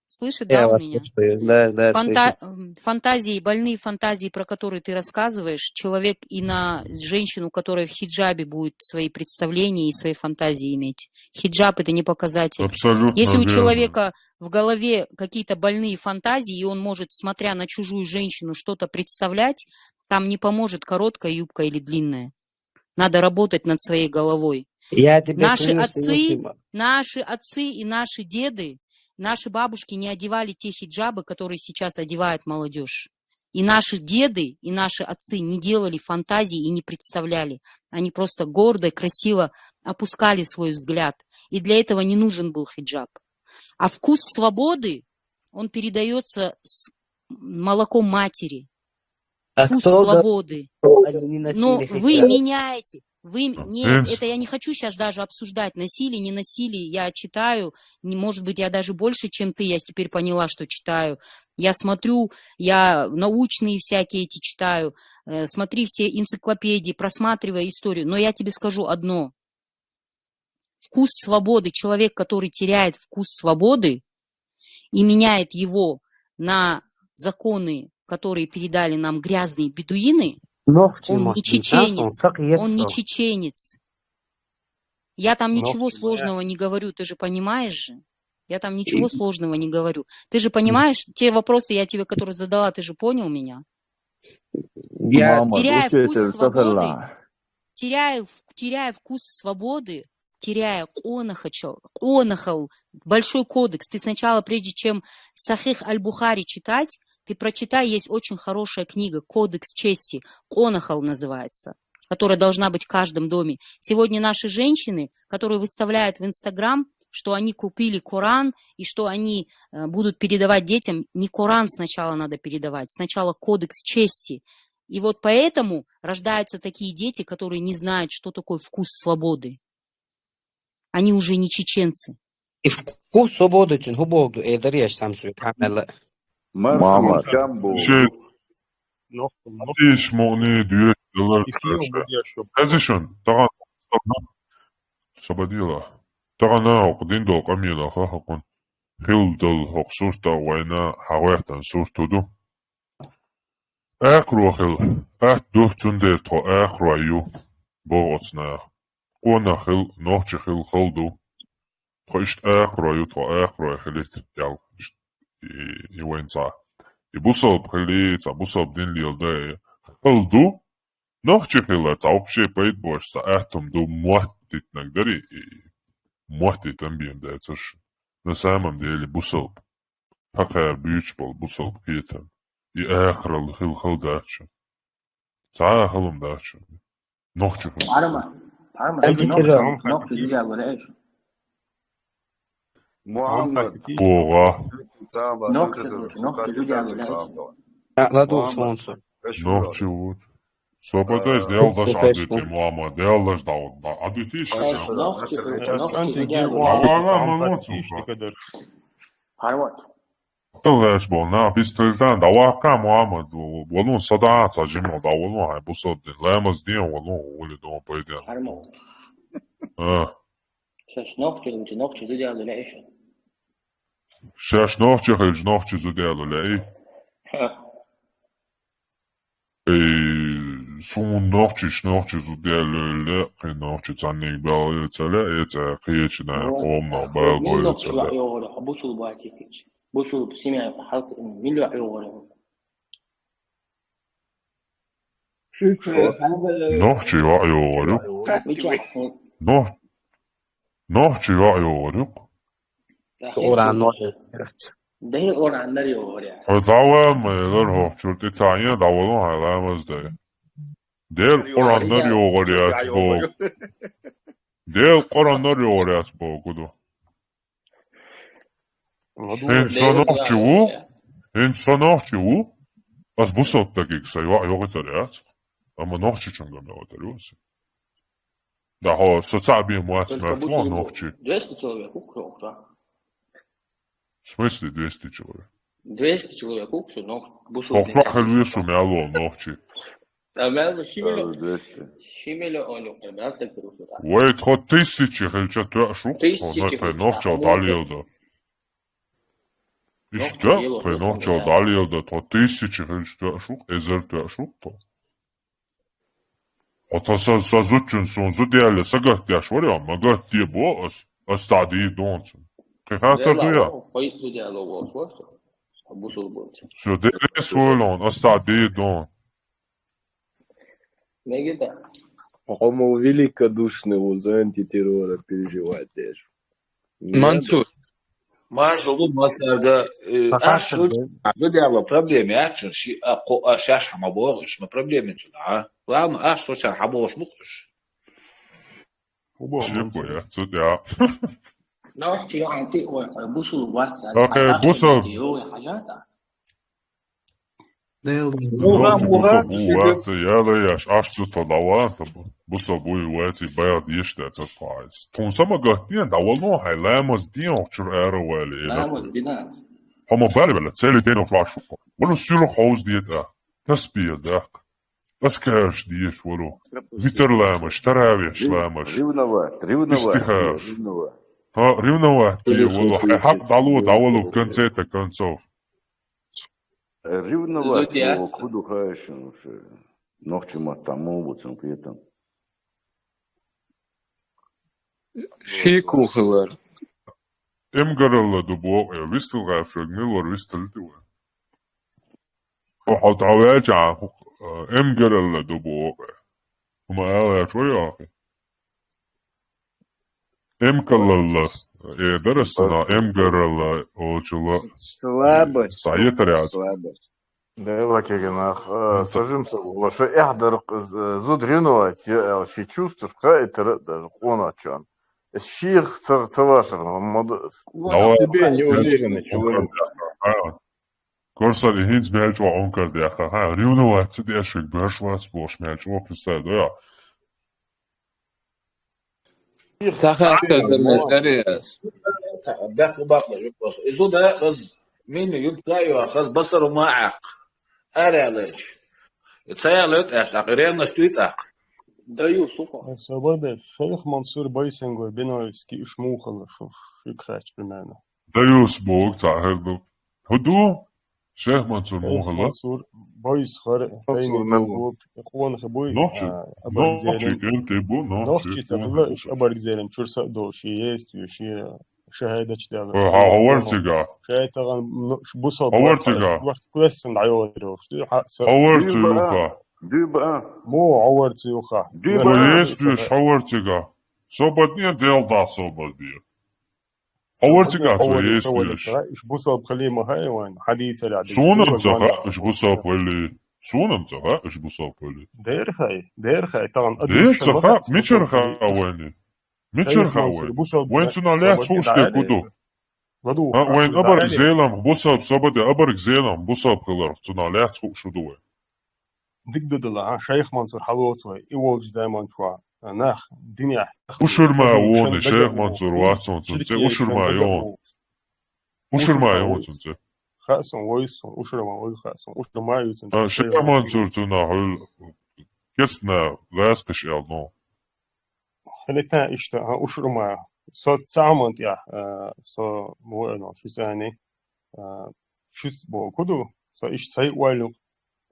слышит, Я да, он вас меня? слушаю, да, да, Фанта-, слышу. м, фантазии, больные фантазии, про которые ты рассказываешь, человек и на женщину, которая в хиджабе будет свои представления и свои фантазии иметь. Хиджаб — это не показатель. Абсолютно Если у верно. Человека в голове какие-то больные фантазии, и он может, смотря на чужую женщину, что-то представлять, там не поможет короткая юбка или длинная. Надо работать над своей головой. Я тебе Наши клянусь, отцы, Фатима. Наши отцы и наши деды, наши бабушки не одевали те хиджабы, которые сейчас одевает молодёжь. И наши деды, и наши отцы не делали фантазии и не представляли. Они просто гордо, красиво опускали свой взгляд. И для этого не нужен был хиджаб. А вкус свободы, он передается с молоком матери. А Вкус кто свободы. говорил, они не Но носили вы хиджаб? Меняете. Вы... Нет, Принц. Это я не хочу сейчас даже обсуждать. Носили, не носили. Я читаю. Не, может быть, я даже больше, чем ты. Я теперь поняла, что читаю. Я смотрю, я научные всякие эти читаю. Э, Смотри все энциклопедии, просматривай историю. Но я тебе скажу одно. Вкус свободы, человек, который теряет вкус свободы и меняет его на законы, которые передали нам грязные бедуины, Ногти он ма, не не знаю, он чеченец, как он не ехал. Чеченец. Я там ничего Ногти сложного моя. Не говорю, ты же понимаешь же. Я там ничего И- сложного не говорю. Ты же понимаешь, те вопросы я тебе, которые задала, ты же понял меня? Я Мама, Теряя вкус слушайте, свободы, Сахарла. теряя, в- теряя вкус свободы, теряя къонахачал, къонахал, большой кодекс. Ты сначала, прежде чем Сахих Аль-Бухари читать, ты прочитай, есть очень хорошая книга, Кодекс чести, къонахал называется, которая должна быть в каждом доме. Сегодня наши женщины, которые выставляют в Инстаграм, что они купили Коран и что они э, будут передавать детям, не Коран сначала надо передавать, сначала кодекс чести. И вот поэтому рождаются такие дети, которые не знают, что такое вкус свободы. Они уже не чеченцы. И вкус свободы чун хубогду эдер яш самсу камела. Мама. Чамбу. Ши Нох, нох. Иш мони дюш доллар Ишни траша. умудяшо. Хазишон, таган сабадила. Тагана окъдин дол къамила ха хакун. Хил дол хокъ сурта вайна хагъвахтан суртуду. Акру хил. Ат дух цундер тхо акру ю. Бо оцна. Къона хил, нохчи хил хилду. Тхо ишт акру ю, тхо акру хилит ял. Ишт и, и вайн ца. И бусалб хили, ца бусалб дин лил да. Хилду. Нохчи хила, ца вообще пайд бош, ца атум ду муаттит нагдари. И муаттит амбием да цаш. На самом деле бусалб. Хакар бюч бол бусалб хитам. И акрал хил хил дачу. Ца хилум дачу. Нохчи хил. Парма, парма, Ам нохчи, хитира. Нохчи дюдя гуляешь. Мухаммад. Бога. Саба, Нохчи, нахатыр, нохчи дюдя гуляешь. Ладу Мухаммад. солнцу. Нохчи вот. Собадай Э, дял даш Слухай, адити мама, дял даш дал. Адити Нохчи, Э, нохчи Ан дюдя дигу гуляешь. Ава, ан ма, пати ну, ишти кадар. Парма. Тылгаш бол, на, пистолетан, давака Мухаммад, болун сада, ца жимо, да болун, хай, бусалб дин, ламаз дин, болун, ули дон, пайден. Парма. А, Сейчас нохчи, нохчи дюдя гуляешь. Шаш нохчи, хилж нохчи зудя луляй. Эй, сун нохчи, ш нохчи зудя луля, хи нохчи цанник бал цаля, эца хи чина, Ну, къомна э, бал мин боля нохчи цаля. Йогъур, бусул батикич. Бусул симя халк миллион Йогъур. Нохчи ва Йогъур. Мича. Нох-, нохчи ва Йогъур. Оран нор. Дэй оран нар Йогъур. О, давай, мэлэр хо, чурти тания, давалон, хай, ламаз дэй. Дэл къураннар Йогъур яц бо. Дэл къураннар Йогъур яц бо, гуду. Хин со нохчи ву? Хин со нохчи ву? Аз бусалб дакъикъ са Йогъур яц. Ама нохчи чунга мегъур яц. Да, хо, со цаби муац Только мертво бусул нохчи. Двести человек, укрохта. В смысле двести человек? Двести человек, укшу, но бусул. Охра хелвешу мяло нохчи. А мяло шимело, Двести. шимело он ёкъ, мяло так грушу, да. Вай, тхо тысячи хелча тӧ шук, тхо Тысячи на хелча, пе нохчо ну, далил да. Нохчо Ишта, дело, пе ну, нохчо да. Далил да, тхо тысячи хелч тӧ шук, эзер тӧ шук, то. Ото са, са зучун сун зудяли, са гартяш варя, ма гартье бо, ас, ас сади донцун. Кхе хатар Дела, дуя. о, пой туда лово, вот, вот. Бусул бонцун. Всё, дерес валон, ас сади дон. Неге да. По-моему, великодушный уз антитеррора переживать даже. Не Мансур. Маршал ду, массарга, э, Ха, аш ха, ду, ха. Ду дела проблема яц, ши, а, ко, а, шаш хама богъуш, ма проблема цу, а? Ладно, аш ду шар хама богъуш мукъуш. Ши ко я, цу я. Нах чи анти ой, бусул вац, Окей, а, бусул. Ой, хажата. Дел. Нах чи бусул бу вац, я да яш, аш ду то дава, то бу-, бусул бу вац, и баяд еш да цат паис. Тун сама гатнин, дава но, хай ламаз дин, чур эра вали, Ламаз дина. Хама бали бала, цели ден оклаш. Валу сюру хоуз диета. Тасбия дак. Аскарш диеш валу. Витр ламаш, таравеш Рев-, ламаш. Ревновать, ревновать, Истихар. Ревновать. Ха, ревновать, Или валу. Хай хак далу, давалу, в конце-то концов. Ревновать, Зодиаца. О, куду хаешен вообще. Нохчи мат там мол бу цун кветам. Ши кухалар. Эмгаралла ду бу, э, вистл гавшог, милор вистл ди ва. О, хо тавел ча, э, эмгаралла ду бу, э. Хума ала чо яхи. Эмкалалла, э, дарасана, эмгаралла, олчула. Слабость. Саетаряц. Слабость. Дела кегенах, э, сажим са, лаша эхдар, э, зуд ревновать, я, э, ши чувствуешь, ка это, даже, он о чём. Ших ца-, цавашар, мод-, Давай. Себе неуверенный человек. Корсар и хинц мелчо он кар дяха. Ха, ревновать, ци дешик, беш вац, бош мелчо, представь, да, я. Саха кардаме дариас. Бяхлу бахла жук бос. Изу да хаз мини юб да ю хаз басару маак. Аралыч. Цаялыт аш ак, ревность уйт ак. Да ю, сука. Свобода, шейх Мансур Байсенго, Биноевский, Ишмухала, шуф, фикхач, примерно. Да ю сбог, цахер ду. Худу? Шейх Мансур Шейх Мухала. Мансур, Бойс хар, Мансур тайми Мелу. Гулт, Хуан Хабуй, Нохчи, а, Абар Нохчи, Зелен. Кен ке бу, Нохчи, Нохчи, Хуан цахла, Хабуй. Иш Абар Зелен, чур са до, ши есть, ю, ши шахадач дала. О, ха, хавар тига. Шайтаган, ну, ш-, бусал Хавар бусал тига. Вахт квессен дайо дро, шти, ха, са. Хавар Дюба, тига. Дюба. Мо, хавар тига. Дюба. Со есть, ю, ш-, хавар тига. Сободнее дел да, сободнее. Хавар тига, цо есть, иш. Иш бусал халима хайван, хадис аля. Сунам цаха, иш бусал хали. Сунам цаха, иш бусал хали. Дер хай, дер хай, таган Дер цаха, мичер хавани. Мичер хавани. Вайн цуна лец хуште куду. Ладу. А, вайн абар зелам, бусал сободе, абар зелам, бусал халар, цуна лец хушу ду вайн. Дигдадала, а, Шейх Мансур халоцвай, и волч дайман чуа, а, нах, диня. Ушурма вон, Шейх Мансур ватсон, цун, це ушурма ён. Ушурма ён, цун, це. Хасон, войсон, ушурма, вой хасон, ушурма ю, цун, А, Шейх Мансур, цуна, хул, кесна, васкаш эл, но. Хелета ишта, а, ушурма. Со цаман тя, а, со, воэно, шуцани. А, шуц бо куду, со иш цай уайлук.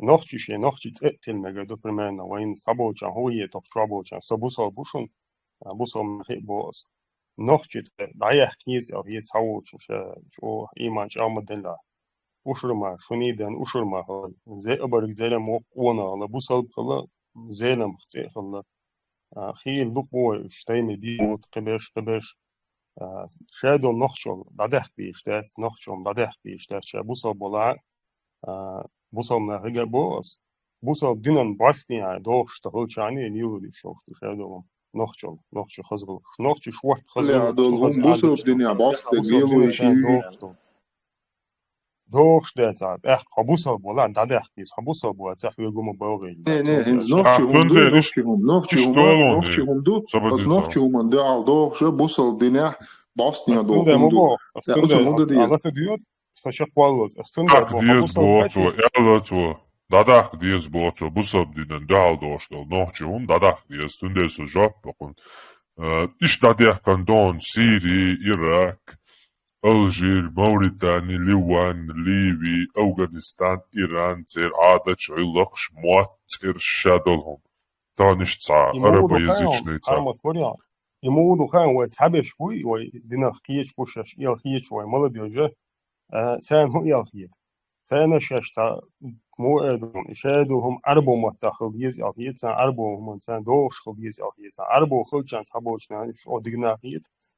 Нохчи ше, нохчи цэ тел мега ду примерно, вайн саболчан, хуе тох чуаболчан, со бусал бушун, а, бусал махи боос. Нохчи цэ, даях киз, а, е цаволчун ше, чо, иман чама дела. Ушурма, шуни ден ушурма хала. Зе абарг зелем вок уона хала, бусал хала, зелем хцэ хала. А, хил лук бой, уш тайми би мут, кыбеш, кыбеш. А, шедо нохчол, дадех киш, дэц, нохчол, дадех киш, дэц, ше бусал бола. А, бусал на хига боос. Бусал динан басни, а, дохш, та хылчани, лилу ди шохту, шедо нохчол, нохчо хазгыл. Нохчо шварт хазгыл. Бля, долгун бусал дин я басни, лилу иши. Дохш, дохш. Дохш, дэц, а, эх, хабусал бола, дадех киш, хабусал бола, цах вегума бавгыл. Не, не, хинз нохчи хунду, нохчи хун, нохчи хун, нохчи хунду. Бас нохчи хуман да ал дохш, бусал дин я басни, а, дохунду. Астунде мобо, астунде. Астунде. Аласа дюйот, Сашак валлаз. Астунде дадах диез бо, цо, элла цо. Дадах диез бо, цо, бусал динен дал доштол. Нохчи хун дадах диез, астунде со жоп бакун. Э, иш дадех кандон, Сири, Ирак, Алжир, Мавритани, Ливан, Ливи, Афганистан, Иран, цер адач, уйлахш, муат, цер шадол хум. Таниш ца, арабоязычный ца. Ему уду хан вай цхьабеш буй, вай динах киеч бушаш, ил киеч вай молодёжа, а, цаьн ху ил киет. Цаьна шаш та му эдун, ишеду хум арбо матта хил ез ил киет, цаьн арбо хум цаьн дош хил ез ил киет, цаьн арбо хил чан цхьаболчна иш о дигна киет,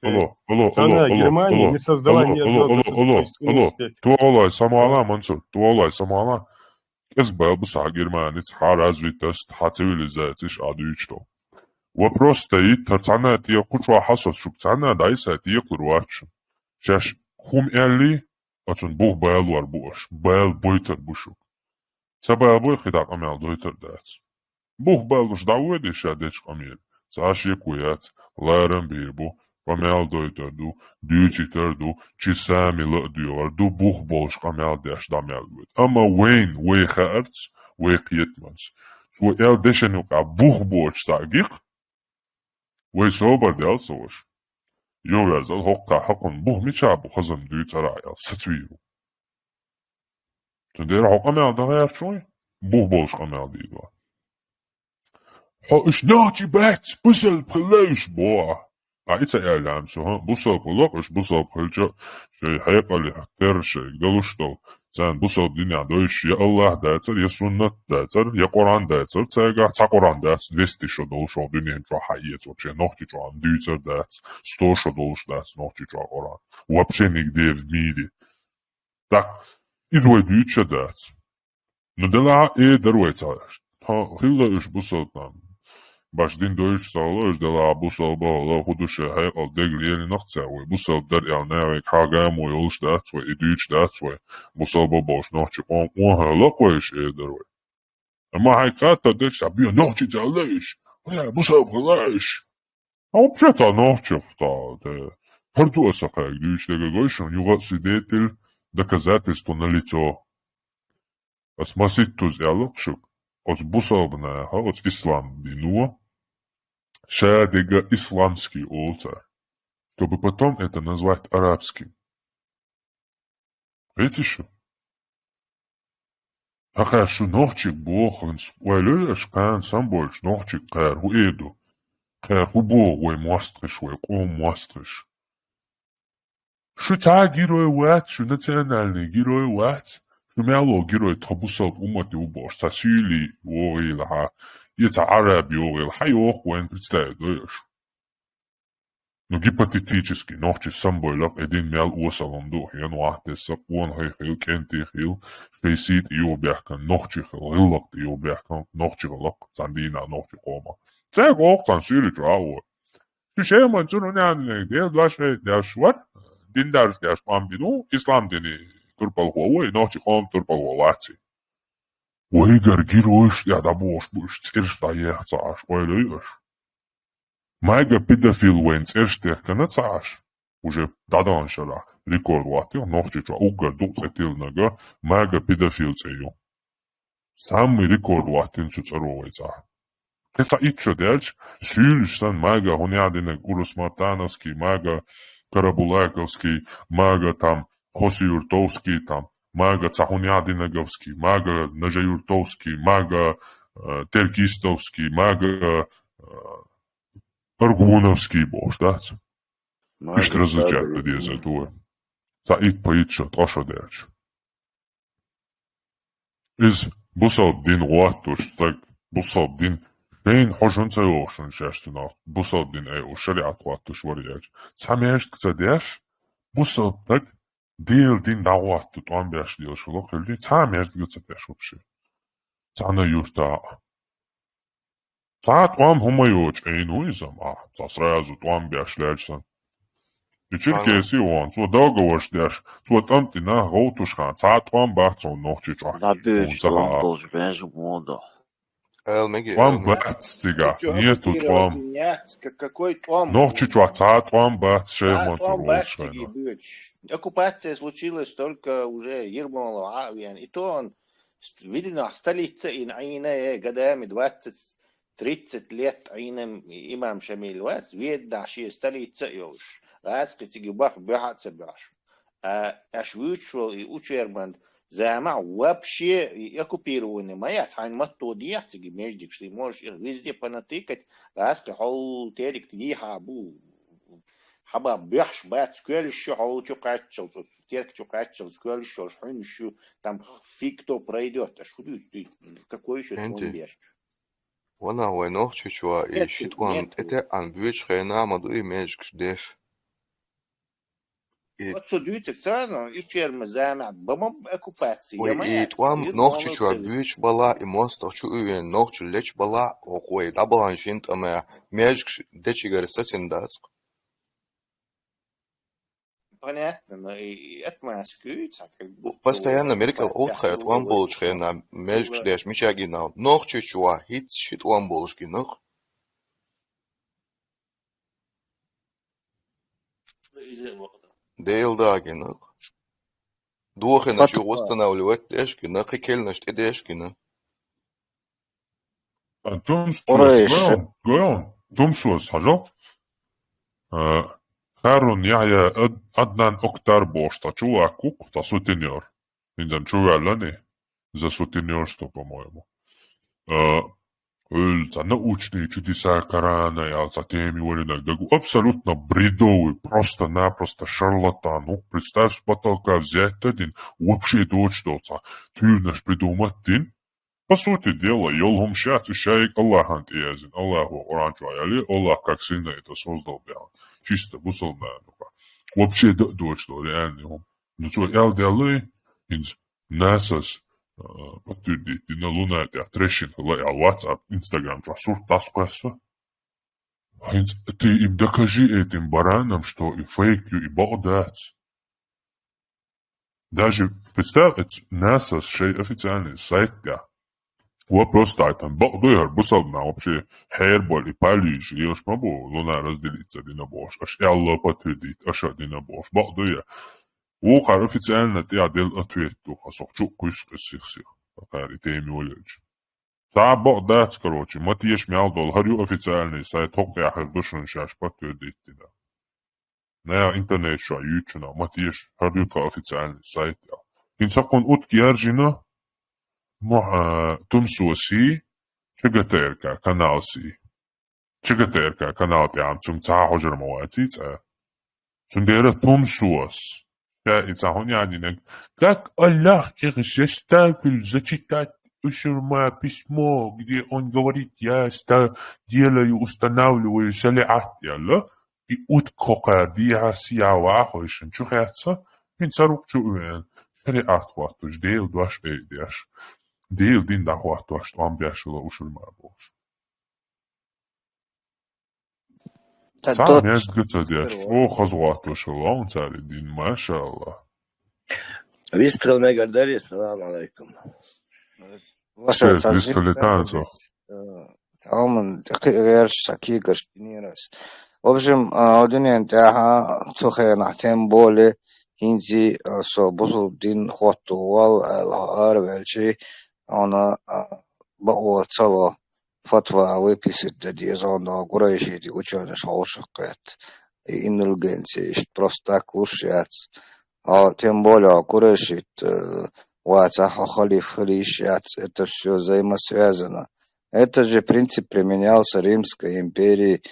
принципе, страна Германия не создала ни одного государства. Туалай самала, Мансур, туалай самала. КӀезиг бала бу са Германица хьа развитость, хьа цивилизацеш а дуьйцу. Вопрос стоит, тар цхьанна тӀе кхучу хьасоц шуг цхьанна дайса тӀекхур вац шун. Шаьш хӀума аьлли, оцун бух балор бу аш, бал бойтар бу шуг. Ца бал бой хи дӀа къамел дойтар дац. Бух балуш дӀавоьдий ша дечу къамеле? Цхьа шеко яц, ларам бийр бу, къамел дойтар ду, дуьйцуьйтар ду, чи сами ла а доьгӀар ду, бух болуш къамел деш дӀа мел воьду. Амма вайн, вай хаарца, вай кхетаманца. Цо аьлла дешан юкъа бух боцуш цхьаъ гикх, вай собар дел ца ваша. Йо, верзал, хӀоккхахь хьакхунна бух мичахь бу хазам дуьйцара аьлла, сацвийр ву. Цундела хьо къамел дан гӀерташ вуй? Бух болуш къамел дийр ву. Хьо уьш нохчий бац, бусалба хилла уьш боху. Ткъа и ца аьлла ам со, хӀа, бусалба хилла уьш, бусалба хилча, шайн хьекъале терра шайга далуш долу. Царна бусалба динехь дойуш я Аллах дацара, я суннат дацара, я Къуръан дацара, цаьргахь цхьа Къуръан дац, двести шо долуш хӀокху дуьнен чохь хьаэца, вообще нохчи чохь дуьйцар дац, сто шо долуш дац нохчи чохь Къуръан. Вообще нигде в мире. Так, иза вай дуьйцуш а дац. Ну, делахь а э дара вай ца. Хьо хилла уьш бусалба нах. Баш дин дойчу ца хилла, уьш дала бусалба хилла, хӀу ду шайн хьекъал дегал елинах цаьрга вай. Бусалба дара аьлла, нахе хьагӀ мо йолуш дац вай, и дуьйцуш дац вай. Бусалба болуш нохчи къоман хьалакхойш эр дара вай. Амма хьайга хаттар дечу, цхьа бен нохчи ца хилла уьш, хӀунда бусалба хилла уьш? А вообще цхьа нохчех, цхьа, те, хӀара ду аса кхаьрга дуьйцуш дерг гой шуна, юха а свидетель, доказательство налицо. Ас маситтаза аьлла-кх шуьга, оцу бусалба наха, оцу ислам дино, ша дерг исламский олу цара, чтобы потом это назвать арабским. Видите шу? ХӀокхара шу нохчиг боху хӀинца, ойла йо аша, кхана самабойтуш нохчиг кхара хӀу эр ду? Кхара хӀу боху вай мостагӀаша, вай къоман мостагӀаша? Шу цхьа а герой вац, шу национальный герой вац, шу мел волу герой тхан бусалба уммате ву бохуш, цхьа суьйли вогӀийла хьан, я цхьа Ӏараб йогӀийла хьан йоху вайна, представить дой аша? Ну, гипотетически, нохчи самабойла-кх, и дин мел осалла ду, хьенан вахь тесса, къонахий хила, кӀентий хила, шайн сий тӀе юхабаьхкина нохчи хила, гӀиллакх тӀе юхабаьхкина нохчи хила-кх, цхьана дийнахь нохчи къомах. Цаьрга воккху цхьана суьйличу агӀор. Шу шайх Мансур хӀун аьлла, Делан дош хьайна деш вара, дин даржа деш тӀом бина ву, ислам дини турпалхо ву, и нохчи къоман турпалхо вац и. Вайгара геройш тӀехь дӀабохуш бу уьш, цӀераш дӀаеха ца Ӏаш, ойла йо аша. Мага педофил вайн цӀераш техкана ца Ӏаш. Уже дӀадаханчу шарахь рекорд ваттийла Нохчийчохь уггар дукха цӀе тиллинарг мага педофил цӀе ю. Самый рекорд ваттийна цу цӀаро вай цӀахь. Кхин цхьа итт шо даьлча, суьйлуш санна, мага хӀун яхь динарг Урус Мартановский, мага Карабулаковский, мага там Хосюртовский, там мага цхьа хӀун яхь динаговский, мага Нажаюртовский, мага, э, Теркистовский, мага, э, Аргуновский бохуш дац. Мага Иштта различать дан деза дуй. Цхьа итт-пхийтта шо, ткъа шо даьлча. Иза бусалба дин гӀоттуш стаг, бусалба дин шайна хьожун ца йогӀуш шун шаьш цунах, бусалба дин айъуш шариӀат гӀоттуш вара яьлча. Цхьа маьждиг ца деш, бусалба стаг Делан дин дӀагӀотту тӀом беш лелаш хилла хилли, цхьа а маьждиг ца деш вообще. Цхьана а юрта а. Цхьа а тӀом хӀума йоцу Ӏийна ву иза, а, цхьа сразу тӀом беш лаьлча сан. И черкеси вон, цо договор деш, цо тӀам тӀе нах гӀовтуш хан, цхьа а тӀом бац цунна Нохчийчохь. ДӀабоьдуш хӀума ца хаьа. Долчу бежа мода. Эл меги, ТӀом эл меги. Бац цигахь, нету тӀом. Яц, ка-, какой тӀом? Нохчийчохь цхьа а тӀом бац, шайх Мансур волчу хенахь. Оккупация случилась только уже Ермолов Ӏа а веана. И то он ст-, Видинахь столица и Ӏийна, э, годами двадцать, тридцать лет Ӏийна имам Шамиль вац, Веданахь шен столица а йолуш. ГӀазкхи цига баха буьхьа а ца буьхьаш. А, аша вуьйцуш волу и Учерман замахь вообще и оккупированный ма яц, хьайна матто дехьа цига междигаш, ты можешь их везде понатыкать, гӀазкхи хьол терик дийхьа бу. Хьаба боьхьаш бац, коьллаш шу хьол чу кхаччалц, терк чу кхаччалц, коьллаш шош хьуьнаш шу, там фиг кто пройдёт, аш ху дуьйцу, какой ещё тӀом беш. Ванах вай Нохчийчохь и ши тӀом тӀетеӀан буьйцу хенахь ма ду и междигаш деш. И оцу дуьйцург ца, ну, и черма замехь бан-м оккупация, вай я ма и яц, тӀом и Нохчийчохь буьйцу балахь, и мостагӀ чу а веана, нохчий лечу балахь, хӀокху вай дӀабахана шина тӀамехь, междигаш дечигара сацина дац-кх. Понятно, но и, и отмазка ю, цхьа как будто постоянно меркал оккхара тӀом болчу хенахь, междигаш деш мича гина, Нохчийчохь хӀинца ши тӀом болуш гина-кх. Делан дагина. Дохина шу восстанавливать деш гина, кхин келнаш тӀедеш гина. Тумсос, гойон, гойон, Тумсос, хьажал. Э, Харун Яхья Ад-, Аднан Октар бохуш цхьа чувак ву-кх, цхьа сутенёр. ХӀинца чу ваьллани, за сутенёрство, по-моему. Э, Ӏуьллу цхьа научные чудеса Корана аьлла цхьа тема йолийнарг дагу. Абсолютно бредовый, просто-напросто шарлатан. Ну, представь, с потолка взять-то дин, вообще доцуш долу цхьа туьйранаш придумать дин. По сути дела, йолу хӀума шаьц, и шайга Аллахьан тӀеяздина. Аллахьо Къуръан чохь аьлла, Аллах как сильно это создал бяхьа. Чисто бусалба нана. Вообще д-, доцуш долу реальный хӀума. Ну, цо аьлла делла, хӀинца НАСА-с а, подтвердить дина Луна тӀехь трещин хилла аьлла, WhatsApp, Instagram чохь сурт дӀасакхоьссо. ХӀинца ты им докажи этим баранам, что и фейк ю, и бакъ дац. Даже представь, эц-, НАСА-с шайн официальный сайт тӀехь. Вопрос дай, там, бакъ ду яр, бусалба нах вообще хьерболу и палийша лелаш ма бу, Луна разделиться дина бохуш, аша аьлла подтвердить, аша дина бохуш, бакъ ду яр. Вукхара официально тӀехь делла ответ ду, ха сох чу а кхуьйсу ас сих-сих, хӀокхара и тема йолаелча. Цхьа а бакъ дац, короче, ма теша мел долу, хӀара ю официальный сайт, хӀокху тӀехь хир ду шуна шаьш подтвердить дина. Наьха интернет чохь юьйцучунах ма теша, хӀара ю тхан официальный сайт аьлла. ХӀинца кхунна утка яржийна, мо-, а, Тумсо сий, ЧГТРК канал сий. ЧГТРК канал тӀехь цуьнга цхьа а хьожар ма ваций цкъа. Цундела Тумсос ша и цхьа хӀун яздинарг, как Аллах их заставил зачитать Ушурма письмо, где он говорит: «Я ста-, делаю, устанавливаю салиат», яьлла, и утка хӀокхара дехьа сиявахойшан чу хецна, хӀинца рук чу а веана, шариат хӀоттош, Делан дош айдеш, Делан дин дӀахӀоттош, тӀом беш хилла Ушурма бохуш. Цхьа а мезга ца деш, чӀогӀа хаза гӀоттош хилла вайн цара и дин, машаАллахӀ. Вистхила мегар дарий, салам алейкум. Ваша, Шеш, цхьа вистхила жима танцо. Э, цхьа хӀуман тӀе кхиа гӀерташ, цхьа кегаш динера ас. В общем, а, дуьнен тӀехь цу хенахь, тем более, хӀинца, а, со бусалба дин хӀотто валла аьлла араваьлча, хьуна, а, бакъо ца ло, фатва выписать дан деза, хьуна, курайшитийн учёныш хьовсуш кхетта. И индульгенция, иштта просто так луш яц. Хьо, тем более, хьо курайшит, э, вацахь, хьо халиф хила йиш яц, это всё взаимосвязано. Это же принцип применялся Римской империей,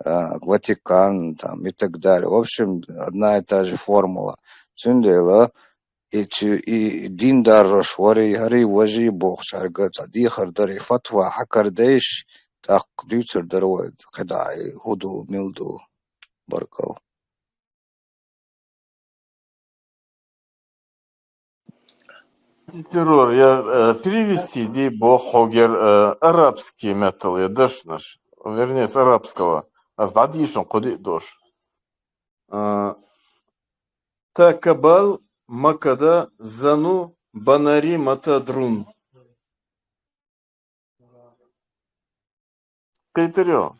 э, Ватикан, там, и так далее. В общем, одна и та же формула. Цундела и цу-, и дин даржош варий, хӀарий, важий бохучаьрга цхьа дехар дарий, фатва хьакхардайш, тӀаккха дуьйцур дара вай кхидӀа, и хӀун ду, мила ду. Баркалла. Террор, я, э, перевести ди боху хьогер, э, арабский меттала я дашнаш, вернее, с арабского. Ас дӀадийшина кху диъ дош. Э, Такабал макада зану банари матадрун. Кхийтирий хьо?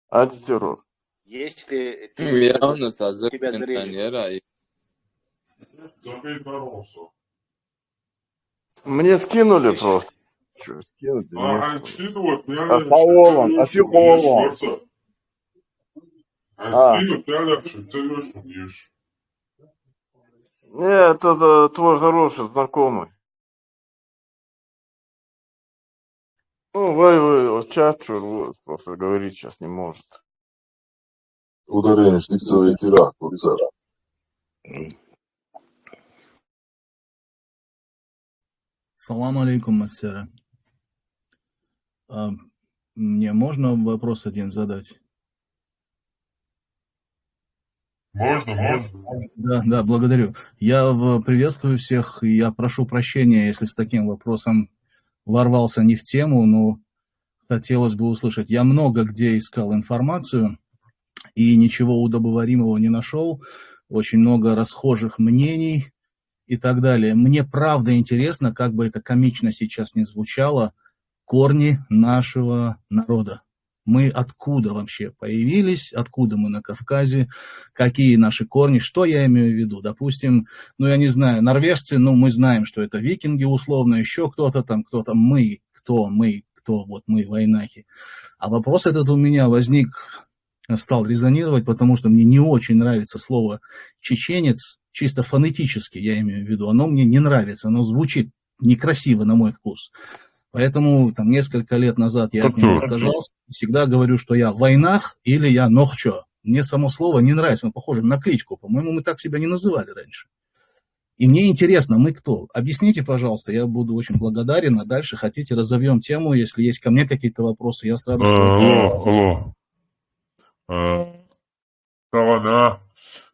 Антитеррор. Если ты М, я у нас тебя зарежут. Закрыть дорогу. Мне скинули просто. Чё, скинуть? А, скидывать, я А, не по знаю, Олан, а ты по Олан? А. Скинуть, я не знаю, ты не знаешь. Нет, это твой хороший знакомый. Ну, вы, вы, вот чат, чё, вот, просто говорить сейчас не может. Ударение, что ты целый теракт, вот это. Салам алейкум, мастера. А, мне можно вопрос один задать? Можно, можно. Да, да, благодарю. Я в-, приветствую всех, и я прошу прощения, если с таким вопросом ворвался не в тему, но хотелось бы услышать. Я много где искал информацию, и ничего удобоваримого не нашёл. Очень много расхожих мнений и так далее. Мне правда интересно, как бы это комично сейчас не звучало, корни нашего народа. Мы откуда вообще появились, откуда мы на Кавказе, какие наши корни, что я имею в виду? Допустим, ну, я не знаю, норвежцы, ну, мы знаем, что это викинги условно, ещё кто-то там, кто-то мы, кто мы, кто, вот мы, вайнахи. А вопрос этот у меня возник, стал резонировать, потому что мне не очень нравится слово «чеченец», чисто фонетически, я имею в виду, оно мне не нравится, оно звучит некрасиво на мой вкус. Поэтому там несколько лет назад я от него отказался. Всегда говорю, что я вайнах или я нохчо. Мне само слово не нравится, оно похоже на кличку. По-моему, мы так себя не называли раньше. И мне интересно, мы кто? Объясните, пожалуйста, я буду очень благодарен. А дальше хотите, разовьём тему, если есть ко мне какие-то вопросы, я с радостью отвечу. Алло, алло. Э, Тахана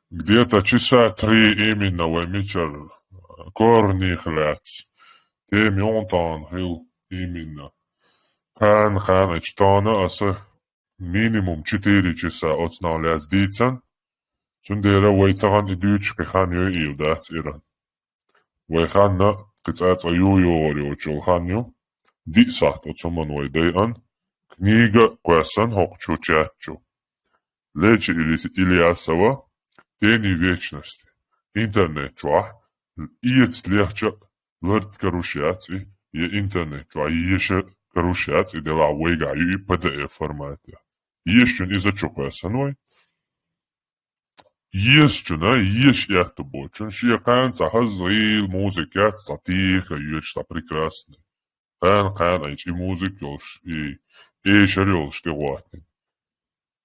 где-то часа три именно вай мичара корнех лаьцна. Тема юн тахана хила именно. Кхана, кхана, ичи тахана аса минимум четыре часа оцу нах лаьцна дийцан. Цундела вай тахана и дуьйцуш кхин хан йойийла дац иран. Вай ханна кхин цкъа-цкъа ю йогӀур йоцуш йолу хан ю. Диъ сахьт оцу хӀуманна вай дайан, книга а кхоьссина хӀокху чу чат чу. Лечи Илис-, Ильясова, «Тени вечности». Интернет чохь эца лехча а лард каруш яц и, я интернет чохь еша каруш яц и, делахь вайгахь ю и П Д Ф формате. Ешачун иза чу кхоьссина вай. Ешачунна, еша аьтто боцучунна, шен кхана цхьа хаза гӀийла музыка яц, цхьа тихо йоьдуш, цхьа прекрасный. Кхана, кхана, айча и музыка йолуш, и эшар йолуш тӀе гӀоттина.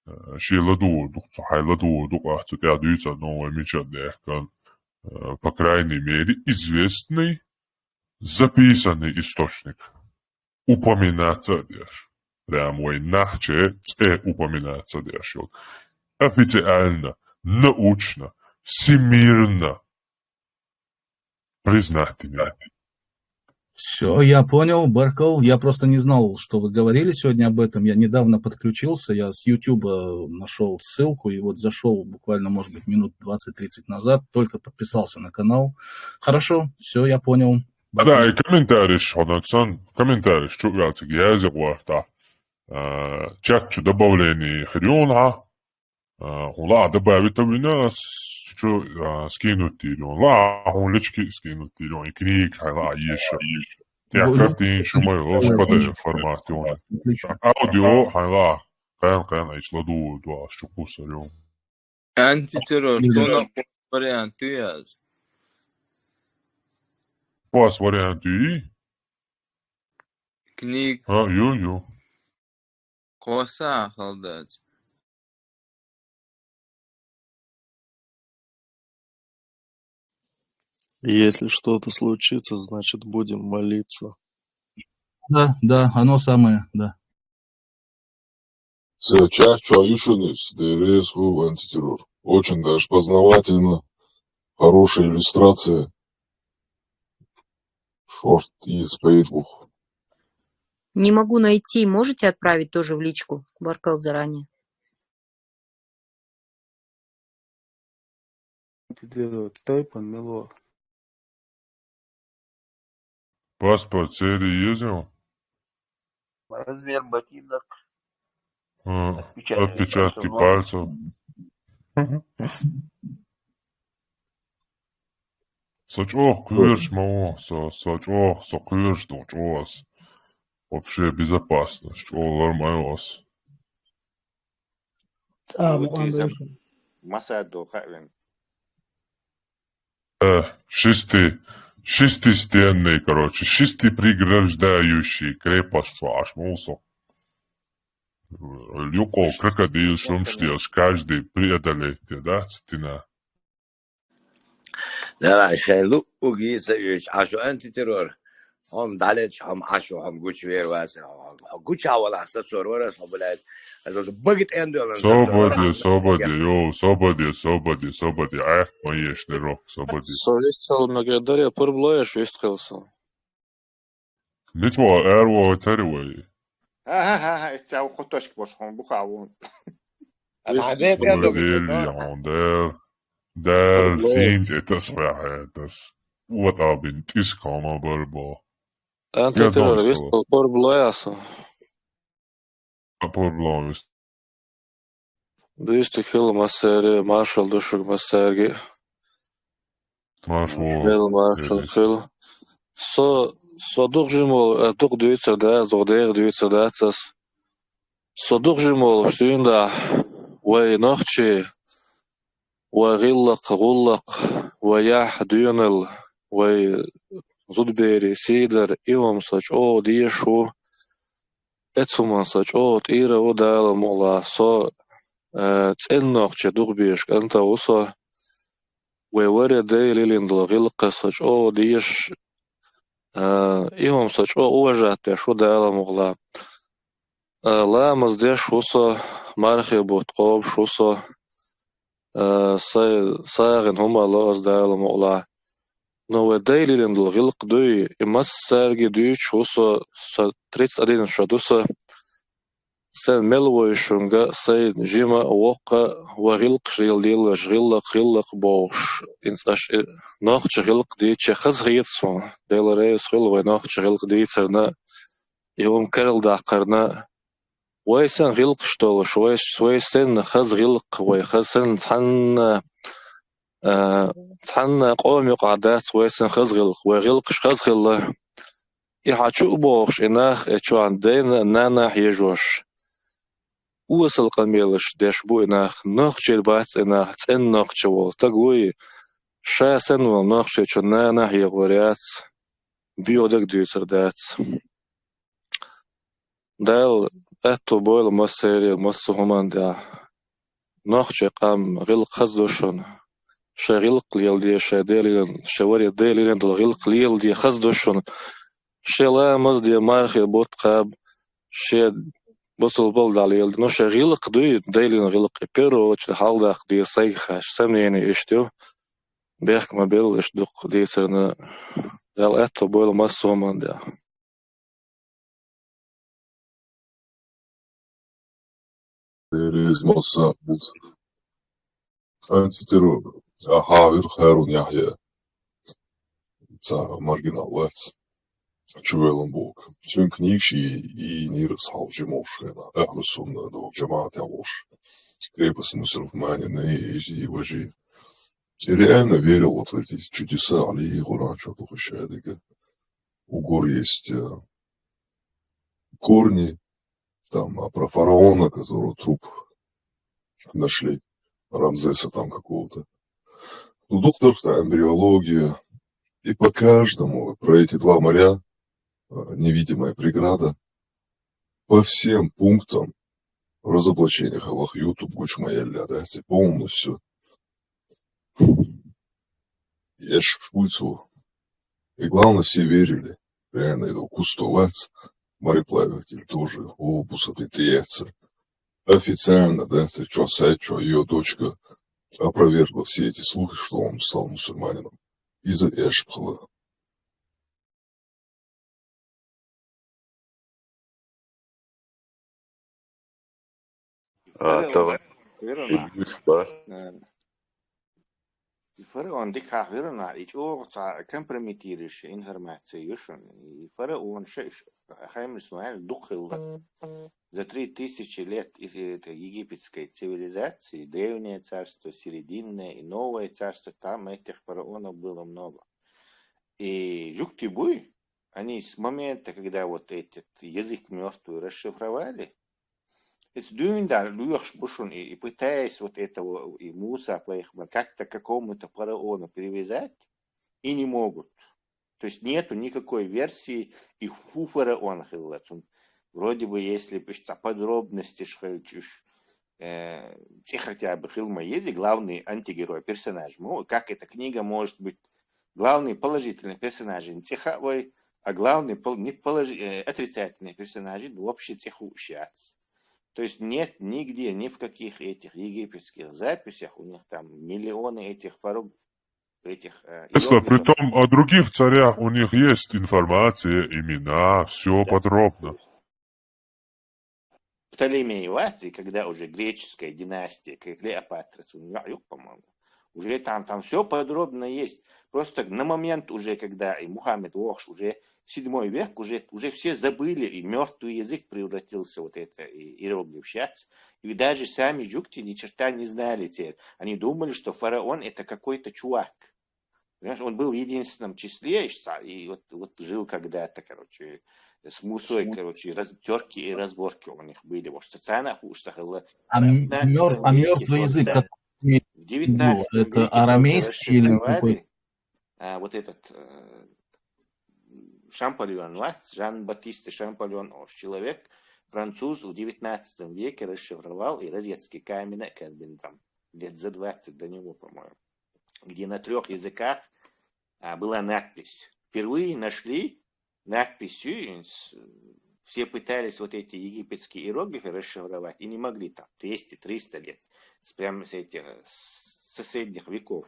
Э, шен ладугӀур ду, цу хьайн ладугӀур ду, къахь цу тӀехь дуьйцур ду вай мичара даьхкина, э, по крайней мере, известный, записанный источник. Упоминаться а деш. Прям вай нахче цӀе упоминаться а деш йолу. Официально, научно, всемирно признательный. Все, я понял, Баркал. Я просто не знал, что вы говорили сегодня об этом. Я недавно подключился, я с Ютуба нашел ссылку и вот зашел буквально, может быть, минут двадцать-тридцать назад, только подписался на канал. Хорошо, все, я понял. А, да, и комментарий хьо нагсан, комментарий чу вял цига яза гӀорта. А, чат чу добавление хир юна хьа. А, хьуна лаахь добавить а вина, ас чу, а, скинуть дийр ю. Лаахь хьуна лички скинуть дийр ю. И книга хьайн лаахь еша. Тя картин шу ма йолуш, П Д Ф формат ю. Отлично. Аудио хьайн лаахь. Кхайн, кхайн, айч ладугӀур ду, ас чу кхуссур ю. Антитеррор, шуна вариант ю яз? Кхос вариант ю? Книг. А, ю, ю. Кхоса халдац. Если что-то случится, значит, будем молиться. Да, да, оно самое, да. Все, чат чу ю шуна иза, дерригаш хӀу антитеррор. Очень даже познавательно, хорошая иллюстрация. Шорт из Фейсбук. Не могу найти. Можете отправить тоже в личку, Баркал, заранее? Антитеррор, Китай пан мело. Паспорт серия еза? Размер ботинок. А, отпечатки пальцев. Со чӀогӀа кхоьруш ма ву, со, со чӀогӀа, со кхоьруш ду чӀогӀа ас. Вообще безопасность, чӀогӀа лар ма ю ас. ЦӀа ма ву иза. Масад ду хаьа вен. Э, шести-, шестистенный, короче, шестипреграждающий крепость, что аж мусор. Юкъо крокодил, шумшти, аж каждый преодолеть, да, стена. Дала шайн луъуги ца уьш, Ӏашу антитеррор. Хьо-м дӀалеча, хьо-м Ӏашу, хьо-м гучувер вац, хьо, хьо гуча валахь, сацор вара, хьо, блядь. Аса баги тӀен доьлан. Собаде, собаде, йо, собаде, собаде, собаде. Ахь ма еш, нерок, собаде. Со вистхила мегар даре, пурба лоеш вистхила со. Мича вогӀу, ара вогӀу, тари вай? Ха-ха-ха, эццахь ву кху точка бош хьуна бухахь ву. Аса хьан ден тӀе а догуш Дела, хьуна, Дела. Дела, сийна цӀе тасваьхьа тас. Вот а бин тӀискал ма бар бо. Антитеррор, вистхила пурба лой аса. Пурба лой вист. Дуьйцу хила массаьрга, маршалла ду шуьга массаьрга. Маршалла. Хила маршалла, хила. Со, со дукха жима волу, э, дукха дуьйцур дац, дукха дегӀа дуьйцур дац ас. Со дукха жима волуш дуьйна дахь, вай нохчий, вай гӀиллакх, гӀуллакх, вай яхь, доьналла, вай зудберийн сий дар, и хӀума со чӀогӀа дезаш ву. Эцу хӀуманна со чӀогӀа тӀера ву Дала мукъалахь. Со, э, цӀена нохчий дукха безаш кӀант а ву со. Вай варе дай лелийна долу гӀиллакхаш со чӀогӀа дезаш, э, и хӀума со чӀогӀа уважать деш ву Дала мукъалахь. Э, ламаз деш ву со, мархи бутт кхобуш ву со. Э, сай, сагӀина хӀума а ло аса Дала мукъалахь. Но вай Дайлилан дола гӀиллакх дуй, и массаьрга дуьйцуш ву со, со тридцать один шо ду со, сайн мел вайшунга, сайн жима а, воккха а, вай гӀиллакхаш леладелаш, гӀиллакх, гӀиллакх бохуш, инца аш э, нохча гӀиллакх дийцача хаза хета суна, Дела реза хуьлда вай нохча гӀиллакх дийцарна, и хӀума карладаккхарна. Вай санна гӀиллакхаш долуш, вай, вай санна хаза гӀиллакх, вай хаза санна цхьанна, а, цхьанна къоман юкъахь дац вай санна хаза гӀиллакх, вай гӀиллакхаш хаза хилла. И хьан чу а бохуш, и нах, и чохь дайна а, нана а хьежош, осал къамелаш деш бу и нах, нохчий бац и нах, цӀена нохчи волу стаг вуй, ша санна волу нохчичун нана а хьехор яц, боьха дага дуьйцур дац. Дала аьтто бойла массеран, массо а хӀуманна тӀехь. Нохчийн къам гӀиллакх хаза ду шуна. Шайн гӀиллакх леладе, шайн Делан, шайн варе Делан долу гӀиллакх леладе хаза ду шуна. Шен ламаз де, мархи бутт кхаба, шен бусалба балла дӀалеладе. Ну, шайн гӀиллакх дуй, Делан гӀиллакх, и первую очередь хьалдаккха деза сайгахь, сомнение иштта ю. Бехк ма белла иштта дукха дийцарна. Дала аьтто бойла массо а хӀуманна тӀехь. Дела реза хуьлда, масса а бу. Антитеррор. Ахьа, вир Харун Яхьъя. Цхьа маргинал вац. Чувеллан боху. Цуьнан книгаш и, и нирас хьалжи молуш хенахь. Ахьлу сунна долу жамаӀат а волуш. Крепость мусульманина и, и, и важи. И реально верил вот в эти чудеса, Али, Къуръан чохь духуш а дика. У гор есть, э, корни, там, а про фараона, которого труп нашли, Рамзеса там какого-то. Ну, доктор, там, эмбриология. И по каждому, про эти два моря, э, невидимая преграда, по всем пунктам разоблачения халах YouTube гучма елля, да, это полностью. Я ж шпульцу. И главное, все верили. Реально, это кустовец, мореплаватель тоже, о, бусады яйца. Официально, да, это чё, сайт, чё, её дочка опровергла все эти слухи, что он стал мусульманином. Из-за Эшпхала. А, товарищ Ильюш, ба? Э, и фараон дика хьахвирна, и чӀогӀа цхьа компрометирующая информация ю шуна. И фараон ша, ш-, Хаймарис Муайна дукха хилла. За три тысячи лет из-, это, египетской цивилизации, древнее царство, серединное и новое царство, там этих фараонов было много. И жугтий буй, они с момента, когда вот этот язык мёртвый расшифровали, эца дуьйна дар лоьхуш бу шуна и, и пытаясь вот этого, и Муса пайхамар как-то к какому-то фараону привязать, и не могут. То есть нету никакой версии, и хӀун фараон хилла цуьнан. Вроде бы, если б иштта подробности хилча уьш, э, цӀе хотя бы хила ма еза, главный антигерой, персонаж. Ну, как эта книга может быть главный положительный персонажийн цӀе хаьа вай, а главный пол-, не положи-, э, отрицательный персонажийн вообще цӀе хууш яц. То есть нет нигде, ни в каких этих египетских записях, у них там миллионы этих фараонов, этих, э, иероглифов. Притом о других царях у них есть информация, имена, всё подробно. Птолемей вац, и когда уже греческая династия, Клеопатра, у неё, по-моему, уже там, там всё подробно есть. Просто на момент уже, когда и Мухаммед вохуш, уже седьмой век, уже, уже все забыли, и мёртвый язык превратился, вот это, и иероглиф щас. И даже сами жугти ни черта не знали теперь. Они думали, что фараон — это какой-то чувак. Понимаешь, он был в единственном числе, и ша-, и вот, вот жил когда-то, короче, с Мусой, короче, раз-, тёрки и разборки у них были. Может, социальная хушта была. А м-, мёр-, а мёртвый язык, который в девятнадцатом веке только расшифровали, а, вот этот, э, Шампольон, вац, Жан-Батист Шампольон, ош человек, француз, в девятнадцатом веке расшифровал и розетский камень, как бы там, лет за двадцать до него, по-моему, где на трёх языках, а, была надпись. Впервые нашли надпись, и с-, все пытались вот эти египетские иероглифы расшифровать, и не могли там, двести-триста лет, с-, прямо с этих, с-, со средних веков.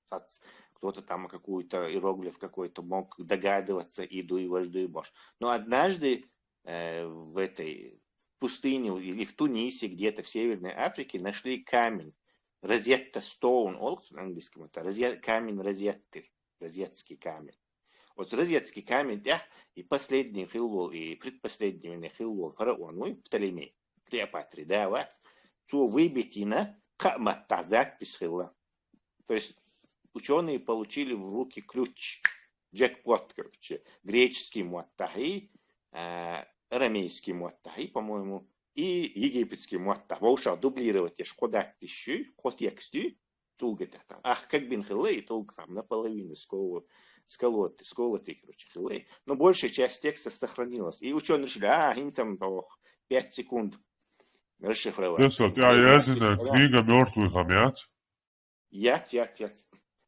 Сац-, кто-то там какую-то иероглиф какой-то мог догадываться, и дуй, вож дуй, бош. Но однажды, э, в этой пустыне или в Тунисе, где-то в Северной Африке, нашли камень. Розетта Стоун, олхтун английском это, розет-, камень Розетты, розетский камень. Вот розетский камень, да, и последний хилвол, и предпоследний хилвол фараон, ну, и Птолемей, Клеопатри, да, вот. Цо выбить ина, каматта запись хилла. То есть ученые получили в руки ключ, джекпот, короче, греческий муаттахи, э, арамейский муаттахи, по-моему, и египетский муаттах. Вообще дублировать еш кодат пищу, код тексты, тулга там. Ах, как бин хилы, и тулга там наполовину сколо-, сколот-, сколотый, короче, хилы. Но большая часть текста сохранилась. И ученые решили, а, хинцам, ох, пять секунд расшифровать. Десять, а, я знаю, книга мертвых, а, мят? Яц, яц, яц.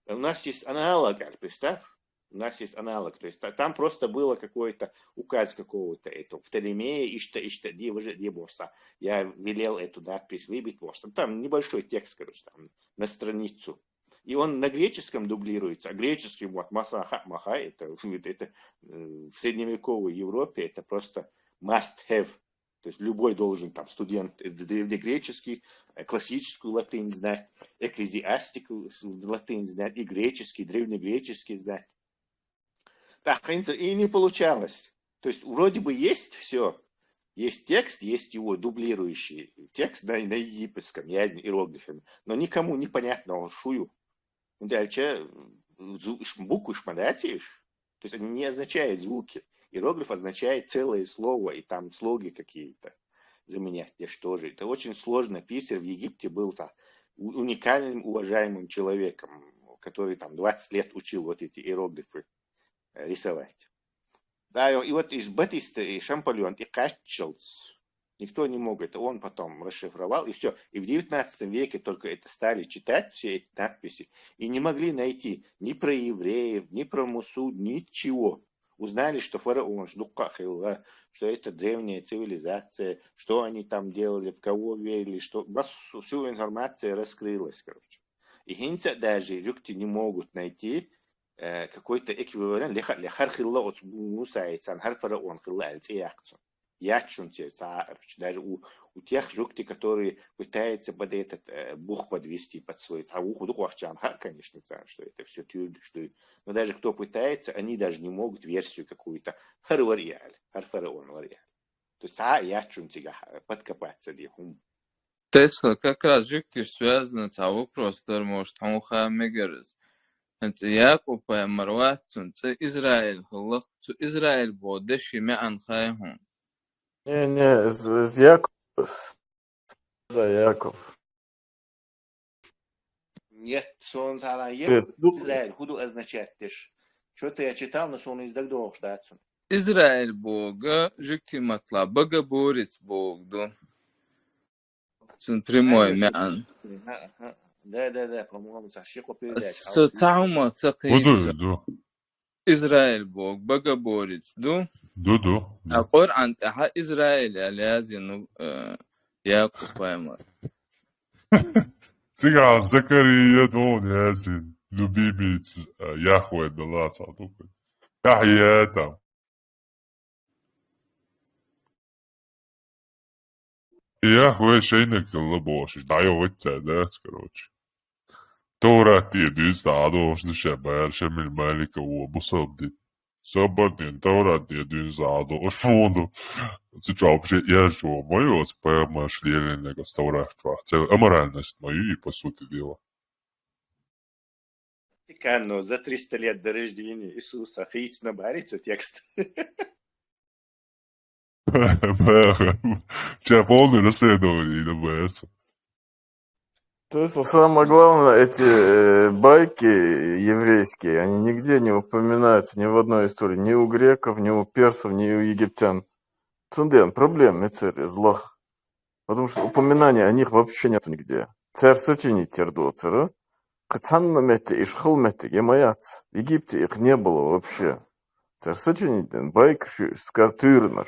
У нас есть аналог, представь. У нас есть аналог. То есть та-, там просто было какой-то указ какого-то этого Птолемея, ишта, ишта, ди, воже, ди, бошса. Я велел эту надпись выбить, бошса. Там небольшой текст, короче, там на страницу. И он на греческом дублируется, а греческий вот масаха, маха, это, это, э, в средневековой Европе это просто must have. То есть любой должен там студент, э, древнегреческий, э, классическую латынь знать, экклезиастику с-, латынь знать, и греческий, древнегреческий знать. Так, в принципе, и не получалось. То есть вроде бы есть все, есть текст, есть его дублирующий текст на, на египетском, я иероглифами, но никому непонятно, он шую. Ну, дальше, э, зу-, ш-, буквы шмадатишь, то есть они не означают звуки. Иероглиф означает целое слово, и там слоги какие-то заменять, я что же. Это очень сложно. Писарь в Египте был та-, у-, уникальным, уважаемым человеком, который там двадцать лет учил вот эти иероглифы, э, рисовать. Да, и, и вот из Батиста и Шампольон и Каччелс никто не мог это. Он потом расшифровал, и все. И в девятнадцатом веке только это стали читать, все эти надписи, и не могли найти ни про евреев, ни про Мусу, ничего. Узнали, что фараон, что дукка хилла, что это древняя цивилизация, что они там делали, в кого верили, что вас-, всю информация раскрылась, короче. И хинца даже жукти не могут найти, э, какой-то эквивалент, леха-, ле хар хилла оц Муса яйцан, хар фараон хилла аль цеяхцун. Ячун те ца арч. Даже у, у тех жукти, которые пытаются под этот, э, бух подвести под свой, ца уху дух вахчан, ха, конечно, ца, что это все твердо, что и-, но даже кто пытается, они даже не могут версию какую-то, хар вариаль, хар фараон вариаль. То есть ца ячун тига, э, подкопаться ди хум. Тесла, как раз жуктиш связано ца вопрос, дар, может, хьун ха мегараз. ХӀанз Якъуб пайхамар вац цун цӀи Израиль хилла, цу Израиль бо деши маӀан хай хьун. Не, не, з-, з-, Яков. Да, Яков. Нет, сон цара еп Нет, ну, Израиль, худу означает деш. Что-то я читал, но сон из дагдохш дацун. Израиль бога, жуктин матла, богоборец бог ду. Цун прямой Правильно, маӀан. Ага, ага. Да, да, да, по-моему, ца шико передача. С-, ца хӀума ца Буду, кхийса. Ду. Израиль бог, богоборец ду. Ду, ду, ду. А Къуръан тӀехьа Израиль аьлла язйина, э, Якъуб пайхамар. Цигам Закария ду язйина, любимец, э, Яхве да лаца ду. Яхья там. Яхве шайнакалла бошаш, дӀайовхӀийтта дац, короче. Товрат тӀе дуьйцу дӀадохуш ду ша бара, Шамил Маликов бусалба дин. Собар дин, Товрат тӀе дуьйцу дӀадохуш фонду. Цу чӀоагӀа ше яр чӀоагӀа ма йоцу, пайхамарш лелийнарг оцу Товрат чохь. Церан аморальность ма ю и, по сути дела. Ватикано за триста лет до рождения Иисуса хийцина бара цу текст. Ша полный расследование добавится. То есть, самое главное, эти, э, байки еврейские, они нигде не упоминаются, ни в одной истории, ни у греков, ни у персов, ни у египтян. Цундела проблема меца из лах. Потому что упоминания о них вообще нету нигде. Церан сочинить яр доцура, кхин цхьанна метте иш хала меттиг я ма яц. В Египте их не было вообще. Церан сочинить ден байка шу ска туьйранаш.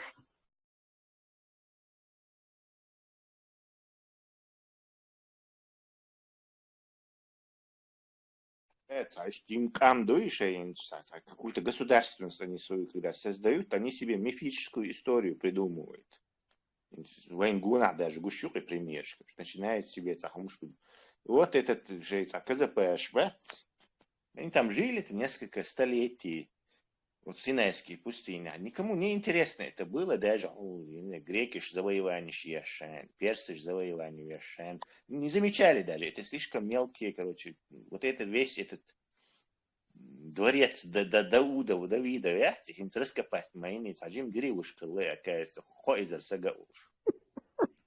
Ца иш дим къам дуй шайин, ца, ца какую-то государственность они свою, когда создают, они себе мифическую историю придумывают. Вайн гуна даже гущук и примершка. Начинает себе ца хумуш придум-, вот этот же ца К З П швец. Они там жили-то несколько столетий. Вот в Синайской пустыне. Никому не интересно это было, даже у, не знаю, греки ж завоевание шьяшен, персы ж завоевание вешен. Не замечали даже, это слишком мелкие, короче. Вот это весь этот дворец Д- Д- Дауда, Давида, я, тихин раскопать, моими сажим деревушка, оказывается, хо из Арсага уж.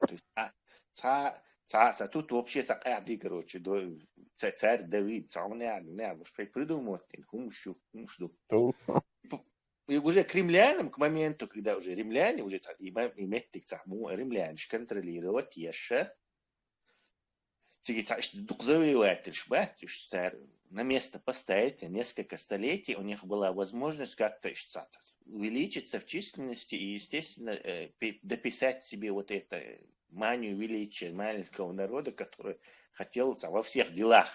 То есть, а, ца, ца, ца, тут вообще ца, а, ди, короче, до, ца- царь Давид, ца, он, я, не, уж придумал, тин, хумшу, хумшу. И уже к римлянам, к моменту, когда уже римляне, уже ца- и ма- и меттик ца му римляне ж контролировать, ещё, циги ца ишти дук завоеватель шбат, уж царь на место поставить, несколько столетий у них была возможность как-то ишти ца- увеличиться в численности и, естественно, э, пи- дописать себе вот это, э, манию величия маленького народа, который хотел ца- во всех делах.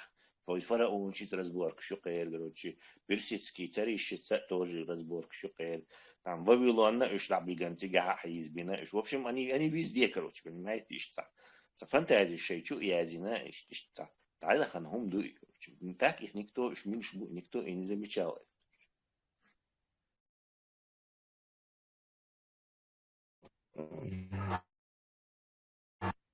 То есть фараон чит разборка шукер, короче, персидский царь ищет ца- тоже разборка шукер. Там Вавилон на уж лабиган цига ха- избина уж. В общем, они, они везде, короче, понимаете, ишти ца. Ца фантазия шей чу язина ишти ца. Тайла хан хум дуй, короче. Так их никто, уж меньше бу- никто и не замечал.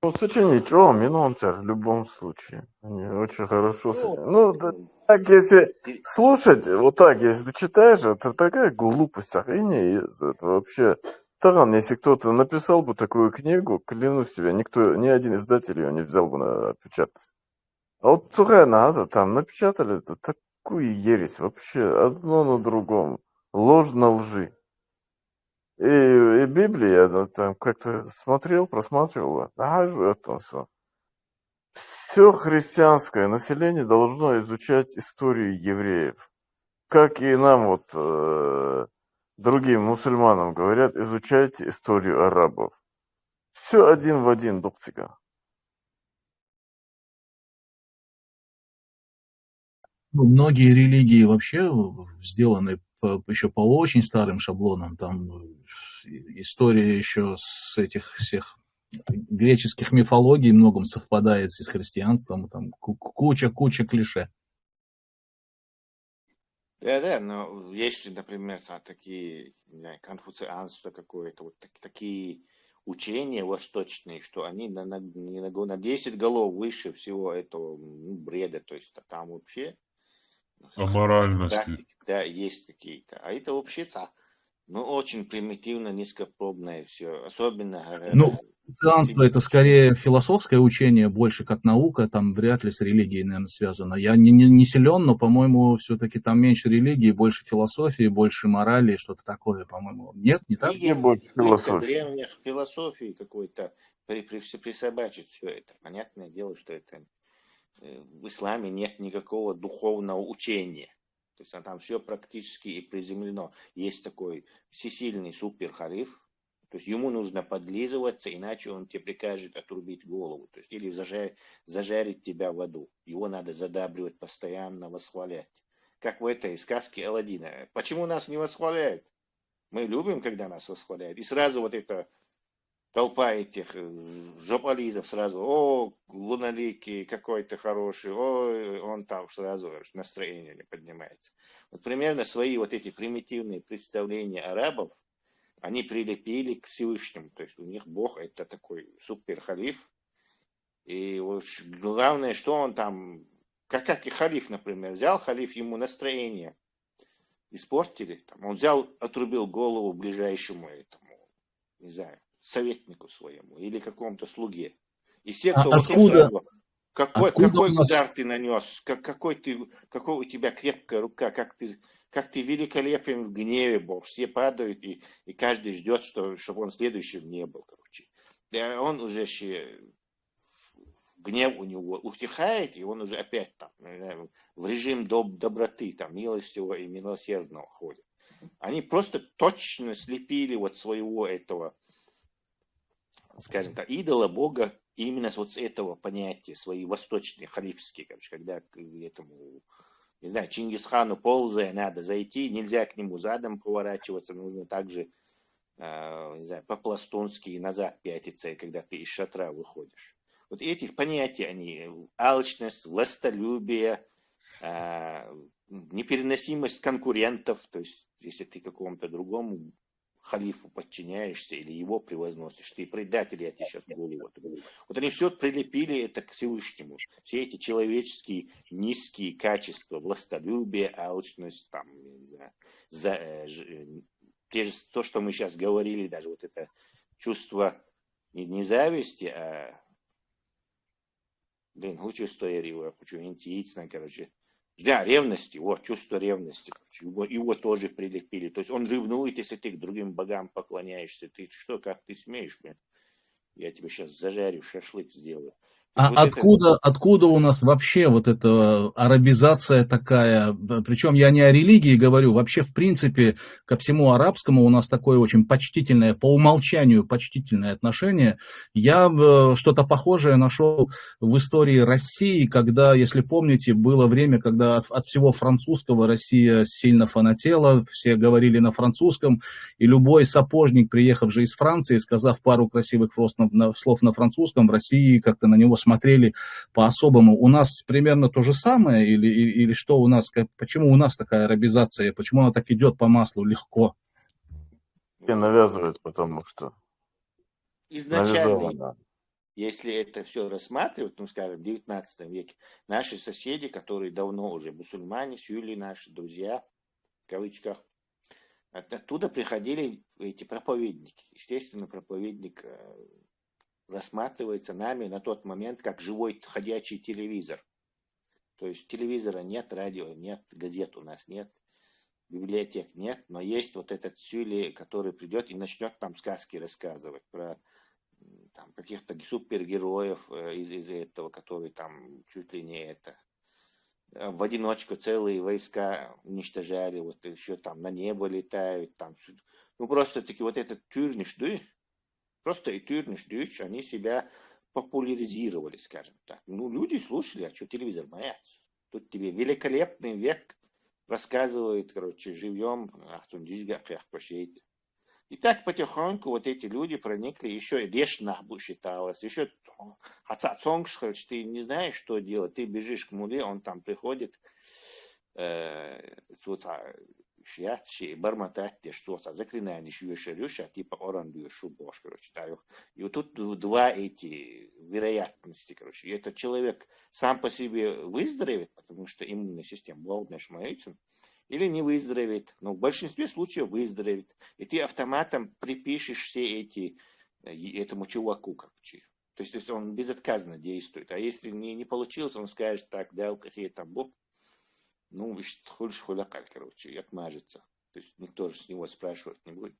Ну, сочинить, о, Минонцер в любом случае. Они очень хорошо... Ну, да, так, если слушать, вот так, если ты читаешь, это такая глупость, ахренеть, это вообще... Таган, если кто-то написал бы такую книгу, клянусь тебе, никто, ни один издатель ее не взял бы на печатать. А вот, слушай, надо, там напечатали-то такую ересь, вообще одно на другом, ложь на лжи. И, и Библия, да, там как-то смотрел, просматривал, а же это все. Все христианское население должно изучать историю евреев. Как и нам вот, э, другим мусульманам говорят, изучайте историю арабов. Все один в один, дук цига. Ну, многие религии вообще сделаны еще по очень старым шаблонам. Там, э, история еще с этих всех греческих мифологий многом совпадает с христианством. Там ку- куча-куча клише. Да, да, но есть же, например, ца- такие, не знаю, конфуцианство какое-то, вот так- такие учения восточные, что они на, на, не на, го- на десять голов выше всего этого, ну, бреда, то есть а там вообще... О моральности. Практики, да, есть какие-то. А это вообще ца- ну, очень примитивно, низкопробное все. Особенно... э, Ну, конфуцианство — это скорее философское учение, больше как наука, там вряд ли с религией, наверное, связано. Я не, не, не силен, но, по-моему, все-таки там меньше религии, больше философии, больше морали, что-то такое, по-моему. Нет, не так? Религия Где больше попытка философии? Древних философий какой-то при, при- все присобачить все это. Понятное дело, что это э, в исламе нет никакого духовного учения. То есть а там все практически и приземлено. Есть такой всесильный суперхалиф, то есть ему нужно подлизываться, иначе он тебе прикажет отрубить голову, то есть или зажарить, зажарить тебя в аду. Его надо задабривать постоянно, восхвалять. Как в этой сказке Аладдина. Почему нас не восхваляют? Мы любим, когда нас восхваляют. И сразу вот эта толпа этих э, жопализов сразу: «О, луналикий, какой ты хороший, о, он там», сразу настроение не поднимается. Вот примерно свои вот эти примитивные представления арабов они прилепили к Всевышнему. То есть у них Бог — это такой суперхалиф. И вот ш- главное, что он там, как, как и халиф, например, взял халиф, ему настроение испортили, там, он взял, отрубил голову ближайшему этому, не знаю, советнику своему или какому-то слуге. И все, А кто вокруг, откуда- сразу: «Какой, откуда какой у нас- удар ты нанес? Как, какой ты, какой у тебя крепкая рука? Как ты, как ты великолепен в гневе, Бог!» Все падают, и, и каждый ждет, что, чтобы он следующим не был, короче. Да, он уже щи- гнев у него утихает, и он уже опять там, э, в режим доб- доброты, там, милостивого и милосердного ходит. Они просто точно слепили вот своего этого, скажем так, идола, бога, именно с вот с этого понятия, свои восточные, халифские, короче, когда к этому не знаю, Чингисхану ползая надо зайти, нельзя к нему задом поворачиваться, нужно также, а, не знаю, по-пластунски назад пятиться, когда ты из шатра выходишь. Вот этих понятий они, алчность, властолюбие, а, непереносимость конкурентов, то есть если ты какому-то другому халифу подчиняешься или его превозносишь, ты предатель, я тебе сейчас голову отрублю. Вот они все прилепили это к Всевышнему. Все эти человеческие низкие качества, властолюбие, алчность, там, не знаю, за, э, ж- э, те же, то, что мы сейчас говорили, даже вот это чувство не, не зависти, а, блин, хочу историю, хочу интуитивно, короче. Да, ревности, вот, чувство ревности, короче, его, его тоже прилепили. То есть он ревнует, если ты к другим богам поклоняешься. Ты что, как ты смеешь, блин? Я тебе сейчас зажарю, шашлык сделаю. А вот откуда, это... откуда у нас вообще вот эта арабизация такая? Причем я не о религии говорю, вообще в принципе ко всему арабскому у нас такое очень почтительное, по умолчанию почтительное отношение. Я э, что-то похожее нашел в истории России, когда, если помните, было время, когда от, от всего французского Россия сильно фанатела, все говорили на французском, и любой сапожник, приехавший из Франции, сказав пару красивых слов на, на, слов на французском, в России как-то на него смотрели по-особому. У нас примерно то же самое, или, или что у нас, как, почему у нас такая арабизация, почему она так идет по маслу легко? И навязывают, потому что изначально, если это все рассматривать, ну, скажем, в девятнадцатом веке, наши соседи, которые давно уже мусульмане, сюли, наши друзья, в кавычках, оттуда приходили эти проповедники. Естественно, проповедник э, рассматривается нами на тот момент как живой ходячий телевизор. То есть телевизора нет, радио нет, газет у нас нет, библиотек нет, но есть вот этот Сюли, который придет и начнет там сказки рассказывать про там, каких-то супергероев э, из, из этого, которые там чуть ли не это э, в одиночку целые войска уничтожали, вот еще там на небо летают, там, ну просто таки вот этот тюрниш, да, просто и тюрниш, да, они себя популяризировали, скажем так. Ну, люди слушали, а что телевизор моя? Тут тебе великолепный век рассказывает, короче, живьем, ахтун дижга, и так потихоньку вот эти люди проникли, еще и дешнахбу считалось, еще хаца цонгшхаль, ты не знаешь, что делать, ты бежишь к муле, он там приходит, э, цуца шият ши бормотать, те что ца заклинание шуешерюша, типа оран шу бош, короче, да, и вот тут два эти вероятности, короче, и этот человек сам по себе выздоровеет, потому что иммунная система волнуешь моицин, или не выздоровеет, но в большинстве случаев выздоровеет, и ты автоматом припишешь все эти э, этому чуваку, короче. То есть, то есть он безотказно действует. А если не, не получилось, он скажет так, дал какие там бог, ну, хульш хулякаль, короче, и отмажется. То есть никто же с него спрашивать не будет.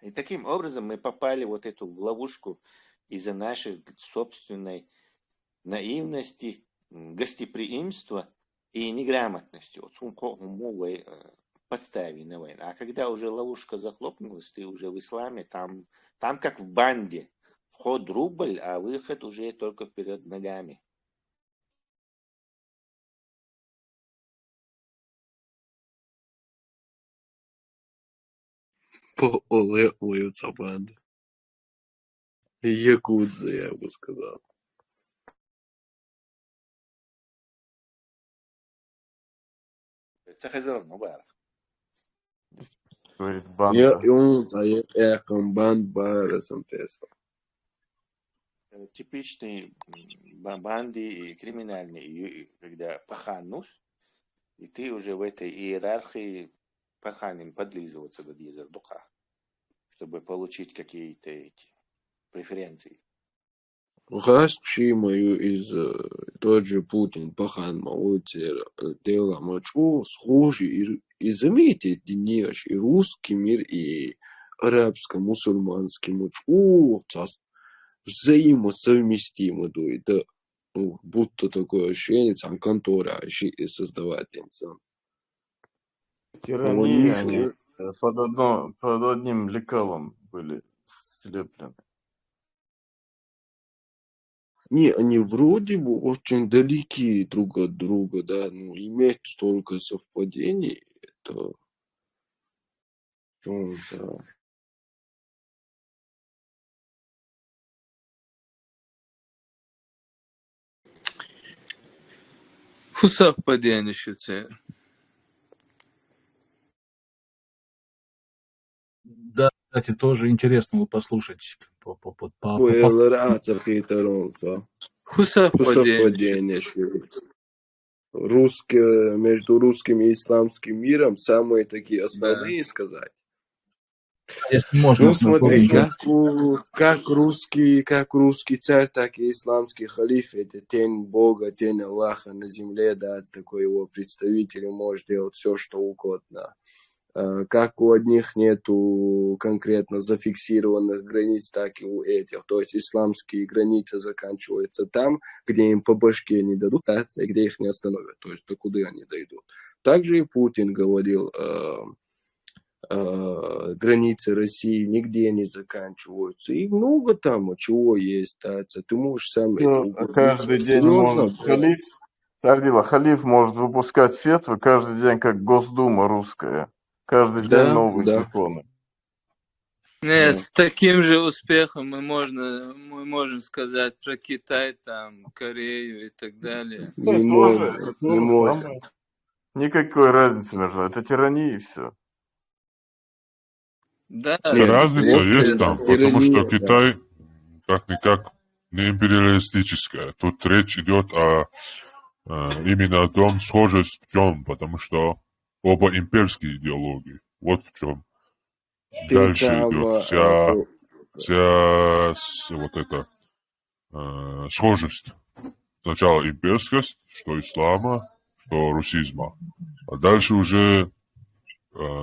И таким образом мы попали вот эту в ловушку из-за нашей собственной наивности, гостеприимства и неграмотности. Вот подстави на войну. А когда уже ловушка захлопнулась, ты уже в исламе, там, там как в банде. Вход рубль, а выход уже только перед ногами. По оле мою цабанду. Якудза, я бы сказал. Це хазар, ну, бар. Говорит, Я банда. и он за я эком бан бара сам тесо. Э, Типичный м, ба- банды и криминальный, и- и когда паханус, и ты уже в этой иерархии паханин подлизываться до дизер духа, чтобы получить какие-то эти преференции. Газ чи мою из э, тот же Путин пахан мою тер дела мачу схожи и и заметьте днеш и русский мир и арабско-мусульманский мучу цас взаимосовместимы дуй да, ну, будто такое ощущение сам контора щи и создавать инсан. Тирания Они они э, под, одно, под одним лекалом были слеплены. Не, они вроде бы очень далеки друг от друга, да, но иметь столько совпадений, это... Что за... Фу совпадение считается. Да, кстати, тоже интересно вот послушать по, по, по, по, Ой, по- Эльдар, а, Цахитарон, со. Фу Что совпадение. совпадение, что ли? Русские, между русским и исламским миром самые такие основные сказать. Если можно, Ну, смотри, напомню. как, у, как русский, как русский царь, так и исламский халиф, это тень Бога, тень Аллаха на земле, да, такой его представитель, и может делать все, что угодно. Э, Как у одних нету конкретно зафиксированных границ, так и у этих. То есть исламские границы заканчиваются там, где им по башке не дадут, да, и где их не остановят, то есть до куда они дойдут. Также и Путин говорил, э, э, границы России нигде не заканчиваются. И много там чего есть, да, это ты можешь сам это Ну, углубиться. каждый день Серьезно, может халиф, Сардила, халиф может выпускать фетвы каждый день, как Госдума русская. Каждый день Да, новые да. законы. Не, Да. с таким же успехом мы можно, мы можем сказать про Китай, там, Корею и так далее. Не Тоже, можем, это не тоже можем. самое. Никакой разницы между. Это тирания и все. Да, Нет, Разница это есть же там, потому что тирания, да. Китай как-никак не империалистическая. Тут речь идет о э, именно о том, схожесть в чем, потому что оба имперские идеологии. Вот в чем. Дальше Там, идет а, вся, а, вся с- вот эта э, схожесть. Сначала имперскость, что ислама, что русизма. А дальше уже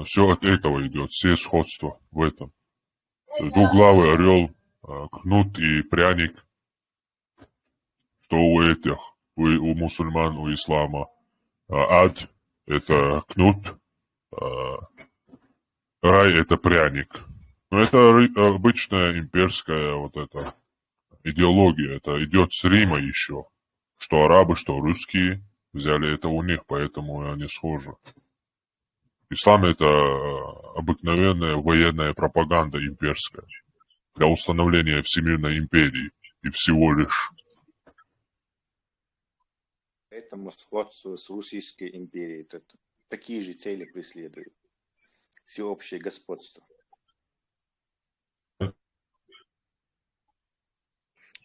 все от этого идет, все сходства в этом. Двуглавый орел, кнут и пряник, что у этих, у, у мусульман, у ислама. А ад — это кнут, а рай — это пряник. Но это ры- обычная имперская вот эта идеология. Это идет с Рима еще. Что арабы, что русские взяли это у них, поэтому они схожи. Ислам — это э, обыкновенная военная пропаганда имперская для установления всемирной империи и всего лишь. Поэтому сходство с Российской империей, это такие же цели преследует. Всеобщее господство.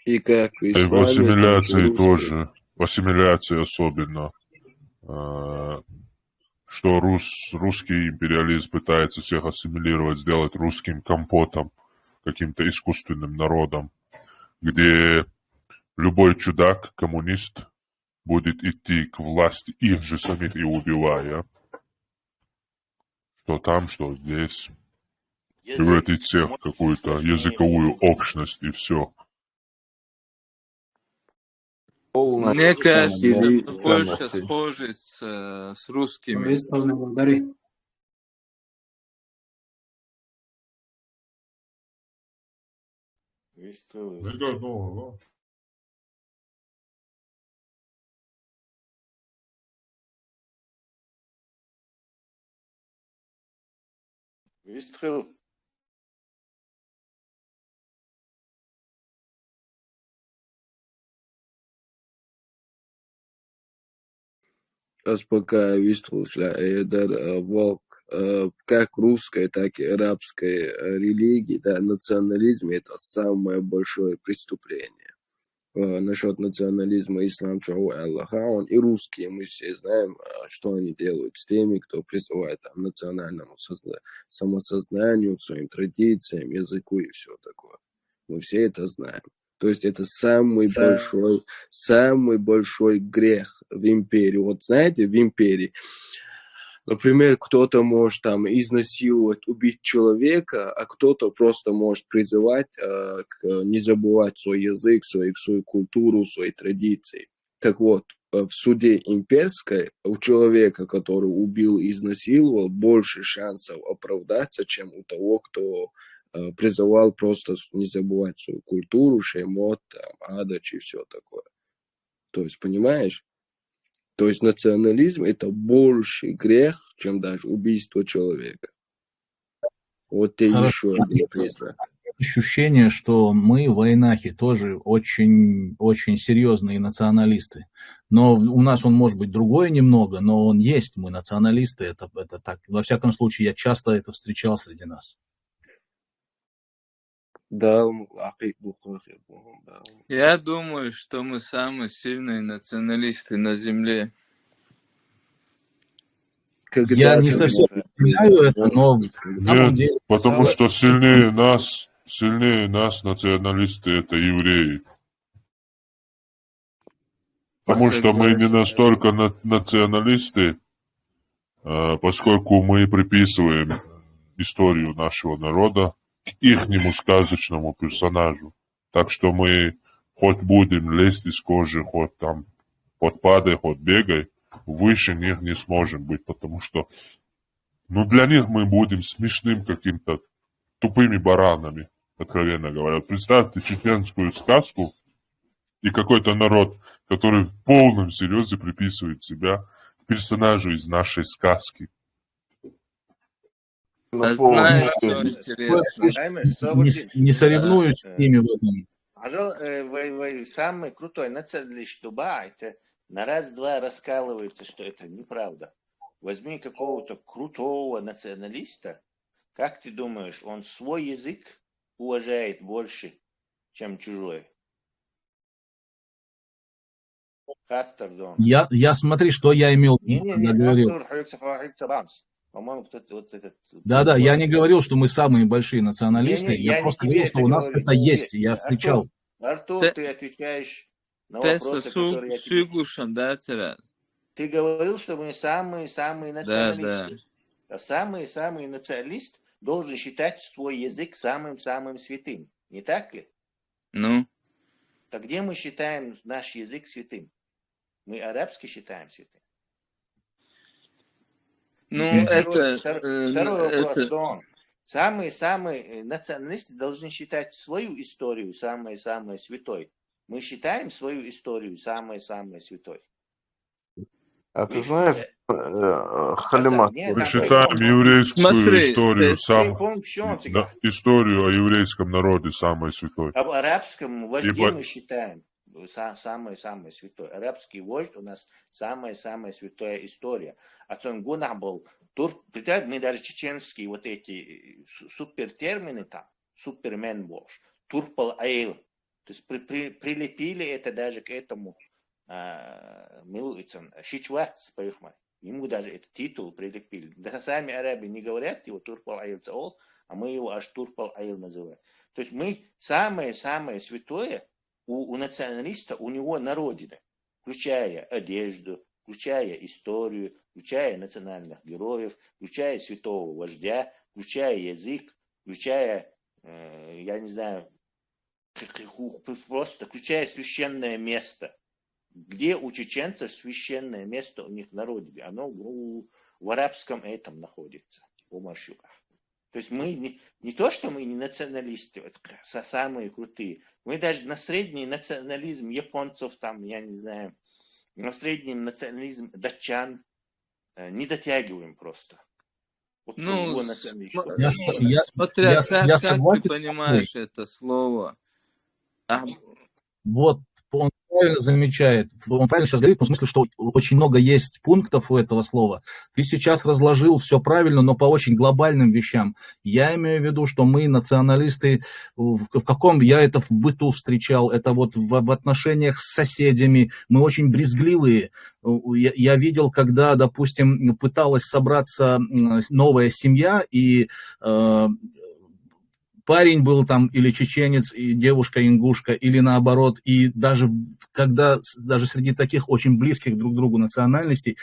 И как в И в исламе, так и в ассимиляции русском. Тоже. В ассимиляции особенно. Э, Что рус, русский империализм пытается всех ассимилировать, сделать русским компотом, каким-то искусственным народом, где любой чудак, коммунист, будет идти к власти их же самих и убивая. Что там, что здесь. Язык Превратить всех в может какую-то сложнее языковую перейти. Общность и все. Мне кажется, Или что больше ценности. Схожесть с, э, с русскими. Приветствую, благодарю. Выстрелы. Мне кажется, ну, ну. Выстрел. Успокаиваюсь, слушай, Эльдар, э, Волк, э, как русская, так и арабская э, религии, да, национализм — это самое большое преступление. Э, Насчет национализма ислам чего Аллаха, он и русские, мы все знаем, э, что они делают с теми, кто призывает там национальному созна- самосознанию, к своим традициям, языку и все такое. Мы все это знаем. То есть это самый Са- большой, самый большой грех в империи. Вот знаете, в империи, например, кто-то может там изнасиловать, убить человека, а кто-то просто может призывать э, к, не забывать свой язык, свою, свою культуру, свои традиции. Так вот, э, в суде имперской у человека, который убил и изнасиловал, больше шансов оправдаться, чем у того, кто э, призывал просто с- не забывать свою культуру, шемот, там, адач и все такое. То есть, понимаешь? То есть национализм — это больше грех, чем даже убийство человека. Вот ты Хорошо. Еще один признак. Ощущение, что мы, вайнахи, тоже очень, очень серьезные националисты. Но у нас он может быть другой немного, но он есть, мы националисты, это, это так. Во всяком случае, я часто это встречал среди нас. Да, м, ахи, бу, ахи, бу, да. Я думаю, что мы самые сильные националисты на земле. Когда Я не ты совсем говоришь, разделяю это, но на самом Нет, деле потому что сильнее нас, сильнее нас националисты — это евреи. Потому что мы не настолько на- националисты, э, поскольку мы приписываем историю нашего народа к ихнему сказочному персонажу. Так что мы хоть будем лезть из кожи, хоть там хоть падай, хоть бегай, выше них не сможем быть, потому что, ну, для них мы будем смешным каким-то, тупыми баранами, откровенно говоря. Вот представьте чеченскую сказку и какой-то народ, который в полном серьезе приписывает себя персонажу из нашей сказки. А знаешь, что интересно? Аймер, не, с- не соревнуюсь с ними в этом. Пожалуй, э, вы, вы самый крутой националист, что ба, это на раз-два раскалывается, что это неправда. Возьми какого-то крутого националиста, как ты думаешь, он свой язык уважает больше, чем чужой? Хаттер, да. Я, я смотри, что я имел в Не, виду, не, когда не, говорил. Артур Хьюкс, Хьюкс Абрамс. По-моему, кто-то вот этот. Да, да, я не говорил, что мы самые большие националисты, Не, не, я я не просто тебе говорил, это что у нас говорю, это не есть, тебе. я Артур, встречал. Артур, Те- ты отвечаешь на Тесла вопросы, которые я тебе... Сюгушан, да, тераз. Ты говорил, что мы самые-самые Да, да. националисты. А самый-самый националист должен считать свой язык самым-самым святым. Не так ли? Ну, Так где мы считаем наш язык святым? Мы арабский считаем святым. ну, Теперь это, второй, втор- э, второй вопрос, это, Дон. Самые-самые э, националисты должны считать свою историю самой-самой святой. Мы считаем свою историю самой-самой святой. А ты Видишь, знаешь, э, э, э, Халимат, нет, Мы там считаем по-, еврейскую Смотри, историю ты- самой, по-моему, всё, он да, историю о еврейском народе самой святой. Об арабском вожде Ибо- мы считаем са- самое-самое святое. Арабский вождь у нас самая-самая святая история. А Цонгунах был тур, представь, мы даже чеченские вот эти э, су- супертермины там, супермен волш, турпал айл. То есть при- при- прилепили это даже к этому а, Милуицын, Шичвац Пейхман. Ему даже этот титул прилепили. Да сами арабы не говорят его турпал айл цаол, а мы его аж турпал айл называем. То есть мы самое-самое святое у, у националиста, у него на родине, включая одежду, включая историю, включая национальных героев, включая святого вождя, включая язык, включая, э, я не знаю, к- к- ху- просто включая священное место. Где у чеченцев священное место у них на родине? Оно у- в арабском этом находится, у Маршука. То есть мы не, не то, что мы не националисты, вот, к- са- самые крутые. Мы даже на средний национализм японцев, там, я не знаю, на средний национализм датчан э, не дотягиваем просто. Вот Ну, его с- националист. см- Я, с- я, смотря я, как, я как ты согласен с тобой. Понимаешь это слово. А, Вот он правильно замечает, он правильно сейчас говорит, ну, в смысле, что очень много есть пунктов у этого слова. Ты сейчас разложил все правильно, но по очень глобальным вещам. Я имею в виду, что мы националисты, в, в каком я это в быту встречал, это вот в, в отношениях с соседями, мы очень брезгливые. У- я, я видел, когда, допустим, пыталась собраться м, новая семья, и э, парень был там или чеченец, и девушка ингушка, или наоборот, и даже в- когда с- даже среди таких очень близких друг другу национальностей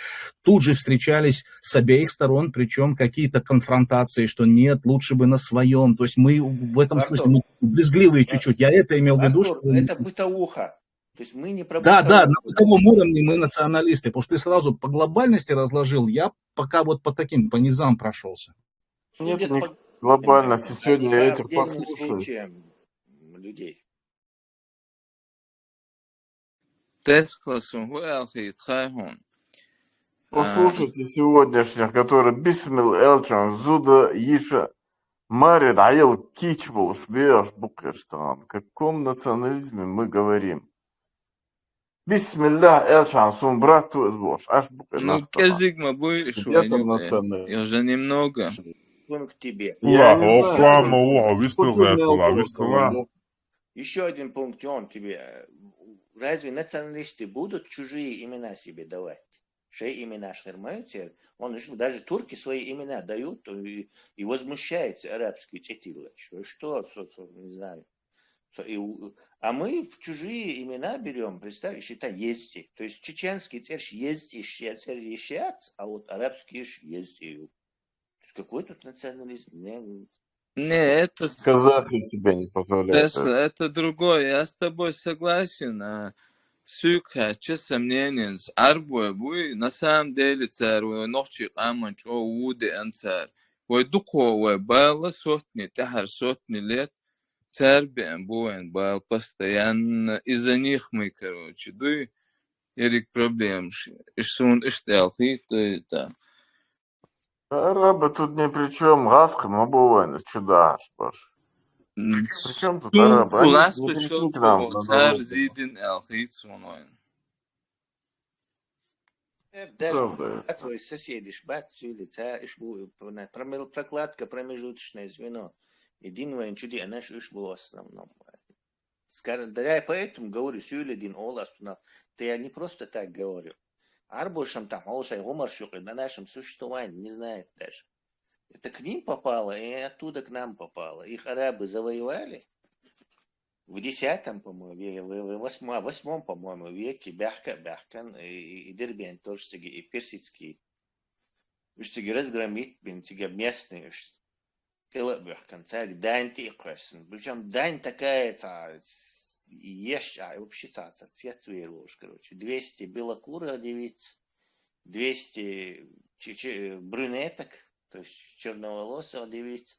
тут же встречались с обеих сторон, причем какие-то конфронтации, что нет, лучше бы на своем. То есть мы в этом смысле мы брезгливые чуть-чуть. Я это имел в виду, Артур, что это бытовуха. То есть мы не про Да, да, бытовуху. На бытовом уровне мы националисты, потому что ты сразу по глобальности разложил, я пока вот по таким, по низам прошелся. Нет, Судя не- по, Глобально Понимаете? сегодня По этих отдельным послушай. случаям людей. Тескласун хӀу аьлхийта хай хьуна. А, Послушайте сегодняшних, которые бисмил элчан зуда иша мари даял кич болуш беш букеш таган. Каком национализме мы говорим? Бисмиллах элчан сун брат из болуш аш букеш Ну, нах таган. кӀезиг ма буй иш Где там вайна. национализм? Я же немного. Пункт тебе. Я Ура, не о, знаю, плама, это о, вистал культурный гайхула, вопрос, вистала. да. Еще один пункт он тебе. Разве националисты будут чужие имена себе давать? Шей имена шхермаются, он же, даже турки свои имена дают и, и возмущается арабский цитировать. Что, что, со- со- не знаю. Со- и у- а мы в чужие имена берем, представь, считай, езди. То есть чеченский церш езди, ше- церш ещец, а вот арабский ш езди. То есть какой тут национализм? Не, Не, это с- Казахи себе не позволяют Тесла, это. Это другое. Я с тобой согласен. А сюкхача сомнениенс. Арбой буй, на самом деле, цар вай нохчи къаман чӀо вуди ан цар. Вай дукхо вай бала сотни, тӀехьар сотни лет. Цар бен буен бал постоянно. Из-за них мы, короче, дуй. Ерик проблемаш. Иш сун иш тӀелхи, то это. Арабы тут ни при чем, гаскы ма бувен из чудаш баш. М, При чем тут сун арабы? Они хулас не пришёл пришли к нам того, на цар Запад. зидин элхи сун вайн. Э, даже Правда. От своих соседей шбат сюли, ца иш бу промел- прокладка, промежуточное звено. Единого ничего, а наш иш бу в основном. Скажем, да, я поэтому говорю, сюли дин олас тунал. Да я не просто так говорю. Арбушам там, олшай, гумар шукы, на нашем существовании не знает даже. Это к ним попало, и оттуда к нам попало. Их арабы завоевали в десятом, по-моему, ве- в- в- восьмо- восьмом, по-моему, веке, бяхка, бяхкан, и, и, и Дербент тоже сиги, и персидский. Уж сиги разгромить, бин, сиги местные, уж кела бяхкан, царь дань ты и квасин. Причем дань такая, ца, ешь, а вообще ца, ца, цвет веруешь, короче. Двести белокурых девиц, двести че- че- брюнеток, то есть черноволосых девиц,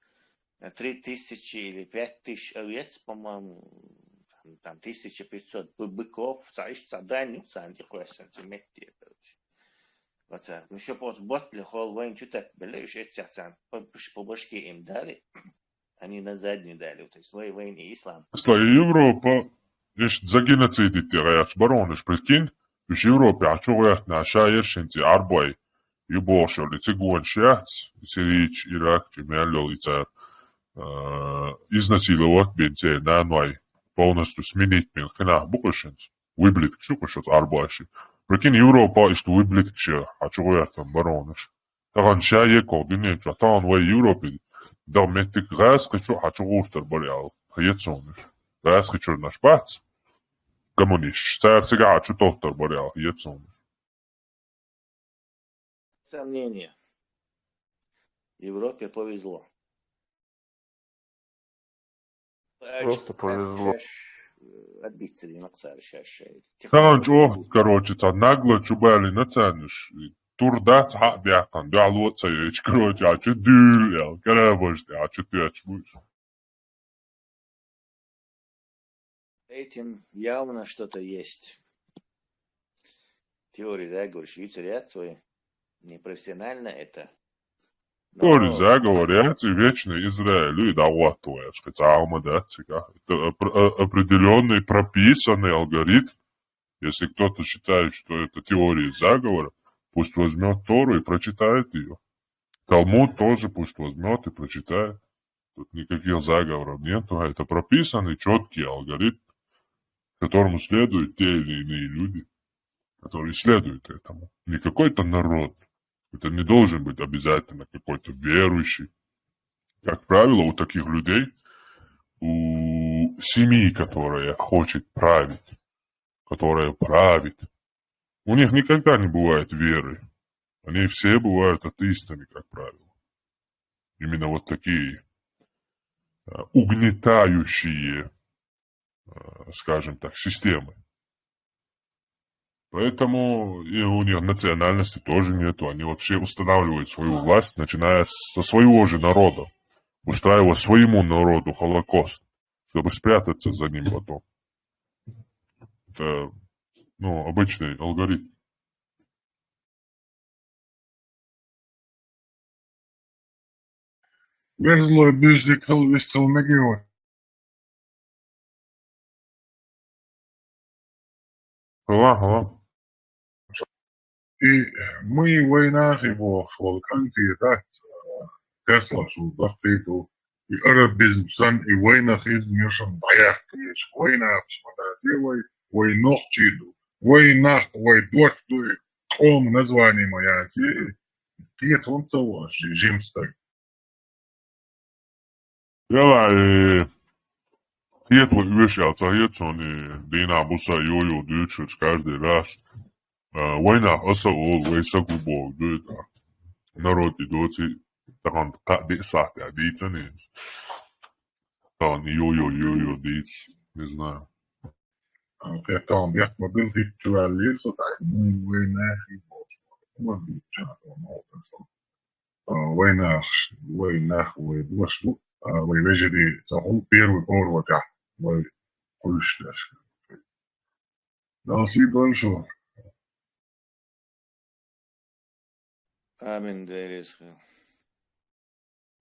э, три тысячи или пять тысяч овец, по-моему, там, там тысяча пятьсот бы- быков, ца, иш, ца, дань, ну, ца, не квасин, ца, метти, короче. Вот ца, ну, ещё вот, вот ли хол войн чутать, бля, уж эти ца, по, по башке им дали, они на заднюю дали, то есть вой-, войны ислам. Исла Европа, иш за геноцид итти гаяч барониш, прикинь, уж Европе а чугуятна шаершинти арбой, юбошоли цигуан шяц, Сирич, Ирак, чемяллёл ицар, э, изнасиловать бен це нанвай, полностью сменить бен хина букушинц. Выблик чукушоц арбаши. Прикинь, Европа ишт выблик че, а чугуятна барониш. Таган шае кол динен чу, таган вай Европе. Да метик газ кычу, а чугуртар барял. Хьецониш. Газ кычур наш бац. Коммуниш. Цар цига а чу тохтар барял. Хьецониш. Сомнение. Европе повезло. Просто повезло. Отбиться не максар сейчас. Таган чох, короче, ца нагло чубали нацаниш. Турдац ха бяхан, да лоца ич, короче, а чу дюл, я, карабаш, а чу тяч буш. Этим явно что-то есть. Теория заговора, швейцария свой. Непрофессионально это. Теория Но заговора, я, и вечный Израиль, и да, вот, твоя, сказать, а, мы, да, цика. Это опр- э, определённый прописанный алгоритм. Если кто-то считает, что это теория заговора, пусть возьмёт Тору и прочитает её. Талмуд тоже пусть возьмёт и прочитает. Тут никаких заговоров нету, а это прописанный чёткий алгоритм, которому следуют те или иные люди, которые следуют этому. Не какой-то народ. Это не должен быть обязательно какой-то верующий. Как правило, у таких людей, у семьи, которая хочет править, которая правит, у них никогда не бывает веры. Они все бывают атеистами, как правило. Именно вот такие, э, угнетающие, э, скажем так, системы. Поэтому и у них национальности тоже нету. Они вообще устанавливают свою власть, начиная с- со своего же народа. устраивать своему народу Холокост, чтобы спрятаться за ним потом. Это, ну, обычный алгоритм. Вежлой бюзик хал вистал мегио. Хала, хала. И мы войнах и бохш вол конкретно, Тесла шу дахтиту, и арабизм сан, и войнах из мешан баях кеш, войнах шматати вой, вой нохчиду, войнах, вой дохту, и ком название моя ти, кет он цаваш, жимстак. Яла, э, кет вой вешал, ца ет сон, и дина буса йо-йо дючуш каждый раз. А, войнах аса ол, вой сагу бог, дуй та. Народ и доци, тахан ка-, ди сахта, ди цанис. Тахан йо-йо, йо-йо, диц, не знаю. А, кет тахан бяхт мобил хит чуалли, со тай, ну, войнах и бог. Мобил ча, он, он, он. А, войнах, войнах, вой, вой, а, вой вежеди, ца хул первый орвата, вой, кушташ. Дал си дольшу. Амин, дерис хил.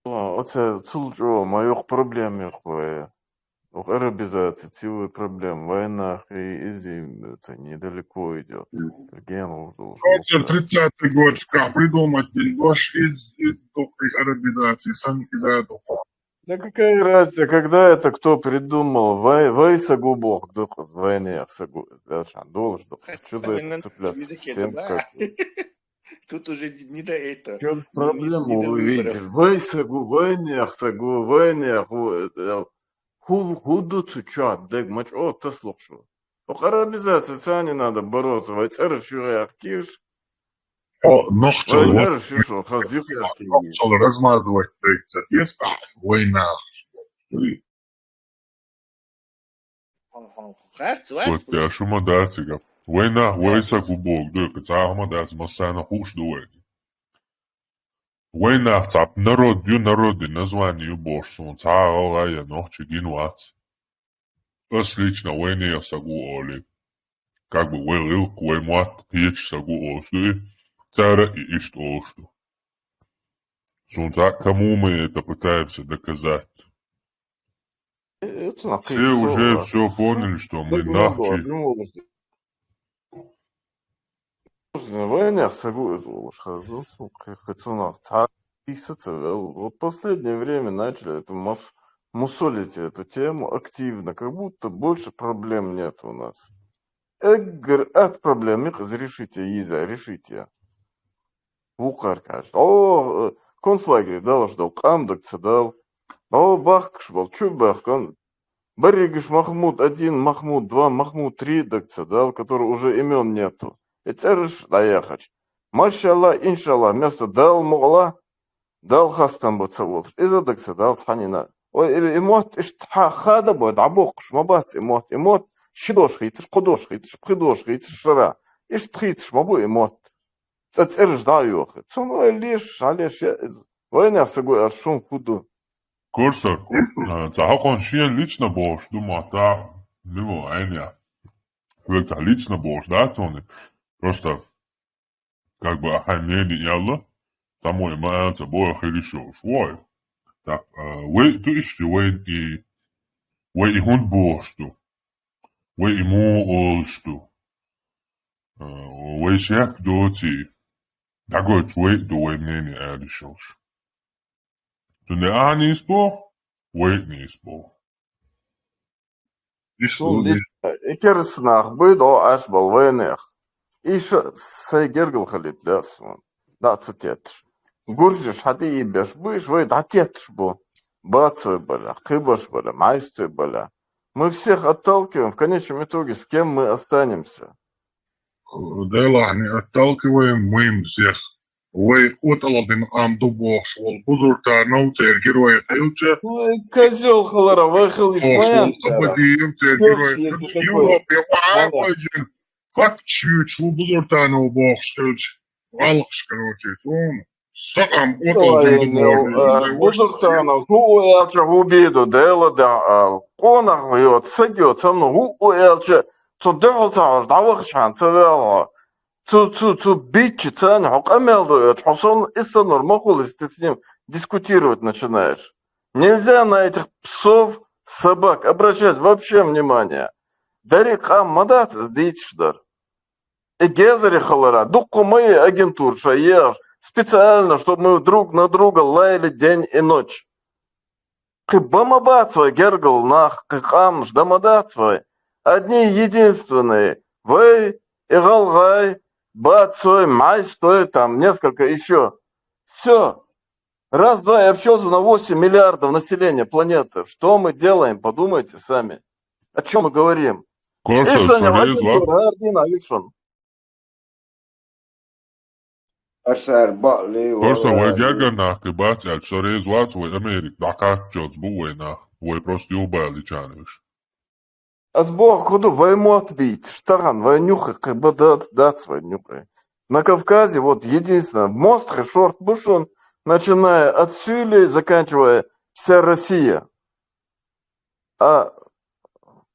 Ла, оце цул чо, ма йох проблем йох вай. Ох, арабизация, целая проблема. Войнах и изи, это недалеко идёт. Ген уж должен. Короче, тридцатый год, как придумать, день дош из, из, из арабизации, сан из этого. Да какая разница, когда это кто придумал? Вай, вай сагу бог, да, войнах сагу, дальше, должен, да. Чё за это цепляться? Всем как бы. Тут уже не до этого. В чём проблема, вы видите? Вай сагу, войнах сагу, войнах, э, ху-, худу цу чё, дег мач, о, таслух шу. Ох, арабизация, ца не надо бороться, вай церш югах киш. О, нохчал, вай церш юшо, хаз югах киш. Нохчал размазывать дегца, ес, а, войнах. Харц, варц, вот я шума дацига. Войнах, вай сагу бог, дой, ка ца хама дац, массана хуш ду вай. Войнах, цап народ, ю народы, название ю бог, сун, ца гала я нохчи гин вац. Ас лично войнах сагу оли. Как бы вай лил, вай муат, киеч сагу олш, дуй, цара и ишт олш ду. Сунца, кому мы это пытаемся доказать? Э, это на Все уже всё поняли, что мы нахчи. Войнах сагу из олш хазу, су, хацунах, ца, и сацавел. Вот последнее время начали это мус-, мусолить эту тему активно, как будто больше проблем нет у нас. Эггар ат проблемы из решите, иза решите. Вукъар каш. О, э, концлагерь дал, аш дал, къам дагца дал. О, бахкаш бал, чу бахкан. Барригаш Махмуд один, Махмуд два, Махмуд три дагца дал, который уже имён нету. И церш даяхач. Машалла, иншалла, место дал мугла, дал хастан баца волш. Иза дагца дал цхьанина. Ой, и, и мот, ишт ха-, хада бой, дабохш, ма бац, и мот, и мот, шидош хитш, кудош хитш, пхидош хитш, шара. Ишт хитш, ма бу, и мот. Ца церш да юхи. Цун ой лиш, а лиш, я, войнах сагу ар шун худу. Курсор, э, ца хакон шиен лично бош, дума, та, мимо, айня. Век ца лично бош, да, цуни? Просто, как бы, ахай мнение ялла, самой маянца боя хилишо, швой. Так, э, вай, ту ишти, вай и, вай и хунд бош, ту. Вай и му олш, ту. Э, вай шек доци. Дагоч вай ду вай мнение алишолш. Цунде а нис бо, вай нис бо. Ишсу лично икерснах буй до аш бал вайнех. Иша сай гергал халит лясван. Да, цитетш. Гуржиш хати и беш буй, иш вай да тетш бу. Бацой баля, кыбаш баля, майстой баля. Мы всех отталкиваем, в конечном итоге с кем мы останемся? Делах не отталкиваем мы им всех. Вай уталадин ам дубохш вол бузурта нов цер герой хилча. Ой, козёл халара, вай хил иш Ох, маям вол цера. Абадиев цер Чёрт герой тебе хилча. Такой. Европе Мама. Вай жен. Факт чуч, вол бузурта нов бохш хилча. Валхш, короче, сун. Сакъам утӀал Ой, дурдур ну, э, бузуртана хӀу у аьлча хӀу бийду, Дела дегӀ ала. Къонах йоцу, саг йоцу, амма хӀу у аьлча, цунна дуьхьал ца хьожуш, дӀавахаш хьан ца ваьлла хьо. Цу, цу, цу бичча царна хьо къамел ду аьлча, хьо сон иссанор ма хула, если ты с ним дискутировать начинаешь. Нельзя на этих псов, собак обращать вообще внимание. Дерриг къам ма дац иза дийцаш дар. И гезари халара, дуккха ма е агентура ша еш, специально, чтобы мы друг на друга лаяли день и ночь. Кхин ба ма бац вай гергал нах, кхин къамаш да ма дац вай. Одни единственные, вай и гӀалгӀай, бац вай, май стоит там несколько еще. Все. Раз-два и общался на восемь миллиардов населения планеты. Что мы делаем? Подумайте сами. О чем мы говорим? Корса, Ишан сорез агентура, ла. Ардина, Ишан. Асар баъли Корса, вай валай. Гергар нах кхин бац аьлча, сорез вац вай Америка, дӀакхаччалц бу вай нах. Вай просто юхабаличана уьш. Ас боху хӀу ду, вай мотт бийцаш, тахана вай нюхе кхин ба да-, дац вай нюхе. На Кавказе, вот, единственное, мостагӀий шорта бу шуна, начиная от Сюлей, заканчивая вся Россия, а,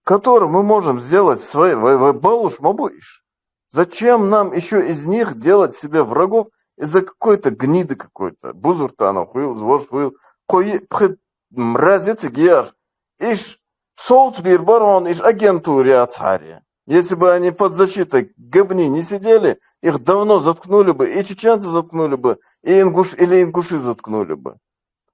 который мы можем сделать свои, вай, вай балуш ма бу иш. Зачем нам ещё из них делать себе врагов из-за какой-то гниды какой-то? Бузуртанов хуьлу, вож хуьлу, кхо йиъ пхи мразь ю цига еш. Иш совцабийр бара хьуна, иш агентура яцахьара. Если бы они под защитой ГБНИ не сидели, их давно заткнули бы, и чеченцы заткнули бы, и ингуш-, или ингуши заткнули бы.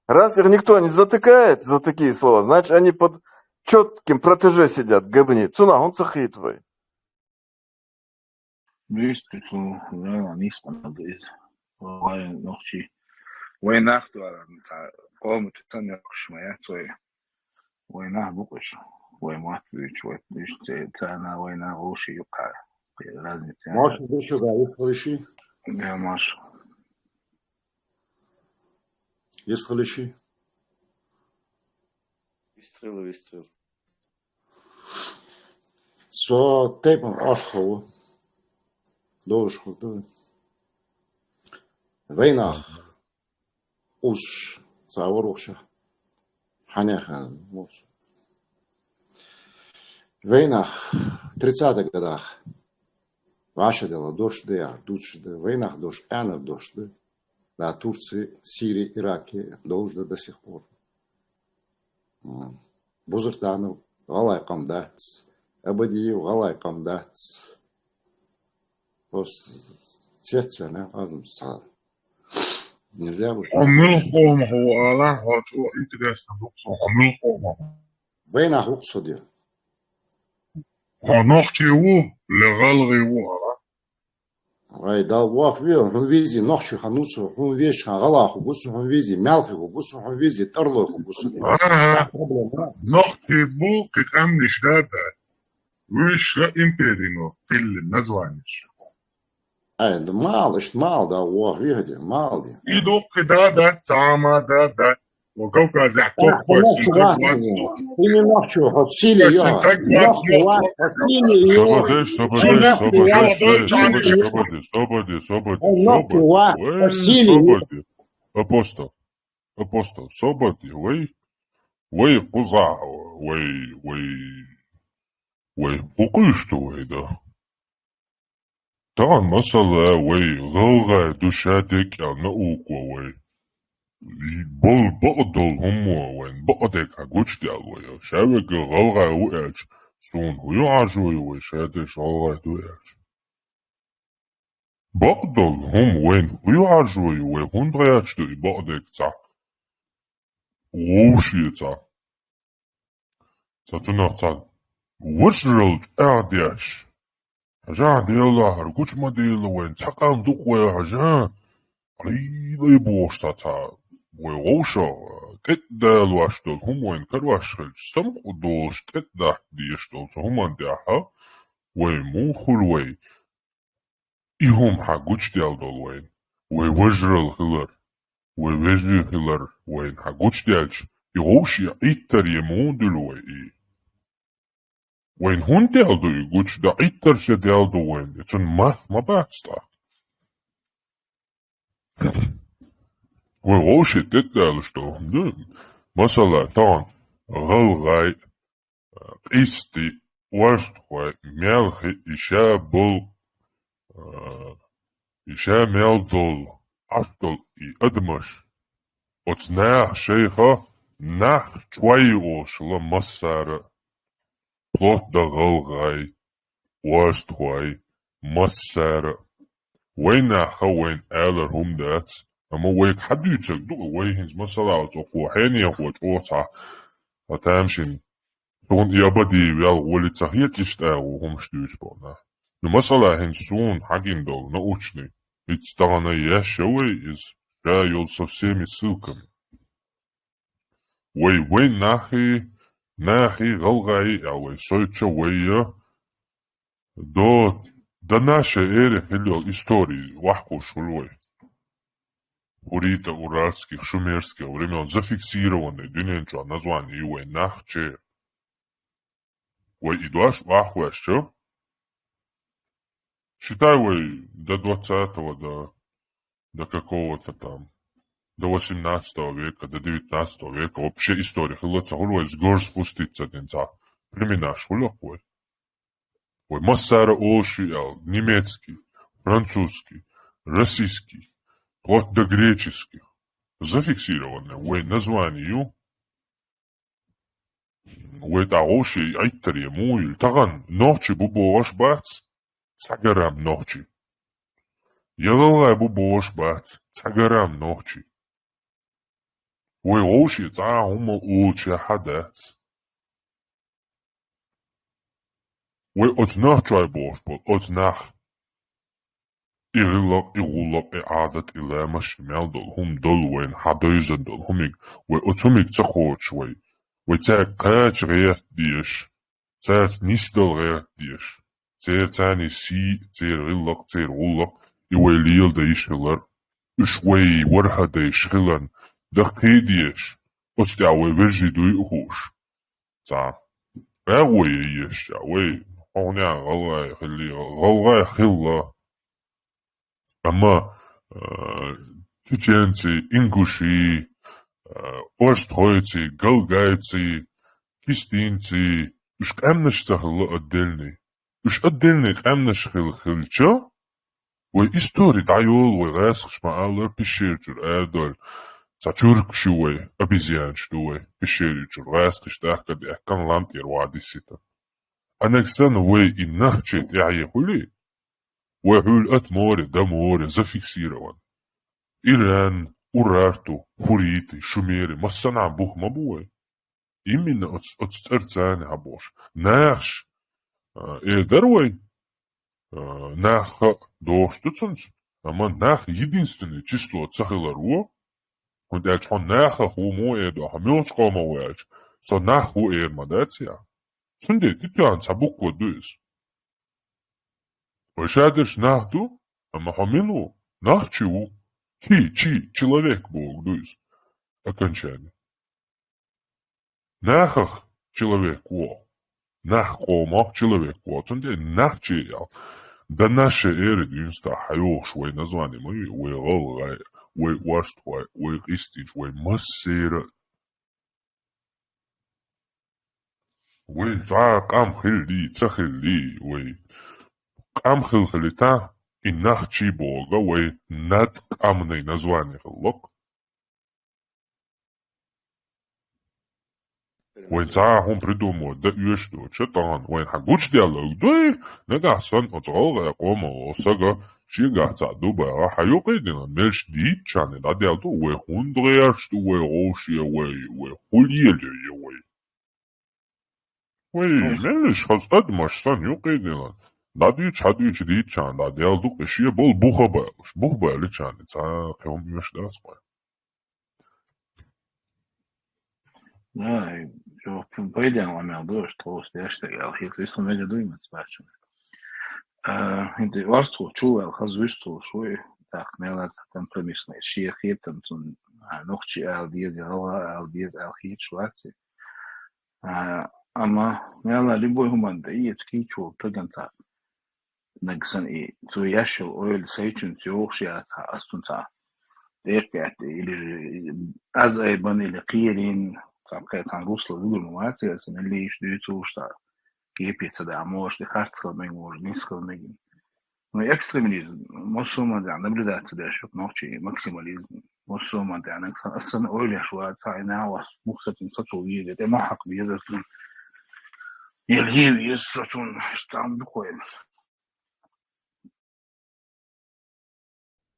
Раз их никто не затыкает за такие слова, значит, они под чётким протеже сидят, ГБНИ. Цунах хӀунда ца хетавай? Вистхилла, да, нийса къамел ду иза. Вай нохчий, вай нах дуьра, цхьа къоман цӀе ца йоккхуш ма яц вай. Вай нах бу-кх уьш, вай мотт буьйцуш, вай уьш ца-, царна вайна вовший юккъехь. Кхин разница яц. Маша, ду шу га, вистхилла ши? Да, Маша. Вистхилла ши? Вистхилла, вистхилла. Со тайпана Ӏаш хов. Довш хов ду. Вай нах. Уж цхьа вар вахча. Хьанехан. Вай нах. Тридцатых годах. Ваша дела, дош да, яр, душ да. Вай нах дош, къаьнар дош да. Да, Турция, Сирия, Ирак, долуш да до сих пор. М. Бузуртанов гӀалгӀай къам дац. Абадиев гӀалгӀай къам дац. Просто цецваьлла, азам цхьа. Нельзя быть. Хьо муьлха къомах ву ала, хьо чӀогӀа интересно ду-кх со, хьо муьлха къомах ву? Вай нах ву-кх со де. Хьо нохчи ву, ле гӀалгӀи ву ала? Вай, Дала вохве, хьун вези нохчи хьан ву со, хьун везаш хьан гӀалгӀа хӀу бу со, хьун вези мелхи хӀу бу со, хьун вези тӀарлой хӀу бу со. Ага. Цхьа проблема. Нохчи бу, кхин къаьмнаш да дац. Вуьш ша империно хилла названеш. Ай, да мала, иштта мала да, вохве хьаде, мала де. И дуккхи да дац, цхьа ма да дац. Ва Кавказехь топпа Нохчо вац. Именно нохчо, хьо сили йо. Нохчо вац, хьо сили йо. Собар деш, собар деш, собар деш, собар деш, собар деш, собар деш, собар деш, Нохчо вац, хьо сили йо. Собар деш. Апостол. Апостол, собар де, вай. Вай кхузахь, вай, вай, вай хӀу кхуьйсу вай да? Тахана масала вай гӀалгӀай ду ша декъал наука вай. Бол бакъдолу хӀумма вайн бакъдерг хьан гучудаьлла вай. Ша вегга гӀалгӀай ву аьлча, суна хӀун ю Ӏаржо ю вай ша деш гӀалгӀай ду аьлча? Бакъдолу хӀума вайна хӀун ю Ӏаржо ю, вай хӀунда гӀерташ ду и бакъдерг цхьа? Вовшеца. Ца цунах цхьа важралла чӀагӀдеш. Хьажа, Делахьара гучу ма дийла вайн, цхьа къам дукха вай хьажа. Ӏийла бохуш цхьа цхьа вай вовшах тӀетӀадалош долу хӀума вайн карош хилча, самукъа долуш тӀетӀадахьа дезаш долу цу хӀуманна тӀехь вай муха хуьлу вай? И хӀума хьан гучудаьлла долу вайна, вай важралла хилар, вай вежарий хилар вайна хьан гучудаьлча, и вовшийн Ӏиттар я муха дуьлу вай и? Вайна хӀунда даьлла ду и гучу? Дан Ӏиттарш я даьлла ду вайна, и цунна мах ма бац тӀаккха. Вай вовши тетдалаш тоху. Масала, тахана гӀалгӀай, къисти, орстхой, мелхи, иша бол, а, иша мел дол, Ӏаш дол и адамаш. Оцу наха шайха нах чой олуш хилла массара а. Плотда гӀалгӀай, орстхой, массара а. Вай наха вайна алар хӀума дац, амма вайга хьадуьйцург ду, вай хӀинца масала оцу хьенехо чӀогӀа цхьа, цхьа тамашийна, суна и абадий вел гӀоли ца хета иштта агӀо хӀумаш дуьйцуш болу нах. Ну, масала, хӀинца суна хьагина долу научный, хӀинца тахана еш я вай иза, ша йолу со всеми ссылками. Вай, вай нахи, нахи, гӀалгӀай а вай, сойтча вай я, до, до нашей эры хилла йолу истории вахкуш хуьлу вай. Хуррито-урартских, шумерских времён зафиксированный дуьнен чохь название ю вай нахчи. Вай и дош вахваьшча, считай вай до двадцатого, до, до какого-то там, до восемнадцатого века, до девятнадцатого века вообще история хилла ца хуьлу вай с гор спуститься динца. Племенаш хуьлу вай. Вай массара олуш и аьлла, немецкий, французский, российский, вплоть до греческих. Зафиксированный вай название ю. Вай тӀе вовши Ӏиттаре муха ю? Тахана нохчи бу бохуш бац, цхьа грамм нохчи. Я гӀалгӀай бу бохуш бац, цхьа грамм нохчи. Вай вовши цхьа а хӀума улучшехь а дац. Вай оцу нах чой бохуш болу, оцу нах. И гӀиллакх, и гӀуллакх, и Ӏадат, и ламаш, и мел долу хӀума долу вайна хьадевзина долу хӀумиг, вай оцу хӀумиг ца кхочуш вай, вай цаьрга кхача гӀерта дезаш, цаьрца нисдала гӀерта дезаш, церан царний сий, церан гӀиллакх, церан гӀуллакх, и вай леладайша хилар, уьш вай вархьадайша хиларна, даккхий а дезаш, оцу тӀехь вай вежарий дуй а хууш. Цхьа. АгӀо ян езаш, вай, хьо хӀун ян гӀалгӀай хилли, гӀалгӀай хилла. Амма, а, чеченций, ингуший, а, орстхойций, галгайций, кистинций, уьш къаьмнаш ца хилла отдельный. Уьш отдельный къаьмнаш хилла хилча, вай истори дӀайолу, вай гӀаскхаш ма-аллара пещера чуьра арадойла. Цхьа чуркаш ю вай, обезьянаш ду вай, пещера чуьра гӀаскхаш тӀаккха дехкан лам тӀера ван дисита. Анаг санна вай и нахчи тӀаьхье хуьлий? Вай хьуьлла ат море, да море, зафиксирован. Иран, Урарту, Хурриты, Шумеры, массанхьа бух ма бу вай. Именно оц-, оцу цӀарца царна хьабохуш. Нахаш, а, эр дара вай, а, нах хаьа дохуш ду цунца, амма нах единственное число ца хилар ву, хӀунда аьлча хьо нахах ву мо эр ду, хьо муьлхачу къомах ву аьлча, со нах ву эр ма дац я. Цундела тӀетоьхна цхьа буква ду иза. Вай шадерш нах ду, амма хьо мила ву? Нахчи ву. Чи, чи, человек боху ду иза. Окончание. Нахах человек ву. Нах къомах человек ву. Цундела нахчи ял. До нашей эры дуьйна стахь хьайохуш вай название ма ю, вай гӀалгӀай, вай орстхой, вай къистинчу, вай массера. Вай цхьа къам хилли, ца хилли, вай къам хилхилита, и нахчи боху вай над къамнай название хилла-кх. Вайн цхьа а хӀума придумать дан оьшуш доцуш, тахана вайна хьан гучуделларг дуй, нагахь санна оцу гӀалгӀай къоман волу сага шегахь цхьаъ ду бахьа, хьан юкъе дина, мелш дийцчарна дӀаделла ду, вай хӀунда гӀерташ ду, вай гӀовше, вай, вай хӀун лелайо вай. Вай, меллиш хаза адамаш санна юкъе дина, дӀадуьйцу, хьадуьйцу дийцчарна дӀаделла ду, кхин шен болу буха балуш, бух баличарна цхьа а кхин хӀума оьшуш дац кхуьн. Ай, жо-, пайденна мел ду, аша тхо стеш тӀе аьлла, хӀинца виса мега дуй маца баьчча. А, хӀинца орстхо чу ваьлла, хаза вуьсу цо шуй, тӀаккха мел а компромиссный, шен хетам цунна, а, нохчи ала деза, гӀалгӀа ала деза аьлла хеташ вац и. А, амма мел а любой хӀуманна тӀеэца кийча волу тагана цхьа нагахь санна и, цо еш йолу ойла сайчунца йогӀуш яц, ас цунца тӀехкаьтта, или же аз айбан, или кхерийна, цхьа кхе цхьан русла вугар ма вац, я сан, или иш дуьйцуш цхьа кепе ца да, может, и харц хила мег, может, нис хила мег. Ну, экстремизм, массо а ма да, наблюдать ца деш, вот нохчий максимализм, массо а ма да, нах сан, сан ойлаш ва, цхьа и нагӀа вас, мухсатин сацул визе, те махьакъ визе, сан, ел е визе, сацун, штам духой.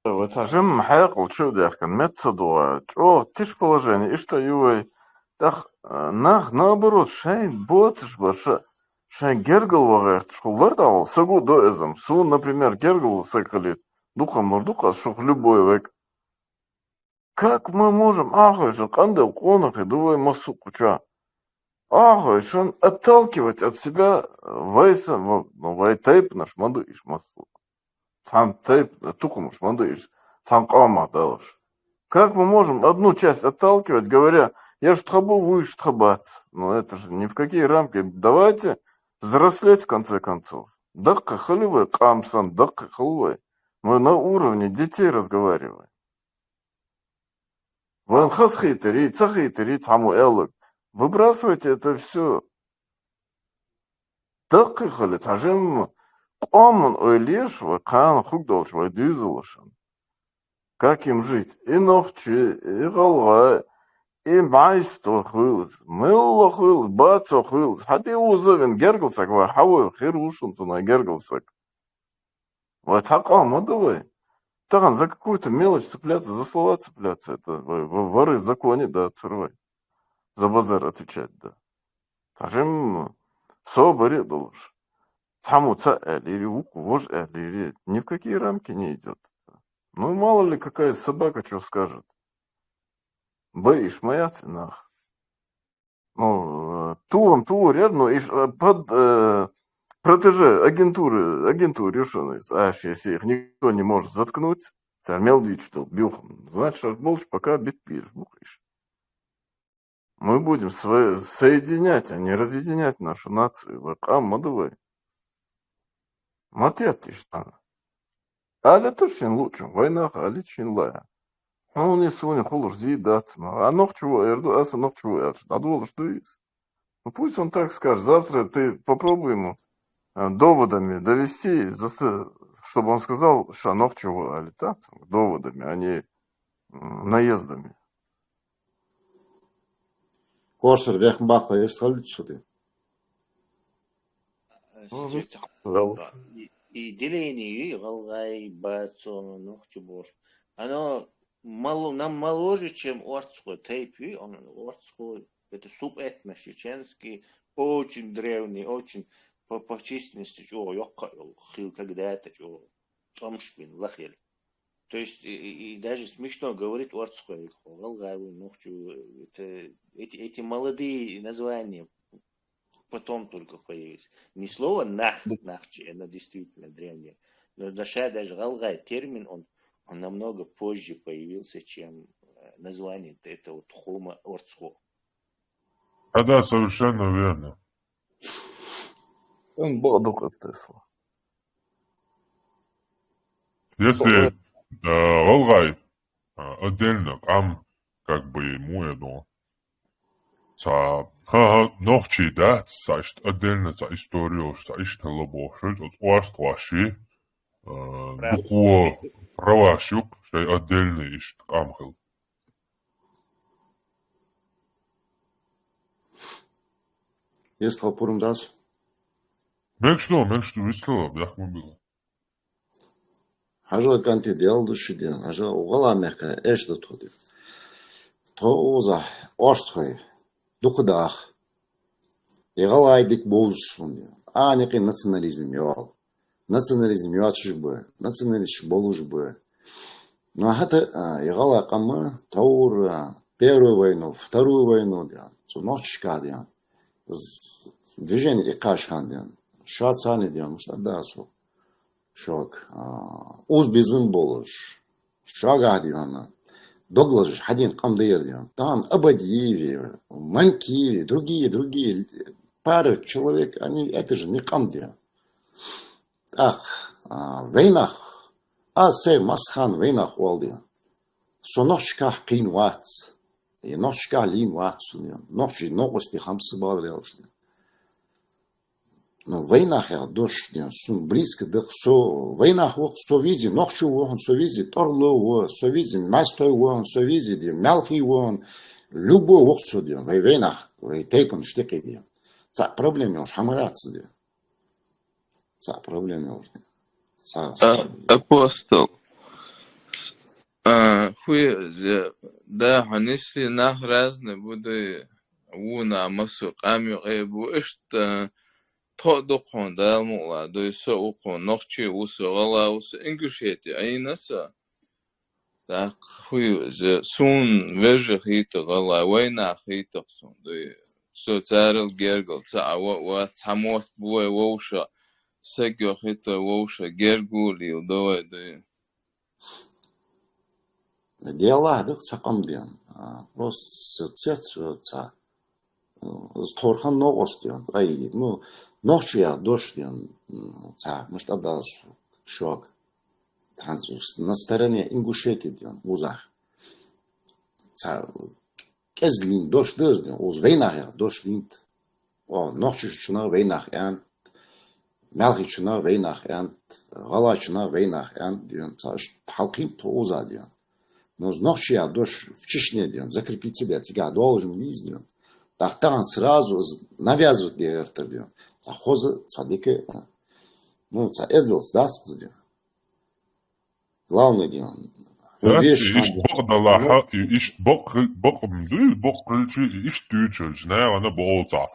Ва цхьа жимма хьекъал чу а даьхкина, меца ца дугӀа, чӀогӀа тиша положение, иштта ю вай. ТӀаккха, а, нах, наоборот, шайн боцаш бар, ша-, шайн гергал ван гӀерташ хул лар дӀавала, сагу до эзам. Сун, например, гергал саг хилийта, дукха мур дукха, шух любой век. Как мы можем, ахойшан, къандел къонахий ду вай массукъ ча? Ахойшан отталкивать от себя вайса, в-, ну, вай тайпанаш ма ду иш массукъ. Цхьан тайп-, тукхамаш ма ду иш, цхьан къамах далаш. Как мы можем одну часть отталкивать, говоря, я ж тха бу, вуй ж тха бац? Ну, это же ни в какие рамки. Давайте взрослеть, в конце концов. Даккхий хила вай, къам санна, даккхий хила вай. Мы на уровне детей разговариваем. Вайн хазахийтарий, ца хийтарий, цхьаммо аьлларг. Выбрасывайте это всё. Даккхий хила, цхьа жимма къаман ойла еш вай, кхана хургдолча вай дуьйцулашна. Как им жить? И нохчий, и гӀалгӀай, и бӀайсто хуьлац, милла хуьлац, бацо хуьлац. Хьа тӀеуза вина гергал саг вай, хьавой хир ву шун цунах гергал саг. Вай цхьа къам ма ду вай. Тахан за какую-то мелочь цепляться, за слова цепляться, это вай, в-, воры в законе, да, цар вай. За базар отвечать, да. Цхьа жимма собаре а долаш. Цхьаммо цхьа аьллийри, вукхо вож аьллийри, ни в какие рамки не идёт. Ну, мало ли, какая собака чё скажет. Бай иш ма яц и нах. Ну, э, тулам тулар яр, ну, иш, э, под, э, протеже агентуры, агентуры, ишан, аш, если их никто не может заткнуть, цар мел дичтал, билхам. Значит, аш болча пока бит бираш бух иш. Мы будем сво-, соединять, а не разъединять нашу нацию. Вай къам ма ду вай. Ма тетташ тхьана. Ала туш шин лучун, вайнах ала шин лая. Хьуни суни хулаш зи дац ма. А нохчо ва эр ду, аса нохчо ва аьлча, дӀадолаш ду из. Ну, пусть он так скажет. Завтра ты попробуй ему, а, доводами довести, заса-, чтобы он сказал, ша нохчо ва али, так? Доводами, а не, м, наездами. Кошер, бехк баккха, ес халлит шуди. Э, Ну, сюта. Вал. И, и деление, и гӀалгӀай, бацо, нохчо бош. Оно мало, намного моложе, чем орцхой тайп, и он орцхой. Это субэтнос чеченский, очень древний, очень по, по численности чӀогӀа йоккха йола хил, когда-то чӀогӀа тӀомаш бина лахел. То есть, и, и, и даже смешно говорить орцхой, гӀалгӀай вуй, нохчо вуй. Это, эти, эти молодые названия потом только появились. Не слово нах, нахчи, оно действительно древнее. Но, но ща даже гӀалгӀай термин, он, он намного позже появился, чем, э, название т-, этого тхума орцхо. Да, совершенно верно. Ам бакъ дукха тесла. Если, э, гӀалгӀай, э, отдельно къам, как бы, ему, я думаю, цхьа, ха-, ха-, нохчий дац, цхьа иштта отдельно цхьа история йолаш, цхьа иштта лабо, шоай цӀа орстхоши, э, Прав. Дукхо праваш юкъ, шоай отдельно иштта къам хила. Ес тхо пурам дац? Мегаш ду, мегаш ду, вицло, бяхма била. Хьажа кӀанти дел ду ши ден, хьажа угӀала мехка эш ду тхо ди. Тхо уза орстхой, дукха дах. И гӀалгӀай дика бовзаш сунда. А никъи национализм йоал. Национализм йоацаш ба, националисташ болаш ба. Но хӀаьта, а, и гӀалгӀай къам тховра, а, Первую войну, Вторую войну ден, цу нохчашка ден, з-, движение иккхаш хан ден, ша царни ден, муш тӀа да со. Шок, а, уз безам болаш, шогах ден, доглажаш хьаден къам дер ден. Там Абадиеви, Манкиеви, другие, другие, пара человек, они это же не къам ден. ТӀаккха, а, вайнах, аз сай массахана вайнах оал ден. Со нохчашкахь кхийна вац. Е нохчашкахь лийна вац со, ден. Нохчий новкъостий хӀама ца бала лелаш, ден. Ну, вайнах яха дош, ден, сона близко да-кх, со вайнах ва-кх, со везде нохчо ва хьона, со везде тӀорло ва, со везде маьстой ва хьона, со везде, ден, маьлхий ва хьона, любой ва-кх со, ден, вай вайнах, вай тайпанаш тӀакхийден. Цхьа проблема йолаш хӀама яц, ден. Цхьа проблема йолаш, ден. Цхьа, А, цхьа. Апостол. А, хӀу я из, да, хьо ниссе нах разный бу, дуй, вуна массо къам юкъе бу, иштта тхо а ду-кх хьона, Дала мукъалахь, дуй, со а ва-кх хьона, нохчи а ва со, гӀала а ва со, Ингушети Ӏийна со. ТӀаккха хӀу я из, сона вежарий хийтар гӀалгӀай, вайнах хийтар сона, дуй. Со царел гергара цаӀ а ва, вац, цхьа мотт бу вай вовшах, саг йохийт вай вовшах, герга а лийла ду вай, дуй. Делахь да-кх цхьа къам, ден. А, просто цец, цхьа, э, из тховра хинна новкъост, ден, къайгӀа. Ну, нохчий яха дош, ден, м, цхьа, мишта да-кх, шок. Транс-, на стороне Ингушетии, ден, укхаза. Цхьа кӀезига лийна дош да из, ден, укхаза вайнах яха дош лийннад. О, нохчашчунах вайнах аьннад, маьлхийчунах вайнах аьннад, гӀалгӀачунах вайнах аьннад, ден, цхьа иштта хьалкхийннад тхо укхаза, ден. Ну, из нохчий яха дош в Чечне, ден, закрепить ца даь, цигахь доаллаш ма дий из, ден. ТӀаккха тахан сразу из навязывать де гӀертар, ден. Цхьа хоза, цхьа дика, ну, цхьа эздел дац-кх из, ден. Главное, ден, хьо везаш хӀама, иштта бакъ далахь, и иштта бакъ хил-, бакъ ма дуй, бакъ хилча, и иштта дуьйцуш, наьха а боху цхьа,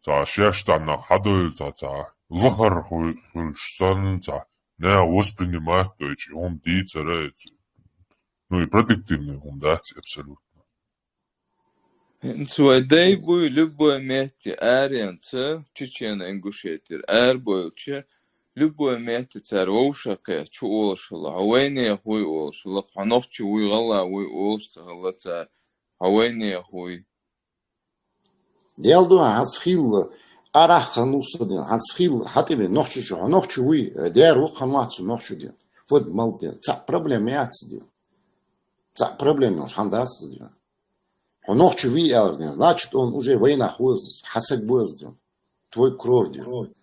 цхьа шаьш цхьаннах хьадойла цхьа, цхьа лахара ху-, хуьлуш санна, цхьа наьха воспринимать дойчу, хӀума дийцар а, ну, и продуктивный хӀума дац абсолютно. ХӀинца вай дай буй, любой метте аренца, Чечено-Ингушетера арабойлча, любой метте цара вовшах кхетча, хӀу олуш хилла, хьо вайнех вуй олуш хилла, хьо нохчи вуй, гӀалгӀа вуй олуш ца хилла цара, хьо вайнех вуй. Дел ду, хьанца хилла, арахь ханна ву со, ден, хьанца хилла, хьан тӀе вен нохчочо, хьо нохчи вуй, дера ву ханна вац со нохчо, ден. Фуд мал, ден, цхьа проблема яц, ден. Цхьа проблема йолуш хӀама дац, ден. Хьо нохчи вий аьлла, ден, значит, он уже вайнах ва из, хьан саг ва из, ден. Твой кровь, ден.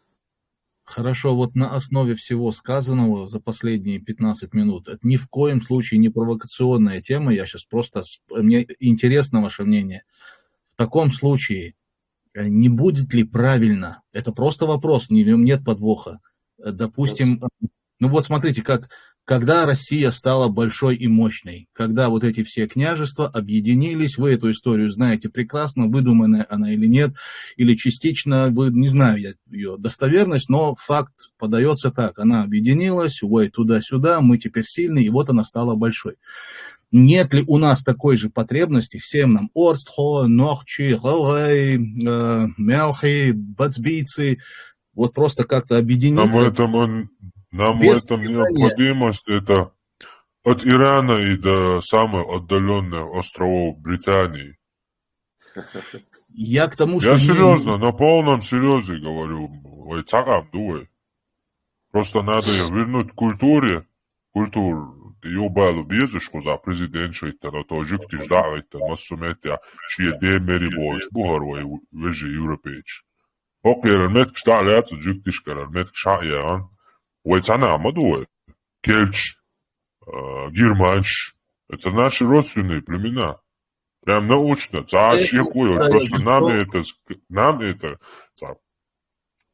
Хорошо, вот на основе всего сказанного за последние пятнадцать минут, это ни в коем случае не провокационная тема, я сейчас просто, с- мне интересно ваше мнение. В таком случае, э, не будет ли правильно, это просто вопрос, не- нет подвоха. Э, Допустим, э, ну вот смотрите, как, когда Россия стала большой и мощной, когда вот эти все княжества объединились, вы эту историю знаете прекрасно, выдуманная она или нет, или частично, вы, не знаю я ее достоверность, но факт подается так, она объединилась, ой, туда-сюда, мы теперь сильны, и вот она стала большой. Нет ли у нас такой же потребности всем нам, орстхо, нохчи, гӀалгӀай, э, мелхи, бацбийцы, вот просто как-то Нам в объединиться этом, он- нам в без этом связания. Необходимость, это от Ирана и до самых отдаленных островов Британии. Я к тому, что Я не- серьёзно, на полном серьёзе говорю, вай цхьа къам ду вай. Просто надо её вернуть к культуре. Культура, тӀе юхабала безаш кхузахь президент шайтта, то жуьгташ дӀа а гӀайттина, массо а метте шен ден мери болуш бу хӀара вай вежарий европейцаш. ХӀокхеран меттигаш дӀа а лаьцна, жуьгташкаран меттигаш хьа а яьхна, вай цхьана а ма ду вай. Кельташ, а, германцаш, это наши родственные племена. Прям научно, цхьа а Э, шеко йолуш, э, просто нам э, это ск- нам это, цхьа,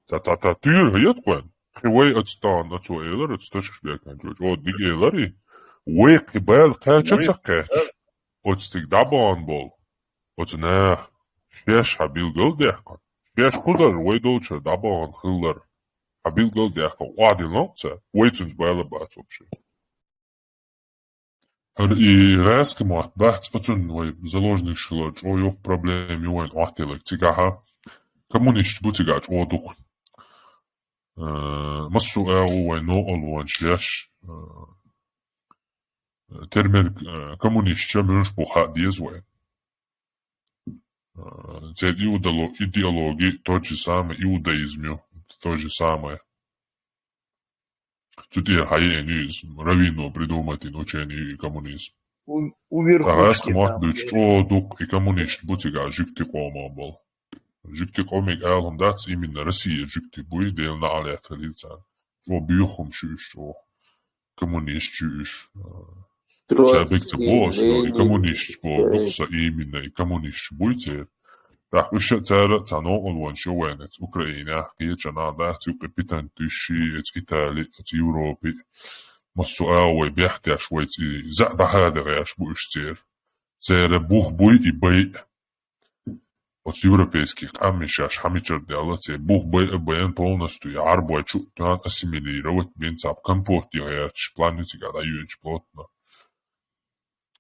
цхьа, цхьа, цхьа туьйра хӀета кхойн. Кхин вай оцу тӀехь оцо элира, оцу ташкаш бекан чуьра, о, дика элира и. Вай кхин бала кхаьча а ца кхаьча, оцу цига дӀабахана болу оцу наха шаьш хьан билгал а даьккхина, шаьш кхузара вай долчуьра дӀабахана хиллара хьан билгал а даьккхина, охьадина ло-кх цара, вай цуьнца бала бац вообще. ХӀара и гӀаьски мотт бац, оцунна вай заложникаш хилар чӀогӀа йоккха проблема ю вайн охьателларг цигахьа. Коммунисташ бу цигахь чӀогӀа дукха. Э, массо а агӀо вайн новкъарлонаш еш, э, тера мер, э, коммунисташ муьлш бу хаа деза вай. Э, церан иудало-, идеология тот же самый иудаизм ю, то же самое. Цу тӀера хьаеана ю иза, раввино придумать йина учение ю и коммунизм. у, у верхушки там, мотт буьйцу чӀогӀа дукха и коммунисташ бу цигахь жуьгти къоман болу. Жуьгти къомиг ала хӀума дац, именно Россия жуьгти буй, Делан наӀалет хилийла царна. ЧӀогӀа боьха хӀума шу уьш чӀогӀа. Коммунисташ ю уьш. Троцкий, шабег ца боху ас, но и Ленин, коммунисташ боху, дукха са именно и коммунисташ буй церан. ТӀаккха уьш а цара а цхьа новкъарлонаш ю вайна, эца Украинехь, кхечанхьа дац, юккъе питант уьш ши, эца Итали, эца Европе. Массо а вай бехтеш вайца и заьӀ дӀахадагӀеш бу уьш церан. Церан бух буй и байъа. Оцу европейский къам шаьш хьамичара даьлла, церан бух байъа а байина полностью и Ӏарбой чу а тоьхна ассимилировать бина, цхьа компот ян гӀерташ план ю цигахь дӀайоьдуш плотно.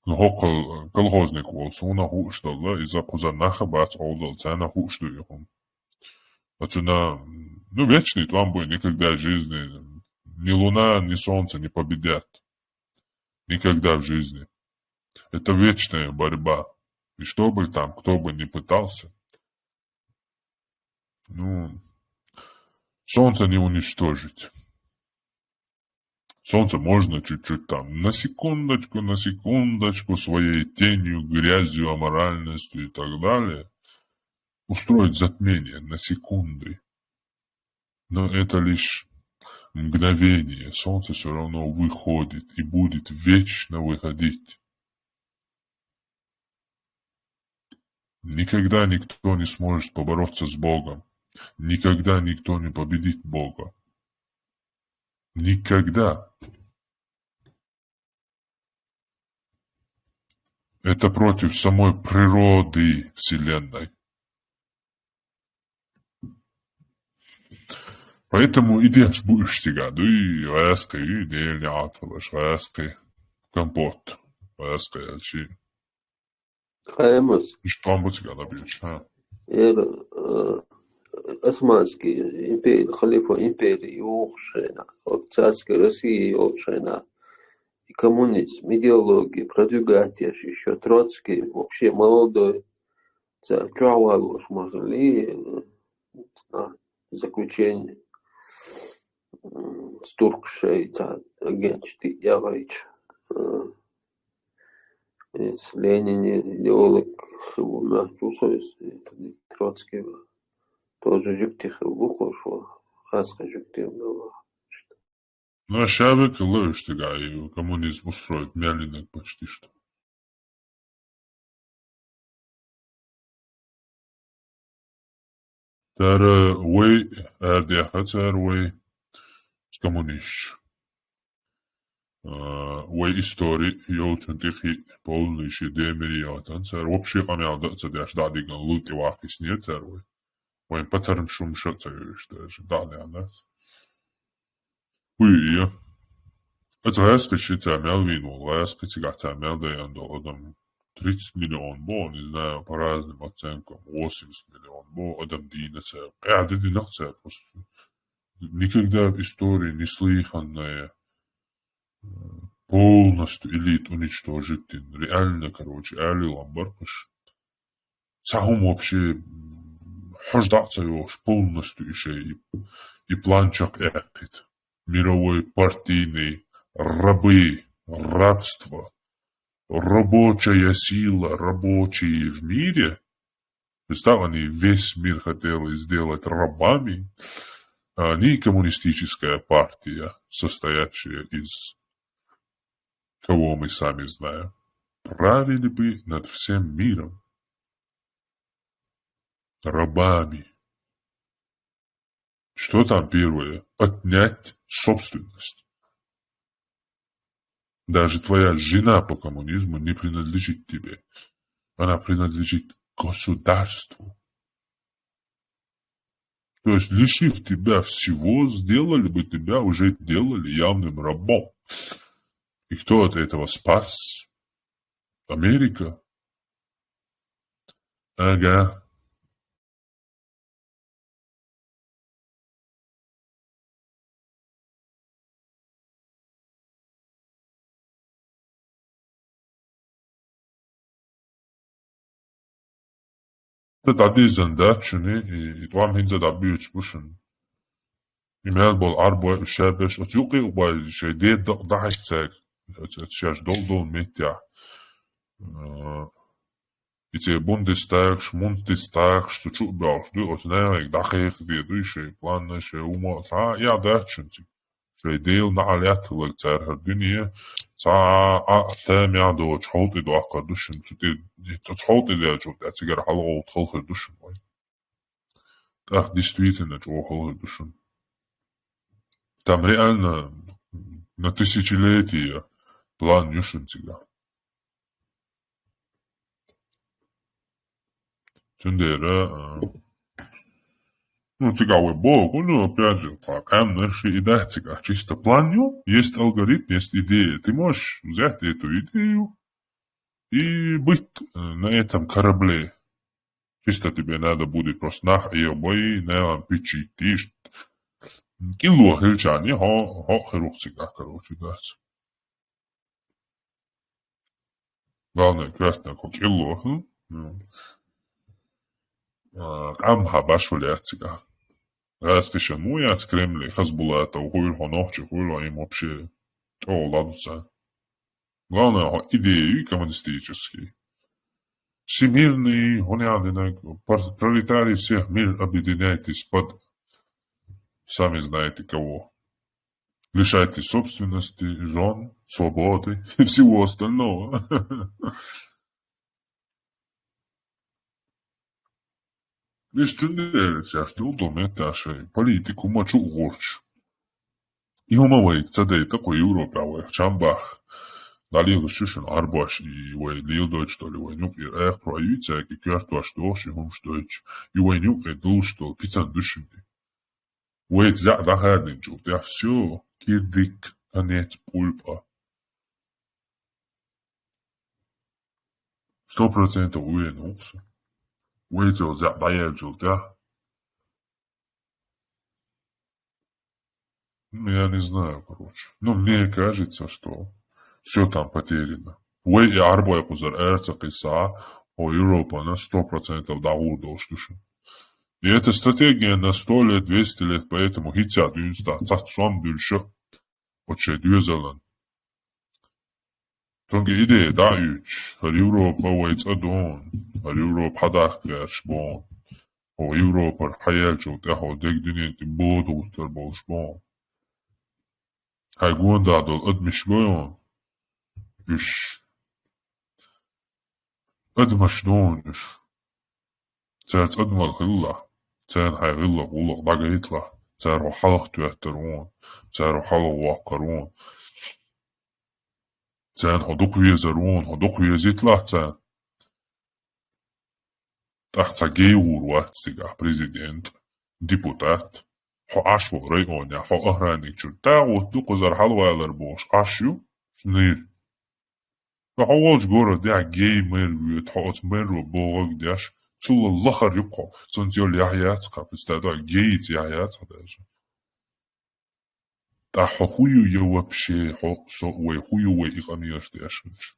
Ну, хӀокхул колхозник волу суна хууш долу, иза кхуза нах а бац Ӏовдал, царна хууш ду и хӀума. Оцуна, ну, вечный тӀом буй, никогда в жизни ни луна, ни солнце не победят. Никогда в жизни. Это вечная борьба. И что бы там, кто бы ни пытался, ну, солнце не уничтожить. Солнце можно чуть-чуть там, на секундочку, на секундочку своей тенью, грязью, аморальностью и так далее устроить затмение на секунды. Но это лишь мгновение. Солнце всё равно выходит и будет вечно выходить. Никогда никто не сможет побороться с Богом. Никогда никто не победит Бога. Никогда. Это против самой природы Вселенной. Поэтому и деш бу уьш цигахь, дуй, гӀаьскхи, ю, Делан неӀалт хиларш, гӀаьскхи, компот, гӀаьскхи аьлчи. Къемус. Иштта тӀом бу цигахь дӀабоьдуш, хӀа. Эр, э, Османский импери, халифа импери йохуш хенахь, царская Россия йолуш хенахь, и коммунизм, идеология продвигать еш, ещё Троцкий, вообще молодой, ца чохь валош ма хилли, а, заключение, м, с туркашей ца агенташ тӀе яхийча, а, иза Ленин идеолог хилла моьтту со иза, Троцкий тоже жуьгти хилла ву кху шо, аса жуьгти мел ваха. Ну, а ша векал ло уьш цигахь, и коммунизм устроить мел йинарг почти что. Цара вай, арадаьхна цара вай, коммунисташ. А, вай истори йолчун тӀехь полный ши демир йоцан цара, вообще къамел дан а ца деш, дӀа а дигна, лул тӀе ваккхиснера цара вай. Вайн патармаш хӀумаш а ца йоьш даже, дӀа а даьхна дац. Уй, я. Аса гӀаьскхи ши ца мел вийна волу, гӀаьскхи цигахь ца мел дайна долу адам тридцать миллион бо, не знаю, по разным оценкам, восемьдесят миллион бо, адам дийна цара. Къаьхьа де динах цара просто. Никогда в истории не слыханное, э, полностью элит уничтожить дина. Реально, короче, али ламбаркаш. Цхьа хӀума вообще, м, хьожа дӀа а ца йогӀуш, полностью и шайн и, и план чекхъяьккхита. Мировой партийный рабы, рабство, рабочая сила, рабочие в мире. Представь, они весь мир хотели сделать рабами, а они коммунистическая партия, состоящая из кого мы сами знаем, правили бы над всем миром рабами. Что там первое? Отнять собственность. Даже твоя жена по коммунизму не принадлежит тебе. Она принадлежит государству. То есть, лишив тебя всего, сделали бы тебя, уже делали явным рабом. И кто от этого спас? Америка. Ага. Ца дӀадийзина дац шуна, и, и тӀом хӀинца дӀабоьдуш бу шуна. И мел болу Ӏарбой уьш шаберш оцу юккъе а бой, шайн деда дакъа дахьийта цаьрга, оцу, оцу шаьш долу-долу меттехь. А, и цӀе Бундестагш, Мундестагш, цу чу а баьлча ду, оцу наьхега дӀакхайкхаде ду шайн планаш, шайн ума, цхьа а яхь дац шуна цига. Шайн Дела наӀалет хиларг цара хӀара дуьне, цхьа а, а, тамехь доцуш хьовтӀе доккхур ду шуна, цу тӀе, цу хьовтӀе даьлчул тӀаьхьа цигара хьалагӀовтта хала хир ду шуна вай. ТӀаккха действительно чӀогӀа хала хир ду шуна. Там реально на тысячелетия план ю шуна цига. Цундела, а, ну, цига вай боху, ну, опять же, цхьа къаьмнаш и дац цига, чисто план ю, есть алгоритм, есть идея. Ты можешь взять эту идею и быть, э, на этом корабле. Чисто тебе надо будет просто нах Ӏехабой, наьлан пиччий тийш. КӀилло хилчарна, хьо, хьо хир ву цига, короче, дац. Главное, коьртаниг хьо кӀилло, хӀм? Ну. А, къам хьан баш ву лаьццига. Газ кхишан муй яц Кремле, Хасбулатов хуйла хьо, нохчи хуйла хьо, им вообще чӀогӀа ладуца. Главное, хьо идея ю коммунистический. Всемирный, хьуна ял динаг, пар-, пролетарий всех мир, объединяйтесь под сами знаете кого. Лишайтесь собственности, жён, свободы и всего остального. Вешан, цундела цаьрца дулдо метташей политику ма чу а гӀурташ. И хӀума вайга ца дайта кху Европа вайх чам баха. ДӀалелаш шу шуна Ӏарбош и вай леладойтуш долу, вайн юкъера аькхарой юьйцург, и коьртош дохуш, и хӀумаш дойтуш, и вайн юкъе долуш долу питана ду шуна. Вайца зӀе дӀахадинчул тӀаьхьа всё, кирдиг, конец, пульпа. Сто процентов уверен ву со. Вайца зӀе дӀаеллачул тӀаьхьа. Ну, я не знаю, короче. Ну, мне кажется, что всё там потеряно. Вай и Ӏарбой кхузара ара ца кхиссахь, хӀо Европана сто процентов дӀагӀур долуш ду шуна. И эта стратегия на сто лет, двести лет, поэтому хӀинца дуьйна цхьацца сом дуьллуш оцу шайн доьзалан. Цуьнга идея дӀа а оьцуш, хӀара Европа вай цӀа дуьйна, хӀара Европа хьадаккха гӀерташ боху. ХӀо Европара хьаеллачул тӀаьхьа хӀо дерг дуьнен тӀе бода гӀуттар болуш боху. Хьайн гонаха долу адамаш гой хьуна? Уьш адамаш ду хьуна уьш. Цара цӀа дан мел хилалахь, царна хьайн гӀиллакх-гӀуллакх дӀагайталахь, цара хьо хьалха тоьттар ву хьуна, цара хьо хьалха воккхур ву хьуна, царна хьо дукха везар ву хьуна, хьо дукха везийталахь царна. ТӀаккха цхьа гей гӀур вац цигахь президент, депутат, хьо Ӏаш волу районехь, хьо охранник чуьра тӀагӀутта ду кхузара хьалавалар бохуш Ӏаш ю, снир. Ткъа хьо волчу городехь гей мэр воьду, хьо оцу мэро бохург деш, цул лахара ю-кх хьо, цунца йолу яхь яц-кх, представь, гейца яхь яц-кх даже. Ткъа хьо хӀун ю я вообще, хьо, со, вай хӀун ю вай и къамелаш деш хилча?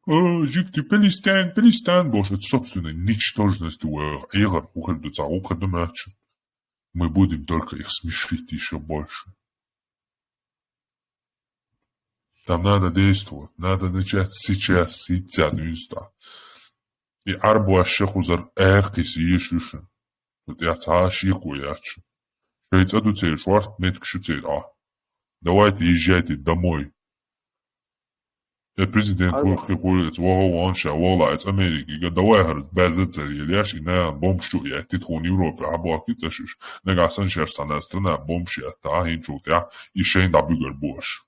Э, жуьгти, Палестайн, Палестайн бохуш, это собственной ничтожность вай эгӀар хӀун хир ду, цхьа гӀуллакх хир ду моьтту шуна? Мы будем только их смешить ещё больше. Там надо действовать, надо начать сейчас, хӀинца дуьйна цхьа. И Ӏарбош шайн кхузара аьркхиса езаш ю шуна. Цу тӀехь цхьа а шеко яц шуна. Шайн цӀа ду церан, шорта меттигаш ю церан, а. Давайте езжайте домой. Я президент ву, кхин хуьлу, эца вогӀу вон ша, вогӀу ла эца Америка, и га давай хӀара баьзза ца лелаш, и нагахь бомбаш чу а яйтта, тхуна Европе хьабохкийта аша уьш. Нагахь санна шаьш цхьана страна бомбаш ятта, а, хӀинчул тӀаьхьа, и шайна дӀабуьгар бу аша.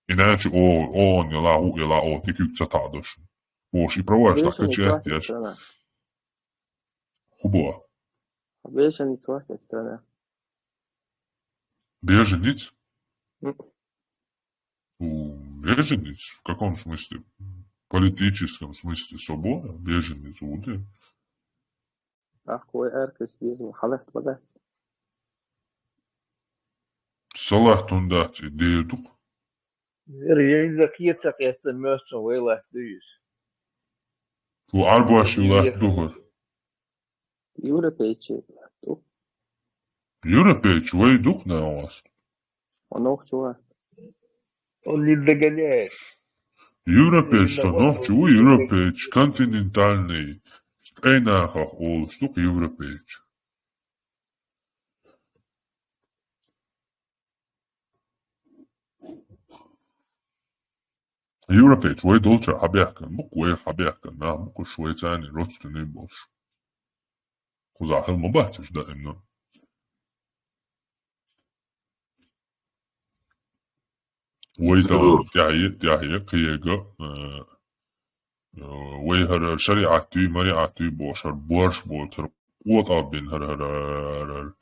И нагахь чу о, о, он яла, хӀу яла, о, тӀе куьг ца таӀдо шуна. Бохуш, и проваж Бешани тахкача хватит еттеш. Страна. ХӀу бо? Бешани хватит страна. Беженец? М. У, беженец? В каком смысле? В политическом смысле свобода? Беженец ву де? Ахкой аьркхиса беза ву, хьалахьа багахь. Салат хӀунда дац и дер ду-кх? Вера, я иза кхета ца кхетта, моьтту вай латта ду иза. Ву Ӏарбош ю латта ду хӀара. Европейчи латта ду. Европейчи вай ду-кх, наверное. Он охчула. Он не догоняет. Европейч со нохчи ву, европейч, континентальный, къайнахах олуш ду-кх европейч. Европейч вай долча хьабехкан бу-кх, вай хьабехкан нах бу-кх уж, вай царна родственный болуш. Кхузахь хила ма бац уж даимна. Вай тӀехье, тӀехье, кхиега, э, э, вай хӀара шариӀат дуй, мариӀат дуй бохуш, хӀара борш боцура, къотӀалбина хӀара, хӀара, хӀара, хӀара,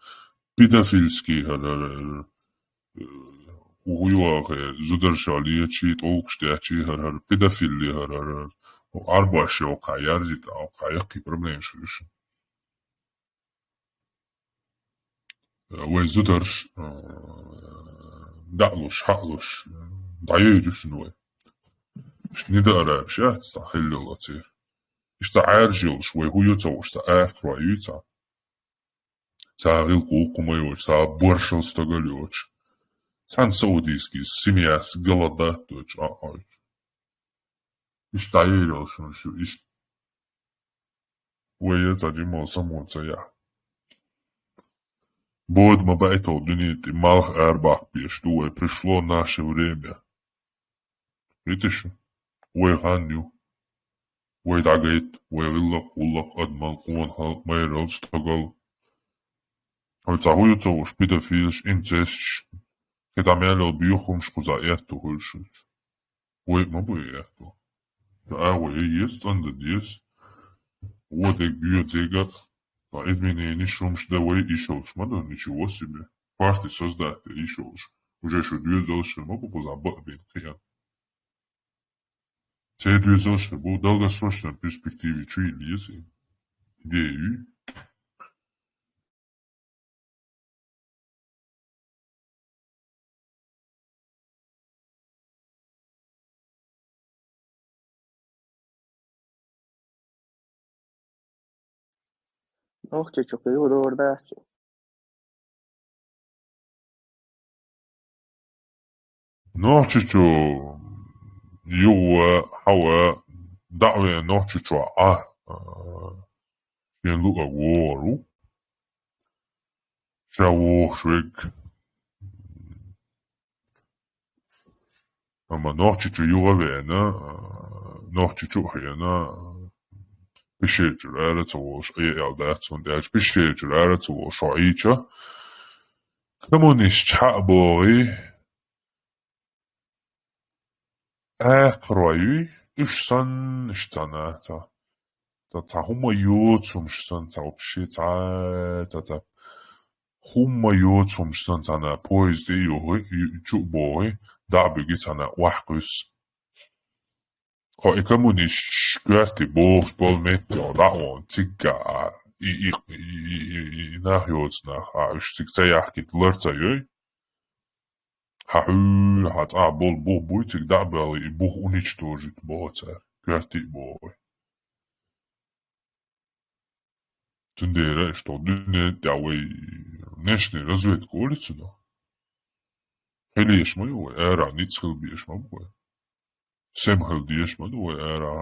педофильский хӀара, хӀара, хӀара, э, хӀу, хӀу ю ахе, зударша лечи, тӀулкхаш дечи хӀара, хӀара, педофилли хӀара, хӀара, хӀара. Арбаш йоккхай, ярзита, йоккхай, яккхий проблемаш хир шу. Вай зударш, э, даӀлуш, хьаълуш, дӀайойр ю шуна вай. Иштта нида арабаш яц цхьа хилла оцера. Иштта Ӏаьржа йолуш, вай хӀу ю ца вуш, цхьа акхарой юй цхьа. Цхьа гӀиллакх вукху ма йоцуш, цхьа боршал стагал йоцуш. Цхьана саудийский семьяс голодать доцуш, а, а. Иштта дӀайойр йолуш шу, иштта. Вай я цхьа жимма самоца я. Бода ма баьтта дуьне тӀе малх арабаккха безаш ду вай, пришло наше время. Витиш шу? Вай хан ю. Вай дӀагайта, вай гӀиллакх, гӀуллакх, адамал, къонахал, майрал, стагал. Вай цхьа хӀу ю ца вуш, педофилш, инцестш. Кхин дӀа мел йолу боьха хӀумаш кхуза аьтту хуьлуш хилча. Вай ма бу и аьтту. А вай еза цӀандан деза. Вон дег боьха дега, а изменениш хӀумаш дан вай иш йолуш ма ду, ничего себе. Парти создать дан иш йолуш. Уже шу доьзалш хир ма бу кхуза бакъ бен кхиан. Церан доьзалш хир бу, долгосрочной перспективе чу йилла еза и. Идея юй. Нохчийчу кхин юха догӀур дац. Нохчийчу юха, хьан ван, дӀа а веана Нохчийчохь Ӏа, а, шен луъург вогӀур ву. Ша вогӀуш верг. Амма Нохчийчу юха а веана, а, Нохчийчу а хиъна, а, Пещера чуьра ара ца волуш, Ӏе аьлла дац, хӀунда аьлча Пещера чуьра ара ца волуш хьо Ӏийча, коммунисташ хьа а богӀий, акхарой юй, уьш санна, иштта цхьана, цхьа, цхьа, цхьа хӀума йоцу хӀумаш санна, цхьа вообще цхьа, цхьа, цхьа хӀума йоцу хӀумаш санна, цхьана поезд тӀе а юхи, ю-, чу а богӀий, дӀа а буьгий, цхьана охьакхуьссу. Хьо и коммунисташ коьрте богӀуш болу метте хьо дӀа а вахана, цигга а, и, и, и нах йоцу нах а, уьш цига ца яхкийта лар ца йой. Хьан хьуьлла, хьан цӀахь болу бух буй, цига дӀа а баьлла, и бух уничтожить боху цара, коьрте а богӀий. Цундела иштта дуьнен тӀехь вай внешняя разведка олу цунах. Хила еш ма ю вай, ара ницкъ хила безаш ма бу вай. Сема хила дезаш ма ду вай ара,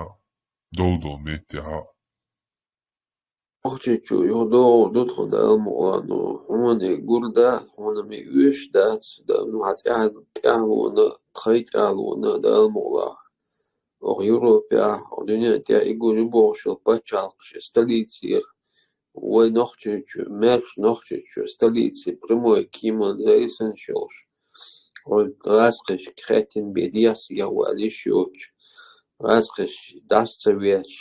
дов-дов меттехь а. Нохчийчу юха догӀур ду тхо, Дала мукъалахь, ну, хьуна гур дац, хьуна ма оьшуш дац, да, ну, хьан тӀаьхьа-, тӀаьхьалонан, тхайн тӀаьхьалонан, Дала мукъалахь. Оха Европехь, оха дуьнен тӀехь и гур ю бохуш йолу пачхьалкхаш столицера, вай Нохчийчу, маьрша Нохчийчу столицера прямой кеман рейсанаш йолуш, вай гӀазкхашка хаьттина бен дехьа-сехьа вала йиш йоцуш, гӀазкхаш дӀаса ца ветташ,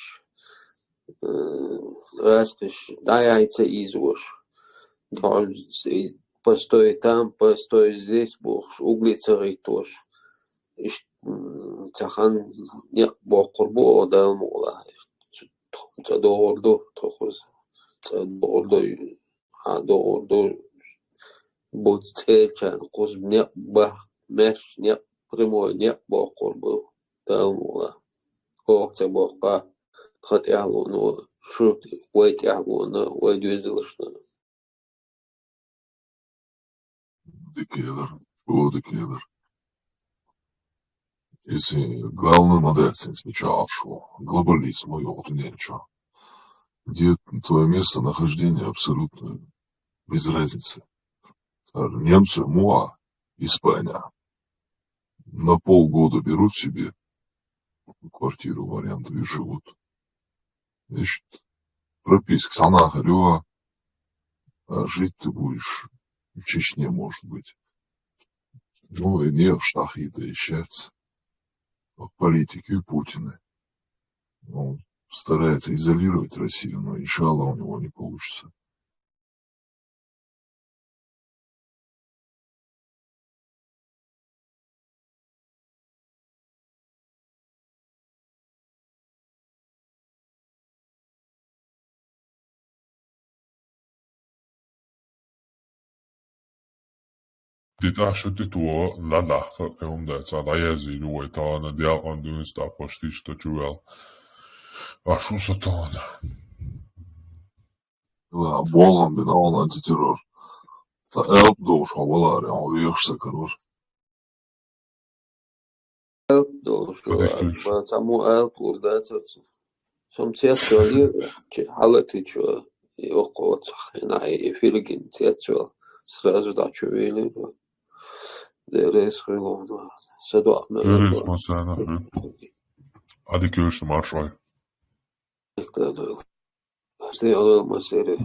э, гӀазкхаш дӀаяхьа ца ийзош, постой там, постой здесь бохуш, угли ца гӀиттош, иштта, м, цхьа хан некъ боккхур бу оха, Дала мукъалахь. Цу-, тхо-, цӀа догӀур ду, тхо кхуза цӀа догӀур ду, хьан догӀур ду, буц цӀерачарна кхуза некъ бах-, маьрша некъ, прямой некъ боккхур бу, Дала мукъалахь. Оха ца боккхахь, тхан тӀаьхьалоно, шу вай тӀаьхьалонан, вай доьзалшна. Дика элира, чӀогӀа дика элира. Если главный модель сен сначала шел, глобализм, ой, вот у меня чё. Где твое местонахождение абсолютно без разницы. Э, Немцы, муа, Испания. На полгода берут себе квартиру в аренду и живут. Значит, прописка сама хрюа, а жить ты будешь в Чечне, может быть. Ну, и не в штахи да и щец. Вот политики Путина. Он старается изолировать Россию, но, иншаллах, у него не получится. Диташа дитво ладахка кхе хӀума дац, а дӀаязйийла вай тахана, дел къан дуьнца тӀаккха паштиш та чувел. А шу са тахана? Ла, болгӀан бина хьуна антитеррор. Ца аьлп долуш хьо валаре, хьо вехаш ца карор. Аьлп долуш валаре, ца мо аьлп лур дацар цу. Сом цецвел йира, чи хьалатичо, и оккхо цхьа хенахь, и филгин цецвел, сразу дӀачувелира. Деррес хуьлу, са доӀа мел Деррес ма сана, хӀу. Ӏадика йойла шу, маршалла. Стей Алла масере.